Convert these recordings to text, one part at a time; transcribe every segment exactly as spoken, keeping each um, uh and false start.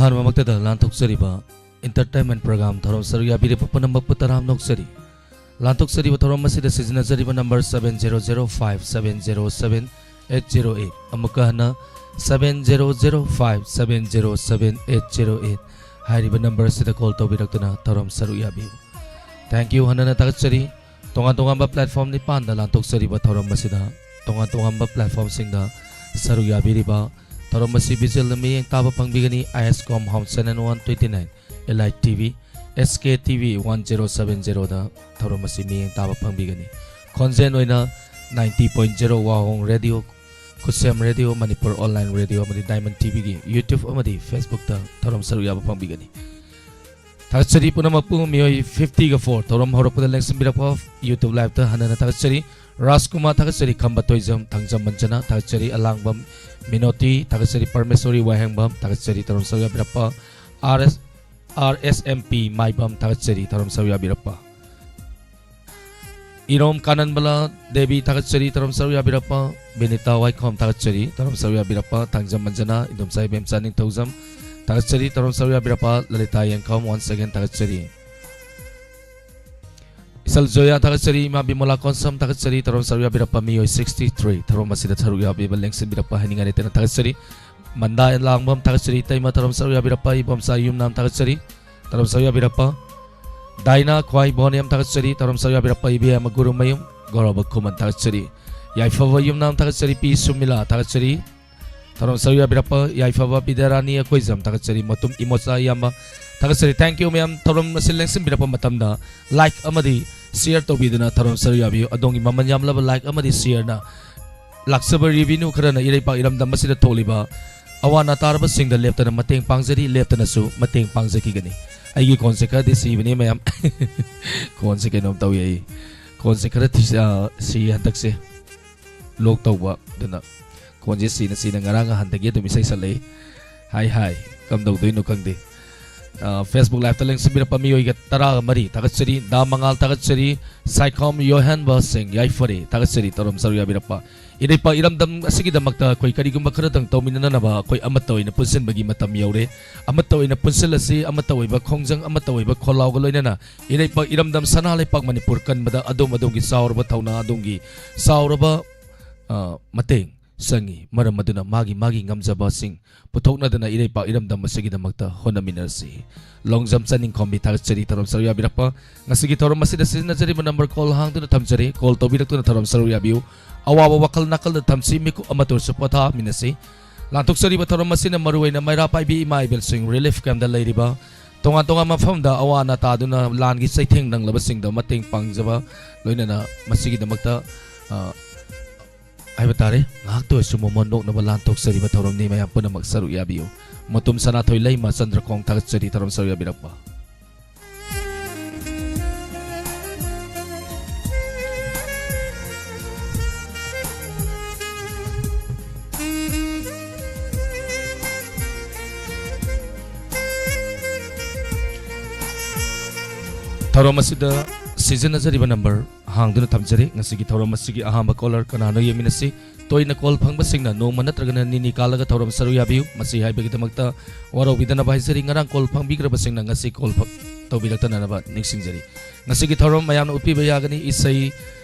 ꯑꯍꯥꯟꯕꯃꯛꯇꯗ ꯂꯥꯟꯊꯣꯛꯆꯔꯤꯕ entertainment program ꯊꯧꯔꯝ ꯁꯔꯨꯛ ꯌꯥꯕꯤꯔꯤꯕ ꯄꯨꯝꯅꯃꯛꯄꯨ ꯇꯔꯥꯝꯅ ꯑꯣꯛꯆꯔꯤ꯫ ꯂꯥꯟꯊꯣꯛꯆꯔꯤꯕ ꯊꯧꯔꯝ ꯑꯁꯤꯗ ꯁꯤꯖꯤꯟꯅꯖꯔꯤꯕ number seven zero zero five seven zero seven eight zero eight꯫ ꯑꯃꯨꯛꯀ ꯍꯟꯅ seven zero zero five seven zero seven eight zero eight ꯍꯥꯏꯔꯤꯕ number ꯑꯁꯤꯗ call ꯇꯧꯕꯤꯔꯛꯇꯨꯅ ꯊꯧꯔꯝ ꯁꯔꯨꯛ ꯌꯥꯕꯤꯌꯨ꯫ Thank you ꯍꯟꯅ ꯊꯥꯒꯠꯆꯔꯤ꯫ ꯇꯣꯉꯥꯟ ꯇꯣꯉꯥꯟꯕ platform ꯅꯤꯄꯥꯟꯗ ꯂꯥꯟꯊꯣꯛꯆꯔꯤꯕ ꯊꯧꯔꯝ ꯑꯁꯤꯗ ꯇꯣꯉꯥꯟ ꯇꯣꯉꯥꯟꯕ platformꯁꯤꯡꯗ ꯁꯔꯨꯛ ꯌꯥꯕꯤꯔꯤꯕ ꯊꯧꯔꯝ ꯑꯁꯤ visualꯅ ꯃꯤꯠꯌꯦꯡ ꯇꯥꯕ ꯐꯪꯕꯤꯒꯅꯤ꯫ ISCOM Home Channel one twenty nine, Elite TV, SKTV one zero seven zeroꯗ ꯊꯧꯔꯝ ꯑꯁꯤ ꯃꯤꯠꯌꯦꯡ ꯇꯥꯕ ꯐꯪꯕꯤꯒꯅꯤ꯫ ꯈꯣꯟꯖꯦꯜ ꯑꯣꯏꯅ ninety point zero Wahong Radio, Khusem Radio, Manipur Online Radio ꯑꯃꯗꯤ Diamond TVꯒꯤ YouTube ꯑꯃꯗꯤ Facebookꯇ ꯊꯧꯔꯝ ꯁꯔꯨꯛ ꯌꯥꯕ ꯐꯪꯕꯤꯒꯅꯤ꯫ ꯊꯥꯒꯠꯆꯔꯤ ꯄꯨꯝꯅꯃꯛꯄꯨ꯫ ꯃꯤꯑꯣꯏ fiftyꯒ four ꯊꯧꯔꯝ ꯍꯧꯔꯛꯄꯗ ꯂꯦꯡꯁꯤꯟꯕꯤꯔꯛꯄ YouTube liveꯇ ꯍꯟꯅ ꯊꯥꯒꯠꯆꯔꯤ꯫ ꯔꯥꯖꯀꯨꯃꯥꯔ ꯊꯥꯒꯠꯆꯔꯤ, ꯈꯝꯕ ꯇꯣꯏꯖꯝ, ꯊꯥꯡꯖꯝ ꯃꯟꯖꯅꯥ ꯊꯥꯒꯠꯆꯔꯤ, ꯑꯂꯥꯡꯕꯝ ꯃꯤꯅꯣꯇꯤ ꯊꯥꯒꯠꯆꯔꯤ, ꯄꯔꯃꯦꯁꯣꯔꯤ ꯋꯥꯍꯦꯡꯕꯝ ꯊꯥꯒꯠꯆꯔꯤ, ꯊꯧꯔꯝ ꯁꯔꯨꯛ ꯌꯥꯕꯤꯔꯛꯄ꯫ RS, RSMP ꯃꯥꯏꯕꯝ ꯊꯥꯒꯠꯆꯔꯤ, ꯊꯧꯔꯝ ꯁꯔꯨꯛ ꯌꯥꯕꯤꯔꯛꯄ꯫ ꯏꯔꯣꯝ ꯀꯥꯅꯟꯕꯂꯥ ꯗꯦꯕꯤ ꯊꯥꯒꯠꯆꯔꯤ, ꯊꯧꯔꯝ ꯁꯔꯨꯛ ꯌꯥꯕꯤꯔꯛꯄ꯫ ꯕꯤꯅꯤꯇꯥ ꯋꯥꯏꯈꯣꯝ ꯊꯥꯒꯠꯆꯔꯤ, ꯊꯧꯔꯝ ꯁꯔꯨꯛ ꯌꯥꯕꯤꯔꯛꯄ꯫ ꯊꯥꯡꯖꯝ ꯃꯟꯖꯅꯥ, ꯏꯗꯣꯝꯆꯥ ꯏꯕꯦꯝꯆꯥ ꯅꯤꯡꯊꯧꯖꯝ ꯊꯥꯒꯠꯆꯔꯤ, ꯊꯧꯔꯝ ꯁꯔꯨꯛ ꯌꯥꯕꯤꯔꯛꯄ꯫ ꯂꯂꯤꯇꯥ ꯌꯦꯡꯈꯝ once again ꯊꯥꯒꯠꯆꯔꯤ꯫ ꯏꯁꯜ ꯖꯣꯌꯥ ꯊꯥꯒꯠꯆꯔꯤ, ꯏꯃꯥ ꯕꯤꯃꯣꯂꯥ ꯀꯣꯟꯁꯝ ꯊꯥꯒꯠꯆꯔꯤ, ꯊꯧꯔꯝ ꯁꯔꯨꯛ ꯌꯥꯕꯤꯔꯛꯄ ꯃꯤꯑꯣꯏ sixty three ꯊꯧꯔꯝ ꯑꯁꯤꯗ ꯁꯔꯨꯛ ꯌꯥꯕꯤꯕ ꯂꯦꯡꯁꯤꯟꯕꯤꯔꯛꯄ ꯍꯥꯏꯅꯤꯡꯉꯥꯏ ꯂꯩꯇꯅ ꯊꯥꯒꯠꯆꯔꯤ꯫ ꯃꯟꯗꯥ ꯂꯥꯡꯕꯝ ꯊꯥꯒꯠꯆꯔꯤ, ꯏꯇꯩꯃ ꯊꯧꯔꯝ ꯁꯔꯨꯛ ꯌꯥꯕꯤꯔꯛꯄ ꯏꯕꯣꯝꯆꯥ ꯌꯨꯝꯅꯥꯝ ꯊꯥꯒꯠꯆꯔꯤ, ꯊꯧꯔꯝ ꯁꯔꯨꯛ ꯌꯥꯕꯤꯔꯛꯄ꯫ ꯗꯥꯏꯅꯥ ꯈ꯭ꯋꯥꯏ ꯕꯣꯅꯤꯌꯝ ꯊꯥꯒꯠꯆꯔꯤ, ꯊꯧꯔꯝ ꯁꯔꯨꯛ ꯌꯥꯕꯤꯔꯛꯄ ꯏꯕꯦꯝꯃ ꯒꯨꯔꯨꯃꯌꯨꯝ ꯒꯧꯔꯕ ꯈꯨꯃꯟ ꯊꯥꯒꯠꯆꯔꯤ꯫ ꯌꯥꯏꯐꯕ ꯌꯨꯝꯅꯥꯝ ꯊꯥꯒꯠꯆꯔꯤ, ꯄꯤ ꯁꯨꯃꯤꯂꯥ ꯊꯥꯒꯠꯆꯔꯤ, ꯊꯧꯔꯝ ꯁꯔꯨꯛ ꯌꯥꯕꯤꯔꯛꯄ ꯌꯥꯏꯐꯕ ꯕꯤꯗ꯭ꯌꯥꯔꯥꯅꯤ ꯑꯩꯈꯣꯏꯖꯝ ꯊꯥꯒꯠꯆꯔꯤ, ꯃꯇꯨꯝ ꯏꯃꯣꯆꯥ ꯏꯌꯥꯝꯕ ꯊꯥꯒꯠꯆꯔꯤ꯫ Thank you ꯃꯌꯥꯝ꯫ ꯊꯧꯔꯝ ꯑꯁꯤ ꯂꯦꯡꯁꯤꯟꯕꯤꯔꯛꯄ ꯃꯇꯝꯗ like ꯑꯃꯗꯤ share ꯇꯧꯕꯤꯗꯨꯅ ꯊꯧꯔꯝ ꯁꯔꯨꯛ ꯌꯥꯕꯤꯌꯨ꯫ ꯑꯗꯣꯝꯒꯤ ꯃꯃꯜ ꯌꯥꯝꯂꯕ like ꯑꯃꯗꯤ shareꯅ ꯂꯥꯛꯆꯕ revenue ꯈꯔꯅ ꯏꯔꯩꯄꯥꯛ ꯏꯔꯝꯗꯝ ꯑꯁꯤꯗ ꯊꯣꯛꯂꯤꯕ ꯑꯋꯥ ꯑꯅꯥ ꯇꯥꯔꯕꯁꯤꯡꯗ ꯂꯦꯞꯇꯅ ꯃꯇꯦꯡ ꯄꯥꯡꯖꯔꯤ, ꯂꯦꯞꯇꯅꯁꯨ ꯃꯇꯦꯡ ꯄꯥꯡꯖꯈꯤꯒꯅꯤ꯫ ꯑꯩꯒꯤ ꯈꯣꯟꯁꯦ ꯈꯔꯗꯤ ꯁꯤꯕꯅꯤ ꯃꯌꯥꯝ꯫ ꯈꯣꯟꯁꯦ ꯀꯩꯅꯣꯝ ꯇꯧꯏ ꯑꯩ꯫ ꯈꯣꯟꯁꯦ ꯈꯔ ꯊꯤ-, ꯑ, ꯁꯤ ꯍꯟꯗꯛꯁꯦ꯫ Lock ꯇꯧꯕ꯫ ꯑꯗꯨꯅ ꯈꯣꯟꯁꯦ ꯁꯤꯅ ꯁꯤꯅ ꯉꯔꯥꯡ ꯅꯍꯥꯟꯗꯒꯤ ꯑꯗꯨꯝ ꯏꯁꯩ ꯁꯛꯂꯛꯏ꯫ ꯍꯥꯏ ꯍꯥꯏ꯫ ꯀꯝꯗꯧꯗꯣꯏꯅꯣ ꯈꯪꯗꯦ꯫ ꯑ, Facebook liveꯇ ꯂꯦꯡꯁꯤꯟꯕꯤꯔꯛꯄ ꯃꯤꯑꯣꯏꯒ ꯇꯔꯥꯒ ꯃꯔꯤ ꯊꯥꯒꯠꯆꯔꯤ꯫ ꯗꯥ ꯃꯉꯥꯜ ꯊꯥꯒꯠꯆꯔꯤ꯫ ꯁꯥꯏꯈꯣꯝ ꯌꯣꯍꯦꯟꯕ ꯁꯤꯡ ꯌꯥꯏꯐꯔꯦ ꯊꯥꯒꯠꯆꯔꯤ꯫ ꯊꯧꯔꯝ ꯁꯔꯨꯛ ꯌꯥꯕꯤꯔꯛꯄ꯫ ꯏꯔꯩꯄꯥꯛ ꯏꯔꯝꯗꯝ ꯑꯁꯤꯒꯤꯗꯃꯛꯇ ꯑꯩꯈꯣꯏ ꯀꯔꯤꯒꯨꯝꯕ ꯈꯔꯗꯪ ꯇꯧꯃꯤꯟꯅꯅꯕ ꯑꯩꯈꯣꯏ ꯑꯃꯠꯇ ꯑꯣꯏꯅ ꯄꯨꯟꯁꯤꯟꯕꯒꯤ ꯃꯇꯝ ꯌꯧꯔꯦ꯫ ꯑꯃꯠꯇ ꯑꯣꯏꯅ ꯄꯨꯟꯁꯤꯜꯂꯁꯤ, ꯑꯃꯠꯇ ꯑꯣꯏꯕ ꯈꯣꯡꯖꯪ, ꯑꯃꯠꯇ ꯑꯣꯏꯕ ꯈꯣꯜꯂꯥꯎꯒ ꯂꯣꯏꯅꯅ ꯏꯔꯩꯄꯥꯛ ꯏꯔꯝꯗꯝ ꯁꯅꯥ ꯂꯩꯄꯥꯛ ꯃꯅꯤꯄꯨꯔ ꯀꯟꯕꯗ ꯑꯗꯣꯝ ꯑꯗꯣꯝꯒꯤ ꯆꯥꯎꯔꯕ ꯊꯧꯅꯥ, ꯑꯗꯣꯝꯒꯤ ꯆꯥꯎꯔꯕ, ꯑ, ꯃꯇꯦꯡ ꯆꯪꯏ꯫ ꯃꯔꯝ ꯑꯗꯨꯅ ꯃꯥꯒꯤ ꯃꯥꯒꯤ ꯉꯝꯖꯕꯁꯤꯡ ꯄꯨꯊꯣꯛꯅꯗꯅ ꯏꯔꯩꯄꯥꯛ ꯏꯔꯝꯗꯝ ꯑꯁꯤꯒꯤꯗꯃꯛꯇ ꯍꯣꯠꯅꯃꯤꯟꯅꯔꯁꯤ꯫ ꯂꯣꯡꯖꯝ ꯆꯅꯤꯡꯈꯣꯝꯕꯤ ꯊꯥꯒꯠꯆꯔꯤ ꯊꯧꯔꯝ ꯁꯔꯨꯛ ꯌꯥꯕꯤꯔꯛꯄ꯫ ꯉꯁꯤꯒꯤ ꯊꯧꯔꯝ ꯑꯁꯤꯗ ꯁꯤꯖꯤꯟꯅꯖꯔꯤꯕ ꯅꯝꯕꯔ ꯀꯣꯜ ꯍꯥꯡꯗꯨꯅ ꯊꯝꯖꯔꯤ꯫ ꯀꯣꯜ ꯇꯧꯕꯤꯔꯛꯇꯨꯅ ꯊꯧꯔꯝ ꯁꯔꯨꯛ ꯌꯥꯕꯤꯌꯨ꯫ ꯑꯋꯥꯕ ꯋꯥꯈꯜ ꯅꯥꯀꯜꯗ ꯊꯝꯁꯤ, ꯃꯤꯀꯨꯞ ꯑꯃꯠꯇ ꯑꯣꯏꯔꯁꯨ ꯄꯣꯊꯥꯃꯤꯟꯅꯁꯤ꯫ ꯂꯥꯟꯊꯣꯛꯆꯔꯤꯕ ꯊꯧꯔꯝ ꯑꯁꯤꯅ ꯃꯔꯨꯑꯣꯏꯅ ꯃꯩꯔꯥ ꯄꯥꯏꯕꯤ ꯏꯃꯥ ꯏꯕꯦꯜꯁꯤꯡ, ꯔꯤꯂꯤꯐ ꯀꯦꯝꯞꯇ ꯂꯩꯔꯤꯕ, ꯇꯣꯉꯥꯟ ꯇꯣꯉꯥꯟꯕ ꯃꯐꯝꯗ ꯑꯋꯥ ꯑꯅꯥ ꯇꯥꯗꯨꯅ ꯂꯥꯟꯒꯤ ꯆꯩꯊꯦꯡ ꯅꯪꯂꯕꯁꯤꯡꯗ ꯃꯇꯦꯡ ꯄꯥꯡꯖꯕ, ꯂꯣꯏꯅꯅ ꯃꯁꯤꯒꯤꯗꯃꯛꯇ, ꯑ, ꯍꯥꯏꯕ ꯇꯥꯔꯦ, ꯉꯥꯏꯍꯥꯛꯇ ꯑꯣꯏꯔꯁꯨ ꯃꯣꯃꯣꯟ ꯅꯣꯛꯅꯕ ꯂꯥꯟꯊꯣꯛꯆꯔꯤꯕ ꯊꯧꯔꯝꯅꯤ꯫ ꯃꯌꯥꯝ ꯄꯨꯝꯅꯃꯛ ꯁꯔꯨꯛ ꯌꯥꯕꯤꯌꯨ꯫ ꯃꯇꯨꯝ ꯁꯅꯥꯊꯣꯏ ꯂꯩꯃ ꯆꯟꯗ꯭ꯔꯈꯣꯡ ꯊꯥꯒꯠꯆꯔꯤ ꯊꯧꯔꯝ ꯁꯔꯨꯛ ꯌꯥꯕꯤꯔꯛꯄ꯫ ꯊꯧꯔꯝ ꯑꯁꯤꯗ ꯁꯤꯖꯤꯟꯅꯖꯔꯤꯕ ꯅꯝꯕꯔ ꯍꯥꯡꯗꯨꯅ ꯊꯝꯖꯔꯤ꯫ ꯉꯁꯤꯒꯤ ꯊꯧꯔꯝ ꯑꯁꯤꯒꯤ ꯑꯍꯥꯟꯕ ꯀꯣꯂꯔ ꯀꯅꯥꯅꯣ ꯌꯦꯡꯃꯤꯟꯅꯁꯤ꯫ ꯇꯣꯏꯅ ꯀꯣꯜ ꯐꯪꯕꯁꯤꯡꯅ ꯅꯣꯡꯃ ꯅꯠꯇ꯭ꯔꯒꯅ ꯅꯤꯅꯤ ꯀꯥꯜꯂꯒ ꯊꯧꯔꯝ ꯁꯔꯨꯛ ꯌꯥꯕꯤꯌꯨ꯫ ꯃꯁꯤ ꯍꯥꯏꯕꯒꯤꯗꯃꯛꯇ ꯋꯥꯔꯧꯕꯤꯗꯅꯕ ꯍꯥꯏꯖꯔꯤ꯫ ꯉꯔꯥꯡ ꯀꯣꯜ ꯐꯪꯕꯤꯈ꯭ꯔꯕꯁꯤꯡꯅ ꯉꯁꯤ ꯀꯣꯜ ꯐ-, ꯇꯧꯕꯤꯔꯛꯇꯅꯅꯕ ꯅꯤꯡꯁꯤꯡꯖꯔꯤ꯫ ꯉꯁꯤꯒꯤ ꯊꯧꯔꯝ ꯃꯌꯥꯝꯅ ꯎꯠꯄꯤꯕ ꯌꯥꯒꯅꯤ꯫ ꯏꯁꯩ,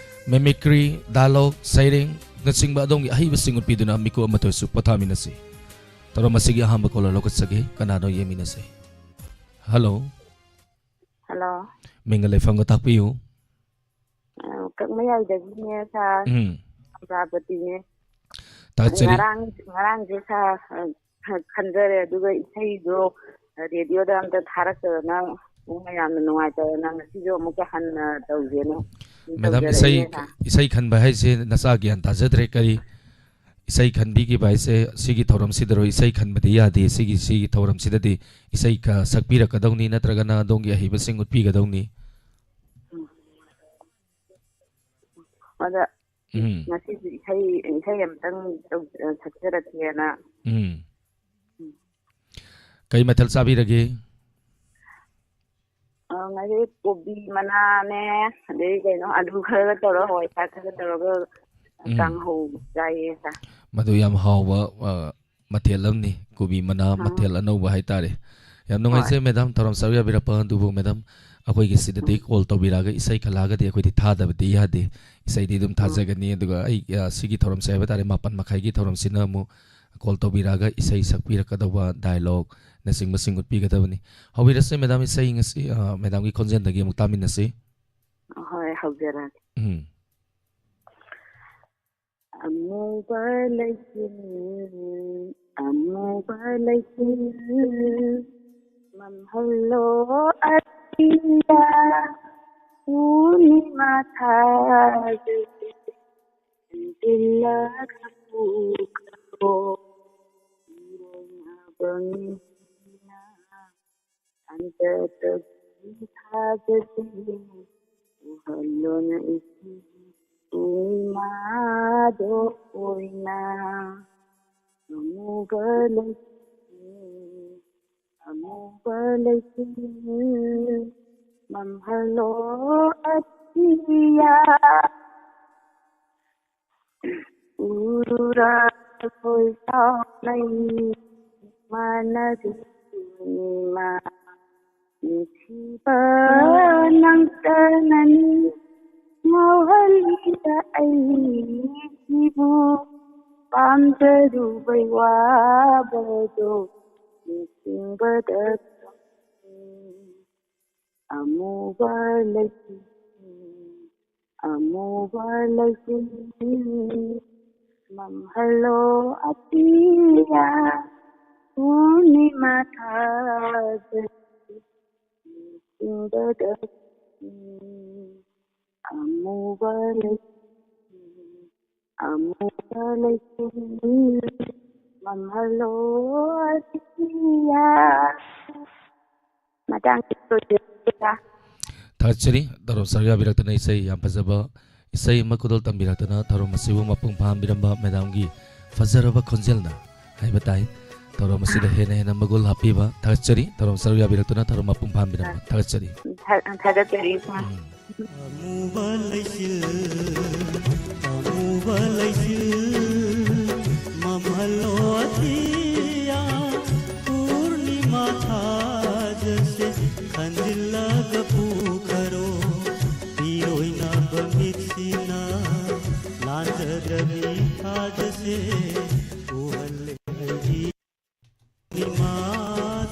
ꯃꯤꯃꯤꯀ꯭ꯔꯤ, ꯗꯥꯏꯂꯣꯒ, ꯁꯩꯔꯦꯡꯅꯆꯤꯡꯕ ꯑꯗꯣꯝꯒꯤ ꯑꯍꯩꯕꯁꯤꯡ ꯎꯠꯄꯤꯗꯨꯅ ꯃꯤꯀꯨꯞ ꯑꯃꯠꯇ ꯑꯣꯏꯔꯁꯨ ꯄꯣꯊꯥꯃꯤꯟꯅꯁꯤ꯫ ꯊꯧꯔꯝ ꯑꯁꯤꯒꯤ ꯑꯍꯥꯟꯕ ꯀꯣꯂꯔ ꯂꯧꯈꯠꯆꯒꯦ꯫ ꯀꯅꯥꯅꯣ ꯌꯦꯡꯃꯤꯟꯅꯁꯤ꯫ ꯍꯜꯂꯣ꯫ ꯍꯜꯂꯣ꯫ ꯃꯤꯡꯒ ꯂꯩꯐꯝꯒ ꯇꯥꯛꯄꯤꯌꯨ꯫ ꯑ, ꯀꯛꯃꯌꯥꯏꯗꯒꯤꯅꯦ, ꯁꯥꯔ꯫ ꯎꯝ꯫ ꯄ꯭ꯔꯖꯥꯄꯇꯤꯅꯦ꯫ ꯇꯥꯛꯆꯔꯤ꯫ ꯉꯔꯥꯡ, ꯉꯔꯥꯡꯁꯦ, ꯁꯥꯔ, ꯑ, ꯈꯟꯖꯔꯦ, ꯑꯗꯨꯒ ꯏꯁꯩꯗꯣ ꯔꯦꯗꯤꯑꯣꯗ ꯑꯝꯇ ꯊꯥꯔꯛꯇꯗꯅ ꯄꯨꯡ ꯃꯌꯥꯝꯅ ꯅꯨꯡꯉꯥꯏꯇꯗꯅ ꯉꯁꯤꯁꯨ ꯑꯃꯨꯛꯀ ꯍꯟꯅ ꯇꯧꯒꯦꯅ ꯃꯦꯗꯥꯝ, ꯏꯁꯩ, ꯇꯧꯖꯔꯛꯏꯅꯦ, ꯁꯥꯔ꯫ ꯏꯁꯩ ꯈꯟꯕ ꯍꯥꯏꯁꯦ ꯅꯆꯥ ꯒ꯭ꯌꯥꯟ ꯇꯥꯖꯗ꯭ꯔꯦ꯫ ꯀꯔꯤ ꯏꯁꯩ ꯈꯟꯕꯤꯈꯤꯕ ꯍꯥꯏꯁꯦ ꯁꯤꯒꯤ ꯊꯧꯔꯝꯁꯤꯗꯔꯣ? ꯏꯁꯩ ꯈꯟꯕꯗꯤ ꯌꯥꯗꯦ꯫ ꯁꯤꯒꯤ, ꯁꯤꯒꯤ ꯊꯧꯔꯝꯁꯤꯗꯗꯤ ꯏꯁꯩ ꯈ-, ꯁꯛꯄꯤꯔꯛꯀꯗꯧꯅꯤ, ꯅꯠꯇ꯭ꯔꯒꯅ ꯑꯗꯣꯝꯒꯤ ꯑꯍꯩꯕꯁꯤꯡ ꯎꯠꯄꯤꯒꯗꯧꯅꯤ꯫ ꯎꯝ꯫ ꯑꯗ ꯎꯝ꯫ ꯉꯁꯤꯗꯤ ꯏꯁꯩ, ꯏꯁꯩ ꯑꯝꯇꯪ ꯇꯧ-, ꯁꯛꯆꯔꯛꯀꯦꯅ꯫ ꯎꯝ꯫ ꯀꯩ ꯃꯊꯦꯜ ꯆꯥꯕꯤꯔꯒꯦ? ꯑ, ꯉꯁꯤ ꯀꯣꯕꯤ ꯃꯅꯥꯅꯦ, ꯑꯗꯩ ꯀꯩꯅꯣ, ꯑꯂꯨ ꯈꯔꯒ ꯇꯧꯔꯒ, ꯍꯋꯥꯏ ꯊ꯭ꯔꯥꯛ ꯈꯔꯒ ꯇꯧꯔꯒ ꯎꯝ꯫ ꯀꯥꯡꯍꯧ ꯆꯥꯏꯌꯦ, ꯁꯥꯔ꯫ ꯃꯗꯨ ꯌꯥꯝ ꯍꯥꯎꯕ, ꯑ, ꯃꯊꯦꯜ ꯑꯃꯅꯤ, ꯀꯣꯕꯤ ꯃꯅꯥ ꯑꯥ꯫ ꯃꯊꯦꯜ ꯑꯅꯧꯕ ꯍꯥꯏꯇꯥꯔꯦ꯫ ꯌꯥꯝ ꯅꯨꯡꯉꯥꯏꯖꯩ ꯍꯣꯏ꯫ ꯃꯦꯗꯥꯝ, ꯊꯧꯔꯝ ꯁꯔꯨꯛ ꯌꯥꯕꯤꯔꯛꯄ꯫ ꯑꯗꯨꯕꯨ ꯃꯦꯗꯥꯝ, ꯑꯩꯈꯣꯏꯒꯤ ꯁꯤꯗꯗꯤ ꯎꯝ꯫ ꯀꯣꯜ ꯇꯧꯕꯤꯔꯛꯑꯒ ꯏꯁꯩ ꯈꯜꯂꯛꯑꯒꯗꯤ ꯑꯩꯈꯣꯏꯗꯤ ꯊꯥꯗꯕꯗꯤ ꯌꯥꯗꯦ꯫ ꯏꯁꯩꯗꯤ ꯑꯗꯨꯝ ꯎꯝ꯫ ꯊꯥꯖꯒꯅꯤ꯫ ꯑꯗꯨꯒ ꯑꯩ, ꯑ, ꯁꯤꯒꯤ ꯊꯧꯔꯝꯁꯦ ꯍꯥꯏꯕ ꯇꯥꯔꯦ, ꯃꯥꯄꯟ ꯃꯈꯥꯏꯒꯤ ꯊꯧꯔꯝꯁꯤꯅ ꯑꯃꯨꯛ ꯀꯣꯜ ꯇꯧꯕꯤꯔꯛꯑꯒ ꯏꯁꯩ ꯁꯛꯄꯤꯔꯛꯀꯗꯧꯕ, ꯗꯥꯏꯂꯣꯒꯅꯆꯤꯡꯕꯁꯤꯡ ꯎꯠꯄꯤꯒꯗꯕꯅꯤ꯫ ꯍꯧꯕꯤꯔꯁꯦ ꯃꯦꯗꯥꯝ, ꯏꯁꯩ ꯉꯁꯤ, ꯑ, ꯃꯦꯗꯥꯝꯒꯤ ꯈꯣꯟꯖꯦꯜꯗꯒꯤ ꯑꯃꯨꯛ ꯇꯥꯃꯤꯟꯅꯁꯤ꯫ ꯍꯣꯏ, ꯍꯧꯖꯔꯛꯑꯒꯦ꯫ ꯎꯝ꯫ ꯑꯃꯨꯕ ꯂꯩꯆꯤꯜ, ꯑꯃꯨꯕ ꯂꯩꯆꯤꯜ, ꯃꯝꯍꯜꯂꯣ ꯑꯇꯤꯌꯥ, ꯄꯨꯔꯅꯤꯃꯥ ꯊꯥꯖꯒꯤ ꯆꯤꯜꯂꯒ ꯄꯨꯈ꯭ꯔꯣ, ꯏꯔꯣꯏꯅꯕ ꯃꯤꯁꯤꯡꯅ ꯍꯟꯖꯗꯕꯤ ꯊꯥꯖꯒꯤ ꯎꯍꯜꯂꯣꯅ ꯏꯁꯤꯡ ꯄꯨꯔꯅꯤꯃꯥꯗꯣ ꯑꯣꯏꯅ꯫ ꯑꯃꯨꯕ ꯂꯩꯆꯤꯜ, ꯑꯃꯨꯕ ꯂꯩꯆꯤꯜ, ꯃꯝꯍꯜꯂꯣ ꯑꯇꯤꯌꯥ꯫ ꯎꯔꯨꯔ ꯈꯣꯏ ꯁꯥꯎꯅꯩ ꯃꯥꯟꯅꯗꯦ ꯄꯨꯔꯅꯤꯃꯥ꯫ ꯅꯨꯡꯁꯤꯕ ꯅꯪꯇꯅꯅꯤ ꯉꯥꯎꯍꯜꯂꯤꯕ ꯑꯩꯒꯤꯕꯨ꯫ ꯄꯥꯝꯖꯔꯨꯕꯩ ꯋꯥꯕꯗꯣ ꯅꯤꯡꯁꯤꯡꯕꯗ ꯀꯞꯄꯤ꯫ ꯑꯃꯨꯕ ꯂꯩꯆꯤꯜ, ꯑꯃꯨꯕ ꯂꯩꯆꯤꯜ, ꯃꯝꯍꯜꯂꯣ ꯑꯇꯤꯌꯥ, ꯄꯨꯔꯅꯤꯃꯥ ꯊꯥꯖꯒꯤ ꯅꯤꯡꯁꯤꯡꯕꯗ ꯀꯞꯄꯤ꯫ ꯑꯃꯨꯕ ꯂꯩꯆꯤꯜ, ꯑꯃꯨꯕ ꯂꯩꯆꯤꯜ, ꯃꯝꯍꯜꯂꯣ ꯑꯇꯤꯌꯥ꯫ ꯃꯇꯥꯡꯁꯤ ꯂꯣꯏꯁꯤꯟꯖꯔꯒꯦ꯫ ꯊꯥꯒꯠꯆꯔꯤ, ꯊꯧꯔꯝ ꯁꯔꯨꯛ ꯌꯥꯕꯤꯔꯛꯇꯨꯅ ꯏꯁꯩ ꯌꯥꯝ ꯐꯖꯕ ꯏꯁꯩ ꯑꯃ ꯈꯨꯗꯣꯜ ꯇꯝꯕꯤꯔꯛꯇꯨꯅ ꯊꯧꯔꯝ ꯑꯁꯤꯕꯨ ꯃꯄꯨꯡ ꯐꯥꯍꯟꯕꯤꯔꯝꯕ ꯃꯦꯗꯥꯝꯒꯤ ꯐꯖꯔꯕ ꯈꯣꯟꯖꯦꯜꯅ ꯍꯥꯏꯕ ꯇꯥꯏ꯫ ꯊꯧꯔꯝ ꯑꯁꯤꯗ ꯍꯦꯟꯅ ꯍꯦꯟꯅ ꯃꯒꯨꯜ ꯍꯥꯞꯄꯤꯕ ꯊꯥꯒꯠꯆꯔꯤ꯫ ꯊꯧꯔꯝ ꯁꯔꯨꯛ ꯌꯥꯕꯤꯔꯛꯇꯨꯅ ꯊꯧꯔꯝ ꯃꯄꯨꯡ ꯐꯥꯍꯟꯕꯤꯔꯝꯕ ꯊꯥꯒꯠꯆꯔꯤ꯫ ꯊꯥ-, ꯊꯥꯒꯠꯆꯔꯤ, ꯁꯥꯔ꯫ ꯎꯝ꯫ ꯑꯃꯨꯕ ꯂꯩꯆꯤꯜ, ꯑꯃꯨꯕ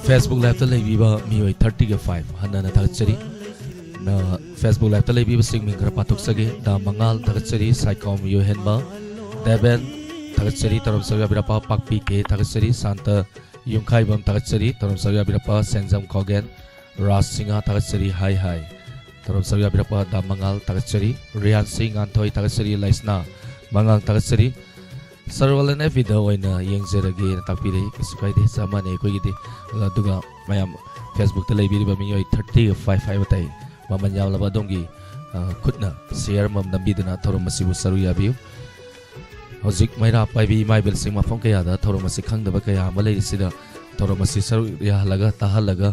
Facebook Live-ꯇ ꯂꯩꯕꯤꯕ ꯃꯤꯑꯣꯏ thirty-five ꯍꯟꯅ ꯍꯟꯅ ꯊꯥꯒꯠꯆꯔꯤ꯫ ꯅ-, Facebook Live-ꯇ ꯂꯩꯕꯤꯕꯁꯤꯡ ꯃꯤꯡ ꯈꯔ ꯄꯥꯊꯣꯛꯆꯒꯦ꯫ ꯗꯥ ꯃꯉꯥꯜ ꯊꯥꯒꯠꯆꯔꯤ, ꯁꯥꯏꯀꯥꯎ ꯃꯤꯑꯣꯏ ꯍꯦꯟꯕ, ꯗꯦꯕꯦꯟ ꯊꯥꯒꯠꯆꯔꯤ, ꯇꯧꯔꯝ ꯁꯔꯨꯛ ꯌꯥꯕꯤꯔꯛꯄ, ꯄꯥꯛꯄꯤ ꯀꯦ ꯊꯥꯒꯠꯆꯔꯤ, ꯁꯥꯟꯇ ꯌꯨꯝꯈꯥꯏꯕꯝ ꯊꯥꯒꯠꯆꯔꯤ, ꯇꯧꯔꯝ ꯁꯔꯨꯛ ꯌꯥꯕꯤꯔꯛꯄ, ꯁꯦꯟꯖꯝ ꯈꯣꯒꯦꯟ, ꯔꯥꯖ ꯁꯤꯡꯍ ꯊꯥꯒꯠꯆꯔꯤ, ꯍꯥꯏ ꯍꯥꯏ꯫ ꯇꯧꯔꯝ ꯁꯔꯨꯛ ꯌꯥꯕꯤꯔꯛꯄ ꯗꯥ ꯃꯉꯥꯜ ꯊꯥꯒꯠꯆꯔꯤ, ꯔꯤꯌꯥꯟꯁꯤ ꯉꯥꯟꯊꯣꯏ ꯊꯥꯒꯠꯆꯔꯤ, ꯂꯩꯁꯅꯥ ꯃꯉꯥꯜ ꯊꯥꯒꯠꯆꯔꯤ꯫ ꯁꯔꯋꯥꯂꯟ F B-ꯗ ꯑꯣꯏꯅ ꯌꯦꯡꯖꯔꯒꯦꯅ ꯇꯥꯛꯄꯤꯔꯛꯏ꯫ ꯀꯩꯁꯨ ꯀꯥꯏꯗꯦ, ꯆꯞ ꯃꯥꯟꯅꯩ ꯑꯩꯈꯣꯏꯒꯤꯗꯤ꯫ ꯑꯗꯨꯒ ꯃꯌꯥꯝ Facebook-ꯇ ꯂꯩꯕꯤꯔꯤꯕ ꯃꯤꯑꯣꯏ thirty-five ꯍꯥꯏꯕ ꯇꯥꯏ, ꯃꯃꯜ ꯌꯥꯝꯂꯕ ꯑꯗꯣꯝꯒꯤ, ꯑ, ꯈꯨꯠꯅ share ꯑꯃꯃꯝ ꯅꯝꯕꯤꯗꯨꯅ ꯊꯧꯔꯝ ꯑꯁꯤꯕꯨ ꯁꯔꯨꯛ ꯌꯥꯕꯤꯌꯨ꯫ ꯍꯧꯖꯤꯛ ꯃꯩꯔꯥ ꯄꯥꯏꯕꯤ ꯏꯃꯥ ꯏꯕꯦꯜꯁꯤꯡ ꯃꯐꯝ ꯀꯌꯥꯗ ꯊꯧꯔꯝ ꯑꯁꯤ ꯈꯪꯗꯕ ꯀꯌꯥ ꯑꯃ ꯂꯩꯔꯤꯁꯤꯗ ꯊꯧꯔꯝ ꯑꯁꯤ ꯁꯔꯨꯛ ꯌꯥꯍꯜꯂꯒ, ꯇꯥꯍꯜꯂꯒ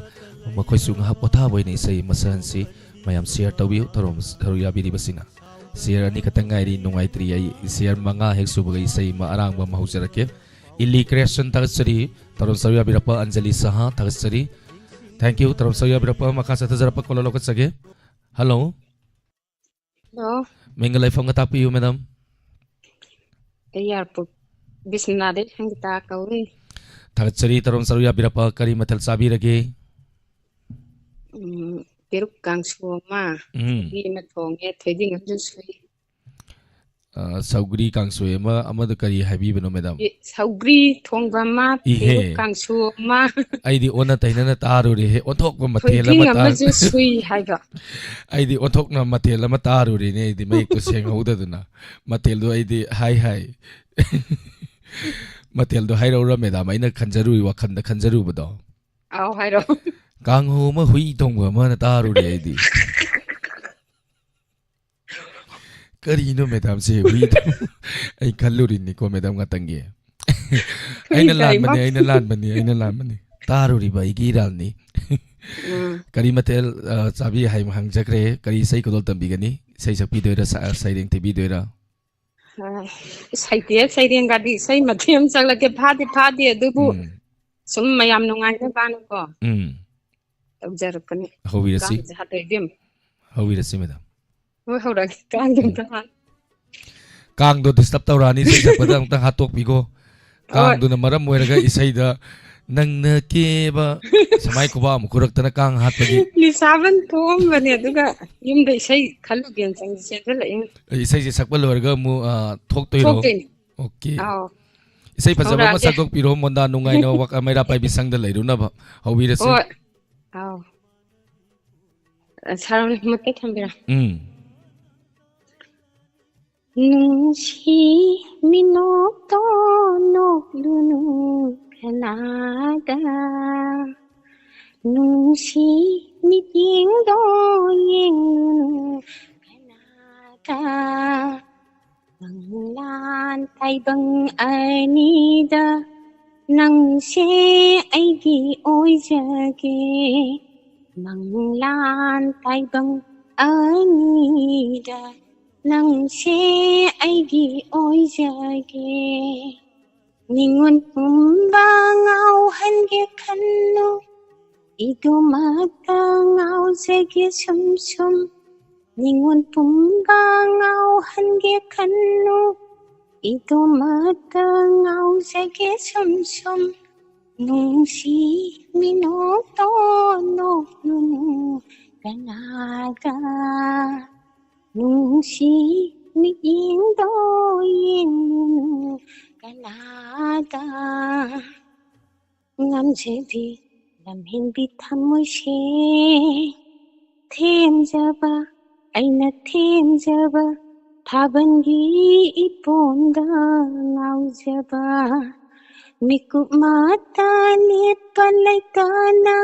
ꯃꯈꯣꯏꯁꯨ ꯉꯥꯏꯍꯥꯛ ꯄꯣꯊꯥꯕ ꯑꯣꯏꯅ ꯏꯁꯩ ꯃꯁꯛꯍꯟꯁꯤ꯫ ꯃꯌꯥꯝ share ꯇꯧꯕꯤꯌꯨ, ꯊꯧꯔꯝ ꯁꯔꯨꯛ ꯌꯥꯕꯤꯔꯤꯕꯁꯤꯡꯅ꯫ Share ꯑꯅꯤꯈꯛꯇꯪ ꯉꯥꯏꯔꯤ, ꯅꯨꯡꯉꯥꯏꯇ꯭ꯔꯤ꯫ ꯑꯩ share ꯃꯉꯥ ꯍꯦꯛ ꯁꯨꯕꯒ ꯏꯁꯩ ꯑꯃ ꯑꯔꯥꯡꯕ ꯑꯃ ꯍꯧꯖꯔꯛꯀꯦ꯫ ꯏꯂꯤ Creation ꯊꯥꯒꯠꯆꯔꯤ, ꯊꯧꯔꯝ ꯁꯔꯨꯛ ꯌꯥꯕꯤꯔꯛꯄ ꯑꯟꯖꯂꯤ ꯁꯍꯥ ꯊꯥꯒꯠꯆꯔꯤ꯫ Thank you, ꯊꯧꯔꯝ ꯁꯔꯨꯛ ꯌꯥꯕꯤꯔꯛꯄ꯫ ꯃꯈꯥ ꯆꯠꯊꯖꯔꯛꯄ caller ꯂꯧꯈꯠꯆꯒꯦ꯫ Hello꯫ Hello꯫ ꯃꯤꯡꯒ ꯂꯩꯐꯝꯒ ꯇꯥꯛꯄꯤꯌꯨ, madam꯫ ꯑꯩ ꯌꯥꯔꯄꯣꯛ ꯕꯤꯁ꯭ꯋꯥꯅꯥꯊꯇꯩ ꯁꯪꯒꯤꯇꯥ ꯀꯧꯏ꯫ ꯊꯥꯒꯠꯆꯔꯤ, ꯊꯧꯔꯝ ꯁꯔꯨꯛ ꯌꯥꯕꯤꯔꯛꯄ꯫ ꯀꯔꯤ ꯃꯊꯦꯜ ꯆꯥꯕꯤꯔꯒꯦ? ꯎꯝ, ꯄꯦꯔꯨꯛ ꯀꯥꯡꯁꯨ ꯑꯃ, ꯎꯝ꯫ ꯁꯧꯒ꯭ꯔꯤ ꯑꯃ ꯊꯣꯡꯉꯦ, ꯊꯣꯏꯗꯤꯡ ꯑꯃꯁꯨ ꯁꯨꯏ꯫ ꯑ, ꯁꯧꯒ꯭ꯔꯤ ꯀꯥꯡꯁꯣꯏ ꯑꯃ, ꯑꯃꯗ ꯀꯔꯤ ꯍꯥꯏꯕꯤꯕꯅꯣ, madam? ꯑꯦ, ꯁꯧꯒ꯭ꯔꯤ ꯊꯣꯡꯕ ꯑꯃ, ꯏꯍꯦ꯫ ꯄꯦꯔꯨꯛ ꯀꯥꯡꯁꯨ ꯑꯃ꯫ ꯑꯩꯗꯤ ꯑꯣꯟꯅ ꯇꯩꯅꯅ ꯇꯥꯔꯨꯔꯦꯍꯦ, ꯑꯣꯟꯊꯣꯛꯄ ꯃꯊꯦꯜ ꯊꯣꯏꯗꯤꯡ ꯑꯃ ꯇꯥ-, ꯑꯃꯁꯨ ꯁꯨꯏ ꯍꯥꯏꯕ꯫ ꯑꯩꯗꯤ ꯑꯣꯟꯊꯣꯛꯅ ꯃꯊꯦꯜ ꯑꯃ ꯇꯥꯔꯨꯔꯦꯅꯦ, ꯑꯩꯗꯤ ꯃꯌꯦꯛꯇꯣ ꯁꯦꯡꯍꯧꯗꯗꯅ꯫ ꯃꯊꯦꯜꯗꯣ ꯑꯩꯗꯤ ꯍꯥꯏ ꯍꯥꯏ꯫ ꯃꯊꯦꯜꯗꯣ ꯍꯥꯏꯔꯛꯎꯔ, madam? ꯑꯩꯅ ꯈꯟꯖꯔꯨꯏ, ꯋꯥꯈꯜꯗ ꯈꯟꯖꯔꯨꯕꯗꯣ꯫ ꯑꯥꯎ, ꯍꯥꯏꯔꯣ꯫ ꯀꯥꯡꯍꯧ ꯑꯃ, ꯍꯨꯏ ꯊꯣꯡꯕ ꯑꯃꯅ ꯇꯥꯔꯨꯔꯦ ꯑꯩꯗꯤ꯫ ꯀꯔꯤꯅꯣ madam-ꯁꯦ? ꯍꯨꯏ ꯊꯣꯡ-, ꯑꯩ ꯈꯜꯂꯨꯔꯤꯅꯤꯀꯣ, madam, ꯉꯥꯛꯇꯪꯒꯤ꯫ ꯍꯨꯏ ꯑꯩꯅ ꯀꯔꯤ ꯂꯥꯟꯕꯅꯤ, ꯃꯥ-, ꯑꯩꯅ ꯂꯥꯟꯕꯅꯤ, ꯑꯩꯅ ꯂꯥꯟꯕꯅꯤ꯫ ꯇꯥꯔꯨꯔꯤꯕ ꯑꯩꯒꯤ ꯏꯔꯥꯜꯅꯤ꯫ ꯎꯝ꯫ ꯀꯔꯤ ꯃꯊꯦꯜ, ꯑ, ꯆꯥꯕꯤ ꯍꯥꯏ ꯍꯪꯖꯈ꯭ꯔꯦ꯫ ꯀꯔꯤ ꯏꯁꯩ ꯈꯨꯗꯣꯜ ꯇꯝꯕꯤꯒꯅꯤ? ꯏꯁꯩ ꯁꯛꯄꯤꯗꯣꯏꯔꯥ, ꯁ-, ꯁꯩꯔꯦꯡ ꯊꯤꯕꯤꯗꯣꯏꯔꯥ? ꯑ, ꯏꯁꯩ ꯇꯦ-, ꯁꯩꯔꯦꯡꯒꯗꯤ ꯏꯁꯩ ꯃꯇꯦꯛ ꯑꯃ ꯁꯛꯂꯛꯀꯦ꯫ ꯐꯥꯗꯤ ꯐꯥꯗꯦ, ꯑꯗꯨꯕꯨ ꯎꯝ꯫ ꯁꯨꯝ ꯃꯌꯥꯝ ꯅꯨꯡꯉꯥꯏꯅꯕꯅꯀꯣ ꯎꯝ꯫ ꯇꯧꯖꯔꯛꯄꯅꯤ꯫ ꯍꯧꯕꯤꯔꯁꯤ꯫ ꯀꯥꯡꯁꯦ ꯍꯥꯠꯇꯣꯛꯑꯦ ꯏꯕꯦꯝꯃ꯫ ꯍꯧꯕꯤꯔꯁꯤ, madam꯫ ꯍꯣꯏ, ꯍꯧꯔꯒꯦ꯫ ꯀꯥꯡꯗꯣ ꯎꯝ꯫ ꯑꯝꯇ ꯍꯥꯠ-꯫ ꯀꯥꯡꯗꯣ ꯗꯤꯁꯇꯔꯕ ꯇꯧꯔꯛꯑꯅꯤ, ꯏꯁꯩ ꯁꯛꯄꯗ ꯑꯃꯨꯛꯇꯪ ꯍꯥꯠꯇꯣꯛꯄꯤꯈꯣ꯫ ꯀꯥꯡꯗꯨꯅ ꯃꯔꯝ ꯑꯣꯏꯔꯒ ꯏꯁꯩꯗ "ꯅꯪꯅ ꯀꯦꯕ", ꯁꯃꯥꯏ ꯈꯨꯕꯥꯛ ꯑꯃꯨꯛ ꯈꯨꯔꯛꯇꯅ ꯀꯥꯡ ꯍꯥꯠꯄꯒꯤ꯫ ꯂꯤꯁꯥꯕꯟ ꯊꯣꯛꯑꯝꯕꯅꯦ, ꯑꯗꯨꯒ ꯌꯨꯝꯗ ꯏꯁꯩ ꯈꯜꯂꯨꯒꯦꯅ ꯆꯪ-, ꯆꯦꯟꯁꯤꯜꯂꯛꯏꯅꯤ꯫ ꯏꯁꯩꯁꯦ ꯁꯛꯄ ꯂꯣꯏꯔꯒ ꯑꯃꯨꯛ, ꯑ, ꯊꯣꯛꯇꯣꯏꯔꯣ? ꯊꯣꯛꯇꯣꯏꯅꯤ꯫ ꯑꯣꯀꯦ꯫ ꯑꯥꯎ꯫ ꯏꯁꯩ ꯐꯖꯕ ꯑꯃ ꯍꯧꯔꯛꯑꯒꯦ꯫ ꯁꯛꯇꯣꯛꯄꯤꯔꯣ, ꯃꯣꯟꯗꯥ ꯅꯨꯡꯉꯥꯏꯅ ꯋꯥ-, ꯃꯩꯔꯥ ꯄꯥꯏꯕꯤ ꯁꯪꯗ ꯂꯩꯔꯨꯅꯕ ꯍꯧꯕꯤꯔꯁꯤ꯫ ꯍꯣꯏ꯫ ꯑꯥꯎ꯫ ꯑ, ꯁꯥꯔꯣ, ꯃꯨꯠꯇ ꯊꯝꯕꯤꯔꯣ꯫ ꯎꯝ꯫ ꯅꯨꯡꯁꯤ ꯃꯤꯅꯣꯛꯇꯣ ꯅꯣꯛꯂꯨꯅꯨ ꯀꯅꯥꯗ, ꯅꯨꯡꯁꯤ ꯃꯤꯠꯌꯦꯡꯗꯣ ꯌꯦꯡꯂꯨꯅꯨ ꯀꯅꯥꯗ, ꯃꯪꯂꯥꯟ ꯇꯥꯏꯕꯪ ꯑꯅꯤꯗ ꯅꯪꯁꯦ ꯑꯩꯒꯤ ꯑꯣꯏꯖꯒꯦ, ꯃꯪꯂꯥꯟ ꯇꯥꯏꯕꯪ ꯑꯅꯤꯗ ꯅꯪꯁꯦ ꯑꯩꯒꯤ ꯑꯣꯏꯖꯒꯦ꯫ ꯅꯤꯉꯣꯟ ꯄꯨꯝꯕ ꯉꯥꯎꯍꯟꯒꯦ ꯈꯟꯅꯨ, ꯏꯗꯨꯃꯛꯇ ꯉꯥꯎꯖꯒꯦ ꯁꯨꯝ ꯁꯨꯝ꯫ ꯅꯤꯉꯣꯟ ꯄꯨꯝꯕ ꯉꯥꯎꯍꯟꯒꯦ ꯈꯟꯅꯨ, ꯏꯗꯨꯃꯛꯇ ꯉꯥꯎꯖꯒꯦ ꯁꯨꯝ ꯁꯨꯝ꯫ ꯅꯨꯡꯁꯤ ꯃꯤꯅꯣꯛꯇꯣ ꯅꯣꯛꯂꯨꯅꯨ ꯀꯅꯥꯗ, ꯅꯨꯡꯁꯤ ꯃꯤꯠꯌꯦꯡꯗꯣ ꯌꯦꯡꯂꯨꯅꯨ ꯀꯅꯥꯗ꯫ ꯉꯝꯖꯕꯤ ꯂꯝꯍꯦꯟꯕꯤ ꯊꯃꯣꯏꯁꯦ, ꯊꯦꯝꯖꯕ ꯑꯩꯅ ꯊꯦꯝꯖꯕ, ꯊꯥꯕꯜꯒꯤ ꯏꯄꯣꯝꯗ ꯉꯥꯎꯖꯕ꯫ ꯃꯤꯀꯨꯞ ꯃꯇ ꯂꯦꯞꯄ ꯂꯩꯇꯅ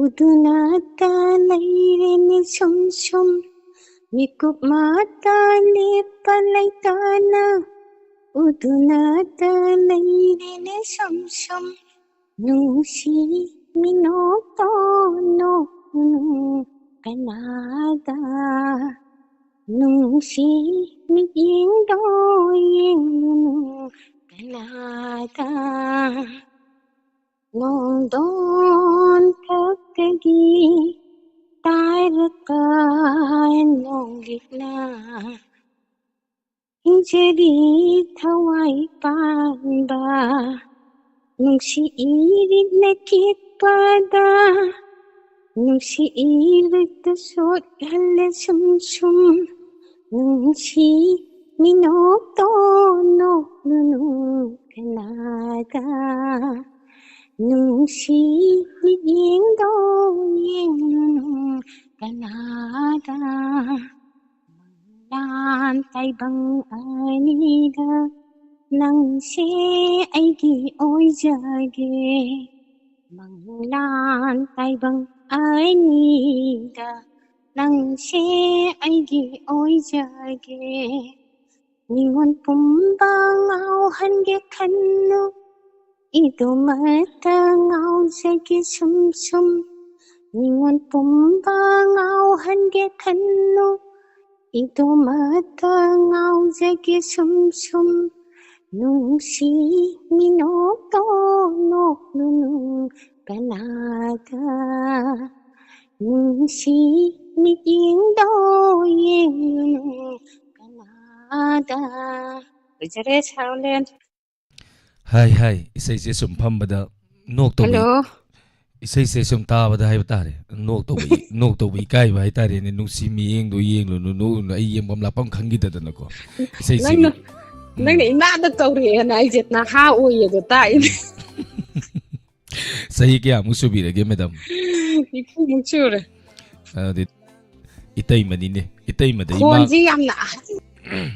ꯎꯗꯨꯅꯇ ꯂꯩꯔꯦꯅꯦ ꯁꯨꯝ ꯁꯨꯝ꯫ ꯃꯤꯀꯨꯞ ꯃꯇ ꯂꯦꯞꯄ ꯂꯩꯇꯅ ꯎꯗꯨꯅꯇ ꯂꯩꯔꯦꯅꯦ ꯁꯨꯝ ꯁꯨꯝ꯫ ꯅꯨꯡꯁꯤ ꯃꯤꯅꯣꯛꯇꯣ ꯅꯣꯛꯂꯨꯅꯨ ꯀꯅꯥꯗ, ꯅꯨꯡꯁꯤ ꯃꯤꯠꯌꯦꯡꯗꯣ ꯌꯦꯡꯂꯨꯅꯨ ꯀꯅꯥꯗ꯫ ꯅꯣꯡꯗꯣꯟ ꯊꯛꯇꯒꯤ ꯇꯥꯔꯛꯄ ꯅꯣꯡꯂꯤꯛꯅ ꯍꯤꯡꯖꯔꯤ ꯊꯋꯥꯏ ꯄꯥꯟꯕ, ꯅꯨꯡꯁꯤ ꯏꯔꯤꯠꯅ ꯈꯤꯛꯄꯗ, ꯅꯨꯡꯁꯤ ꯏꯔꯤꯠꯇ ꯁꯣꯠꯍꯜꯂꯦ ꯁꯨꯝ ꯁꯨꯝ, ꯅꯨꯡꯁꯤ ꯃꯤꯅꯣꯛꯇꯣ ꯅꯣꯛꯂꯨꯅꯨ ꯀꯅꯥꯗ, ꯅꯨꯡꯁꯤ ꯃꯤꯠꯌꯦꯡꯗꯣ ꯌꯦꯡꯂꯨꯅꯨ ꯀꯅꯥꯗ꯫ ꯃꯪꯂꯥꯟ ꯇꯥꯏꯕꯪ ꯑꯅꯤꯗ ꯅꯪꯁꯦ ꯑꯩꯒꯤ ꯑꯣꯏꯖꯒꯦ꯫ ꯃꯪꯂꯥꯟ ꯇꯥꯏꯕꯪ ꯑꯅꯤꯗ ꯅꯪꯁꯦ ꯑꯩꯒꯤ ꯑꯣꯏꯖꯒꯦ꯫ ꯅꯤꯉꯣꯜ ꯄꯨꯝꯕ ꯉꯥꯎꯍꯟꯒꯦ ꯈꯟꯅꯨ, ꯏꯗꯣꯃꯠꯇ ꯉꯥꯎꯖꯒꯦ ꯁꯨꯝ ꯁꯨꯝ꯫ ꯅꯤꯉꯣꯜ ꯄꯨꯝꯕ ꯉꯥꯎꯍꯟꯒꯦ ꯈꯟꯅꯨ, ꯏꯗꯣꯃꯠꯇ ꯉꯥꯎꯖꯒꯦ ꯁꯨꯝ ꯁꯨꯝ꯫ ꯅꯨꯡꯁꯤ ꯃꯤꯅꯣꯛꯇꯣ ꯅꯣꯛꯂꯨꯅꯨ ꯀꯅꯥꯗ, ꯅꯨꯡꯁꯤ ꯃꯤꯠꯌꯦꯡꯗꯣ ꯌꯦꯡꯂꯨꯅꯨ ꯀꯅꯥꯗ꯫ ꯂꯣꯏꯖꯔꯦ, ꯁꯥꯔꯣꯂꯦꯟ꯫ ꯍꯥꯏ ꯍꯥꯏ, ꯏꯁꯩꯁꯦ ꯁꯨꯝ ꯐꯝꯕꯗ ꯅꯣꯛꯇꯧꯕ, ꯍꯜꯂꯣ꯫ ꯏꯁꯩꯁꯦ ꯁꯨꯝ ꯇꯥꯕꯗ ꯍꯥꯏꯕ ꯇꯥꯔꯦ, ꯅꯣꯛꯇꯧꯕ ꯏ-, ꯅꯣꯛꯇꯧꯕ ꯏꯀꯥꯏꯕ ꯍꯥꯏꯇꯥꯔꯦꯅꯦ꯫ ꯅꯨꯡꯁꯤ ꯃꯤꯠꯌꯦꯡꯗꯣ ꯌꯦꯡꯂꯨꯅꯨ, ꯅꯣꯛꯂꯨꯅꯨ, ꯑꯩ ꯌꯦꯡꯐꯝ ꯂꯥꯛꯐꯝ ꯈꯪꯈꯤꯗꯗꯅꯀꯣ꯫ ꯏꯁꯩꯁꯤꯒꯤ ꯅꯪꯅ ꯅꯪꯅ ꯏꯃꯥꯗ ꯀꯧꯔꯛꯑꯦꯅ ꯑꯩꯁꯦ ꯅꯍꯥ ꯑꯣꯏꯌꯦꯗꯣ ꯇꯥꯛꯏꯅꯦ꯫ ꯆꯍꯤ ꯀꯌꯥꯃꯨꯛ ꯁꯨꯕꯤꯔꯒꯦ, ꯃꯦꯗꯥꯝ? ꯅꯤꯐꯨꯃꯨꯛ ꯁꯨꯔꯦ꯫ ꯑꯗꯨꯗꯤ ꯏꯇꯩꯃꯅꯤꯅꯦ, ꯏꯇꯩꯃꯗ ꯏꯃꯥ꯫ ꯈꯣꯟꯁꯤ ꯌꯥꯝꯅ ꯑꯍꯟ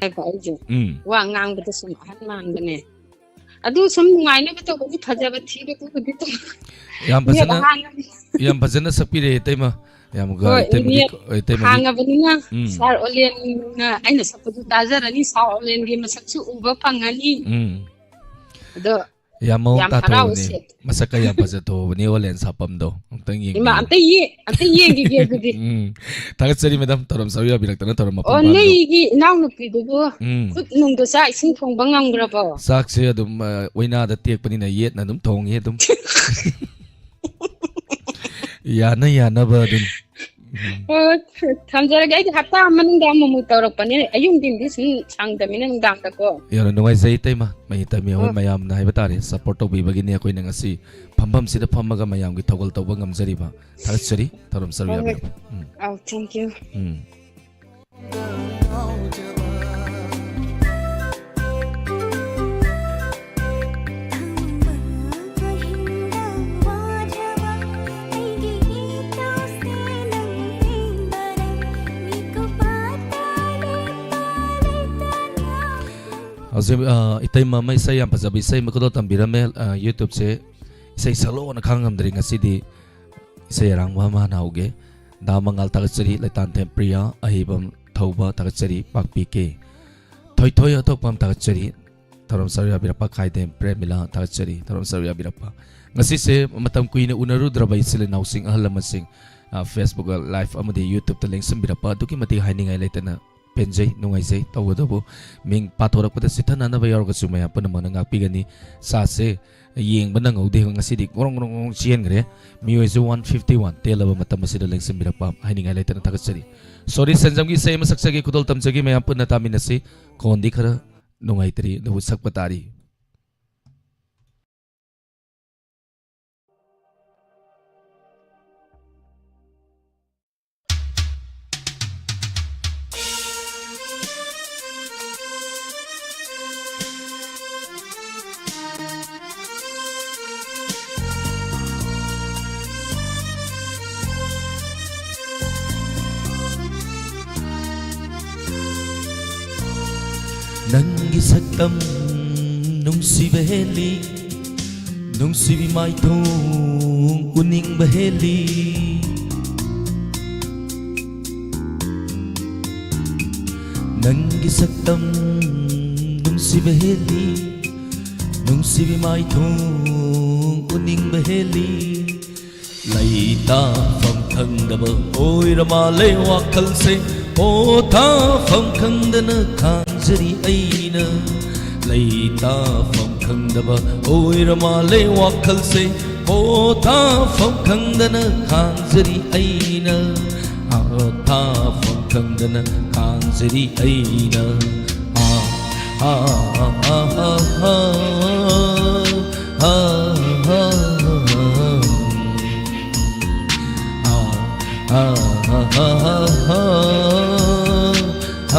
ꯍꯥꯏꯕ ꯑꯩꯁꯦ꯫ ꯎꯝ꯫ ꯋꯥ ꯉꯥꯡꯕꯗ ꯁꯨꯝ ꯑꯍꯟ ꯃꯥꯟꯕꯅꯦ꯫ ꯑꯗꯨ ꯁꯨꯝ ꯅꯨꯡꯉꯥꯏꯅꯕ ꯇꯧꯕꯒꯤ ꯐꯖꯕ ꯊꯤꯕꯗꯨꯕꯨꯗꯤ ꯇꯧ-, ꯌꯥꯝ ꯅꯦꯠ ꯐꯖꯅ, ꯍꯥꯡꯉ-, ꯌꯥꯝ ꯐꯖꯅ ꯁꯛꯄꯤꯔꯛꯑꯦ, ꯏꯇꯩꯃ꯫ ꯌꯥꯝ ꯒ-, ꯍꯣꯏ, ꯏꯇꯩꯃꯒꯤ ꯅꯦꯠ ꯀ-, ꯏꯇꯩꯃꯒꯤ꯫ ꯍꯥꯡꯉꯕꯅꯤꯅ ꯎꯝ꯫ ꯁꯥꯔ ꯑꯣꯂꯦꯟꯅ ꯑꯩꯅ ꯁꯛꯄꯗꯨ ꯇꯥꯖꯔꯅꯤ, ꯁꯥꯔ ꯑꯣꯂꯦꯟꯒꯤ ꯃꯁꯛꯁꯨ ꯎꯕ ꯐꯪꯉꯅꯤ꯫ ꯎꯝ꯫ ꯑꯗꯣ ꯌꯥꯝ ꯃꯑꯣꯡ ꯌꯥꯝ ꯇꯥꯊꯣꯛꯑꯕꯅꯦ꯫ ꯍꯔꯥꯎꯁꯦ꯫ ꯃꯁꯛꯀ ꯌꯥꯝ ꯐꯖꯊꯣꯛꯑꯕꯅꯦ, ꯑꯣꯂꯦꯟ ꯁꯥꯄꯝꯗꯣ꯫ ꯑꯃꯨꯛꯇꯪ ꯏꯃꯥ, ꯌꯦꯡꯕꯤꯌꯨ꯫ ꯑꯝꯇ ꯌꯦ-, ꯑꯝꯇ ꯌꯦꯡꯈꯤꯒꯦ ꯑꯗꯨꯗꯤ꯫ ꯎꯝ꯫ ꯊꯥꯒꯠꯆꯔꯤ, ꯃꯦꯗꯥꯝ꯫ ꯊꯧꯔꯝ ꯁꯔꯨꯛ ꯌꯥꯕꯤꯔꯛꯇꯅ ꯊꯧꯔꯝ ꯃꯄꯨꯡ ꯑꯣ, ꯐꯥꯍꯟꯕ꯫ ꯅꯣꯏꯒꯤ ꯏꯅꯥꯎꯅꯨꯄꯤꯗꯨꯕꯨ ꯎꯝ꯫ ꯈꯨꯠ ꯅꯨꯡꯗꯣ ꯆꯥꯛ ꯏꯁꯤꯡ ꯊꯣꯡꯕ ꯉꯝꯈ꯭ꯔꯕꯣ? ꯆꯥꯛꯁꯦ ꯑꯗꯨꯝ, ꯑ, ꯑꯣꯏꯅꯥꯗ ꯇꯦꯛꯄꯅꯤꯅ ꯌꯦꯠꯅ ꯑꯗꯨꯝ ꯊꯣꯡꯉꯤ ꯑꯗꯨꯝ꯫ ꯌꯥꯅ ꯌꯥꯅꯕ ꯑꯗꯨꯝ꯫ ꯑꯣ, ꯊꯝꯖꯔꯒꯦ꯫ ꯑꯩꯗꯤ ꯍꯞꯇꯥ ꯑꯃ ꯃꯅꯨꯡꯗ ꯑꯃꯨꯛꯃꯨꯛ ꯇꯧꯔꯛꯄꯅꯦ, ꯑꯌꯨꯛ ꯅꯨꯡꯊꯤꯟꯗꯤ ꯁꯨꯝ ꯁꯪꯗꯕꯅꯤꯅ ꯅꯨꯡꯗꯥꯡꯗꯀꯣ꯫ ꯌꯥꯝꯅ ꯅꯨꯡꯉꯥꯏꯖꯩ ꯏꯇꯩꯃ, ꯃꯩ ꯇꯝꯃꯤ ꯑꯩꯈꯣꯏ ꯑꯣ꯫ ꯃꯌꯥꯝꯅ ꯍꯥꯏꯕ ꯇꯥꯔꯦ, ꯁꯞꯄꯣꯔꯠ ꯇꯧꯕꯤꯕꯒꯤꯅꯤ ꯑꯩꯈꯣꯏꯅ ꯉꯁꯤ ꯐꯝꯐꯝꯁꯤꯗ ꯐꯝꯃꯒ ꯃꯌꯥꯝꯒꯤ ꯊꯧꯒꯜ ꯇꯧꯕ ꯉꯝꯖꯔꯤꯕ꯫ ꯊꯥꯒꯠꯆꯔꯤ, ꯊꯧꯔꯝ ꯁꯔꯨꯛ ꯍꯣꯏ, ꯍꯣꯏ꯫ ꯌꯥꯕꯤꯔꯛꯄ꯫ ꯎꯝ꯫ ꯑꯧ, thank you꯫ ꯎꯝ꯫ ꯍꯧꯖꯤꯛ, ꯑ, ꯏꯇꯩꯃ ꯑꯃ ꯏꯁꯩ ꯌꯥꯝ ꯐꯖꯕ ꯏꯁꯩ ꯑꯃ ꯈꯨꯗꯣꯜ ꯇꯝꯕꯤꯔꯝꯃꯦ꯫ ꯑ, YouTube-ꯁꯦ ꯏꯁꯩ ꯁꯛꯂꯛꯑꯣꯅ ꯈꯥꯡ ꯉꯝꯗ꯭ꯔꯦ ꯉꯁꯤꯗꯤ꯫ ꯏꯁꯩ ꯑꯔꯥꯡꯕ ꯑꯃ ꯍꯥꯟꯅ ꯍꯧꯒꯦ꯫ ꯗꯥ ꯃꯉꯥꯜ ꯊꯥꯒꯠꯆꯔꯤ, ꯂꯩꯇꯥꯟꯊꯦꯝ ꯄ꯭ꯔꯤꯌꯥ, ꯑꯍꯩꯕꯝ ꯊꯧꯕ ꯊꯥꯒꯠꯆꯔꯤ, ꯄꯥꯛꯄꯤ ꯀꯦ꯫ ꯊꯣꯏꯊꯣꯏ ꯑꯊꯣꯛꯄꯝ ꯊꯥꯒꯠꯆꯔꯤ, ꯊꯧꯔꯝ ꯁꯔꯨꯛ ꯌꯥꯕꯤꯔꯛꯄ꯫ ꯈꯥꯏꯗꯦꯝ ꯄ꯭ꯔꯦꯃꯤꯂꯥ ꯊꯥꯒꯠꯆꯔꯤ, ꯊꯧꯔꯝ ꯁꯔꯨꯛ ꯌꯥꯕꯤꯔꯛꯄ꯫ ꯉꯁꯤꯁꯦ ꯃꯇꯝ ꯀꯨꯏꯅ ꯎꯅꯔꯨꯗ꯭ꯔꯕ ꯏꯆꯤꯜ ꯏꯅꯥꯎꯁꯤꯡ, ꯑꯍꯜ ꯂꯃꯟꯁꯤꯡ, ꯑ, Facebook Live ꯑꯃꯗꯤ YouTube-ꯇ ꯂꯦꯡꯁꯤꯟꯕꯤꯔꯛꯄ ꯑꯗꯨꯛꯀꯤ ꯃꯇꯤꯛ ꯍꯥꯏꯅꯤꯡꯉꯥꯏ ꯂꯩꯇꯅ ꯄꯦꯟꯖꯩ, ꯅꯨꯡꯉꯥꯏꯖꯩ꯫ ꯇꯧꯕꯇꯕꯨ ꯃꯤꯡ ꯄꯥꯊꯣꯔꯛꯄꯗ ꯆꯤꯠꯊꯅꯅꯕ ꯌꯥꯎꯔꯒꯁꯨ ꯃꯌꯥꯝ ꯄꯨꯝꯅꯃꯛꯅ ꯉꯥꯛꯄꯤꯒꯅꯤ꯫ ꯁꯥꯁꯦ ꯌꯦꯡꯕ ꯅꯪꯍꯧꯗꯦ, ꯉꯁꯤꯗꯤ ꯒ꯭ꯔꯣꯡ ꯒ꯭ꯔꯣꯡ ꯒ꯭ꯔꯣꯡ ꯆꯦꯟꯈ꯭ꯔꯦ꯫ ꯃꯤꯑꯣꯏꯁꯨ one fifty one ꯇꯦꯜꯂꯕ ꯃꯇꯝ ꯑꯁꯤꯗ ꯂꯦꯡꯁꯤꯟꯕꯤꯔꯛꯄ ꯍꯥꯏꯅꯤꯡꯉꯥꯏ ꯂꯩꯇꯅ ꯊꯥꯒꯠꯆꯔꯤ꯫ ꯁꯣꯔꯤ ꯁꯦꯟꯖꯝꯒꯤ ꯏꯁꯩ ꯑꯃ ꯁꯛꯆꯒꯦ, ꯈꯨꯗꯣꯜ ꯇꯝꯖꯒꯦ, ꯃꯌꯥꯝ ꯄꯨꯟꯅ ꯇꯥꯃꯤꯟꯅꯁꯤ꯫ ꯈꯣꯟꯗꯤ ꯈꯔ ꯅꯨꯡꯉꯥꯏꯇ꯭ꯔꯤ, ꯑꯗꯨꯕꯨ ꯁꯛꯄ ꯇꯥꯔꯤ꯫ ꯅꯪꯒꯤ ꯁꯛꯇꯝ ꯅꯨꯡꯁꯤꯕ ꯍꯦꯜꯂꯤ, ꯅꯨꯡꯁꯤꯕꯤ ꯃꯥꯏꯊꯣꯡ ꯎꯅꯤꯡꯕ ꯍꯦꯜꯂꯤ꯫ ꯅꯪꯒꯤ ꯁꯛꯇꯝ ꯅꯨꯡꯁꯤꯕ ꯍꯦꯜꯂꯤ, ꯅꯨꯡꯁꯤꯕꯤ ꯃꯥꯏꯊꯣꯡ ꯎꯅꯤꯡꯕ ꯍꯦꯜꯂꯤ꯫ ꯂꯩꯇꯥꯐꯝ ꯈꯪꯗꯕ ꯑꯣꯏꯔ ꯃꯥꯜꯂꯦ ꯋꯥꯈꯜꯁꯦ, ꯄꯣꯊꯥꯐꯝ ꯈꯪꯗꯅ ꯈꯥꯡꯖꯔꯤ ꯑꯩꯅ꯫ ꯂꯩꯇꯥꯐꯝ ꯈꯪꯗꯕ ꯑꯣꯏꯔ ꯃꯥꯜꯂꯦ ꯋꯥꯈꯜꯁꯦ, ꯄꯣꯊꯥꯐꯝ ꯈꯪꯗꯅ ꯈꯥꯡꯖꯔꯤ ꯑꯩꯅ꯫ ꯊꯥꯐꯝ ꯈꯪꯗꯅ ꯈꯥꯡꯖꯔꯤ ꯑꯩꯅ꯫ ꯑꯥ, ꯑꯥ, ꯑꯥ, ꯑꯥ, ꯑꯥ, ꯑꯥ, ꯑꯥ, ꯑꯥ, ꯑꯥ, ꯑꯥ, ꯑꯥ, ꯑꯥ, ꯑꯥ, ꯑꯥ, ꯑꯥ, ꯑꯥ, ꯑꯥ, ꯑꯥ, ꯑꯥ꯫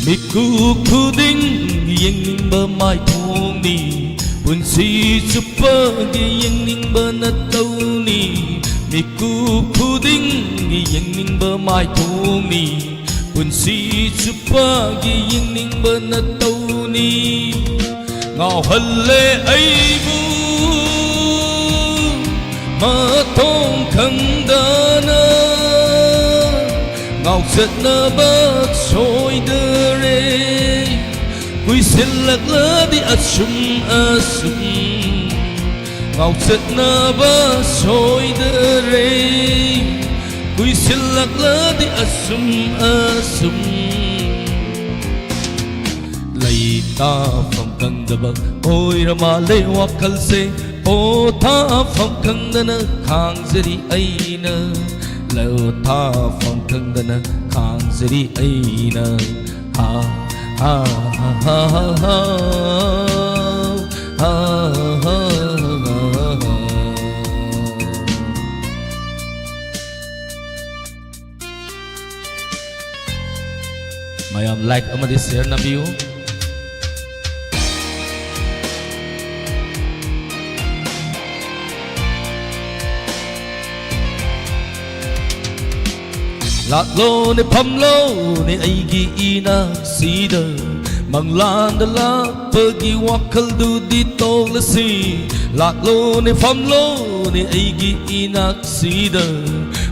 ꯃꯤꯀꯨꯞ ꯈꯨꯗꯤꯡ ꯌꯦꯡꯅꯤꯡꯕ ꯃꯥꯏꯊꯣꯡꯅꯤ, ꯄꯨꯟꯁꯤ ꯆꯨꯞꯄꯒꯤ ꯌꯦꯡꯅꯤꯡꯕ ꯅꯇꯧꯅꯤ꯫ ꯃꯤꯀꯨꯞ ꯈꯨꯗꯤꯡꯒꯤ ꯌꯦꯡꯅꯤꯡꯕ ꯃꯥꯏꯊꯣꯡꯅꯤ, ꯄꯨꯟꯁꯤ ꯆꯨꯞꯄꯒꯤ ꯌꯦꯡꯅꯤꯡꯕ ꯅꯇꯧꯅꯤ꯫ ꯉꯥꯎꯍꯜꯂꯦ ꯑꯩꯕꯨ ꯃꯊꯣꯡ ꯈꯪꯗꯅ, ꯉꯥꯎꯆꯠꯅꯕ ꯁꯣꯏꯗꯔꯦ꯫ ꯀꯨꯏꯁꯤꯜꯂꯛꯂꯗꯤ ꯑꯁꯨꯝ ꯑꯁꯨꯝ ꯉꯥꯎꯆꯠꯅꯕ ꯁꯣꯏꯗꯔꯦ꯫ ꯀꯨꯏꯁꯤꯜꯂꯛꯂꯗꯤ ꯑꯁꯨꯝ ꯑꯁꯨꯝ ꯂꯩꯇꯥꯐꯝ ꯈꯪꯗꯕ ꯑꯣꯏꯔ ꯃꯥꯜꯂꯦ ꯋꯥꯈꯜꯁꯦ꯫ ꯄꯣꯊꯥꯐꯝ ꯈꯪꯗꯅ ꯈꯥꯡꯖꯔꯤ ꯑꯩꯅ, ꯂꯩꯇꯥꯐꯝ ꯈꯪꯗꯅ ꯈꯥꯡꯖꯔꯤ ꯑꯩꯅ꯫ ꯍꯥ, ꯍꯥ, ꯍꯥ꯫ ꯃꯌꯥꯝ like ꯑꯃꯗꯤ share ꯅꯝꯕꯤꯌꯨ꯫ ꯂꯥꯛꯂꯣꯅꯦ ꯐꯝꯂꯣꯅꯦ ꯑꯩꯒꯤ ꯏꯅꯥꯛꯁꯤꯗ, ꯃꯪꯂꯥꯟꯗ ꯂꯥꯛꯄꯒꯤ ꯋꯥꯈꯜꯗꯨꯗꯤ ꯇꯣꯛꯂꯁꯤ꯫ ꯂꯥꯛꯂꯣꯅꯦ ꯐꯝꯂꯣꯅꯦ ꯑꯩꯒꯤ ꯏꯅꯥꯛꯁꯤꯗ,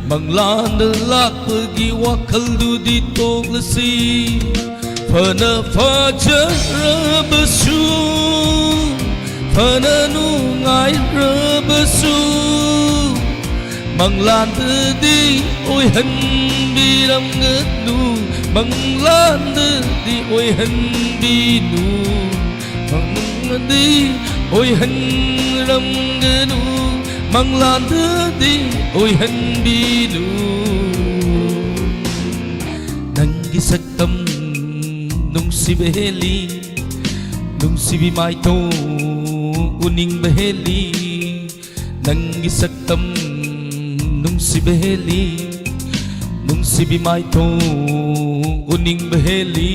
ꯃꯪꯂꯥꯟꯗ ꯂꯥꯛꯄꯒꯤ ꯋꯥꯈꯜꯗꯨꯗꯤ ꯇꯣꯛꯂꯁꯤ꯫ ꯐꯅ ꯐꯖꯔꯕꯁꯨ ꯐꯅ ꯅꯨꯡꯉꯥꯏꯔꯕꯁꯨ ꯃꯪꯂꯥꯟꯗꯗꯤ ꯑꯣꯏꯍꯟꯕꯤꯔꯝꯒꯅꯨ, ꯃꯪꯂꯥꯟꯗꯗꯤ ꯑꯣꯏꯍꯟꯕꯤꯅꯨ, ꯃꯪꯂꯥꯟꯗꯗꯤ ꯑꯣꯏꯍꯟꯔꯝꯒꯅꯨ, ꯃꯪꯂꯥꯟꯗꯗꯤ ꯑꯣꯏꯍꯟꯕꯤꯅꯨ꯫ ꯅꯪꯒꯤ ꯁꯛꯇꯝ ꯅꯨꯡꯁꯤꯕ ꯍꯦꯜꯂꯤ, ꯅꯨꯡꯁꯤꯕꯤ ꯃꯥꯏꯊꯣꯡ ꯎꯅꯤꯡꯕ ꯍꯦꯜꯂꯤ꯫ ꯅꯪꯒꯤ ꯁꯛꯇꯝ ꯅꯨꯡꯁꯤꯕ ꯍꯦꯜꯂꯤ, ꯅꯨꯡꯁꯤꯕꯤ ꯃꯥꯏꯊꯣꯡ ꯎꯅꯤꯡꯕ ꯍꯦꯜꯂꯤ꯫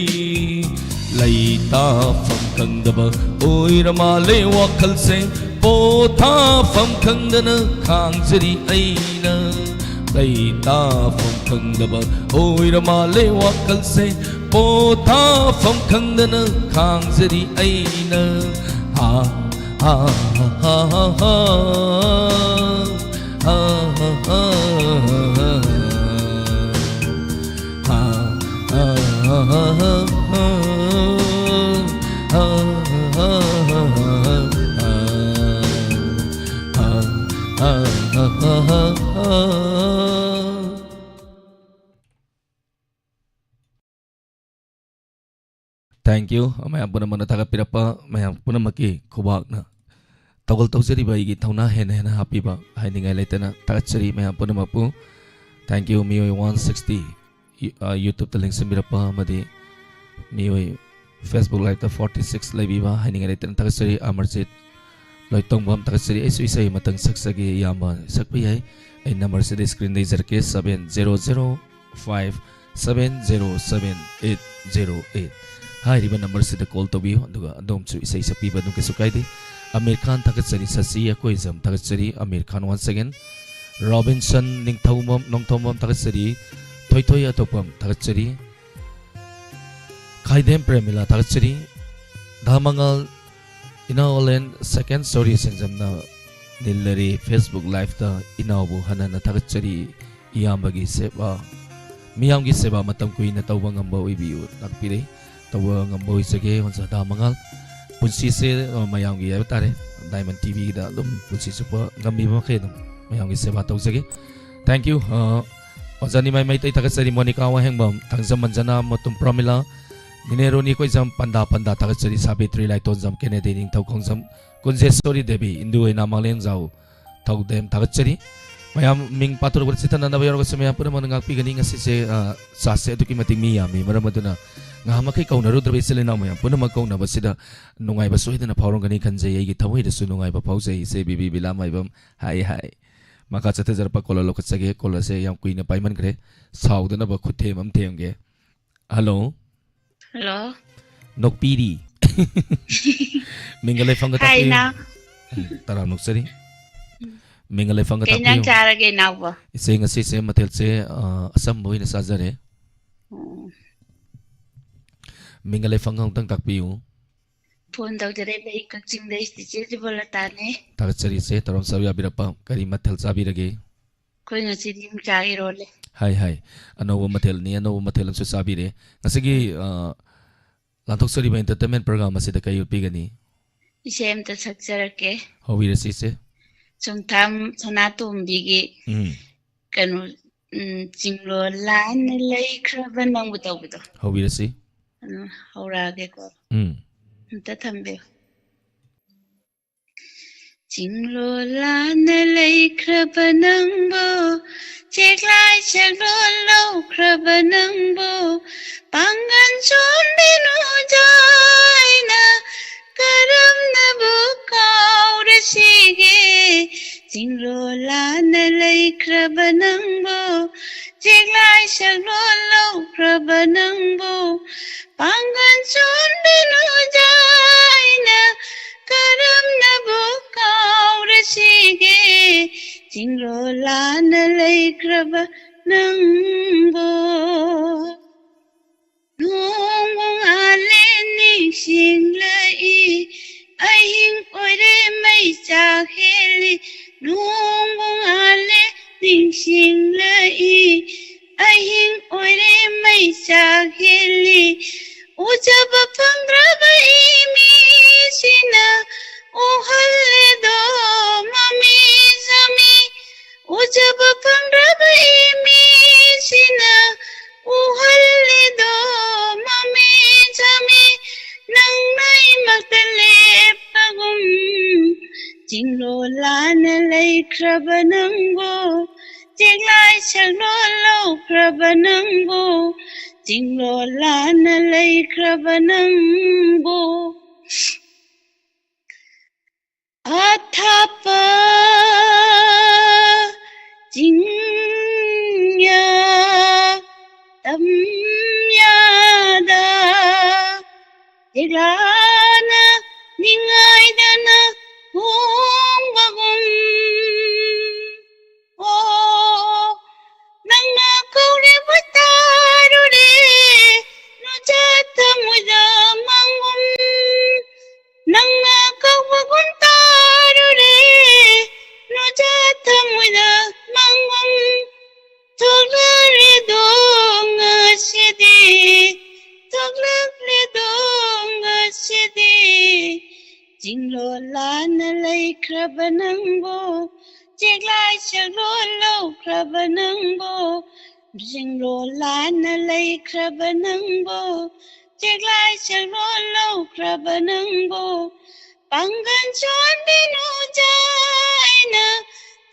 ꯂꯩꯇꯥꯐꯝ ꯈꯪꯗꯕ ꯑꯣꯏꯔ ꯃꯥꯜꯂꯦ ꯋꯥꯈꯜꯁꯦ, ꯄꯣꯊꯥꯐꯝ ꯈꯪꯗꯅ ꯈꯥꯡꯖꯔꯤ ꯑꯩꯅ꯫ ꯂꯩꯇꯥꯐꯝ ꯈꯪꯗꯕ ꯑꯣꯏꯔ ꯃꯥꯜꯂꯦ ꯋꯥꯈꯜꯁꯦ, ꯄꯣꯊꯥꯐꯝ ꯈꯪꯗꯅ ꯈꯥꯡꯖꯔꯤ ꯑꯩꯅ꯫ ꯍꯥ, ꯍꯥ, ꯍꯥ, ꯍꯥ, ꯍꯥ, ꯍꯥ꯫ Thank you꯫ ꯃꯌꯥꯝ ꯄꯨꯝꯅꯃꯛꯅ ꯊꯥꯒꯠꯄꯤꯔꯛꯄ ꯃꯌꯥꯝ ꯄꯨꯝꯅꯃꯛꯀꯤ ꯈꯨꯕꯥꯛꯅ ꯇꯧꯒꯜ ꯇꯧꯖꯔꯤꯕ ꯑꯩꯒꯤ ꯊꯧꯅꯥ ꯍꯦꯟꯅ ꯍꯦꯟꯅ ꯍꯥꯞꯄꯤꯕ ꯍꯥꯏꯅꯤꯡꯉꯥꯏ ꯂꯩꯇꯅ ꯊꯥꯒꯠꯆꯔꯤ ꯃꯌꯥꯝ ꯄꯨꯝꯅꯃꯛꯄꯨ꯫ Thank you ꯃꯤꯑꯣꯏ ꯋꯥꯟ ꯁꯤꯛꯁꯇꯤ ꯌꯨ-, ꯑ, YouTube-ꯇ ꯂꯦꯡꯁꯤꯟꯕꯤꯔꯛꯄ ꯑꯃꯗꯤ ꯃꯤꯑꯣꯏ Facebook Live-ꯇ ꯐꯣꯔꯇꯤ ꯁꯤꯛꯁ ꯂꯩꯕꯤꯕ ꯍꯥꯏꯅꯤꯡꯉꯥꯏ ꯂꯩꯇꯅ ꯊꯥꯒꯠꯆꯔꯤ꯫ ꯑꯃꯔꯖꯤꯠ ꯂꯣꯏꯇꯣꯡꯕꯝ ꯊꯥꯒꯠꯆꯔꯤ꯫ ꯑꯩꯁꯨ ꯏꯁꯩ ꯑꯃꯇꯪ ꯁꯛꯆꯒꯦ ꯏꯌꯥꯝꯕ꯫ ꯁꯛꯄ ꯌꯥꯏ꯫ ꯑꯩ number-ꯁꯤꯗ screen-ꯗ ꯏꯖꯔꯛꯀꯦ, seven zero zero five seven zero seven eight zero eight꯫ ꯍꯥꯏꯔꯤꯕ number-ꯁꯤꯗ call ꯇꯧꯕꯤꯌꯨ, ꯑꯗꯨꯒ ꯑꯗꯣꯝꯁꯨ ꯏꯁꯩ ꯁꯛꯄꯤꯕ ꯑꯗꯨꯝ ꯀꯩꯁꯨ ꯀꯥꯏꯗꯦ꯫ ꯑꯃꯤꯔ ꯈꯥꯟ ꯊꯥꯒꯠꯆꯔꯤ, ꯁꯁꯤ ꯑꯀꯣꯏꯖꯝ ꯊꯥꯒꯠꯆꯔꯤ, ꯑꯃꯤꯔ ꯈꯥꯟ once again꯫ ꯔꯣꯕꯤꯟꯁꯟ ꯅꯤꯡꯊꯧꯕꯝ, ꯅꯣꯡꯊꯣꯝꯕꯝ ꯊꯥꯒꯠꯆꯔꯤ, ꯊꯣꯏꯊꯣꯏ ꯑꯇꯣꯞꯄꯝ ꯊꯥꯒꯠꯆꯔꯤ, ꯈꯥꯏꯗꯦꯝ ꯄ꯭ꯔꯦꯃꯤꯂꯥ ꯊꯥꯒꯠꯆꯔꯤ, ꯙꯥꯃꯉꯥꯜ, ꯏꯅꯥꯎ ꯑꯣꯂꯦꯟ second story ꯁꯦꯡꯖꯝꯅ ꯅꯤꯜꯂꯔꯤ Facebook Live-ꯇ ꯏꯅꯥꯎꯕꯨ ꯍꯟꯅ ꯍꯟꯅ ꯊꯥꯒꯠꯆꯔꯤ꯫ ꯏꯌꯥꯝꯕꯒꯤ ꯁꯦꯕꯥ, ꯃꯤꯌꯥꯝꯒꯤ ꯁꯦꯕꯥ ꯃꯇꯝ ꯀꯨꯏꯅ ꯇꯧꯕ ꯉꯝꯕ ꯑꯣꯏꯕꯤꯌꯨ ꯇꯥꯛꯄꯤꯔꯦ꯫ ꯇꯧꯕ ꯉꯝꯕ ꯑꯣꯏꯖꯒꯦ ꯑꯣꯖꯥ ꯙꯥꯃꯉꯥꯜ꯫ ꯄꯨꯟꯁꯤꯁꯦ, ꯑ, ꯃꯌꯥꯝꯒꯤ ꯍꯥꯏꯕ ꯇꯥꯔꯦ, ꯗꯥꯏꯃꯟ ꯇꯤꯚꯤꯗ ꯑꯗꯨꯝ ꯄꯨꯟꯁꯤ ꯆꯨꯞꯄ ꯉꯝꯃꯤꯕ ꯃꯈꯩ ꯑꯗꯨꯝ ꯃꯌꯥꯝꯒꯤ ꯁꯦꯕꯥ ꯇꯧꯖꯒꯦ꯫ Thank you꯫ ꯑ, ꯑꯣꯖꯥ ꯅꯤꯃꯥꯏ ꯃꯩꯇꯩ ꯊꯥꯒꯠꯆꯔꯤ, ꯃꯣꯅꯤꯀꯥ ꯋꯥꯍꯦꯡꯕꯝ, ꯊꯥꯡꯖꯝ ꯃꯟꯖꯅꯥ, ꯃꯇꯨꯝ ꯄ꯭ꯔꯃꯤꯂꯥ, ꯅꯤꯅꯦ ꯔꯣꯅꯤ ꯀꯣꯏꯖꯝ, ꯄꯟꯗꯥ ꯄꯟꯗꯥ ꯊꯥꯒꯠꯆꯔꯤ, ꯁꯥꯕꯤꯇ꯭ꯔꯤ ꯂꯥꯏꯇꯣꯟꯖꯝ, ꯀꯦꯅꯦꯗꯤ ꯅꯤꯡꯊꯧ ꯈꯣꯡꯖꯝ, ꯀꯨꯟꯖꯦꯁꯣꯔꯤ ꯗꯦꯕꯤ, ꯏꯟꯗꯨ ꯑꯣꯏꯅꯥ ꯃꯥꯡꯂꯦꯝꯖꯥꯎ ꯊꯧꯗꯦꯝ ꯊꯥꯒꯠꯆꯔꯤ꯫ ꯃꯌꯥꯝ ꯃꯤꯡ ꯄꯥꯊꯣꯔꯛꯄꯗ ꯆꯤꯊꯅꯅꯕ ꯌꯥꯎꯔꯒꯁꯨ ꯃꯌꯥꯝ ꯄꯨꯝꯅꯃꯛꯅ ꯉꯥꯛꯄꯤꯒꯅꯤ꯫ ꯉꯁꯤꯁꯦ, ꯑ, ꯆꯥꯁꯦ ꯑꯗꯨꯛꯀꯤ ꯃꯇꯤꯛ ꯃꯤ ꯌꯥꯝꯃꯤ, ꯃꯔꯝ ꯑꯗꯨꯅ ꯉꯍꯥꯛ ꯃꯈꯩ ꯀꯧꯅꯔꯨꯗ꯭ꯔꯕ ꯏꯆꯤꯜ ꯏꯅꯥꯎ ꯃꯌꯥꯝ ꯄꯨꯝꯅꯃꯛ ꯀꯧꯅꯕꯁꯤꯗ ꯅꯨꯡꯉꯥꯏꯕ ꯁꯣꯏꯗꯅ ꯐꯥꯎꯔꯝꯒꯅꯤ ꯈꯟꯖꯩ꯫ ꯑꯩꯒꯤ ꯊꯃꯣꯏꯗꯁꯨ ꯅꯨꯡꯉꯥꯏꯕ ꯐꯥꯎꯖꯩ꯫ ꯏꯆꯦ ꯕꯤꯕꯤ ꯕꯤꯂꯥ ꯃꯥꯏꯕꯝ꯫ ꯍꯥꯏ, ꯍꯥꯏ꯫ ꯃꯈꯥ ꯆꯠꯊꯖꯔꯛꯄ ꯀꯣꯂꯔ ꯂꯧꯈꯠꯆꯒꯦ꯫ ꯀꯣꯂꯔꯁꯦ ꯌꯥꯝ ꯀꯨꯏꯅ ꯄꯥꯏꯃꯟꯈ꯭ꯔꯦ꯫ ꯁꯥꯎꯗꯅꯕ ꯈꯨꯠꯊꯦꯝ ꯑꯃ ꯊꯦꯝꯒꯦ꯫ ꯍꯜꯂꯣ꯫ ꯍꯜꯂꯣ꯫ ꯅꯣꯛꯄꯤꯔꯤ꯫ ꯃꯤꯡꯒ ꯂꯩꯐꯝꯒ ꯍꯥꯏ, ꯇꯥꯛꯄꯤꯌꯨ꯫ ꯏꯅꯥꯎ꯫ ꯎꯝ, ꯇꯔꯥꯝ ꯅꯣꯛꯆꯔꯤ꯫ ꯎꯝ꯫ ꯃꯤꯡꯒ ꯂꯩꯐꯝꯒ ꯀꯩ ꯏꯟꯖꯥꯡ ꯇꯥꯛꯄꯤꯌꯨ꯫ ꯆꯥꯔꯒꯦ, ꯏꯅꯥꯎꯕꯣ? ꯏꯆꯦ, ꯉꯁꯤꯁꯦ ꯃꯊꯦꯜꯁꯦ, ꯑ, ꯑꯆꯝꯕ ꯑꯣꯏꯅ ꯆꯥꯖꯔꯦ꯫ ꯎꯝ꯫ ꯃꯤꯡꯒ ꯂꯩꯐꯝꯒ ꯑꯃꯨꯛꯇꯪ ꯇꯥꯛꯄꯤꯌꯨ꯫ ꯐꯣꯟ ꯇꯧꯖꯔꯛꯏꯕ ꯑꯩ ꯀꯛꯆꯤꯡꯗꯩ ꯆꯤꯆꯦ ꯖꯤꯕꯣꯂꯇꯥꯅꯦ꯫ ꯊꯥꯒꯠꯆꯔꯤ ꯏꯆꯦ, ꯇꯧꯔꯝ ꯆꯥꯕ ꯌꯥꯕꯤꯔꯛꯄ꯫ ꯀꯔꯤ ꯃꯊꯦꯜ ꯆꯥꯕꯤꯔꯒꯦ? ꯑꯩꯈꯣꯏ ꯉꯁꯤꯗꯤ ꯌꯣꯡꯆꯥꯛ ꯏꯔꯣꯜꯂꯦ꯫ ꯍꯥꯏ, ꯍꯥꯏ꯫ ꯑꯅꯧꯕ ꯃꯊꯦꯜꯅꯤ, ꯑꯅꯧꯕ ꯃꯊꯦꯜ ꯑꯃꯁꯨ ꯆꯥꯕꯤꯔꯦ꯫ ꯉꯁꯤꯒꯤ, ꯑ, ꯂꯥꯟꯊꯣꯛꯆꯔꯤꯕ entertainment program ꯑꯁꯤꯗ ꯀꯔꯤ ꯎꯠꯄꯤꯒꯅꯤ? ꯏꯁꯩ ꯑꯝꯇ ꯁꯛꯆꯔꯛꯀꯦ꯫ ꯍꯧꯕꯤꯔꯁꯤ ꯏꯆꯦ꯫ ꯆꯣꯡꯊꯥꯝ ꯁꯅꯥꯇꯣꯝꯕꯤꯒꯤ ꯎꯝ꯫ ꯀꯩꯅꯣ, ꯎꯝ, ꯆꯤꯡꯂꯣꯜ ꯂꯥꯟꯅ ꯂꯩꯈ꯭ꯔꯕ ꯅꯪꯕꯨ ꯇꯧꯕꯗꯣ꯫ ꯍꯧꯕꯤꯔꯁꯤ꯫ ꯑꯗꯨ ꯍꯧꯔꯛꯑꯒꯦꯀꯣ꯫ ꯎꯝ꯫ ꯑꯝꯇ ꯊꯝꯕꯤꯌꯨ꯫ ꯆꯤꯡꯂꯣꯜ ꯂꯥꯟꯅ ꯂꯩꯈ꯭ꯔꯕ ꯅꯪꯕꯨ, ꯆꯦꯛꯂꯥꯏ ꯁꯛꯂꯣꯟ ꯂꯧꯈ꯭ꯔꯕ ꯅꯪꯕꯨ, ꯄꯥꯡꯒꯟ ꯁꯣꯟꯕꯤ ꯅꯨꯡꯖꯥꯏꯅ ꯀꯔꯝꯅꯕꯨ ꯀꯥꯎꯔꯁꯤꯒꯦ? ꯆꯤꯡꯂꯣꯜ ꯂꯥꯟꯅ ꯂꯩꯈ꯭ꯔꯕ ꯅꯪꯕꯨ, ꯆꯦꯛꯂꯥꯏ ꯁꯛꯂꯣꯟ ꯂꯧꯈ꯭ꯔꯕ ꯅꯪꯕꯨ, ꯄꯥꯡꯒꯟ ꯁꯣꯟꯕꯤ ꯅꯨꯡꯖꯥꯏꯅ ꯀꯔꯝꯅꯕꯨ ꯀꯥꯎꯔꯁꯤꯒꯦ? ꯆꯤꯡꯂꯣꯜ ꯂꯥꯟꯅ ꯂꯩꯈ꯭ꯔꯕ ꯅꯪꯕꯨ꯫ ꯅꯣꯡꯕꯨ ꯉꯥꯜꯂꯦ ꯅꯤꯡꯁꯤꯡꯂꯛꯏ, ꯑꯍꯤꯡ ꯑꯣꯏꯔꯦ ꯃꯩꯆꯥꯛ ꯍꯦꯜꯂꯤ꯫ ꯅꯣꯡꯕꯨ ꯉꯥꯜꯂꯦ ꯅꯤꯡꯁꯤꯡꯂꯛꯏ, ꯑꯍꯤꯡ ꯑꯣꯏꯔꯦ ꯃꯩꯆꯥꯛ ꯍꯦꯜꯂꯤ꯫ ꯎꯖꯕ ꯐꯪꯗ꯭ꯔꯕ ꯏꯃꯤ ꯁꯤꯅ ꯎꯍꯜꯂꯦꯗꯣ ꯃꯃꯤ ꯁꯥꯃꯤ꯫ ꯎꯖꯕ ꯐꯪꯗ꯭ꯔꯕ ꯏꯃꯤꯁꯤꯅ ꯎꯍꯜꯂꯦꯗꯣ ꯃꯃꯤ ꯁꯥꯃꯤ꯫ ꯅꯪꯅ ꯏꯃꯛꯇ ꯂꯦꯞꯄꯒꯨꯝ ꯆꯤꯡꯂꯣꯜꯂꯥꯅ ꯂꯩꯈ꯭ꯔꯕ ꯅꯪꯕꯨ, ꯆꯦꯛꯂꯥꯏ ꯁꯛꯂꯣꯜ ꯂꯧꯈ꯭ꯔꯕ ꯅꯪꯕꯨ, ꯆꯤꯡꯂꯣꯜꯂꯥꯅ ꯂꯩꯈ꯭ꯔꯕ ꯅꯪꯕꯨ꯫ ꯑꯊꯥꯞꯄ ꯆꯤꯡꯌꯥ ꯇꯝꯌꯥꯗ ꯂꯤꯛꯂꯥꯅ ꯅꯤꯡꯉꯥꯏꯗꯅ ꯍꯣꯡꯕꯒꯨꯝ꯫ ꯑꯣ, ꯅꯪꯅ ꯀꯧꯔꯤꯕ ꯇꯥꯔꯨꯔꯦ, ꯅꯨꯡꯖꯥ ꯊꯃꯣꯏꯗ ꯃꯪꯒꯨꯝ꯫ ꯅꯪꯅ ꯀꯧꯕꯒꯨꯝ ꯇꯥꯔꯨꯔꯦ, ꯅꯨꯡꯖꯥ ꯊꯃꯣꯏꯗ ꯃꯪꯒꯨꯝ꯫ ꯊꯣꯛꯂꯛꯂꯦꯗꯣ ꯉꯁꯤꯗꯤ, ꯊꯣꯛꯂꯛꯂꯦꯗꯣ ꯉꯁꯤꯗꯤ꯫ ꯆꯤꯡꯂꯣꯜꯂꯥꯅ ꯂꯩꯈ꯭ꯔꯕ ꯅꯪꯕꯨ, ꯆꯦꯛꯂꯥꯏ ꯁꯛꯂꯣꯜ ꯂꯧꯈ꯭ꯔꯕ ꯅꯪꯕꯨ, ꯆꯤꯡꯂꯣꯜꯂꯥꯅ ꯂꯩꯈ꯭ꯔꯕ ꯅꯪꯕꯨ, ꯆꯦꯛꯂꯥꯏ ꯁꯛꯂꯣꯜ ꯂꯧꯈ꯭ꯔꯕ ꯅꯪꯕꯨ꯫ ꯄꯥꯡꯒꯜ ꯁꯣꯟꯕꯤ ꯅꯨꯡꯖꯥ ꯑꯩꯅ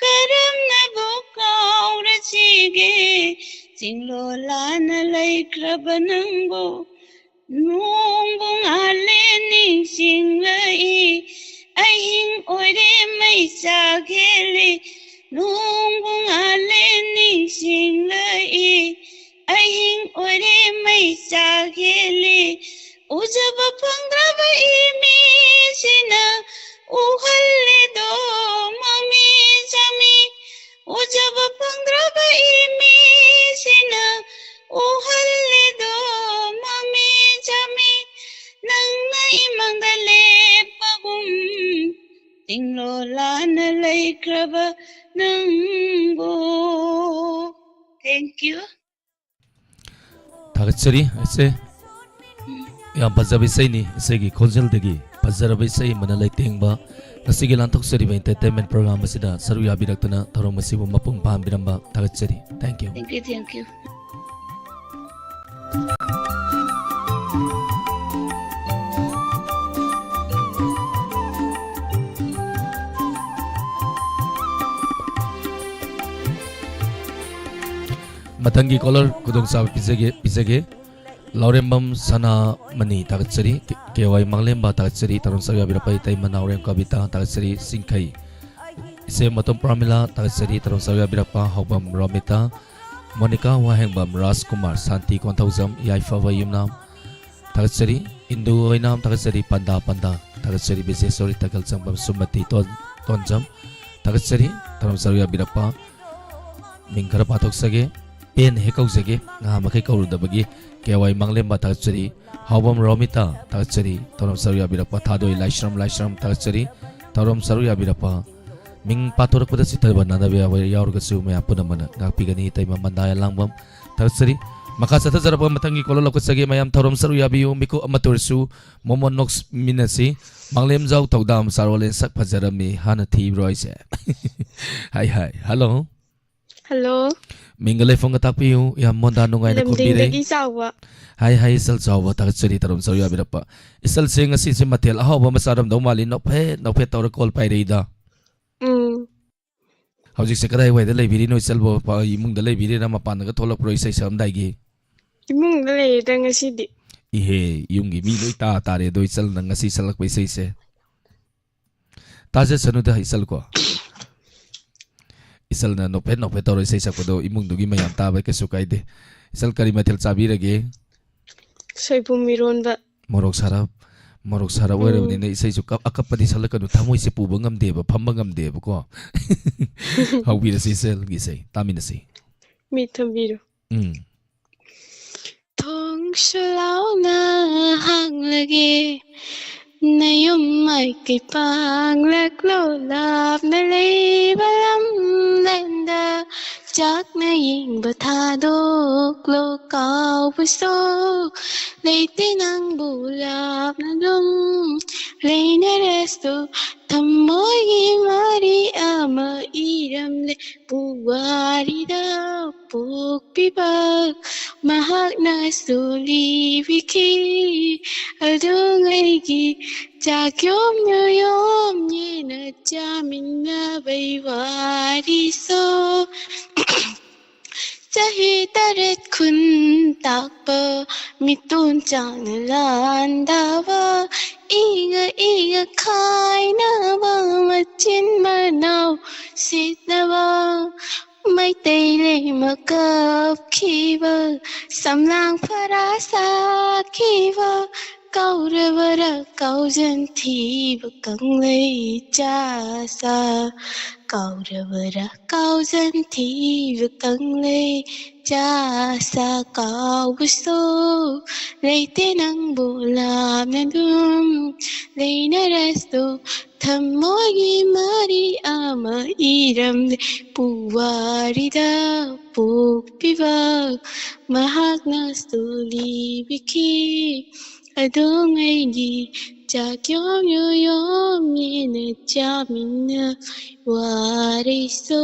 ꯀꯔꯝꯅꯕꯨ ꯀꯥꯎꯔꯁꯤꯒꯦ? ꯆꯤꯡꯂꯣꯜꯂꯥꯅ ꯂꯩꯈ꯭ꯔꯕ ꯅꯪꯕꯨ꯫ ꯅꯣꯡꯕꯨ ꯉꯥꯜꯂꯦ ꯅꯤꯡꯁꯤꯡꯂꯛꯏ, ꯑꯍꯤꯡ ꯑꯣꯏꯔꯦ ꯃꯩꯆꯥꯛ ꯍꯦꯜꯂꯤ꯫ ꯅꯣꯡꯕꯨ ꯉꯥꯜꯂꯦ ꯅꯤꯡꯁꯤꯡꯂꯛꯏ, ꯑꯍꯤꯡ ꯑꯣꯏꯔꯦ ꯃꯩꯆꯥꯛ ꯍꯦꯜꯂꯤ꯫ ꯎꯖꯕ ꯐꯪꯗ꯭ꯔꯕ ꯏꯃꯤꯁꯤꯅ ꯎꯍꯜꯂꯦꯗꯣ ꯃꯃꯤ ꯁꯥꯃꯤ꯫ ꯎꯖꯕ ꯐꯪꯗ꯭ꯔꯕ ꯏꯃꯤꯁꯤꯅ ꯎꯍꯜꯂꯦꯗꯣ ꯃꯃꯤ ꯁꯥꯃꯤ꯫ ꯅꯪꯅ ꯏꯃꯪꯗ ꯂꯦꯞꯄꯒꯨꯝ ꯆꯤꯡꯂꯣꯜꯂꯥꯅ ꯂꯩꯈ꯭ꯔꯕ ꯅꯪꯕꯨ꯫ Thank you. ꯊꯥꯒꯠꯆꯔꯤ ꯏꯆꯦ꯫ ꯌꯥꯝ ꯐꯖꯕ ꯏꯁꯩꯅꯤ, ꯏꯆꯦꯒꯤ ꯈꯣꯟꯖꯦꯜꯗꯒꯤ ꯐꯖꯔꯕ ꯏꯁꯩ ꯑꯃꯅ ꯂꯩꯇꯦꯡꯕ ꯉꯁꯤꯒꯤ ꯂꯥꯟꯊꯣꯛꯆꯔꯤꯕ entertainment program ꯑꯁꯤꯗ ꯁꯔꯨꯛ ꯌꯥꯕꯤꯔꯛꯇꯨꯅ ꯊꯧꯔꯝ ꯑꯁꯤꯕꯨ ꯃꯄꯨꯡ ꯐꯥꯍꯟꯕꯤꯔꯝꯕ ꯊꯥꯒꯠꯆꯔꯤ꯫ Thank you꯫ Thank you, thank you. ꯃꯊꯪꯒꯤ caller ꯈꯨꯗꯣꯡꯆꯥꯕ ꯄꯤꯖꯒꯦ ꯄꯤꯖꯒꯦ꯫ ꯂꯥꯎꯔꯦꯝꯕꯝ ꯁꯅꯥꯃꯅꯤ ꯊꯥꯒꯠꯆꯔꯤ꯫ ꯀꯦ ꯋꯥꯏ ꯃꯥꯡꯂꯦꯝꯕ ꯊꯥꯒꯠꯆꯔꯤ꯫ ꯊꯧꯔꯝ ꯁꯔꯨꯛ ꯌꯥꯕꯤꯔꯛꯄ ꯏꯇꯩꯃ ꯅꯥꯎꯔꯦꯝ ꯀꯕꯤꯇꯥ ꯊꯥꯒꯠꯆꯔꯤ꯫ ꯁꯤꯡꯈꯩ ꯏꯆꯦ ꯃꯇꯣꯝ ꯄ꯭ꯔꯃꯤꯂꯥ ꯊꯥꯒꯠꯆꯔꯤ꯫ ꯊꯧꯔꯝ ꯁꯔꯨꯛ ꯌꯥꯕꯤꯔꯛꯄ ꯍꯥꯎꯕꯝ ꯔꯣꯃꯤꯇꯥ, ꯃꯣꯅꯤꯀꯥ ꯋꯥꯍꯦꯡꯕꯝ ꯔꯥꯖꯀꯨꯃꯥꯔ, ꯁꯥꯟꯇꯤ ꯀꯣꯟꯊꯧꯖꯝ, ꯌꯥꯏꯐꯕ ꯌꯨꯝꯅꯥꯝ ꯊꯥꯒꯠꯆꯔꯤ꯫ ꯏꯟꯗꯨ ꯑꯣꯏꯅꯥꯝ ꯊꯥꯒꯠꯆꯔꯤ꯫ ꯄꯟꯗꯥ ꯄꯟꯗꯥ ꯊꯥꯒꯠꯆꯔꯤ꯫ ꯕꯤꯖꯦꯁꯣꯔꯤ ꯇꯒꯜꯆꯪꯕꯝ ꯁꯨꯃꯇꯤ ꯇꯣꯟ-, ꯇꯣꯟꯖꯝ ꯊꯥꯒꯠꯆꯔꯤ꯫ ꯊꯧꯔꯝ ꯁꯔꯨꯛ ꯌꯥꯕꯤꯔꯛꯄ ꯃꯤꯡ ꯈꯔ ꯄꯥꯊꯣꯛꯆꯒꯦ꯫ ꯄꯦꯟꯅ ꯍꯦꯛ ꯀꯧꯖꯒꯦ, ꯉꯍꯥ ꯃꯈꯩ ꯀꯧꯔꯨꯗꯕꯒꯤ꯫ ꯀꯦ ꯋꯥꯏ ꯃꯥꯡꯂꯦꯝꯕ ꯊꯥꯒꯠꯆꯔꯤ꯫ ꯍꯥꯎꯕꯝ ꯔꯣꯃꯤꯇꯥ ꯊꯥꯒꯠꯆꯔꯤ꯫ ꯊꯧꯔꯝ ꯁꯔꯨꯛ ꯌꯥꯕꯤꯔꯛꯄ ꯊꯥꯗꯣꯏ ꯂꯥꯏꯁ꯭ꯔꯝ ꯂꯥꯏꯁ꯭ꯔꯝ ꯊꯥꯒꯠꯆꯔꯤ꯫ ꯊꯧꯔꯝ ꯁꯔꯨꯛ ꯌꯥꯕꯤꯔꯛꯄ ꯃꯤꯡ ꯄꯥꯊꯣꯔꯛꯄꯗ ꯆꯤꯠꯊꯕ ꯅꯥꯅꯕ ꯌꯥꯎꯔꯒꯁꯨ ꯃꯌꯥꯝ ꯄꯨꯝꯅꯃꯛꯅ ꯉꯥꯛꯄꯤꯒꯅꯤ꯫ ꯏꯇꯩꯃ ꯃꯟꯗꯥ ꯌꯥꯂꯥꯡꯕꯝ ꯊꯥꯒꯠꯆꯔꯤ꯫ ꯃꯈꯥ ꯆꯠꯊꯖꯔꯛꯄ ꯃꯊꯪꯒꯤ caller ꯂꯧꯈꯠꯆꯒꯦ꯫ ꯃꯌꯥꯝ ꯊꯧꯔꯝ ꯁꯔꯨꯛ ꯌꯥꯕꯤꯌꯨ꯫ ꯃꯤꯀꯨꯞ ꯑꯃꯇ ꯑꯣꯏꯔꯁꯨ ꯃꯣꯃꯣꯟ ꯅꯣꯛꯁꯃꯤꯟꯅꯁꯤ꯫ ꯃꯥꯡꯂꯦꯝꯖꯥꯎ ꯊꯧꯗꯥꯝ ꯆꯥꯔꯣꯜꯂꯦꯟ ꯁꯛ ꯐꯖꯔꯝꯃꯤ꯫ ꯍꯥꯟꯅ ꯊꯤꯕ꯭ꯔꯣ ꯑꯩꯁꯦ? ꯍꯥꯏ ꯍꯥꯏ꯫ Hello꯫ Hello꯫ ꯃꯤꯡꯒ ꯂꯩꯐꯝꯒ ꯇꯥꯛꯄꯤꯌꯨ꯫ ꯌꯥꯝ ꯃꯣꯟꯗꯥ ꯅꯨꯡꯉꯥꯏꯅ ꯈꯨꯝꯕꯤꯔꯦ꯫ ꯂꯝꯗꯤꯡꯗꯒꯤ ꯆꯥꯎꯕ꯫ ꯍꯥꯏ ꯍꯥꯏ, ꯏꯆꯜ ꯆꯥꯎꯕ ꯊꯥꯒꯠꯆꯔꯤ ꯊꯧꯔꯝ ꯁꯔꯨꯛ ꯌꯥꯕꯤꯔꯛꯄ꯫ ꯏꯆꯜꯁꯦ ꯉꯁꯤꯁꯦ ꯃꯊꯦꯜ ꯑꯍꯥꯎꯕ ꯑꯃ ꯆꯥꯔꯝꯗꯧ ꯃꯥꯜꯂꯤ꯫ ꯅꯣꯛꯐꯦꯠ ꯅꯣꯛꯐꯦꯠ ꯇꯧꯔ call ꯄꯥꯏꯔꯛꯏꯗ꯫ ꯎꯝ꯫ ꯍꯧꯖꯤꯛꯁꯦ ꯀꯗꯥꯏꯋꯥꯏꯗ ꯂꯩꯕꯤꯔꯤꯅꯣ ꯏꯆꯜꯕꯨ? ꯄ-, ꯏꯃꯨꯡꯗ ꯂꯩꯕꯤꯔꯤꯔꯥ ꯃꯄꯥꯟꯗꯒ ꯊꯣꯛꯂꯛꯄ꯭ꯔꯣ ꯏꯁꯩ ꯁꯛꯑꯝꯗꯥꯏꯒꯤ? ꯏꯃꯨꯡꯗ ꯂꯩꯌꯦꯗ ꯉꯁꯤꯗꯤ꯫ ꯏꯍꯦ, ꯌꯨꯝꯒꯤ ꯃꯤ ꯂꯣꯏ ꯇꯥ ꯇꯥꯔꯦ ꯑꯗꯣ ꯏꯆꯜꯅ ꯉꯁꯤ ꯁꯛꯂꯛꯄ ꯏꯁꯩꯁꯦ꯫ ꯇꯥꯖꯁꯅꯨꯗ ꯏꯆꯜ ꯀꯣ꯫ ꯏꯆꯜꯅ ꯅꯣꯛꯐꯦꯠ ꯅꯣꯛꯐꯦꯠ ꯇꯧꯔ ꯏꯁꯩ ꯁꯛꯄꯗꯣ ꯏꯃꯨꯡꯗꯨꯒꯤ ꯃꯌꯥꯝ ꯇꯥꯕ ꯀꯩꯁꯨ ꯀꯥꯏꯗꯦ꯫ ꯏꯆꯜ ꯀꯔꯤ ꯃꯊꯦꯜ ꯆꯥꯕꯤꯔꯒꯦ? ꯁꯣꯏꯕꯨꯝ ꯏꯔꯣꯟꯕ꯫ ꯃꯣꯔꯣꯛ ꯁꯥꯔꯞ, ꯃꯣꯔꯣꯛ ꯁꯥꯔꯞ ꯎꯝ꯫ ꯑꯣꯏꯔꯕꯅꯤꯅ ꯏꯁꯩꯁꯨ ꯀꯞ-, ꯑꯀꯞꯄꯗꯤ ꯁꯛꯂꯛꯀꯅꯨ, ꯊꯃꯣꯏꯁꯦ ꯄꯨꯕ ꯉꯝꯗꯦꯕ, ꯐꯝꯕ ꯉꯝꯗꯦꯕꯀꯣ꯫ ꯍꯧꯕꯤꯔꯁꯤ ꯏꯆꯜꯒꯤ ꯏꯁꯩ, ꯇꯥꯃꯤꯟꯅꯁꯤ꯫ ꯃꯤꯠ ꯊꯝꯕꯤꯔꯣ꯫ ꯎꯝ꯫ ꯊꯣꯡꯁꯨ ꯂꯥꯎꯅ ꯍꯥꯡꯂꯒꯦ, ꯅꯌꯨꯝ ꯃꯥꯏꯀꯩ ꯄꯥꯡꯂꯛꯂꯣ, ꯂꯥꯞꯅ ꯂꯩꯕ ꯂꯝꯗꯝꯗ ꯆꯥꯛꯅ ꯌꯦꯡꯕ ꯊꯥꯗꯣꯛꯂꯣ, ꯀꯥꯎꯕꯁꯨ ꯂꯩꯇꯦ ꯅꯪꯕꯨ ꯂꯥꯞꯅ ꯑꯗꯨꯝ ꯂꯩꯅꯔꯁꯨ ꯊꯃꯣꯏꯒꯤ ꯃꯔꯤ ꯑꯃ ꯏꯔꯝꯂꯦ ꯄꯨꯋꯥꯔꯤꯗ ꯄꯣꯛꯄꯤꯕ ꯃꯍꯥꯛꯅꯁꯨ ꯂꯤꯕꯤꯈꯤ꯫ ꯑꯗꯨꯉꯩꯒꯤ ꯆꯥꯛꯌꯣꯝ ꯌꯣꯌꯣꯝ ꯌꯦꯅ ꯆꯥꯃꯤꯟꯅꯕꯩ ꯋꯥꯔꯤꯁꯨ꯫ ꯆꯍꯤ ꯇꯔꯦꯠ ꯈꯨꯟ ꯇꯥꯛꯄ ꯃꯤꯇꯣꯟ ꯆꯥꯡꯅ ꯂꯥꯟꯗꯥꯕ ꯏꯒ ꯏꯒ ꯈꯥꯏꯅꯕ ꯃꯆꯤꯟ ꯃꯅꯥꯎ ꯁꯤꯠꯅꯕ ꯃꯩꯇꯩ ꯂꯩꯃ ꯀꯞꯈꯤꯕ ꯁꯝꯂꯥꯡ ꯐꯔꯥ ꯁꯥꯈꯤꯕ ꯀꯧꯔꯕꯔ ꯀꯧꯖꯟ ꯊꯤꯕ ꯀꯪꯂꯩ ꯆꯥꯁꯥ ꯀꯧꯔꯕꯔ ꯀꯧꯖꯟ ꯊꯤꯕ ꯀꯪꯂꯩ ꯆꯥꯁꯥ ꯀꯧꯕꯁꯨ ꯂꯩꯇꯦ ꯅꯪꯕꯨ ꯂꯥꯞꯅ ꯑꯗꯨꯝ ꯂꯩꯅꯔꯁꯨ ꯊꯃꯣꯏꯒꯤ ꯃꯔꯤ ꯑꯃ ꯏꯔꯝꯂꯦ ꯄꯨꯋꯥꯔꯤꯗ ꯄꯣꯛꯄꯤꯕ ꯃꯍꯥꯛꯅꯁꯨ ꯂꯤꯕꯤꯈꯤ꯫ ꯑꯗꯨꯉꯩꯒꯤ ꯆꯥꯛꯌꯣꯝ ꯌꯣꯌꯣꯝ ꯌꯦꯅ ꯆꯥꯃꯤꯟꯅ ꯋꯥꯔꯤꯁꯨ꯫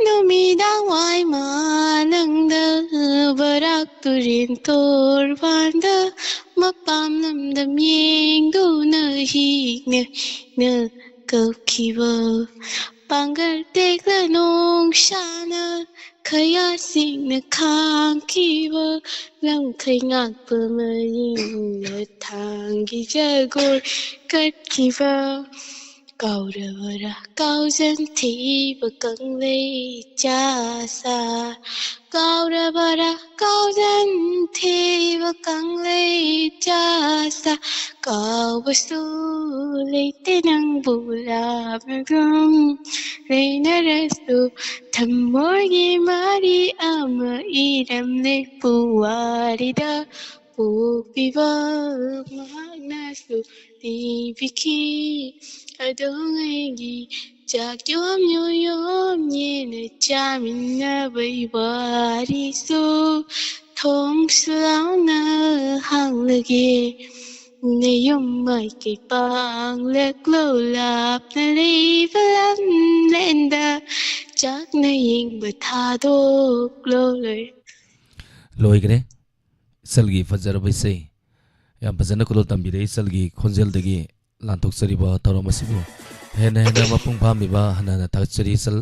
ꯅꯨꯃꯤꯗꯥꯡ ꯋꯥꯏ ꯃꯥꯂꯪꯗ ꯕꯔꯥꯛ ꯇꯨꯔꯦꯟ ꯇꯣꯔꯕꯥꯟꯗ ꯃꯄꯥꯝ ꯂꯝꯗꯝ ꯌꯦꯡꯗꯨꯅ ꯍꯤꯛꯅ ꯍꯤꯛꯅ ꯀꯞꯈꯤꯕ ꯄꯥꯡꯒꯜ ꯇꯦꯛꯂ ꯅꯣꯡꯁꯥꯅ ꯈꯌꯥꯠꯁꯤꯡꯅ ꯈꯥꯡꯈꯤꯕ ꯂꯝꯈꯩ ꯉꯥꯛꯄ ꯃꯔꯤꯅ ꯊꯥꯡꯒꯤ ꯖꯒꯣꯏ ꯀꯠꯈꯤꯕ ꯀꯧꯔꯕꯔ ꯀꯧꯖꯟ ꯊꯤꯕ ꯀꯪꯂꯩ ꯆꯥꯁꯥ ꯀꯧꯔꯕꯔ ꯀꯧꯖꯟ ꯊꯤꯕ ꯀꯪꯂꯩ ꯆꯥꯁꯥ ꯀꯧꯕꯁꯨ ꯂꯩꯇꯦ ꯅꯪꯕꯨ ꯂꯥꯞꯅꯒꯨꯝ ꯂꯩꯅꯔꯁꯨ ꯊꯃꯣꯏꯒꯤ ꯃꯔꯤ ꯑꯃ ꯏꯔꯝꯂꯦ ꯄꯨꯋꯥꯔꯤꯗ ꯄꯣꯛꯄꯤꯕ ꯃꯍꯥꯛꯅꯁꯨ ꯂꯤꯕꯤꯈꯤ꯫ ꯑꯗꯨꯉꯩꯒꯤ ꯆꯥꯛꯌꯣꯝ ꯌꯣꯌꯣꯝ ꯌꯦꯅ ꯆꯥꯃꯤꯟꯅꯕꯩ ꯋꯥꯔꯤꯁꯨ ꯊꯣꯡꯁꯨ ꯂꯥꯎꯅ ꯍꯥꯡꯂꯒꯦ꯫ ꯅꯌꯨꯝ ꯃꯥꯏꯀꯩ ꯄꯥꯡꯂꯛꯂꯣ, ꯂꯥꯞꯅ ꯂꯩꯕ ꯂꯝꯂꯦꯟꯗ ꯆꯥꯛꯅ ꯌꯦꯡꯕ ꯊꯥꯗꯣꯛꯂꯣ꯫ ꯂꯣꯏꯔꯦ꯫ ꯂꯣꯏꯈ꯭ꯔꯦ꯫ ꯏꯆꯜꯒꯤ ꯐꯖꯔꯕ ꯏꯁꯩ꯫ ꯌꯥꯝ ꯐꯖꯅ ꯈꯨꯗꯣꯜ ꯇꯝꯕꯤꯔꯦ ꯏꯆꯜꯒꯤ ꯈꯣꯟꯖꯦꯜꯗꯒꯤ ꯂꯥꯟꯊꯣꯛꯆꯔꯤꯕ ꯊꯧꯔꯝ ꯑꯁꯤꯕꯨ ꯍꯦꯟꯅ ꯍꯦꯟꯅ ꯃꯄꯨꯡ ꯐꯥꯍꯟꯕꯤꯕ ꯍꯟꯅ ꯍꯟꯅ ꯊꯥꯒꯠꯆꯔꯤ ꯏꯆꯜ꯫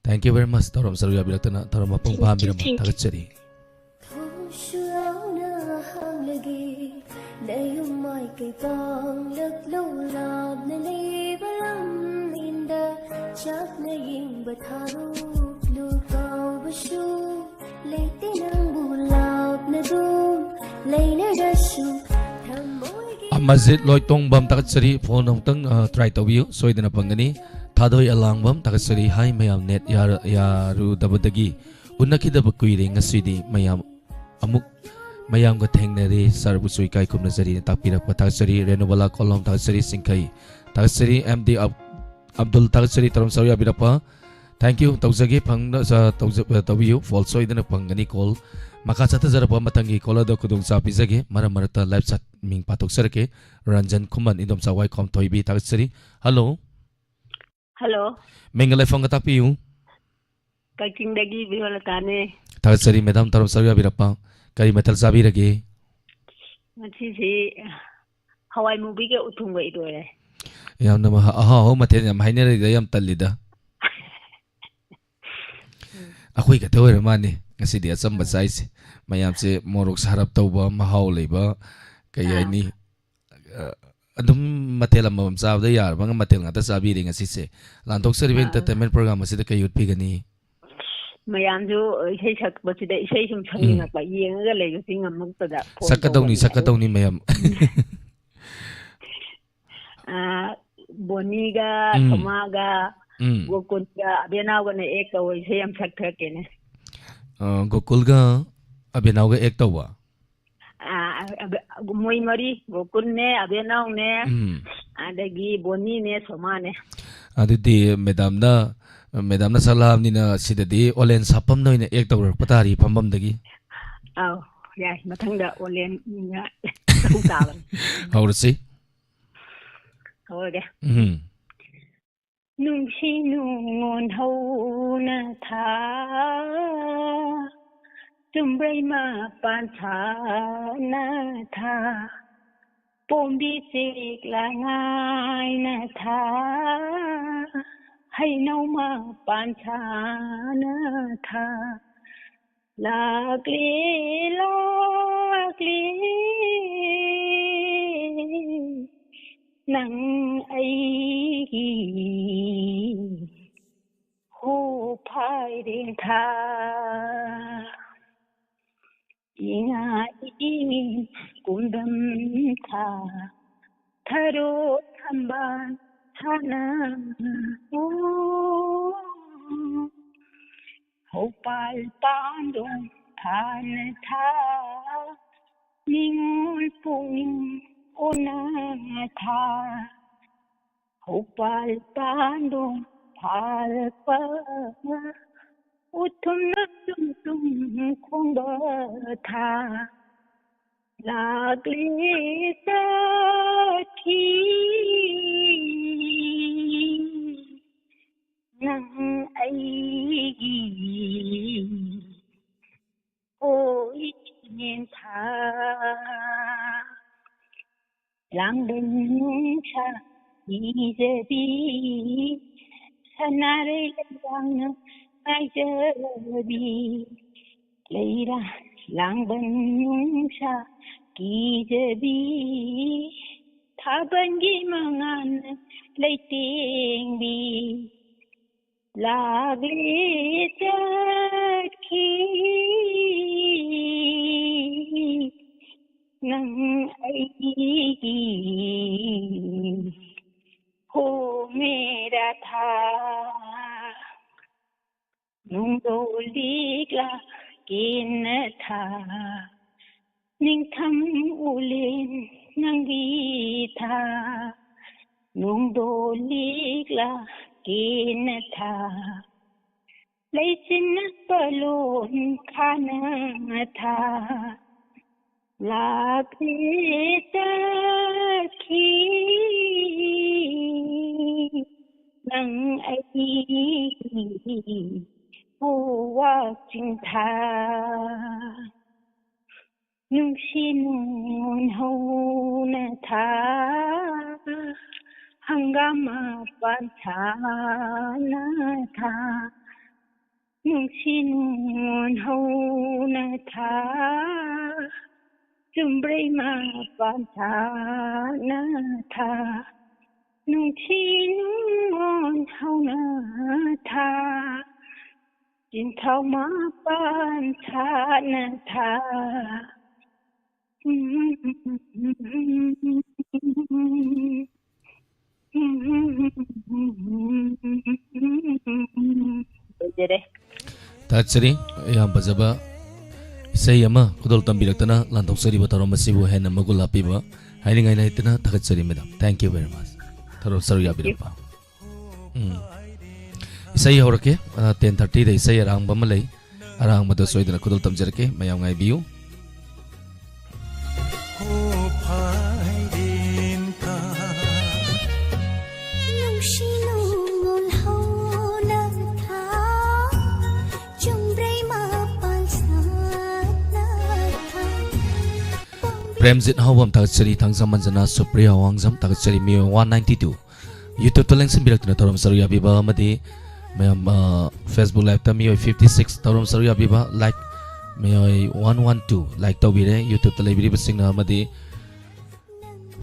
Thank you very much꯫ ꯊꯧꯔꯝ ꯁꯔꯨꯛ ꯌꯥꯕꯤꯔꯛꯇꯅ ꯊꯧꯔꯝ ꯃꯄꯨꯡ Thank you, ꯐꯥꯍꯟꯕꯤꯔꯝꯕ thank you꯫ ꯊꯥꯒꯠꯆꯔꯤ꯫ ꯊꯣꯡꯁꯨ ꯌꯥꯎꯅ ꯍꯥꯡꯂꯒꯦ, ꯅꯌꯨꯝ ꯃꯥꯏꯀꯩ ꯄꯥꯡꯂꯛꯂꯣ, ꯂꯥꯞꯅ ꯂꯩꯕ ꯂꯝꯂꯦꯟꯗ ꯆꯥꯛꯅ ꯌꯦꯡꯕ ꯊꯥꯗꯣꯛꯂꯣ꯫ ꯀꯥꯎꯕꯁꯨ ꯂꯩꯇꯦ ꯅꯪꯕꯨ ꯂꯥꯞꯅꯗꯨꯝ ꯂꯩꯅꯔꯁꯨ ꯊꯃꯣꯏꯒꯤ ꯑꯃꯖꯤꯠ ꯂꯣꯏꯇꯣꯡꯕꯝ ꯊꯥꯒꯠꯆꯔꯤ꯫ Phone ꯑꯃꯨꯛꯇꯪ, ꯑ, try ꯇꯧꯕꯤꯌꯨ, ꯁꯣꯏꯗꯅ ꯐꯪꯒꯅꯤ꯫ ꯊꯥꯗꯣꯏ ꯑꯂꯥꯡꯕꯝ ꯊꯥꯒꯠꯆꯔꯤ꯫ Hi ꯃꯌꯥꯝ, net ꯌꯥꯔ-, ꯌꯥꯔꯨꯗꯕꯗꯒꯤ ꯎꯅꯈꯤꯗꯕ ꯀꯨꯏꯔꯦ, ꯉꯁꯤꯗꯤ ꯃꯌꯥꯝ ꯑꯃꯨꯛ ꯃꯌꯥꯝꯒ ꯊꯦꯡꯅꯔꯦ, ꯁꯥꯔꯕꯨꯁꯨ ꯏꯀꯥꯏ ꯈꯨꯝꯅꯖꯔꯤꯅ ꯇꯥꯛꯄꯤꯔꯛꯄ ꯊꯥꯒꯠꯆꯔꯤ꯫ ꯔꯦꯅꯨꯕꯂꯥ ꯀꯣꯂꯣꯝ ꯊꯥꯒꯠꯆꯔꯤ꯫ ꯁꯤꯡꯈꯩ ꯊꯥꯒꯠꯆꯔꯤ꯫ ꯑꯦꯝ ꯗꯤ ꯑꯕ-, ꯑꯕꯗꯨꯜ ꯊꯥꯒꯠꯆꯔꯤ꯫ ꯊꯧꯔꯝ ꯁꯔꯨꯛ ꯌꯥꯕꯤꯔꯛꯄ thank you ꯇꯧꯖꯒꯦ꯫ ꯐꯪꯅ-, ꯑ, ꯇꯧꯖ-, ꯑ, ꯇꯧꯕꯤꯌꯨ꯫ Phone ꯁꯣꯏꯗꯅ ꯐꯪꯒꯅꯤ꯫ Call ꯃꯈꯥ ꯆꯠꯊꯖꯔꯛꯄ ꯃꯊꯪꯒꯤ call ꯑꯗꯣ ꯈꯨꯗꯣꯡꯆꯥꯕ ꯄꯤꯖꯒꯦ꯫ ꯃꯔꯛ ꯃꯔꯛꯇ live chat ꯃꯤꯡ ꯄꯥꯊꯣꯛꯆꯔꯛꯀꯦ꯫ ꯔꯟꯖꯟ ꯈꯨꯃꯟ, ꯏꯟꯗꯣꯝꯆꯥ ꯋꯥꯏꯈꯣꯝ ꯊꯣꯏꯕꯤ ꯊꯥꯒꯠꯆꯔꯤ꯫ Hello꯫ Hello꯫ ꯃꯤꯡꯒ ꯂꯩꯐꯝꯒ ꯇꯥꯛꯄꯤꯌꯨ꯫ ꯀꯛꯆꯤꯡꯗꯒꯤ ꯕꯤꯍꯣꯂꯇꯥꯅꯦ꯫ ꯊꯥꯒꯠꯆꯔꯤ madam, ꯊꯧꯔꯝ ꯁꯔꯨꯛ ꯌꯥꯕꯤꯔꯛꯄ꯫ ꯀꯔꯤ ꯃꯊꯦꯜ ꯆꯥꯕꯤꯔꯒꯦ? ꯉꯁꯤꯁꯤ ꯍꯋꯥꯏ ꯃꯨꯕꯤꯒ ꯎꯊꯨꯝꯒ ꯏꯔꯣꯏꯔꯦ꯫ ꯌꯥꯝꯅ ꯃꯍ-, ꯑꯍꯥꯎ ꯑꯍꯥꯎ ꯃꯊꯦꯜ ꯌꯥꯝ ꯍꯥꯏꯅꯔꯤꯗ, ꯌꯥꯝ ꯇꯜꯂꯤꯗ꯫ ꯑꯩꯈꯣꯏ ꯈꯛꯇ ꯑꯣꯏꯔ ꯃꯥꯜꯂꯦ ꯉꯁꯤꯗꯤ ꯑꯆꯝꯕ ꯆꯥꯏꯁꯦ꯫ ꯃꯌꯥꯝꯁꯦ ꯃꯣꯔꯣꯛ ꯁꯥꯔꯞ ꯇꯧꯕ, ꯃꯍꯥꯎ ꯂꯩꯕ, ꯀꯩ ꯑꯥ꯫ ꯍꯥꯏꯅꯤ? ꯑ, ꯑꯗꯨꯝ ꯃꯊꯦꯜ ꯑꯃꯃꯝ ꯆꯥꯕꯗ ꯌꯥꯔꯕ ꯃꯊꯦꯜ ꯉꯥꯛꯇ ꯆꯥꯕꯤꯔꯦ ꯉꯁꯤꯁꯦ꯫ ꯂꯥꯟꯊꯣꯛꯆꯔꯤꯕ ꯑꯥ꯫ Entertainment program ꯑꯁꯤꯗ ꯀꯩ ꯎꯠꯄꯤꯒꯅꯤ? ꯃꯌꯥꯝꯁꯨ ꯏꯁꯩ ꯁꯛꯄꯁꯤꯗ ꯏꯁꯩ ꯁꯨꯝ ꯎꯝ꯫ ꯁꯛꯅꯤꯡꯉꯛꯄ, ꯌꯦꯡꯉꯒ ꯂꯩꯕꯁꯤ ꯉꯝꯃꯛꯇꯗ phone ꯁꯛꯀꯗꯧꯅꯤ, ꯇꯧꯕꯅꯤꯗ꯫ ꯁꯛꯀꯗꯧꯅꯤ ꯃꯌꯥꯝ꯫ ꯑꯥ, ꯕꯣꯅꯤꯒ, ꯎꯝ꯫ ꯁꯣꯃꯥꯒ, ꯎꯝ꯫ ꯒꯣꯀꯨꯟꯒ, ꯑꯕꯦꯅꯥꯎꯒꯅ act ꯇꯧꯕ ꯏꯁꯩ ꯌꯥꯝ ꯁꯛꯊꯔꯛꯀꯦꯅꯦ꯫ ꯑ, ꯒꯣꯀꯨꯜꯒ ꯑꯕꯦꯅꯥꯎꯒ act ꯇꯧꯕ? ꯑꯥ, ꯑꯕ-, ꯃꯣꯏ ꯃꯔꯤ, ꯒꯣꯀꯨꯜꯅꯦ, ꯑꯕꯦꯅꯥꯎꯅꯦ, ꯎꯝ꯫ ꯑꯗꯒꯤ ꯕꯣꯅꯤꯅꯦ, ꯁꯣꯃꯥꯅꯦ꯫ ꯑꯗꯨꯗꯤ madamꯅ, madamꯅ ꯁꯛꯂꯛꯑꯕꯅꯤꯅ ꯁꯤꯗꯗꯤ ꯑꯣꯂꯦꯟ ꯁꯥꯐꯝꯅ ꯑꯣꯏꯅ act ꯇꯧꯔꯛꯄ ꯇꯥꯔꯤ ꯐꯝꯐꯝꯗꯒꯤ꯫ ꯑꯧ, ꯌꯥꯏ꯫ ꯃꯊꯪꯗ ꯑꯣꯂꯦꯟ ꯄꯨꯡ ꯇꯥꯕꯅꯤ꯫ ꯍꯧꯔꯁꯤ꯫ ꯍꯧꯔꯒꯦ꯫ ꯎꯝ꯫ ꯅꯨꯡꯁꯤ ꯅꯨꯡꯉꯣꯟ ꯍꯧꯅ ꯊꯥ, ꯆꯨꯝꯕ꯭ꯔꯩ ꯃꯄꯥꯟ ꯁꯥꯅ ꯊꯥ, ꯄꯣꯝꯕꯤ ꯆꯦꯛꯂꯥ ꯉꯥꯏꯅ ꯊꯥ, ꯍꯩꯅꯧ ꯃꯄꯥꯟ ꯁꯥꯅ ꯊꯥ, ꯂꯥꯛꯂꯦ, ꯂꯥꯛꯂꯦ, ꯅꯪ ꯑꯩꯒꯤ ꯍꯣ ꯐꯥꯏꯔꯦꯟ ꯊꯥ꯫ ꯏꯉꯥ ꯏꯉꯦꯟ ꯀꯨꯝꯗꯝ ꯊꯥ, ꯊꯔꯣ ꯊꯝꯕꯥꯜ ꯁꯥꯅ, ꯑꯣ, ꯍꯧꯄꯥꯜ ꯄꯥꯟꯗꯣꯡ ꯊꯥꯅ ꯊꯥ, ꯅꯤꯉꯣꯜ ꯄꯨꯛꯅꯤꯡ ꯑꯣꯟꯅ ꯊꯥ, ꯍꯧꯄꯥꯜ ꯄꯥꯟꯗꯣꯡ ꯐꯥꯔꯛꯄ, ꯎꯊꯨꯝꯅ ꯇꯨꯝ ꯇꯨꯝ ꯈꯣꯡꯕ ꯊꯥ, ꯂꯥꯛꯂꯦ ꯆꯠꯈꯤ ꯅꯪ ꯑꯩꯒꯤ ꯍꯣ ꯏꯉꯦꯟ ꯊꯥ꯫ ꯂꯥꯡꯕꯟ ꯅꯨꯡꯁꯥ ꯀꯤꯖꯕꯤ, ꯁꯅꯥꯔꯩ ꯂꯩꯕꯥꯛꯅ ꯉꯥꯏꯖꯕꯤ, ꯂꯩꯔꯥ ꯂꯥꯡꯕꯟ ꯅꯨꯡꯁꯥ ꯀꯤꯖꯕꯤ, ꯊꯥꯕꯜꯒꯤ ꯃꯉꯥꯜꯅ ꯂꯩꯇꯦꯡꯕꯤ, ꯂꯥꯛꯂꯦ ꯆꯠꯈꯤ ꯅꯪ ꯑꯩꯒꯤ ꯍꯣ ꯃꯦꯔꯥ ꯊꯥ꯫ ꯅꯣꯡꯗꯣ ꯂꯤꯛꯂꯥ ꯀꯦꯟꯅ ꯊꯥ, ꯅꯤꯡꯊꯝ ꯎꯂꯦꯟ ꯅꯪꯒꯤ ꯊꯥ꯫ ꯅꯣꯡꯗꯣ ꯂꯤꯛꯂꯥ ꯀꯦꯟꯅ ꯊꯥ, ꯂꯩꯆꯤꯟꯅ ꯄꯂꯣꯟ ꯈꯥꯅ ꯊꯥ꯫ ꯂꯥꯛꯂꯦ ꯆꯠꯈꯤ ꯅꯪ ꯑꯩꯒꯤ ꯄꯨꯋꯥꯛ ꯆꯤꯡꯊꯥ꯫ ꯅꯨꯡꯁꯤ ꯅꯨꯡꯉꯣꯟ ꯍꯧꯅ ꯊꯥ, ꯍꯪꯒꯥꯝ ꯃꯄꯥꯟ ꯁꯥꯠꯅ ꯊꯥ꯫ ꯅꯨꯡꯁꯤ ꯅꯨꯡꯉꯣꯟ ꯍꯧꯅ ꯊꯥ, ꯆꯨꯝꯕ꯭ꯔꯩ ꯃꯄꯥꯟ ꯁꯥꯠꯅ ꯊꯥ꯫ ꯅꯨꯡꯁꯤ ꯅꯨꯡꯉꯣꯟ ꯍꯧꯅ ꯊꯥ, ꯆꯤꯡꯊꯥꯎ ꯃꯄꯥꯟ ꯁꯥꯠꯅ ꯊꯥ꯫ ꯂꯣꯏꯖꯔꯦ꯫ ꯊꯥꯒꯠꯆꯔꯤ꯫ ꯌꯥꯝ ꯐꯖꯕ ꯏꯁꯩ ꯑꯃ ꯈꯨꯗꯣꯜ ꯇꯝꯕꯤꯔꯛꯇꯅ ꯂꯥꯟꯊꯣꯛꯆꯔꯤꯕ ꯊꯧꯔꯝ ꯑꯁꯤꯕꯨ ꯍꯦꯟꯅ ꯃꯒꯨꯟ ꯍꯥꯞꯄꯤꯕ ꯍꯥꯏꯅꯤꯡꯉꯥꯏ ꯂꯩꯇꯅ ꯊꯥꯒꯠꯆꯔꯤ, madam. Thank you very much꯫ ꯊꯧꯔꯝ ꯁꯔꯨꯛ ꯌꯥꯕꯤꯔꯛꯄ꯫ ꯎꯝ꯫ ꯏꯁꯩ ꯍꯧꯔꯛꯀꯦ꯫ ꯑ, ten thirty ꯗ ꯏꯁꯩ ꯑꯔꯥꯡꯕ ꯑꯃ ꯂꯩ꯫ ꯑꯔꯥꯡꯕꯗ ꯁꯣꯏꯗꯅ ꯈꯨꯗꯣꯜ ꯇꯝꯖꯔꯛꯀꯦ꯫ ꯃꯌꯥꯝ ꯉꯥꯏꯕꯤꯌꯨ꯫ ꯅꯨꯡꯁꯤ ꯅꯨꯡꯉꯣꯜ ꯍꯧꯅ ꯊꯥ, ꯆꯨꯝꯕ꯭ꯔꯩ ꯃꯄꯥꯟ ꯁꯥꯠꯅ ꯊꯥ꯫ ꯄ꯭ꯔꯦꯝꯖꯤꯠ ꯍꯥꯎꯕꯝ ꯊꯥꯒꯠꯆꯔꯤ, ꯊꯥꯡꯖꯝ ꯃꯟꯖꯅꯥ, ꯁꯨꯄ꯭ꯔꯤꯌꯥ ꯋꯥꯡꯖꯝ ꯊꯥꯒꯠꯆꯔꯤ, ꯃꯤꯑꯣꯏ one ninety two꯫ YouTube-ꯇ ꯂꯦꯡꯁꯤꯟꯕꯤꯔꯛꯇꯨꯅ ꯊꯧꯔꯝ ꯁꯔꯨꯛ ꯌꯥꯕꯤꯕ ꯑꯃꯗꯤ ꯃꯌꯥꯝ, ꯑ, Facebook Live-ꯇ ꯃꯤꯑꯣꯏ fifty six ꯊꯧꯔꯝ ꯁꯔꯨꯛ ꯌꯥꯕꯤꯕ, like ꯃꯤꯑꯣꯏ one one two like ꯇꯧꯕꯤꯔꯦ꯫ YouTube-ꯇ ꯂꯩꯕꯤꯔꯤꯕꯁꯤꯡꯅ ꯑꯃꯗꯤ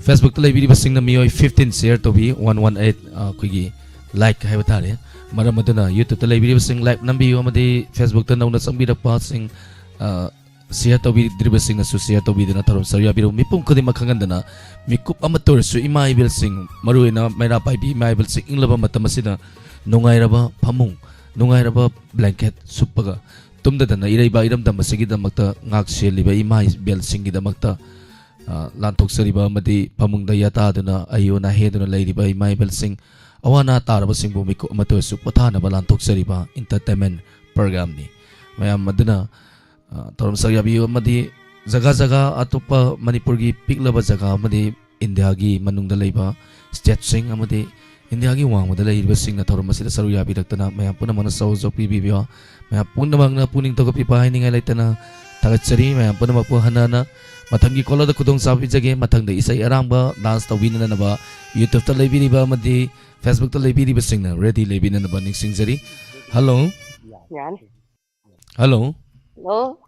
Facebook-ꯇ ꯂꯩꯕꯤꯔꯤꯕꯁꯤꯡꯅ ꯃꯤꯑꯣꯏ fifteen share ꯇꯧꯕꯤ, one one eight, ꯑ, ꯑꯩꯈꯣꯏꯒꯤ like ꯍꯥꯏꯕ ꯇꯥꯔꯦ꯫ ꯃꯔꯝ ꯑꯗꯨꯅ YouTube-ꯇ ꯂꯩꯕꯤꯔꯤꯕꯁꯤꯡ like ꯅꯝꯕꯤꯌꯨ ꯑꯃꯗꯤ Facebook-ꯇ ꯅꯧꯅ ꯆꯪꯕꯤꯔꯛꯄꯁꯤꯡ, ꯑ, share ꯇꯧꯕꯤꯗ꯭ꯔꯤꯕꯁꯤꯡꯅꯁꯨ share ꯇꯧꯕꯤꯗꯨꯅ ꯊꯧꯔꯝ ꯁꯔꯨꯛ ꯌꯥꯕꯤꯔꯨ꯫ ꯃꯤꯄꯨꯝ ꯈꯨꯗꯤꯡꯃꯛ ꯈꯪꯍꯟꯗꯅ ꯃꯤꯀꯨꯞ ꯑꯃꯠꯇ ꯑꯣꯏꯔꯁꯨ ꯏꯃꯥ ꯏꯕꯦꯜꯁꯤꯡ, ꯃꯔꯨꯑꯣꯏꯅ ꯃꯩꯔꯥ ꯄꯥꯏꯕꯤ ꯏꯃꯥ ꯏꯕꯦꯜꯁꯤꯡ ꯏꯪꯂꯕ ꯃꯇꯝ ꯑꯁꯤꯗ ꯅꯨꯡꯉꯥꯏꯔꯕ ꯐꯃꯨꯡ, ꯅꯨꯡꯉꯥꯏꯔꯕ blanket ꯁꯨꯞꯄꯒ ꯇꯨꯝꯗꯗꯅ ꯏꯔꯩꯕꯥꯛ ꯏꯔꯝꯗꯝ ꯑꯁꯤꯒꯤꯗꯃꯛꯇ ꯉꯥꯛ ꯁꯦꯜꯂꯤꯕ ꯏꯃꯥ ꯏꯕꯦꯜꯁꯤꯡꯒꯤꯗꯃꯛꯇ, ꯑ, ꯂꯥꯟꯊꯣꯛꯆꯔꯤꯕ ꯑꯃꯗꯤ ꯐꯃꯨꯡꯗ ꯌꯥꯇꯥꯗꯨꯅ ꯑꯌꯨ ꯑꯅꯥ ꯍꯦꯟꯗꯨꯅ ꯂꯩꯔꯤꯕ ꯏꯃꯥ ꯏꯕꯦꯜꯁꯤꯡ, ꯑꯋꯥ ꯑꯅꯥ ꯇꯥꯔꯕꯁꯤꯡꯕꯨ ꯃꯤꯀꯨꯞ ꯑꯃꯠꯇ ꯑꯣꯏꯔꯁꯨ ꯄꯣꯊꯥꯅꯕ ꯂꯥꯟꯊꯣꯛꯆꯔꯤꯕ entertainment program-ꯅꯤ꯫ ꯃꯌꯥꯝ ꯑꯗꯨꯅ, ꯑ, ꯊꯧꯔꯝ ꯁꯔꯨꯛ ꯌꯥꯕꯤꯌꯨ ꯑꯃꯗꯤ ꯖꯒꯥ ꯖꯒꯥ, ꯑꯇꯣꯞꯄ ꯃꯅꯤꯄꯨꯔꯒꯤ ꯄꯤꯛꯂꯕ ꯖꯒꯥ ꯑꯃꯗꯤ ꯏꯟꯗꯤꯌꯥꯒꯤ ꯃꯅꯨꯡꯗ ꯂꯩꯕ ꯁ꯭ꯇꯦꯠꯁꯤꯡ ꯑꯃꯗꯤ ꯏꯟꯗꯤꯌꯥꯒꯤ ꯋꯥꯡꯃꯗ ꯂꯩꯔꯤꯕꯁꯤꯡꯅ ꯊꯧꯔꯝ ꯑꯁꯤꯗ ꯁꯔꯨꯛ ꯌꯥꯕꯤꯔꯛꯇꯅ ꯃꯌꯥꯝ ꯄꯨꯝꯅꯃꯛꯅ ꯁꯔꯨꯛ ꯄꯤꯕꯤꯕ, ꯃꯌꯥꯝ ꯄꯨꯝꯅꯃꯛꯅ ꯄꯨꯛꯅꯤꯡ ꯊꯧꯒꯠꯄꯤꯕ ꯍꯥꯏꯅꯤꯡꯉꯥꯏ ꯂꯩꯇꯅ ꯊꯥꯒꯠꯆꯔꯤ꯫ ꯃꯌꯥꯝ ꯄꯨꯝꯅꯃꯛꯄꯨ ꯍꯟꯅ ꯍꯟꯅ ꯃꯊꯪꯒꯤ ꯀꯣꯜ ꯑꯗꯨ ꯈꯨꯗꯣꯡ ꯆꯥꯕꯤꯖꯒꯦ꯫ ꯃꯊꯪꯗ ꯏꯁꯩ ꯑꯔꯥꯡꯕ ꯗꯥꯟꯁ ꯇꯧꯕꯤꯅꯅꯕ YouTube-ꯇ ꯂꯩꯕꯤꯔꯤꯕ ꯑꯃꯗꯤ Facebook-ꯇ ꯂꯩꯕꯤꯔꯤꯕꯁꯤꯡꯅ ꯔꯦꯗꯤ ꯂꯩꯕꯤꯅꯅꯕ ꯅꯤꯡꯁꯤꯡꯖꯔꯤ꯫ ꯍꯜꯂꯣ꯫ ꯌꯥꯅꯤ꯫ ꯍꯜꯂꯣ꯫ ꯍꯜꯂꯣ꯫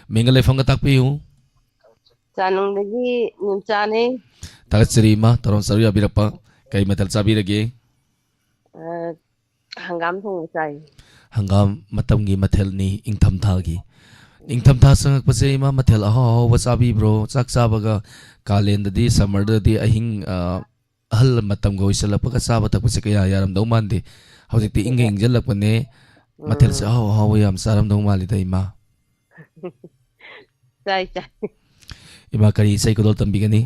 ꯃꯤꯡꯒ ꯂꯩꯐꯝꯒ ꯇꯥꯛꯄꯤꯌꯨ꯫ ꯆꯥꯅꯨꯡꯗꯒꯤ ꯅꯤꯝꯆꯥꯅꯦ꯫ ꯊꯥꯒꯠꯆꯔꯤ ꯏꯃꯥ, ꯊꯧꯔꯝ ꯁꯔꯨꯛ ꯌꯥꯕꯤꯔꯛꯄ꯫ ꯀꯔꯤ ꯃꯊꯦꯜ ꯆꯥꯕꯤꯔꯒꯦ? ꯑ, ꯍꯪꯒꯥꯝ ꯊꯣꯡꯕ ꯆꯥꯏ꯫ ꯍꯪꯒꯥꯝ ꯃꯇꯝꯒꯤ ꯃꯊꯦꯜꯅꯤ, ꯏꯪꯊꯝꯊꯥꯒꯤ꯫ ꯏꯪꯊꯝꯊꯥ ꯆꯪꯉꯛꯄꯁꯦ ꯏꯃꯥ, ꯃꯊꯦꯜ ꯑꯍꯥꯎ ꯑꯍꯥꯎꯕ ꯆꯥꯕꯤꯕ꯭ꯔꯣ? ꯆꯥꯛ ꯆꯥꯕꯒ ꯀꯥꯂꯦꯟꯗꯗꯤ, summer-ꯗꯗꯤ ꯑꯍꯤꯡ, ꯑ, ꯑꯍꯜ ꯃꯇꯝꯒ ꯑꯣꯏꯁꯜꯂꯛꯄꯒ ꯆꯥꯕ ꯊꯛꯄꯁꯦ ꯀꯌꯥ ꯌꯥꯔꯝꯗꯧ ꯃꯥꯟꯗꯦ꯫ ꯍꯧꯖꯤꯛꯇꯤ ꯏꯪꯒ ꯏꯪꯖꯜꯂꯛꯄꯅꯦ꯫ ꯃꯊꯦꯜꯁꯦ ꯎꯝ꯫ ꯑꯍꯥꯎ ꯑꯍꯥꯎꯕ ꯌꯥꯝ ꯆꯥꯔꯝꯗꯧ ꯃꯥꯜꯂꯤꯗ ꯏꯃꯥ꯫ ꯆꯥꯏ, ꯆꯥꯏ꯫ ꯏꯃꯥ, ꯀꯔꯤ ꯏꯁꯩ ꯈꯨꯗꯣꯜ ꯇꯝꯕꯤꯒꯅꯤ?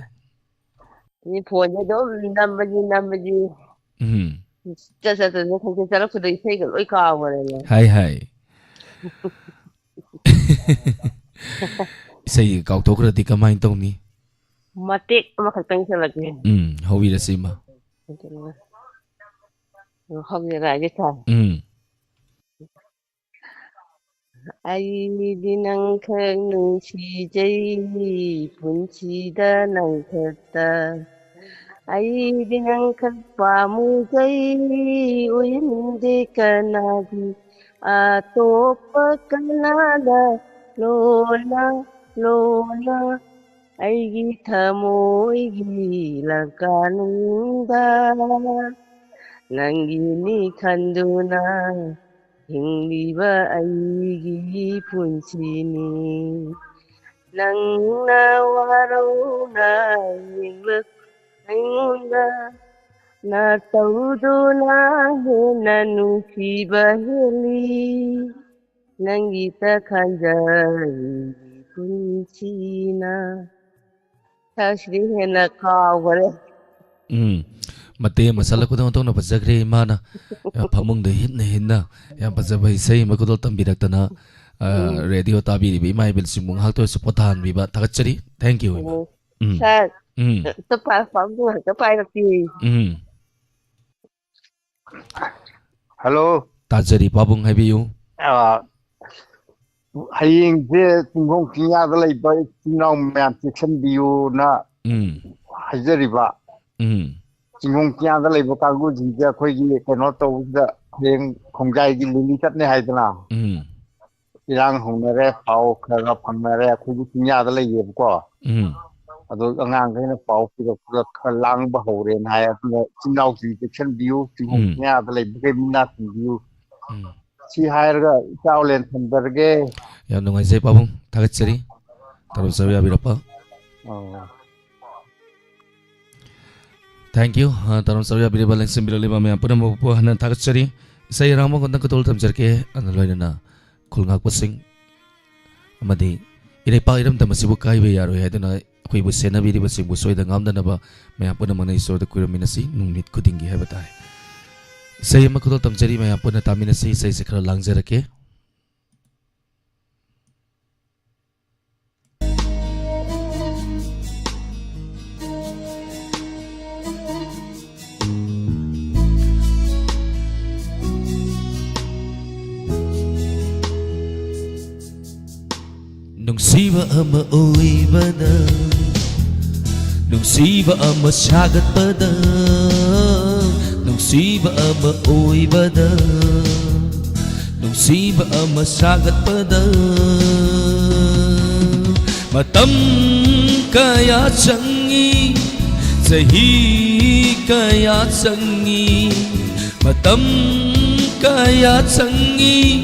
ꯁꯤ phone-ꯁꯦ ꯑꯗꯨꯝ ꯅꯝꯕꯁꯤ, ꯅꯝꯕꯁꯤ꯫ ꯎꯝ꯫ ꯆꯠ-, ꯆꯠ-, ꯆꯠ-, ꯈꯪꯗꯦ, ꯆꯠꯂꯛꯄꯗ ꯏꯁꯩꯒ ꯂꯣꯏ ꯀꯥꯎꯈ꯭ꯔꯦꯅꯦ꯫ ꯍꯥꯏ, ꯍꯥꯏ꯫ ꯏꯁꯩꯒ ꯀꯥꯎꯊꯣꯛꯈ꯭ꯔꯗꯤ ꯀꯃꯥꯏꯅ ꯇꯧꯅꯤ? ꯃꯇꯦꯛ ꯑꯃꯈꯛꯇꯪ ꯁꯛꯂꯛꯀꯦ꯫ ꯎꯝ, ꯍꯧꯕꯤꯔꯁꯤ, ꯏꯃꯥ꯫ ꯍꯧꯖꯔꯛꯑꯒꯦ, ꯁꯥꯔ꯫ ꯎꯝ꯫ ꯑꯩꯗꯤ ꯅꯪꯈꯛ ꯅꯨꯡꯁꯤꯖꯩ, ꯄꯨꯟꯁꯤꯗ ꯅꯪꯈꯛꯇ꯫ ꯑꯩꯗꯤ ꯅꯪꯈꯛ ꯄꯥꯝꯃꯨꯖꯩ, ꯑꯣꯏꯅꯤꯡꯗꯦ ꯀꯅꯥꯒꯤ, ꯑꯇꯣꯞꯄ ꯀꯅꯥꯗ ꯂꯣꯟꯅ, ꯂꯣꯟꯅ꯫ ꯑꯩꯒꯤ ꯊꯃꯣꯏꯒꯤ ꯂꯪꯀꯥꯅꯨꯡꯗ ꯅꯪꯒꯤꯅꯤ ꯈꯟꯗꯨꯅ ꯍꯤꯡꯂꯤꯕ ꯑꯩꯒꯤ ꯄꯨꯟꯁꯤꯅꯤ꯫ ꯅꯪꯅ ꯋꯥꯔꯧꯅ ꯌꯦꯡꯂꯛ ꯑꯩꯉꯣꯟꯗ ꯅꯥꯇꯧꯗꯨꯅ ꯍꯦꯟꯅ ꯅꯨꯡꯁꯤꯕ ꯍꯦꯜꯂꯤ꯫ ꯅꯪꯒꯤꯇ ꯈꯟꯖꯔꯤ ꯄꯨꯟꯁꯤꯅ꯫ ꯁꯥꯔ, ꯁꯤꯗꯩ ꯍꯦꯟꯅ ꯀꯥꯎꯈꯔꯦ꯫ ꯎꯝ꯫ ꯃꯇꯦꯛ ꯑꯃ ꯁꯛꯂꯛꯄꯗ ꯑꯣꯟꯊꯣꯛꯅ ꯐꯖꯈ꯭ꯔꯦ ꯏꯃꯥꯅ꯫ ꯐꯃꯨꯡꯗ ꯍꯤꯞꯅ ꯍꯤꯞꯅ ꯌꯥꯝ ꯐꯖꯕ ꯏꯁꯩ ꯑꯃ ꯈꯨꯗꯣꯜ ꯇꯝꯕꯤꯔꯛꯇꯅ꯫ ꯑ, ꯎꯝ꯫ ꯔꯦꯗꯤꯑꯣ ꯇꯥꯕꯤꯔꯤꯕ ꯏꯃꯥ ꯏꯕꯦꯜꯁꯤꯡꯕꯨ ꯉꯥꯏꯍꯥꯛꯇ ꯑꯣꯏꯔꯁꯨ ꯄꯣꯊꯥꯍꯟꯕꯤꯕ ꯊꯥꯒꯠꯆꯔꯤ꯫ Thank you, ꯏꯃꯥ꯫ ꯎꯝ꯫ ꯎꯝ꯫ Sir, ꯎꯝ꯫ ꯑꯝꯇ ꯄꯥ-, ꯄꯥꯕꯨꯡ ꯉꯥꯛꯇ ꯄꯥꯏꯔꯛꯀꯦ꯫ ꯎꯝ꯫ Hello꯫ ꯇꯥꯖꯔꯤ, ꯄꯥꯕꯨꯡ ꯍꯥꯏꯕꯤꯌꯨ꯫ ꯑ, ꯍꯌꯦꯡꯁꯦ ꯆꯤꯡꯈꯣꯡ ꯆꯤꯡꯌꯥꯗ ꯂꯩꯕ ꯏꯆꯤꯟ ꯏꯅꯥꯎ ꯃꯌꯥꯝ ꯆꯦꯛꯁꯤꯟꯕꯤꯌꯨꯅ ꯎꯝ꯫ ꯍꯥꯏꯖꯔꯤꯕ꯫ ꯎꯝ꯫ ꯆꯤꯡꯈꯣꯡ ꯆꯤꯡꯌꯥꯗ ꯂꯩꯕ ꯀꯥꯡꯕꯨꯁꯤꯡꯁꯦ ꯑꯩꯈꯣꯏꯒꯤ ꯀꯩꯅꯣ ꯇꯧꯕꯁꯤꯗ ꯍꯌꯦꯡ ꯈꯣꯡꯖꯥꯏꯒꯤ ꯂꯤꯂꯤ ꯆꯠꯅꯤ ꯍꯥꯏꯗꯅ꯫ ꯎꯝ꯫ ꯏꯔꯥꯡ ꯍꯧꯅꯔꯦ, ꯄꯥꯎ ꯈꯔ ꯈꯔ ꯐꯪꯅꯔꯦ, ꯑꯩꯈꯣꯏꯒꯤ ꯆꯤꯡꯌꯥꯗ ꯂꯩꯌꯦꯕꯀꯣ꯫ ꯎꯝ꯫ ꯑꯗꯣ ꯑꯉꯥꯡꯈꯩꯅ ꯄꯥꯎ ꯄꯤꯔꯛꯄꯗ ꯈꯔ ꯂꯥꯡꯕ ꯍꯧꯔꯦꯅ ꯍꯥꯏ꯫ ꯑꯗꯨꯅ ꯏꯆꯤꯟ ꯏꯅꯥꯎꯁꯤꯡ ꯆꯦꯛꯁꯤꯟꯕꯤꯌꯨ, ꯆꯤꯡꯈꯣꯡ ꯎꯝ꯫ ꯆꯤꯡꯌꯥꯗ ꯂꯩꯕꯈꯩ ꯃꯤꯅꯥ ꯁꯤꯡꯕꯤꯌꯨ꯫ ꯎꯝ꯫ ꯁꯤ ꯍꯥꯏꯔꯒ ꯏꯆꯥ ꯑꯣꯂꯦꯟ ꯊꯝꯖꯔꯒꯦ꯫ ꯌꯥꯝ ꯅꯨꯡꯉꯥꯏꯖꯩ ꯄꯥꯕꯨꯡ, ꯊꯥꯒꯠꯆꯔꯤ꯫ ꯇꯔꯨ ꯆꯔꯨ ꯌꯥꯕꯤꯔꯛꯄ꯫ ꯑꯣ꯫ Thank you꯫ ꯑ, ꯇꯔꯨ ꯆꯔꯨ ꯌꯥꯕꯤꯔꯤꯕ, ꯂꯦꯡꯁꯤꯟꯕꯤꯔꯛꯂꯤꯕ ꯃꯌꯥꯝ ꯄꯨꯝꯅꯃꯛꯄꯨ ꯍꯟꯅ ꯊꯥꯒꯠꯆꯔꯤ꯫ ꯏꯁꯩ ꯑꯔꯥꯡꯕ ꯈꯛꯇꯪ ꯈꯨꯗꯣꯜ ꯊꯝꯖꯔꯛꯀꯦ꯫ ꯑꯗꯨ ꯂꯣꯏꯅꯅ ꯈꯨꯜ ꯉꯥꯛꯄꯁꯤꯡ ꯑꯃꯗꯤ ꯏꯔꯩꯄꯥꯛ ꯏꯔꯝꯗꯝ ꯑꯁꯤꯕꯨ ꯀꯥꯏꯕ ꯌꯥꯔꯣꯏ ꯍꯥꯏꯗꯨꯅ ꯑꯩꯈꯣꯏꯕꯨ ꯁꯦꯟꯅꯕꯤꯔꯤꯕꯁꯤꯡꯕꯨ ꯁꯣꯏꯗ ꯉꯥꯝꯗꯅꯕ ꯃꯌꯥꯝ ꯄꯨꯝꯅꯃꯛꯅ ꯏꯁꯣꯔꯗ ꯈꯨꯔꯨꯝꯃꯤꯟꯅꯁꯤ ꯅꯨꯃꯤꯠ ꯈꯨꯗꯤꯡꯒꯤ ꯍꯥꯏꯕ ꯇꯥꯏ꯫ ꯏꯁꯩ ꯑꯃ ꯈꯨꯗꯣꯜ ꯇꯝꯖꯔꯤ, ꯃꯌꯥꯝ ꯄꯨꯟꯅ ꯇꯥꯃꯤꯟꯅꯁꯤ꯫ ꯏꯁꯩꯁꯦ ꯈꯔ ꯂꯥꯡꯖꯔꯛꯀꯦ꯫ ꯅꯨꯡꯁꯤꯕ ꯑꯃ ꯑꯣꯏꯕꯗ, ꯅꯨꯡꯁꯤꯕ ꯑꯃ ꯁꯥꯒꯠꯄꯗ, ꯅꯨꯡꯁꯤꯕ ꯑꯃ ꯑꯣꯏꯕꯗ, ꯅꯨꯡꯁꯤꯕ ꯑꯃ ꯁꯥꯒꯠꯄꯗ ꯃꯇꯝ ꯀꯌꯥ ꯆꯪꯏ, ꯆꯍꯤ ꯀꯌꯥ ꯆꯪꯏ, ꯃꯇꯝ ꯀꯌꯥ ꯆꯪꯏ,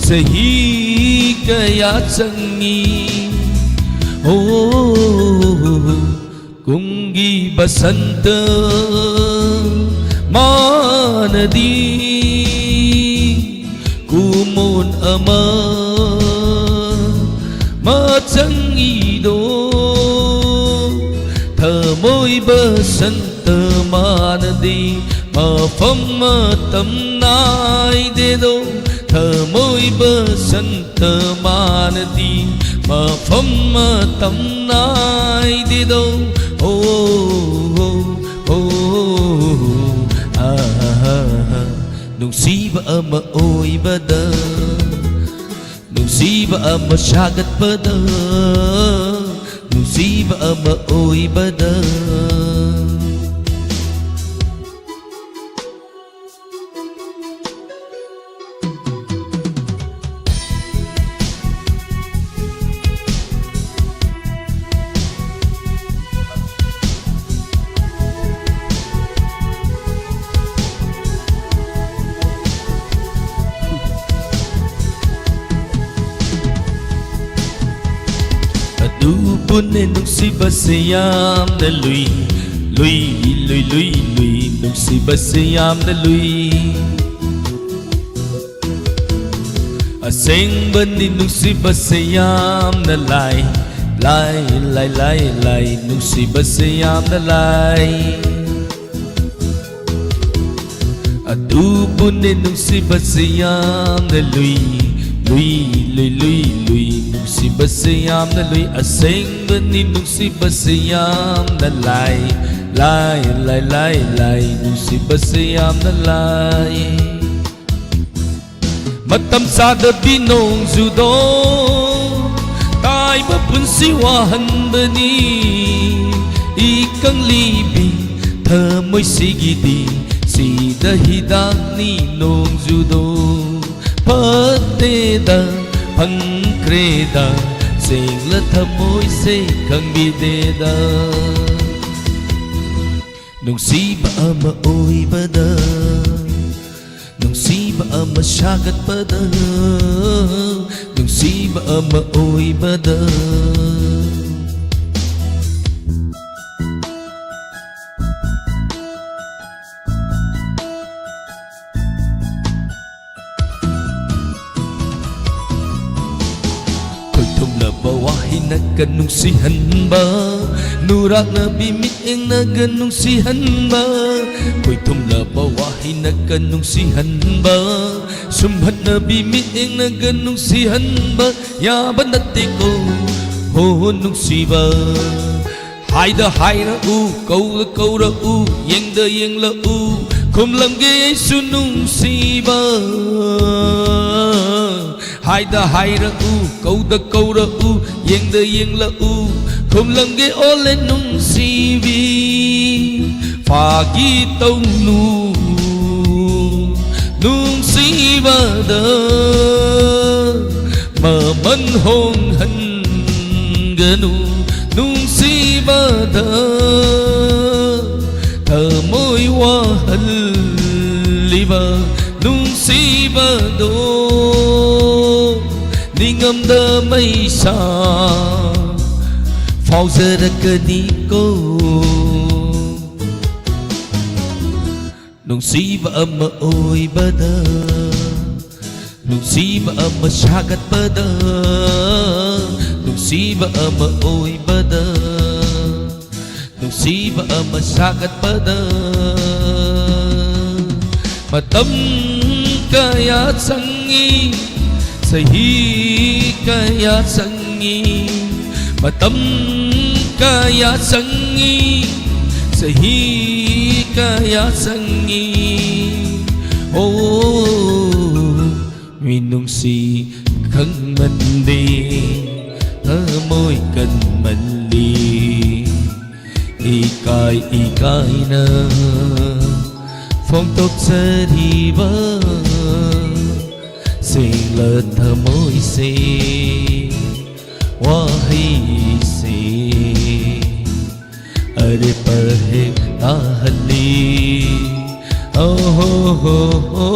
ꯆꯍꯤ ꯀꯌꯥ ꯆꯪꯏ꯫ ꯑꯣ, ꯀꯨꯝꯒꯤ ꯕꯁꯟꯇ ꯃꯥꯅꯗꯤ ꯀꯨꯃꯣꯟ ꯑꯃ ꯃꯆꯪꯏꯗꯣ, ꯊꯃꯣꯏ ꯕꯁꯟꯇ ꯃꯥꯅꯗꯤ ꯃꯐꯝ ꯃꯇꯝ ꯅꯥꯏꯗꯦꯗꯣ, ꯊꯃꯣꯏꯕ ꯁꯟꯇ ꯃꯥꯅꯗꯤ ꯃꯐꯝ ꯃꯇꯝ ꯅꯥꯏꯗꯦꯗꯣ꯫ ꯑꯣ, ꯑꯣ, ꯑꯣ, ꯑꯥ, ꯅꯨꯡꯁꯤꯕ ꯑꯃ ꯑꯣꯏꯕꯗ, ꯅꯨꯡꯁꯤꯕ ꯑꯃ ꯁꯥꯒꯠꯄꯗ, ꯅꯨꯡꯁꯤꯕ ꯑꯃ ꯑꯣꯏꯕꯗ꯫ ꯑꯗꯨꯕꯨꯅꯦ ꯅꯨꯡꯁꯤꯕꯁꯦ ꯌꯥꯝꯅ ꯂꯨꯏ, ꯂꯨꯏ, ꯂꯨꯏ, ꯂꯨꯏ, ꯂꯨꯏ, ꯅꯨꯡꯁꯤꯕꯁꯦ ꯌꯥꯝꯅ ꯂꯨꯏ꯫ ꯑꯁꯦꯡꯕꯅꯤ ꯅꯨꯡꯁꯤꯕꯁꯦ ꯌꯥꯝꯅ ꯂꯥꯏ, ꯂꯥꯏ, ꯂꯥꯏ, ꯂꯥꯏ, ꯂꯥꯏ, ꯅꯨꯡꯁꯤꯕꯁꯦ ꯌꯥꯝꯅ ꯂꯥꯏ꯫ ꯑꯗꯨꯕꯨꯅꯦ ꯅꯨꯡꯁꯤꯕꯁꯦ ꯌꯥꯝꯅ ꯂꯨꯏ, ꯂꯨꯏ, ꯂꯨꯏ, ꯂꯨꯏ, ꯂꯨꯏ, ꯅꯨꯡꯁꯤꯕꯁꯦ ꯌꯥꯝꯅ ꯂꯨꯏ꯫ ꯑꯁꯦꯡꯕꯅꯤ ꯅꯨꯡꯁꯤꯕꯁꯦ ꯌꯥꯝꯅ ꯂꯥꯏ, ꯂꯥꯏ, ꯂꯥꯏ, ꯂꯥꯏ, ꯂꯥꯏ, ꯅꯨꯡꯁꯤꯕꯁꯦ ꯌꯥꯝꯅ ꯂꯥꯏ꯫ ꯃꯇꯝ ꯆꯥꯗꯕꯤ ꯅꯣꯡꯖꯨꯗꯣ, ꯇꯥꯏꯕ ꯄꯨꯟꯁꯤ ꯋꯥꯍꯟꯕꯅꯤ꯫ ꯏꯀꯪ ꯂꯤꯕꯤ ꯊꯃꯣꯏꯁꯤꯒꯤꯗꯤ ꯁꯤꯗ ꯍꯤꯗꯥꯛꯅꯤ ꯅꯣꯡꯖꯨꯗꯣ꯫ ꯐꯠꯇꯦꯗ, ꯐꯪꯈ꯭ꯔꯦꯗ, ꯆꯦꯡꯂ ꯊꯃꯣꯏꯁꯦ ꯈꯪꯕꯤꯗꯦꯗ꯫ ꯅꯨꯡꯁꯤꯕ ꯑꯃ ꯑꯣꯏꯕꯗ, ꯅꯨꯡꯁꯤꯕ ꯑꯃ ꯁꯥꯒꯠꯄꯗ, ꯅꯨꯡꯁꯤꯕ ꯑꯃ ꯑꯣꯏꯕꯗ꯫ ꯈꯣꯏ ꯊꯨꯝꯂꯕ ꯋꯥꯍꯩꯅꯒ ꯅꯨꯡꯁꯤꯍꯟꯕ, ꯅꯨꯔꯥꯛꯅꯕꯤ ꯃꯤꯠꯌꯦꯡꯅꯒ ꯅꯨꯡꯁꯤꯍꯟꯕ, ꯈꯣꯏꯊꯨꯝꯂꯕ ꯋꯥꯍꯩꯅꯒ ꯅꯨꯡꯁꯤꯍꯟꯕ, ꯁꯨꯝꯍꯠꯅꯕꯤ ꯃꯤꯠꯌꯦꯡꯅꯒ ꯅꯨꯡꯁꯤꯍꯟꯕ ꯌꯥꯕ ꯅꯠꯇꯦꯀꯣ, ꯍꯣ ꯍꯣ ꯅꯨꯡꯁꯤꯕ꯫ ꯍꯥꯏꯗ ꯍꯥꯏꯔꯛꯎ, ꯀꯧꯗ ꯀꯧꯔꯛꯎ, ꯌꯦꯡꯗ ꯌꯦꯡꯂꯛꯎ, ꯈꯨꯝꯂꯝꯒꯦ ꯑꯩꯁꯨ ꯅꯨꯡꯁꯤꯕ꯫ ꯍꯥꯏꯗ ꯍꯥꯏꯔꯛꯎ, ꯀꯧꯗ ꯀꯧꯔꯛꯎ, ꯌꯦꯡꯗ ꯌꯦꯡꯂꯛꯎ, ꯈꯨꯝꯂꯝꯒꯦ ꯑꯣꯂꯦ ꯅꯨꯡꯁꯤꯕꯤ꯫ ꯐꯥꯒꯤ ꯇꯧꯅꯨ ꯅꯨꯡꯁꯤꯕꯗ, ꯃꯃꯜ ꯍꯣꯡꯍꯟꯒꯅꯨ ꯅꯨꯡꯁꯤꯕꯗ, ꯊꯃꯣꯏ ꯋꯥꯍꯜꯂꯤꯕ ꯅꯨꯡꯁꯤꯕꯗꯣ ꯅꯤꯡꯉꯝꯗ ꯃꯩꯁꯥ ꯐꯥꯎꯖꯔꯛꯀꯅꯤꯀꯣ꯫ ꯅꯨꯡꯁꯤꯕ ꯑꯃ ꯑꯣꯏꯕꯗ, ꯅꯨꯡꯁꯤꯕ ꯑꯃ ꯁꯥꯒꯠꯄꯗ, ꯅꯨꯡꯁꯤꯕ ꯑꯃ ꯑꯣꯏꯕꯗ, ꯅꯨꯡꯁꯤꯕ ꯑꯃ ꯁꯥꯒꯠꯄꯗ ꯃꯇꯝ ꯀꯌꯥ ꯆꯪꯏ, ꯆꯍꯤ ꯀꯌꯥ ꯆꯪꯏ, ꯃꯇꯝ ꯀꯌꯥ ꯆꯪꯏ, ꯆꯍꯤ ꯀꯌꯥ ꯆꯪꯏ꯫ ꯑꯣ, ꯃꯤꯅꯨꯡꯁꯤ ꯈꯪꯃꯟꯗꯦ, ꯊꯃꯣꯏ ꯀꯟꯃꯜꯂꯤ, ꯏꯀꯥꯏ ꯏꯀꯥꯏꯅ ꯐꯣꯡꯗꯣꯛꯆꯔꯤꯕ ꯁꯦꯡꯂ ꯊꯃꯣꯏꯁꯦ, ꯋꯥꯍꯩꯁꯦ ꯑꯔꯦꯞꯄ ꯍꯦꯛ ꯇꯥꯍꯜꯂꯤ꯫ ꯑꯣ ꯍꯣ ꯍꯣ ꯍꯣ꯫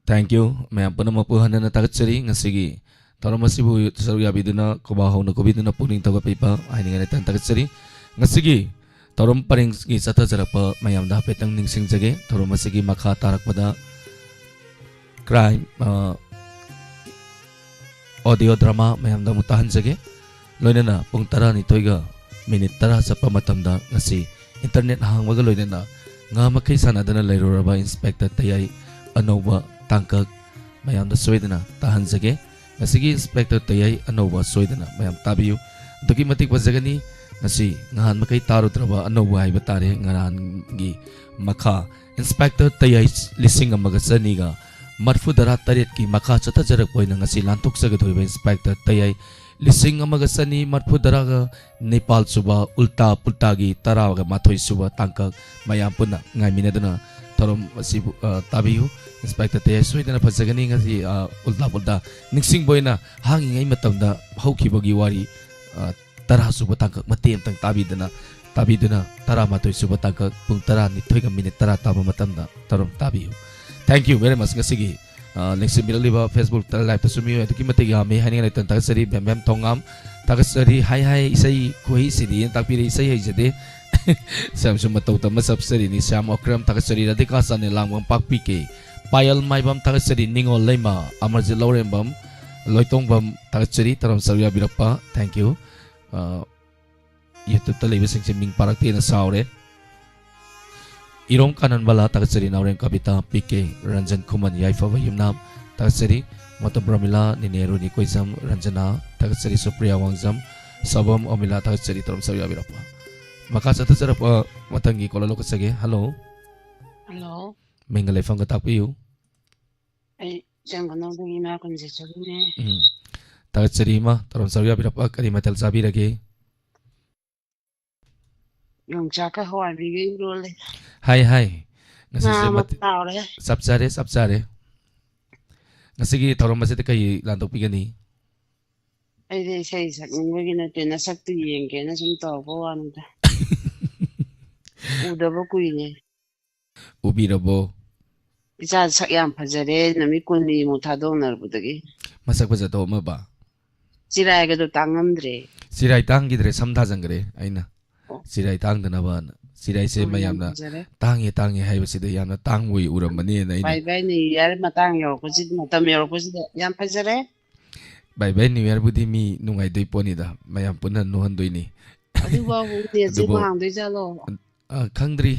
Thank you꯫ ꯃꯌꯥꯝ ꯄꯨꯝꯅꯃꯛꯄꯨ ꯍꯟꯅ ꯍꯟꯅ ꯊꯥꯒꯠꯆꯔꯤ꯫ ꯉꯁꯤꯒꯤ ꯊꯧꯔꯝ ꯑꯁꯤꯕꯨ ꯁꯔꯨꯛ ꯌꯥꯕꯤꯗꯨꯅ, ꯈꯨꯕꯥꯛ ꯍꯧꯅ ꯈꯨꯕꯤꯗꯨꯅ ꯄꯨꯛꯅꯤꯡ ꯊꯧꯒꯠꯄꯤꯕ ꯍꯥꯏꯅꯤꯡꯉꯥꯏ ꯂꯩꯇꯅ ꯊꯥꯒꯠꯆꯔꯤ꯫ ꯉꯁꯤꯒꯤ ꯊꯧꯔꯝ ꯄꯔꯤꯡꯒꯤ ꯆꯠꯊꯖꯔꯛꯄ ꯃꯌꯥꯝꯗ ꯍꯥꯏꯐꯦꯠꯇꯪ ꯅꯤꯡꯁꯤꯡꯖꯒꯦ꯫ ꯊꯧꯔꯝ ꯑꯁꯤꯒꯤ ꯃꯈꯥ ꯇꯥꯔꯛꯄꯗ crime, ꯑ, audio drama ꯃꯌꯥꯝꯗ ꯑꯃꯨꯛ ꯇꯥꯍꯟꯖꯒꯦ꯫ ꯂꯣꯏꯅꯅ ꯄꯨꯡ ꯇꯔꯥꯅꯤꯊꯣꯏꯒ ꯃꯤꯅꯤꯠ ꯇꯔꯥ ꯆꯠꯄ ꯃꯇꯝꯗ ꯉꯁꯤ internet ꯍꯥꯡꯕꯒ ꯂꯣꯏꯅꯅ ꯉꯥ ꯃꯈꯩ ꯁꯥꯟꯅꯗꯅ ꯂꯩꯔꯨꯔꯕ Inspector ꯇꯌꯥꯏ ꯑꯅꯧꯕ ꯇꯥꯡꯀꯛ ꯃꯌꯥꯝꯗ ꯁꯣꯏꯗꯅ ꯇꯥꯍꯟꯖꯒꯦ꯫ ꯉꯁꯤꯒꯤ Inspector ꯇꯌꯥꯏ ꯑꯅꯧꯕ ꯁꯣꯏꯗꯅ ꯃꯌꯥꯝ ꯇꯥꯕꯤꯌꯨ꯫ ꯑꯗꯨꯛꯀꯤ ꯃꯇꯤꯛ ꯐꯖꯒꯅꯤ꯫ ꯉꯁꯤ ꯉꯍꯥꯟ ꯃꯈꯩ ꯇꯥꯔꯨꯗ꯭ꯔꯕ ꯑꯅꯧꯕ ꯍꯥꯏꯕ ꯇꯥꯔꯦ꯫ ꯉꯔꯥꯡꯒꯤ ꯃꯈꯥ Inspector ꯇꯌꯥꯏ ꯂꯤꯁꯤꯡ ꯑꯃꯒ ꯆꯅꯤꯒ ꯃꯔꯐꯨ ꯇꯔꯥ ꯇꯔꯦꯠꯀꯤ ꯃꯈꯥ ꯆꯠꯊꯖꯔꯛꯄ ꯑꯣꯏꯅ ꯉꯁꯤ ꯂꯥꯟꯊꯣꯛꯆꯒꯗꯧꯔꯤꯕ Inspector ꯇꯌꯥꯏ ꯂꯤꯁꯤꯡ ꯑꯃꯒ ꯆꯅꯤ ꯃꯔꯐꯨ ꯇꯔꯥꯒ ꯅꯤꯄꯥꯜ ꯁꯨꯕ ꯎꯜꯇꯥ ꯄꯨꯜꯇꯥꯒꯤ ꯇꯔꯥꯒ ꯃꯥꯊꯣꯏ ꯁꯨꯕ ꯇꯥꯡꯀꯛ ꯃꯌꯥꯝ ꯄꯨꯟꯅ ꯉꯥꯏꯃꯤꯟꯅꯗꯨꯅ ꯊꯧꯔꯝ ꯑꯁꯤꯕꯨ, ꯑ, ꯇꯥꯕꯤꯌꯨ꯫ Inspector ꯇꯌꯥꯏ ꯁꯣꯏꯗꯅ ꯐꯖꯒꯅꯤ꯫ ꯉꯁꯤ, ꯑ, ꯎꯜꯇꯥ ꯄꯨꯜꯇꯥ ꯅꯤꯡꯁꯤꯡꯕ ꯑꯣꯏꯅ ꯍꯥꯡꯉꯤꯉꯩ ꯃꯇꯝꯗ ꯍꯧꯈꯤꯕꯒꯤ ꯋꯥꯔꯤ, ꯑ, ꯇꯔꯥ ꯁꯨꯕ ꯇꯥꯡꯀꯛ ꯃꯇꯦꯛ ꯑꯃꯇꯪ ꯇꯥꯕꯤꯗꯅ, ꯇꯥꯕꯤꯗꯨꯅ ꯇꯔꯥꯃꯥꯊꯣꯏ ꯁꯨꯕ ꯇꯥꯡꯀꯛ ꯄꯨꯡ ꯇꯔꯥꯅꯤꯊꯣꯏꯒ ꯃꯤꯅꯤꯠ ꯇꯔꯥ ꯇꯥꯕ ꯃꯇꯝꯗ ꯊꯧꯔꯝ ꯇꯥꯕꯤꯌꯨ꯫ Thank you very much꯫ ꯉꯁꯤꯒꯤ, ꯑ, ꯂꯦꯡꯁꯤꯟꯕꯤꯔꯛꯂꯤꯕ Facebook live ꯇꯁꯨ ꯃꯤꯑꯣꯏ ꯑꯗꯨꯛꯀꯤ ꯃꯇꯤꯛ ꯌꯥꯝꯃꯤ ꯍꯥꯏꯅꯤꯡꯉꯥꯏ ꯂꯩꯇꯅ ꯊꯥꯒꯠꯆꯔꯤ꯫ ꯕꯦꯝ ꯕꯦꯝ ꯊꯣꯉꯥꯝ ꯊꯥꯒꯠꯆꯔꯤ꯫ ꯍꯥꯏ ꯍꯥꯏ ꯏꯁꯩ ꯈꯨꯍꯩꯁꯤꯗꯤ ꯇꯥꯛꯄꯤꯔꯦ, ꯏꯁꯩ ꯍꯩꯖꯗꯦ꯫ ꯁ꯭ꯌꯥꯝꯁꯨ ꯃꯇꯧ ꯇꯝꯕ ꯆꯞꯆꯔꯤꯅꯤ꯫ ꯁ꯭ꯌꯥꯝ ꯑꯣꯀ꯭ꯔꯝ ꯊꯥꯒꯠꯆꯔꯤ꯫ ꯔꯥꯙꯤꯀꯥ ꯆꯥꯅꯦ ꯂꯥꯡꯕꯝ ꯄꯥꯛꯄꯤ ꯀꯦ꯫ ꯄꯥꯌꯜ ꯃꯥꯏꯕꯝ ꯊꯥꯒꯠꯆꯔꯤ꯫ ꯅꯤꯉꯣꯜ ꯂꯩꯃ, ꯑꯃꯔꯖꯤꯠ ꯂꯧꯔꯦꯝꯕꯝ, ꯂꯣꯏꯇꯣꯡꯕꯝ ꯊꯥꯒꯠꯆꯔꯤ꯫ ꯊꯧꯔꯝ ꯁꯔꯨꯛ ꯌꯥꯕꯤꯔꯛꯄ꯫ Thank you꯫ ꯑ, YouTube-ꯇ ꯂꯩꯕꯁꯤꯡꯁꯦ ꯃꯤꯡ ꯄꯥꯔꯛꯇꯦꯅ ꯁꯥꯎꯔꯦ꯫ ꯏꯔꯣꯝ ꯀꯥꯅꯟꯕꯂꯥ ꯊꯥꯒꯠꯆꯔꯤ꯫ ꯅꯥꯎꯔꯦꯝ ꯀꯕꯤꯇꯥ, ꯄꯤ ꯀꯦ ꯔꯟꯖꯟ ꯈꯨꯃꯟ, ꯌꯥꯏꯐꯕ ꯌꯨꯝꯅꯥꯝ ꯊꯥꯒꯠꯆꯔꯤ꯫ ꯃꯣꯇꯣꯝ ꯄ꯭ꯔꯃꯤꯂꯥ, ꯅꯤꯅꯦ ꯔꯣꯅꯤ ꯀꯣꯏꯖꯝ, ꯔꯟꯖꯅꯥ ꯊꯥꯒꯠꯆꯔꯤ꯫ ꯁꯨꯄ꯭ꯔꯤꯌꯥ ꯋꯥꯡꯖꯝ, ꯁꯕꯝ ꯑꯣꯃꯤꯂꯥ ꯊꯥꯒꯠꯆꯔꯤ꯫ ꯊꯧꯔꯝ ꯁꯔꯨꯛ ꯌꯥꯕꯤꯔꯛꯄ꯫ ꯃꯈꯥ ꯆꯠꯊꯖꯔꯛꯄ ꯃꯊꯪꯒꯤ caller ꯂꯧꯈꯠꯆꯒꯦ꯫ Hello꯫ Hello꯫ ꯃꯤꯡꯒ ꯂꯩꯐꯝꯒ ꯇꯥꯛꯄꯤꯌꯨ꯫ ꯑꯩ ꯆꯪꯒꯅꯧꯗꯒꯤ ꯏꯃꯥ ꯀꯨꯟꯖꯦꯁꯣꯔꯤꯅꯦ꯫ ꯎꯝ꯫ ꯊꯥꯒꯠꯆꯔꯤ ꯏꯃꯥ, ꯊꯧꯔꯝ ꯁꯔꯨꯛ ꯌꯥꯕꯤꯔꯛꯄ꯫ ꯀꯔꯤ ꯃꯊꯦꯜ ꯆꯥꯕꯤꯔꯒꯦ? ꯌꯣꯡꯆꯥꯛꯀ ꯍꯋꯥꯏꯕꯤꯒ ꯏꯔꯣꯜꯂꯦ꯫ ꯍꯥꯏ, ꯍꯥꯏ꯫ ꯉꯁꯤꯁꯦ ꯉꯥ ꯑꯃ ꯃꯊꯦꯜ ꯇꯥꯎꯔꯦ꯫ ꯆꯞ ꯆꯥꯔꯦ, ꯆꯞ ꯆꯥꯔꯦ꯫ ꯉꯁꯤꯒꯤ ꯊꯧꯔꯝ ꯑꯁꯤꯗ ꯀꯔꯤ ꯂꯥꯟꯗꯣꯛꯄꯤꯒꯅꯤ? ꯑꯩꯗꯤ ꯏꯁꯩ ꯁꯛꯅꯤꯡꯕꯒꯤ ꯅꯠꯇꯦ, ꯅꯁꯛꯇꯨ ꯌꯦꯡꯒꯦꯅ ꯁꯨꯝ ꯇꯧꯔꯛꯄ ꯋꯥꯅꯤꯗ꯫ ꯎꯗꯕ ꯀꯨꯏꯔꯦ꯫ ꯎꯕꯤꯔꯕꯣ? ꯏꯆꯥ ꯁꯛ ꯌꯥꯝ ꯐꯖꯔꯦ, ꯅꯨꯃꯤꯠ ꯀꯨꯟꯅꯤꯃꯨꯛ ꯊꯥꯗꯣꯛꯅꯔꯛꯄꯗꯒꯤ꯫ ꯃꯁꯛ ꯐꯖ ꯊꯣꯛꯑꯝꯃꯕ? ꯆꯤꯔꯥꯏꯒꯗꯣ ꯇꯥꯡꯉꯝꯗ꯭ꯔꯦ꯫ ꯆꯤꯔꯥꯏ ꯇꯥꯡꯈꯤꯗ꯭ꯔꯦ, ꯁꯝ ꯊꯥꯖꯟꯈ꯭ꯔꯦ ꯑꯩꯅ꯫ ꯑꯣ, ꯆꯤꯔꯥꯏ ꯇꯥꯡꯗꯅꯕꯅ꯫ ꯆꯤꯔꯥꯏꯁꯦ ꯎꯝ, ꯌꯥꯝ ꯃꯌꯥꯝꯅ ꯐꯖꯔꯦ꯫ ꯇꯥꯡꯉꯦ, ꯇꯥꯡꯉꯦ ꯍꯥꯏꯕꯁꯤꯗ ꯌꯥꯝꯅ ꯇꯥꯡꯕ ꯑꯣꯏ ꯎꯔꯝꯕꯅꯦꯅ ꯑꯩꯅ꯫ ꯕꯥꯏ ꯕꯥꯏ ꯅ꯭ꯌꯨ ꯏꯌꯥꯔ ꯃꯇꯥꯡ ꯌꯧꯔꯛꯄꯁꯤꯗ, ꯃꯇꯝ ꯌꯧꯔꯛꯄꯁꯤꯗ ꯌꯥꯝ ꯐꯖꯔꯦ꯫ ꯕꯥꯏ ꯕꯥꯏ ꯅ꯭ꯌꯨ ꯏꯌꯥꯔꯕꯨꯗꯤ ꯃꯤ ꯅꯨꯡꯉꯥꯏꯗꯣꯏ ꯄꯣꯠꯅꯤꯗ, ꯃꯌꯥꯝ ꯄꯨꯟꯅ ꯅꯣꯛꯍꯟꯗꯣꯏꯅꯤ꯫ ꯑꯗꯨꯐꯥꯎꯕ ꯅꯦꯠꯁꯦ ꯑꯗꯨꯕꯨ, ꯍꯥꯡꯗꯣꯏ ꯖꯥꯠꯂꯣ? ꯑ, ꯈꯪꯗ꯭ꯔꯤ꯫